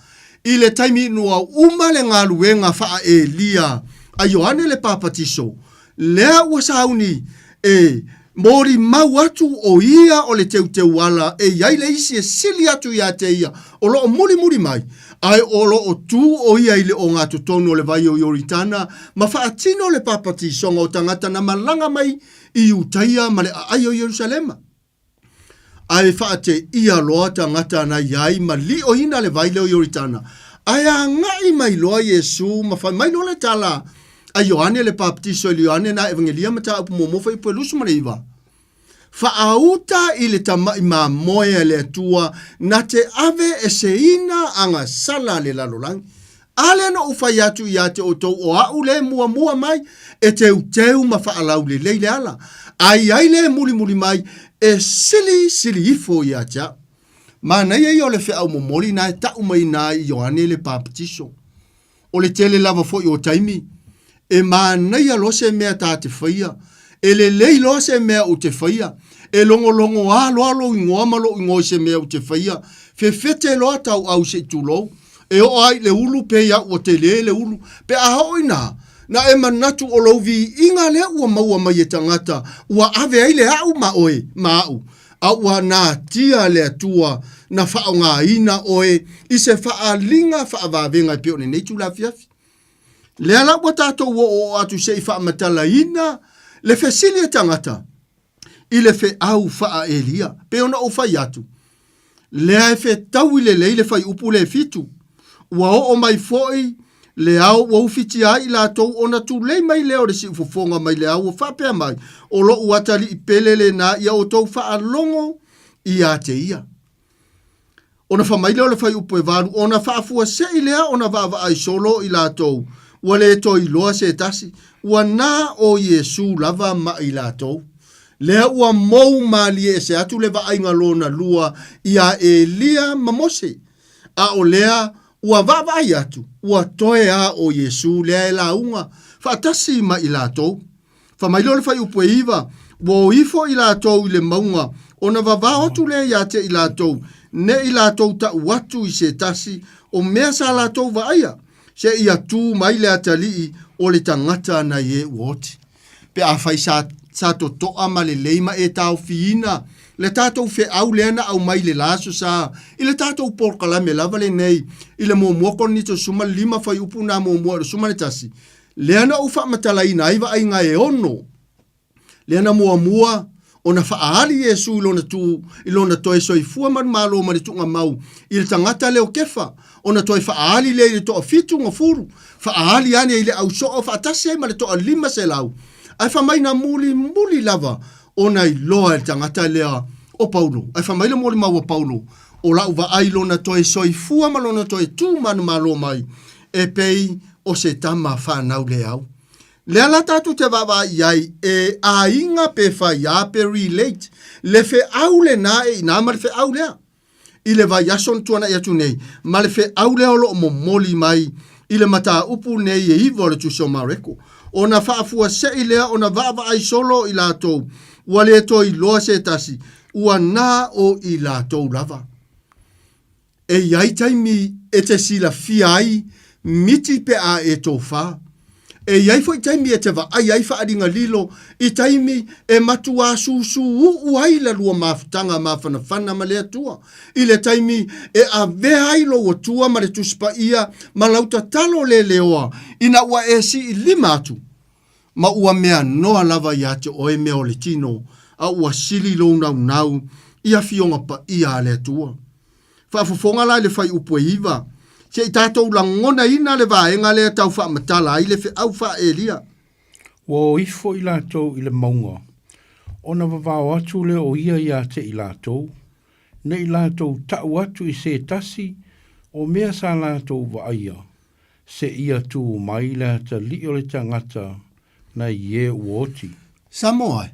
i le taimi ua uma le galuega faa-Elia a Ioane le Papatiso, Lea ua sauni e molimau atu o ia o le teuteuala e i ai le isi e sili atu ia te ia o lo o mulimuli mai, ae o lo o tu o ia i le ogatotonu o le vai o Ioritana ma faatino le papatisoga o tagata na malaga mai i Iutaia ma le aai o Ierusalema. Ae faateia loa tagata na i ai ma lioina le vai lea o Ioritana, ae agai mai loa Iesu ma fai mai loa le tala a Ioane le Papatiso i le Ioane na Evangelia Mataupu muamua fuaiupu e 29, Faaauta i le tama'i mamoe a le Atua na te ave eseina agasala a le lalolagi. A lea na ou fai atu ia te outou o a'u le muamua mai e teuteu ma faalaulelei le ala, a i ai le mulimuli mai e silisili ifo ia te a'u. Manaia ia o le feau momoli na e ta'u mai ina i Ioane le Papatiso. O le tele lava foi o taimi, e manaia loa se mea ta te faia, e lelei loa se mea ou te faia, e logologoā loa lou igoa ma lou igoa i se mea ou te faia, fefete loa tauau se i tulou, e oo lava i le ulu pei a ua tele le ulu, pe a oo inā, na e manatu o lou viiga lea ua maua mai e tagata ua ave ai le a'u ma oe ma a'u, a ua natia le Atua na faaaogaina oe i se faaaliga faavavega e pei o lenei itula afiafi. Lea la ua tatou oooo atu se i faamatalaina le fesili a tagata i le feau faa-Elia. Pei ona ou fai atu, lea e fetaui lelei le fuaiupu le 7, ua oo mai foi le ao ua ufitia ai i latou ona tulei mai lea o le siufofoga mai le ao ua faapea mai, O lou atalii pele lena ia outou faalogo ia te ia. Ona fai mai lea o le fuaiupu e 8, ona faafuasei lea ona vaavaai solo i latou, ua le toe iloa se tasi, ua na o Iesu lava ma i latou. Lea ua mou malie ese atu le vaaiga lona lua iā Elia ma Mose, a o lea ua vaavaai atu, ua toe a o Iesu lea e lauga faatasi ma i latou. Fai mai lea o le fuaiupu e 9, Ua o ifo i latou i le mauga, ona vavao atu lea ia te i latou, ne i latou ta'u atu i se tasi o mea sa latou vaaia, seia tū mai le atalii o le tagata nai e ua oti. Pe afai sa, sa toto'a ma lelei ma e taofiina le tatou feau lea na aumai i le la aso sa i le tatou polokalame lava lenei i le muamua Korinito 15 fuaiupu na muamua i le 11, Lea na ou faamatalaina ai vaaiga e 6, lea na muamua ona faaali Iesu i lona tu, i lona toe soifua manumalo ma le tuugamau i le tagata lea o Kefa, ona toe faaali lea i le toafitu gafulu, faaali ane i le ausoo faatasi ai ma le toa-500, ae fai mai na mulimuli lava ona iloa e le tagata lea o Paulo. Ae fai mai le molimau a Paulo, O la'u vaai i lona toe soifua ma lona toe tu manumalo mai, e pei o se tama fanau le au. Lea la tatou te vaavaai i ai e aiga pe faiā pe relate le feau lenā e inā ma le feau lea i le vaiaso na tuanai atu nei ma le feau lea o lo o momoli mai i le mataupu nei e 9 o le Tusi o Mareko. Ona faafuasei lea ona vaavaai solo i latou ua le toe iloa se tasi, ua na o i latou lava. E i ai taimi e te silafia ai miti pe a e tofa. E i ai foi taimi e te vaai ai faaaliga lilo i taimi e matuā sūsūū ai la lua mafutaga mafanafana ma le Atua, i le taimi e avea ai lou Atua ma le Tusi Paia ma lau tatalo leleoa ina ua e sii lima atu, ma ua mea noa lava iā te oe mea o le tino, a ua sili lou naunau i afioga paia a le Atua. Faafofoga la i le fuaiupu e 9, se i tatou lagonaina le vaega lea tau faamatala ai le feau faa-Elia. Ua o ifo i latou i le mauga, ona vavao atu lea o ia ia te i latou, ne i latou tau atu i se tasi o mea sa latou vaaia, seia tū mai le atalii o le tagata nai e ua oti. Samoa e,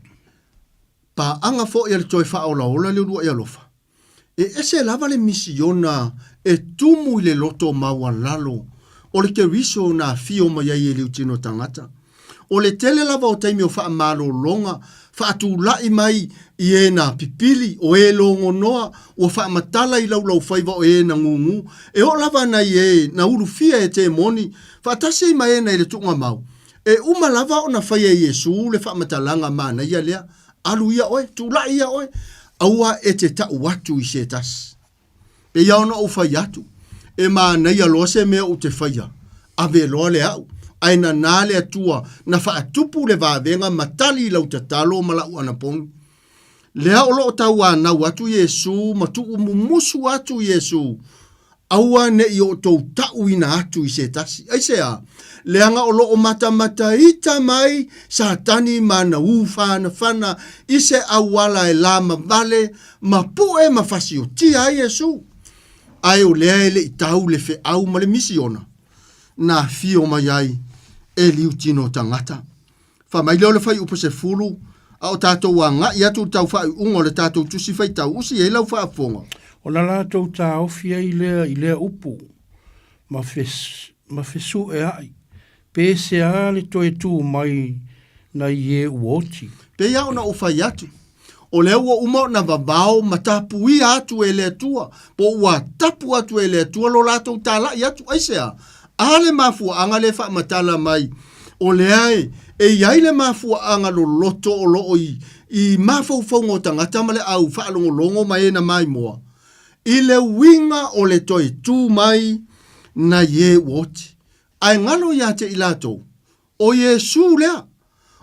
paaga foi a le toe faaolaola le uluai alofa. E ese lava le misiona e tumu i le loto maualalo o le Keriso na afio mai ai e liutino tagata. O le tele lava o taimi o faamalologa faatula'i mai i e na pipili, o e logonoa ua faamatala i laulaufaiva o e na gūgū, e oo lava nai e na ulufia e temoni faatasi ai ma e na i le tuugamau. E uma lava ona faia e Iesu le faamatalaga manaia lea, Alu ia oe, tula'i ia oe, aua e te ta'u atu i se tasi. Pei ona ou fai atu, e manaia loa se mea ou te faia, ave loa le a'u, ae nanā le Atua na faatupu le vavega ma tali i lau tatalo ma la'u anapogi. Lea o lo'o tauanau atu Iesū ma tuumumusu atu Iesū, Aua ne i outou ta'uina atu i se tasi. Aisea? Leaga o lo o matamataita mai Satani ma ana ū whanawhana i se auala e lamavale ma pu'e ma fasiotia ai Iesu. Ae o lea e le i tau le feau ma le misiona na afio mai ai e liutino tagata. Fai mai lea o le fuaiupu 10, a o tatou agai atu i le tau faaiuga o le tatou tusi faitau, usi ai lau faafofoga. Ona latou taofi ai lea i lea upu, ma ma fesueai, pe sea le toe tu mai nai e ua oti. Pei lava ona ou fai atu, o lea ua uma ona vavao ma tapuia atu e le Atua, po ua tapu atu e le Atua lo latou talaʻi atu. Aisea? A le mafuaaga lea e faamatala mai, o lea e, e i ai le mafuaaga loloto o lo o i, i mafaufauga o tagata ma le au faalogologo ma e na maimoa, i le uiga o le toe tu mai nai e ua oti. Ae galo ia te i latou, O Iesū lea.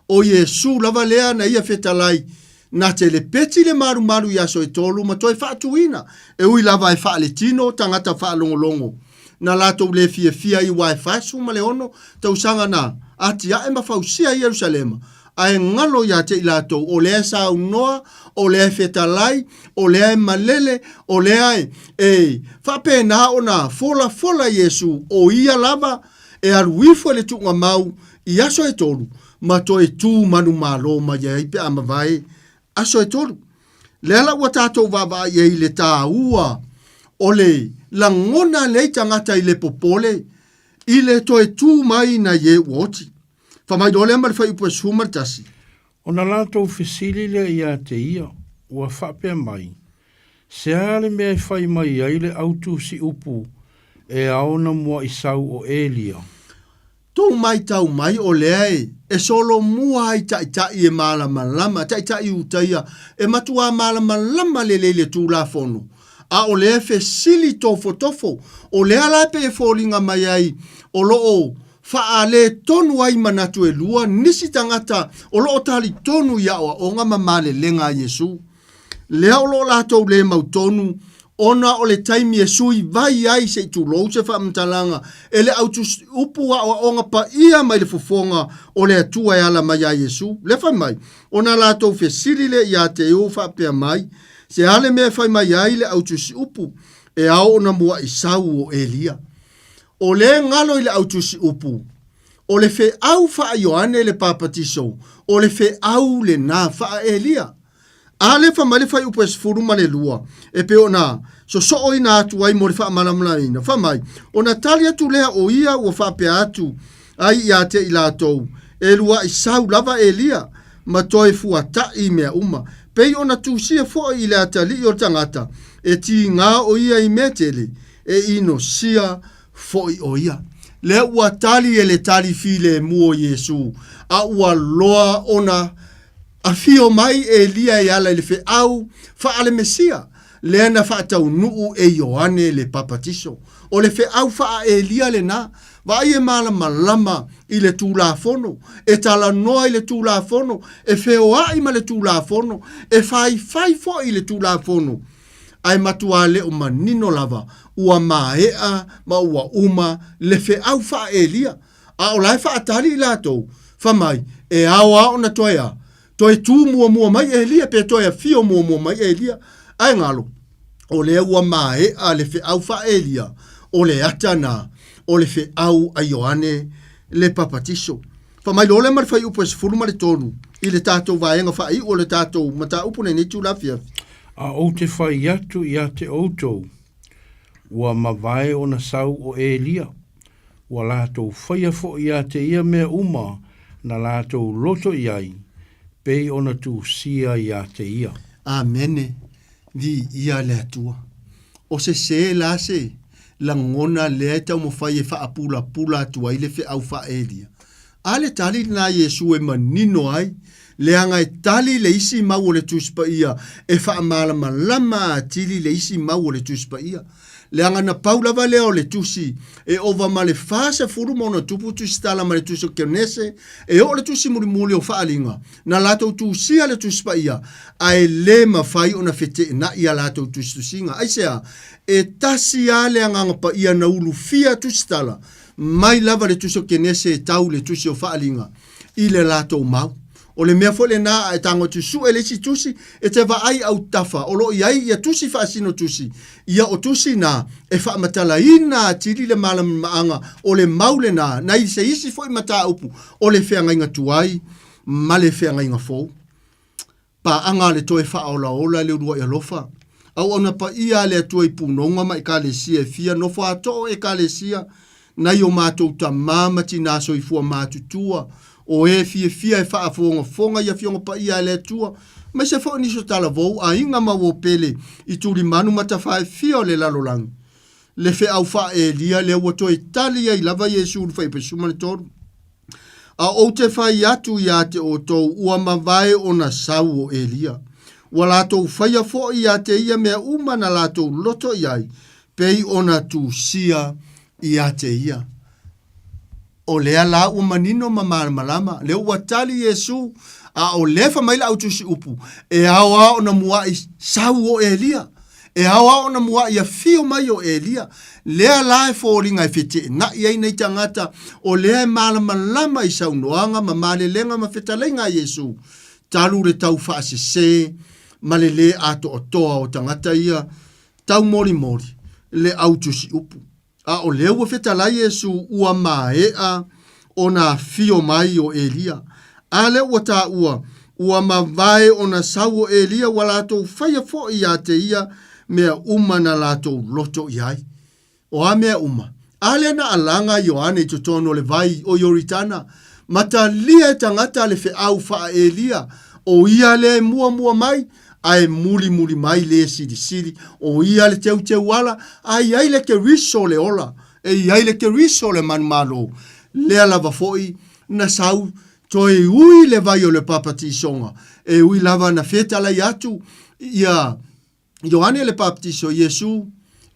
O Iesū lava lea na ia fetalai, na te lepeti le malumalu i aso e tolu ma toe faatuina, e ui lava e faaletino tagata faalogologo, na latou le fiafia i uae 46 tausaga na atiae ma fausia ai Ierusalema, ae galo ia te i latou o lea e saunoa, o lea e fetalai, o lea e malele, o lea e, e faapena ona folafola Iesū, o ia lava e alu ifo e le tuugamau i aso e tolu, ma toe tū manumalo mai ai pe a mavae aso e tolu. Lea la ua tatou vaavaai ai i le tāua o le lagona lea i tagata i le popole i le toe tū mai nai e ua oti. Fai mai loa lea ma le fuaiupu e 11. Ona latou fesili lea ia te ia, ua faapea mai, Se a le mea e fai mai ai le autusi upu e ao ona muaʻi sau o Elia? Tou maitau mai o lea e e solomua ai taitai e malamalama, taitai Iutaia e matuā malamalama lelei le Tulafono, a o lea e fesili tofotofo, o lea la e pei e foliga mai ai o lo o faaletonu ai manatu e lua nisi tagata o lo o talitonu i aoaoga ma malelega a Iesu. Lea o lo o latou le mautonu ona o le taimi e sui vai ai se i tulou se faamatalaga e le autusi-upu aoaoga paia mai le fofoga o le Atua e ala mai ia Iesu. Lea fai mai, ona latou fesili lea ia te iu faapea mai, Se a le mea e fai mai ai le autusi-upu e ao ona muaʻi sau o Elia? O le galo i le autusi-upu, o le feau faa-Ioane le Papatiso, o le feau lenā faa-Elia. A lea fai mai le fuaiupu e 12, e pei ona sosooina atu ai mo le faamalamalamaina, fai mai, ona tali atu lea o ia ua faapea atu ai ia te i latou, e luaʻi sau lava Elia, ma toe fuataʻi mea uma. Pei ona tusia foi i le atalii o le tagata, e tigā o ia i mea tele, e inosia foi o ia. Lea ua tali e le tali filemu o Iesu, a ua loa ona afio mai Elia e ala i le feau faale-Mesia, lea na faataunuu e Ioane le Papatiso. O le feau faa-Elia lena, vaai e malamalama i le Tulafono, e talanoa i le Tulafono, e feoai ma le Tulafono, e faifai foi i le Tulafono, ae matuā le o manino lava ua maea ma ua uma le feau faa-Elia. A o la e faatali i latou, fai mai, e ao lava ona toe a? Toe tu muamua mai Elia pe toe afio muamua mai Elia? Ae galo, o lea ua maea le feau faa-Elia, o le ata na o le feau a Ioane le Papatiso. Fai mai loa lea ma le fuaiupu e 13 i le tatou vaega faaiu o le tatou mataupu lenei itula afiafi. A ou te fai atu ia te outou, ua mavae ona sau o Elia, ua latou faia foi ia te ia mea uma na latou loto i ai, pei ona tusia ia te ia. Amene. Viia le Atua. O se sē la se lagona lea e taumafai e faapulapula atu ai le feau faa-Elia? A le tali lena a Iesu e manino ai, leaga e tali le isi mau o le Tusi Paia e faamalamalama atili le isi mau o le Tusi Paia. Leaga na pau lava lea o le tusi e ova ma le 40 ma ona tupu tusitala ma le tusi o Kenese e oo le tusi mulimuli o Faaaliga, na latou tusia le Tusi Paia, ae le mafai ona feteenai a latou tusitusiga. Aisea? E tasi lava le Agaga Paia na ulufia tusitala mai lava le tusi o Kenese e tau i le tusi o Faaaliga i le latou mau. O le mea foi lena a e tago atu sue le isi tusi, e te vaai autafa o lo o i ai ia tusi faasino tusi, ia o tusi na e faamatalaina atili le malamalamaaga o le mau lena nai se isi foi mataupu o le feagaiga tuai ma le feagaiga fou. Paaga a le toe faaolaola le uluai alofa. Auauna paia a le Atua i punoga ma ekalesia e fia nofo atoa o ekalesia, nai o matou tama ma tinā soifua matutua, o e fiafia e faafogafoga i Afioga Paia a le Atua, aemaise foi nisi o talavou, aiga ma uo pele i tulimanu ma tafa e fia o le lalolagi. Le feau faa-Elia lea ua toe tali ai lava Iesu i le fuaiupu 13. A ou te fai atu ia te outou, ua mavae ona sau o Elia. Ua latou faia foi ia te ia mea uma na latou loto i ai, pei ona tusia ia te ia. O lea la ua manino ma malamalama, lea ua tali Iesu, a o lea fai mai le autusi upu, e ao lava ona muai sau o Elia. E ao lava ona muai afio mai o Elia. Lea la e foliga e feteenai ai nei tagata, o lea e malamalama i saunoaga ma malelega ma fetalaiga a Iesu, talu le tau faasese ma le lē atoatoa o tagata ia taumolimoli le autusi upu. A o lea ua fetalai Iesu ua maea ona afio mai o Elia. A lea ua taua, ua mavae ona sau o Elia ua latou faia foi ia te ia mea uma na latou loto i ai. O a mea uma? A lea na alaga Ioane i totonu o le vai o Ioritana, ma talia e tagata le feau faa-Elia, o ia lea e muamua mai, ae mulimuli mai le silisili, o ia le teuteuala, a i ai le Keriso o le ola, e i ai le Keriso o le manumalo, lea lava foi na sau toe ui le vai o le papatisoga, e ui lava na fetalai atu ia Ioane le Papatiso, Iesu,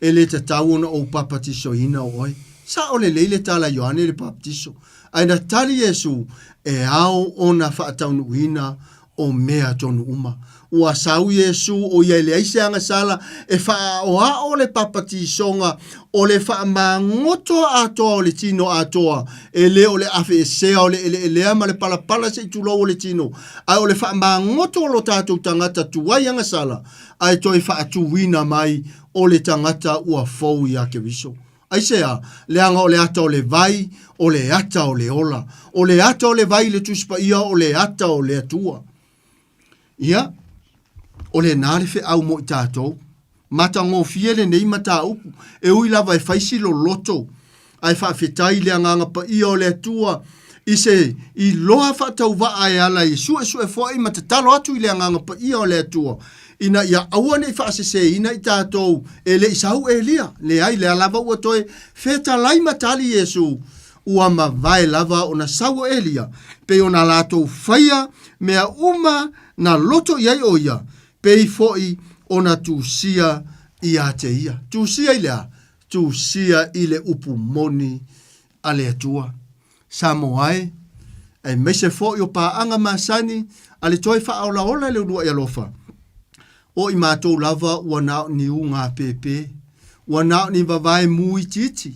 e le tatau ona ou papatisoina oe. Sao lelei le tala a Ioane le Papatiso, ae na tali Iesu, e ao ona faataunuuina o mea tonu uma. Ua sau Iesu o ia e leai se agasala e faaaoao le papatisoga o le faamagoto atoa o le tino atoa, e le o le aveesea o le eleelea ma le palapala se i tulou o le tino, ae o le faamagoto o lo tatou tagata tuai agasala, ae toe faatuina mai o le tagata ua fou iā Keriso. Aisea? Leaga o le ata o le vai, o le ata o le ola. O le ata o le vai i le Tusi Paia, o le ata o le Atua. Ia, o lena le feau mo i tatou. Matagofie lenei mataupu, e ui lava e fai si loloto, ae faafetai i le Agaga Paia o le Atua i se iloa faatauvaa e ala i suesue foi ma tatalo atu i le Agaga Paia o le Atua. ina ia aua ne i faaseseina i tatou e le i sau Elia. Leai, lea lava ua toe fetalai ma tali Iesu, ua mavae lava ona sau o Elia, pei ona latou faia mea uma na loto i ai o ia, pei foi ona tusia ia te ia. Tusia i le a? Tusia i le upu moni a le Atua. Samoa e, aemaise foi o paaga masani a le toe faaolaola i le uluai alofa. O i matou lava ua na o ni ugāpēpē, ua na o ni vavae mū itiiti,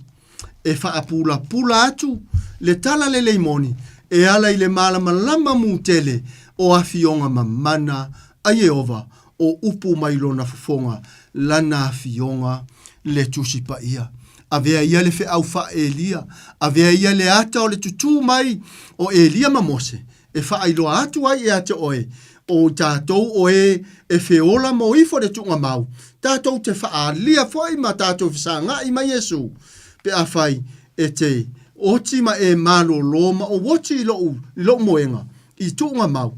e faapulapula atu le tala lelei moni e ala i le malamalama mū tele o afioga mamana a Ieova o upu mai lona fofoga lana afioga le Tusi Paia. Avea ia le feau faa-Elia, avea ia le ata o le tutū mai o Elia ma Mose, e faailoa atu ai ia te oe, o tatou o e e feola mo ifo le tuugamau, tatou te faaalia foi ma tatou fesagai ma Iesu, pe afai e te oti ma e malōlō ma ou oti i lou, i lou moega, i tuugamau,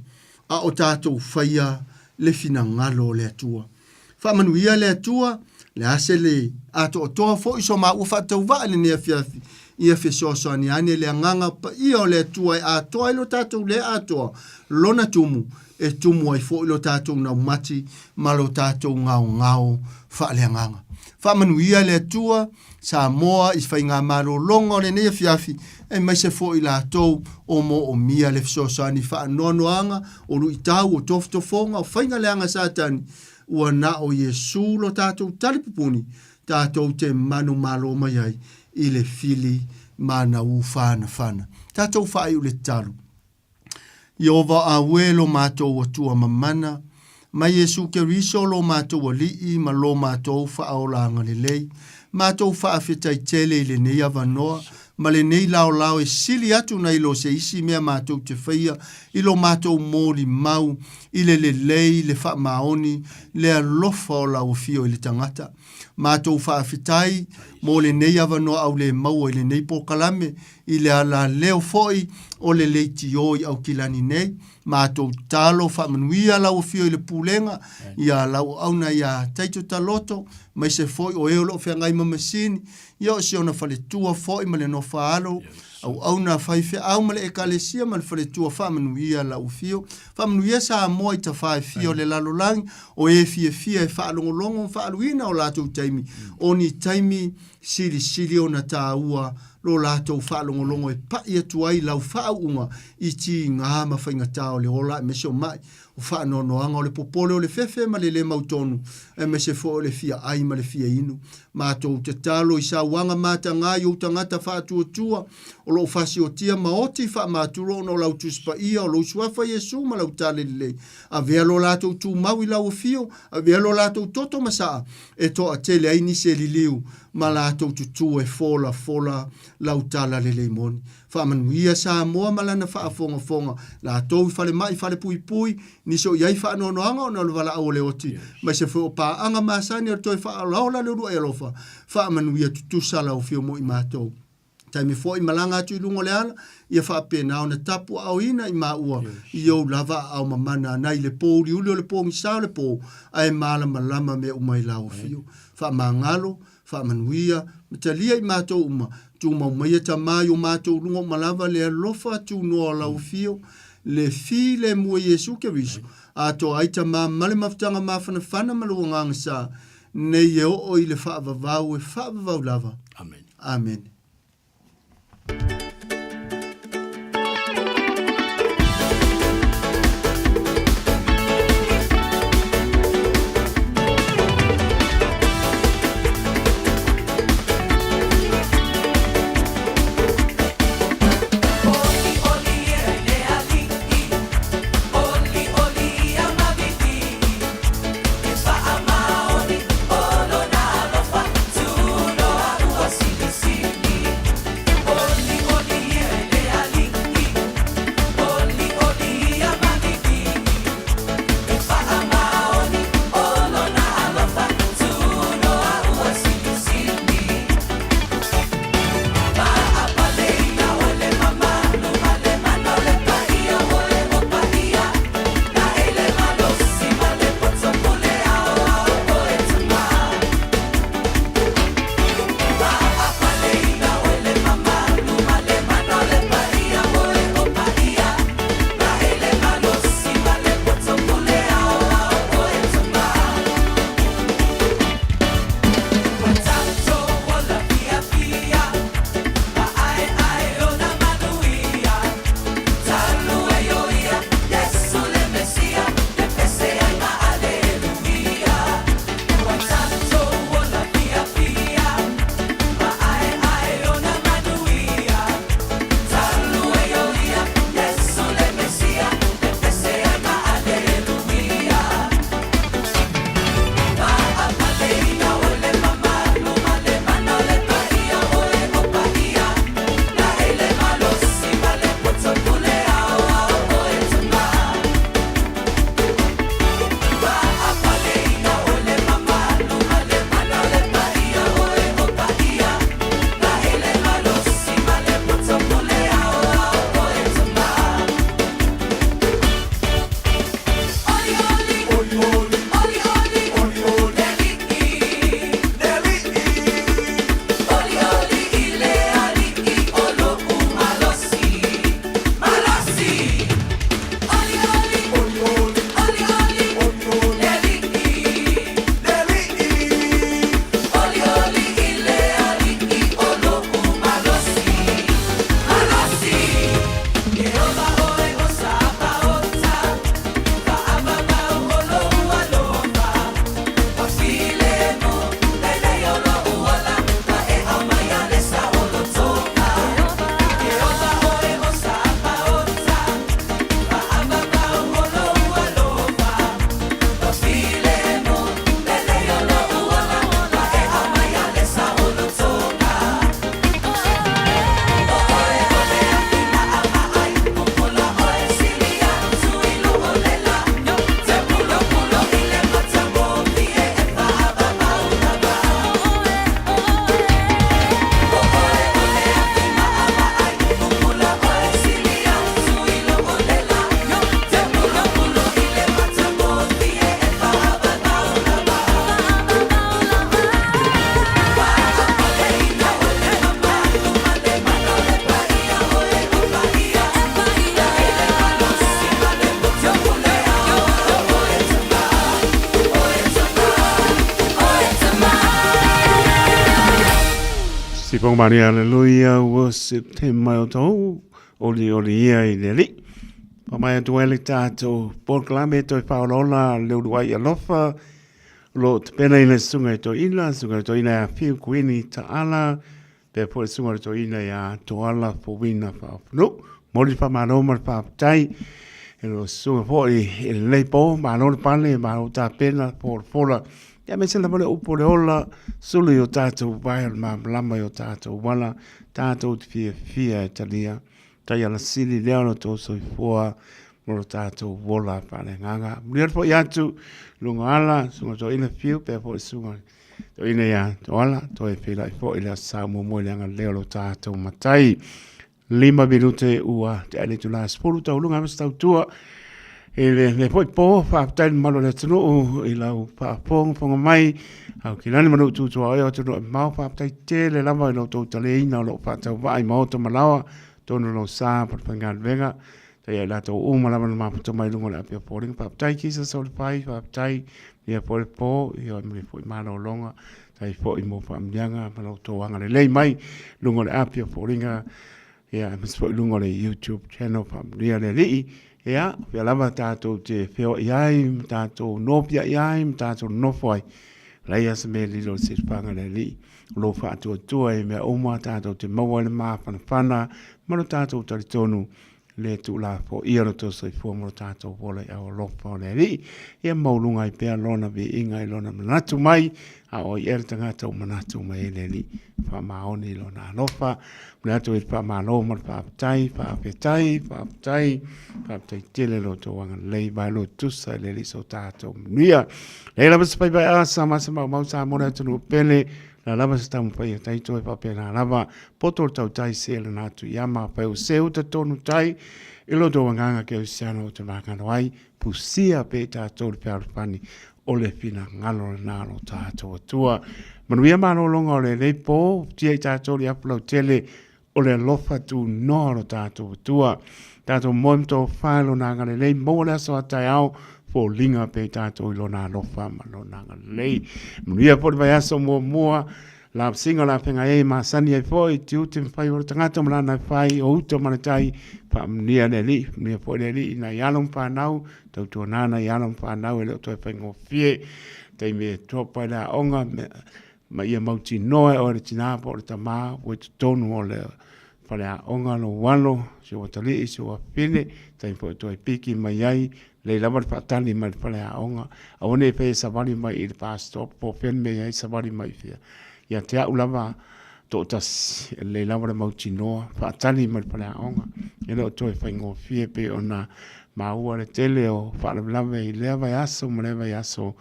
a o tatou faia le finagalo o le Atua. Faamanuia le Atua, le a se le atoatoa foi so maua faatauvaa i lenei afiafi, ia fesoasoani ane le agaga paia o le Atua e atoa ai lo tatou le atoa lona tumu, e tumu ai foi lo tatou naumati ma lo tatou gaogao faaleagaga. Faamanuia le Atua Samoa i faigamalologa o lenei afiafi, aemaise foi i latou o moomia le fesoasoani i faanoanoaga, o luitau, o tofotofoga, o faiga leaga a Satani, ua na o Iesu lo tatou talipupuni tatou te manumalo mai ai i le fili manaū whanawhana. Tatou faaiu le tatalo. Ieova auē lo matou Atua mamana, ma Iesu Keriso lo matou Alii ma lo matou Faaola agalelei, matou faafetai tele i lenei avanoa ma lenei laolao e sili atu nai lo se isi mea matou te faia i lo matou molimau i le lelei, le faamaoni, le alofa o lau Afio i le tagata. Matou faafetai mo lenei avanoa aulemaua i lenei polokalame I le alaleo foi o le leitio i Aukilani nei, matou tatalo faamanuia lau afio i le pulega, ia lau auauna ia Taito Taloto, maise foi o e o lo o feagai ma masini, ia o si ona faletua foi ma le nofa alo, auauna faifeau ma le ekalesia ma le faletua faamanuia lau afio. Faamanuia Samoa i tafa e fia o le lalolagi, o e fiafia e faalogologo ma faaluina o latou taimi, o ni taimi Silisili ona tāua lo latou faalogologo e paʻi atu ai lau faauuga i tigā ma faigata o le ola aemaise o maʻi, o faanoanoaga o le popole o le fefe ma le le mautonu, aemaise foi o le fia ʻai ma le fia inu. Matou tatalo i sauaga matagā i ou tagata faatuatua o lo o fasiotia ma oti faamatulo ona o lau Tusi Paia, o lou Suafa Iesu ma lau Tala Lelei. Avea lo latou tumau i lau afio, avea lo latou toto ma saa, e toatele ai nisi e liliu ma latou tutū e folafola lau tala lelei moni. Faamanuia Samoa ma lana faafogafoga, latou i falemai falepuipui, nisi o i ai faanoanoaga ona o le valaau o le oti, maise foi o paaga masani o le toe faaolaola le uluai alofa. Faamanuia tutusa lau afio mo i matou. Taimi foi malaga atu i luga o le ala, ia faapena ona tapuaaoina i maua i ou lava aao mamana nai le pō uliuli o le pogisa o le pō, ae malamalama mea uma i lau afio. Faamagalo, faamanuia, ma talia i matou uma, tumau maia Tama i o matou luga uma lava le alofa tunoa o lau afio, le filemu e Iesu Keriso, atoa ai Tama ma le mafutaga mafanafana ma lou Agaga Sa, nei e oo i le faavavau e faavavau lava. Amen. Amene. Sipong Maria, Hallelujah, worship him mai o tau, oli oli ia i le alii. Pa mai atu ai le tātou polokalame toi whaolaola le ulu ai alofa, lo te pena i le sunga i toina, sunga i toina ia whiu kuini ta'ala, pea po le sunga i toina ia toala fowina whaafunu. Moli whamalo ma le whaaftai, e lo sunga foi i le lei po, malo le pale, malo tāpena, pōra pōra, Ia me se lava le upu o le ola, sulu i o tātou wae o le māmalama i o tātou wala, tātou te fiafia e talia, tai ala sili lea o lo tō soifua mo lo tātou wola whaaleagaga. Muri atu foi atu, lunga ala, sunga tō ina whiu, pea foi sunga tō ina ia tō ala, tō e whilai foi le asa mua mua i le anga leo lo tātou matai. 5 minute ua te ale tula 10 tauluga ma se tautua i le le foi po faafetai le mamalu o le atunuu i lau faafogafoga mai au ki lani ma lou tutua oe o atunuu e mamao faafetai tele lava i lo outou taleina o loo faatauvaa i maota ma laoa tonu o lou sa pa le faigaluega tai ai latou uma lava na mafuta mai luga o le api o foliga faafetai Jesus o le fai faafetai ia foi le po ia manuia foi malologa Tai foi mo faamanuiaga ma lo outou agalelei mai luga o le api o foliga ia aemaise foi luga o le YouTube channel faamanuia le Alii. Ia, pea lava tatou te feoai ai ma tatou nopiai ai ma tatou nonofo ai. Leai lava se mea e lilo i le silafaga a le Alii. O lo o faatuatua i mea uma tatou te maua ai le mafanafana ma lo tatou talitonu le tuulafoia lo tou soifua ma lo tatou ola i au alofa o le Alii. Ia maualuga ai pea lona viiga i lona manatu mai, a o ai ea le tagata ua manatu mai ai le Alii. Faamaoni i lona alofa. Momoli atu ai le faamalo ma le faafetai, faafetai, faafetai, faafetai tele lo outou agalelei mai lo tusa i le Alii so tatou manuia. Leai lava se faiva e asa ma se maumau sa mo le atunuu pele, la lava se taumafai a taito e faapena lava poto le tautai se lana atu ia mafai o se uta tonu tai i lo tou agaga kerisiano o te magalo ai pusia pe tatou le fealofani o le finagalo lena lo tatou Atua. Manuia malologa o lenei po, tia i tatou le apu lautele o le alofa tunoa o lo tatou Atua. Tatou moe ma tofa i lona agalelei, maua le aso a taeao, foliga pea i tatou i lona alofa ma lona agalelei. Manuia foi le vaiaso muamua, lavasiga o le afega e masani ai foi, tiute ma faiva o le tagata ma lana e fai, o uta ma le tai, faamanuia le Alii, faamanuia foi le Alii i nai alo ma fanau, tautuana nai alo ma fanau e le o toe faigofie, taimi e topa i le aoga, ma ia mautinoa e oe le tinā po o le tamā ua i totonu o le faleaoga lou alo, si ou atalii, si ou afafine, taimi foi e toe piki mai ai, lelei lava le faatali mai le faleaoga, aua ne i faia savali mai i le bus stop po o fea le mea e i ai savali mai i fea. Ia te au lava, toatasi, e lelei lava le mautinoa, faatali mai le faleaoga, e le o toe faigofie pei ona maua le tele o faalavelave i lea vaiaso ma lea vaiaso,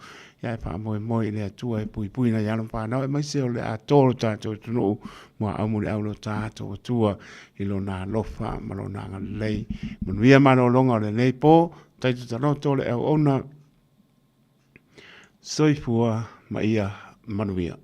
ia e faamoemoe i le Atua e puipui nai alo ma fanau, aemaise o le atoa o lo tatou atunuu, muaau muliau lo tatou Atua i lona alofa ma lona agalelei. Manuia malologa o lenei po, taito taloto le auauna, soifua ma ia manuia.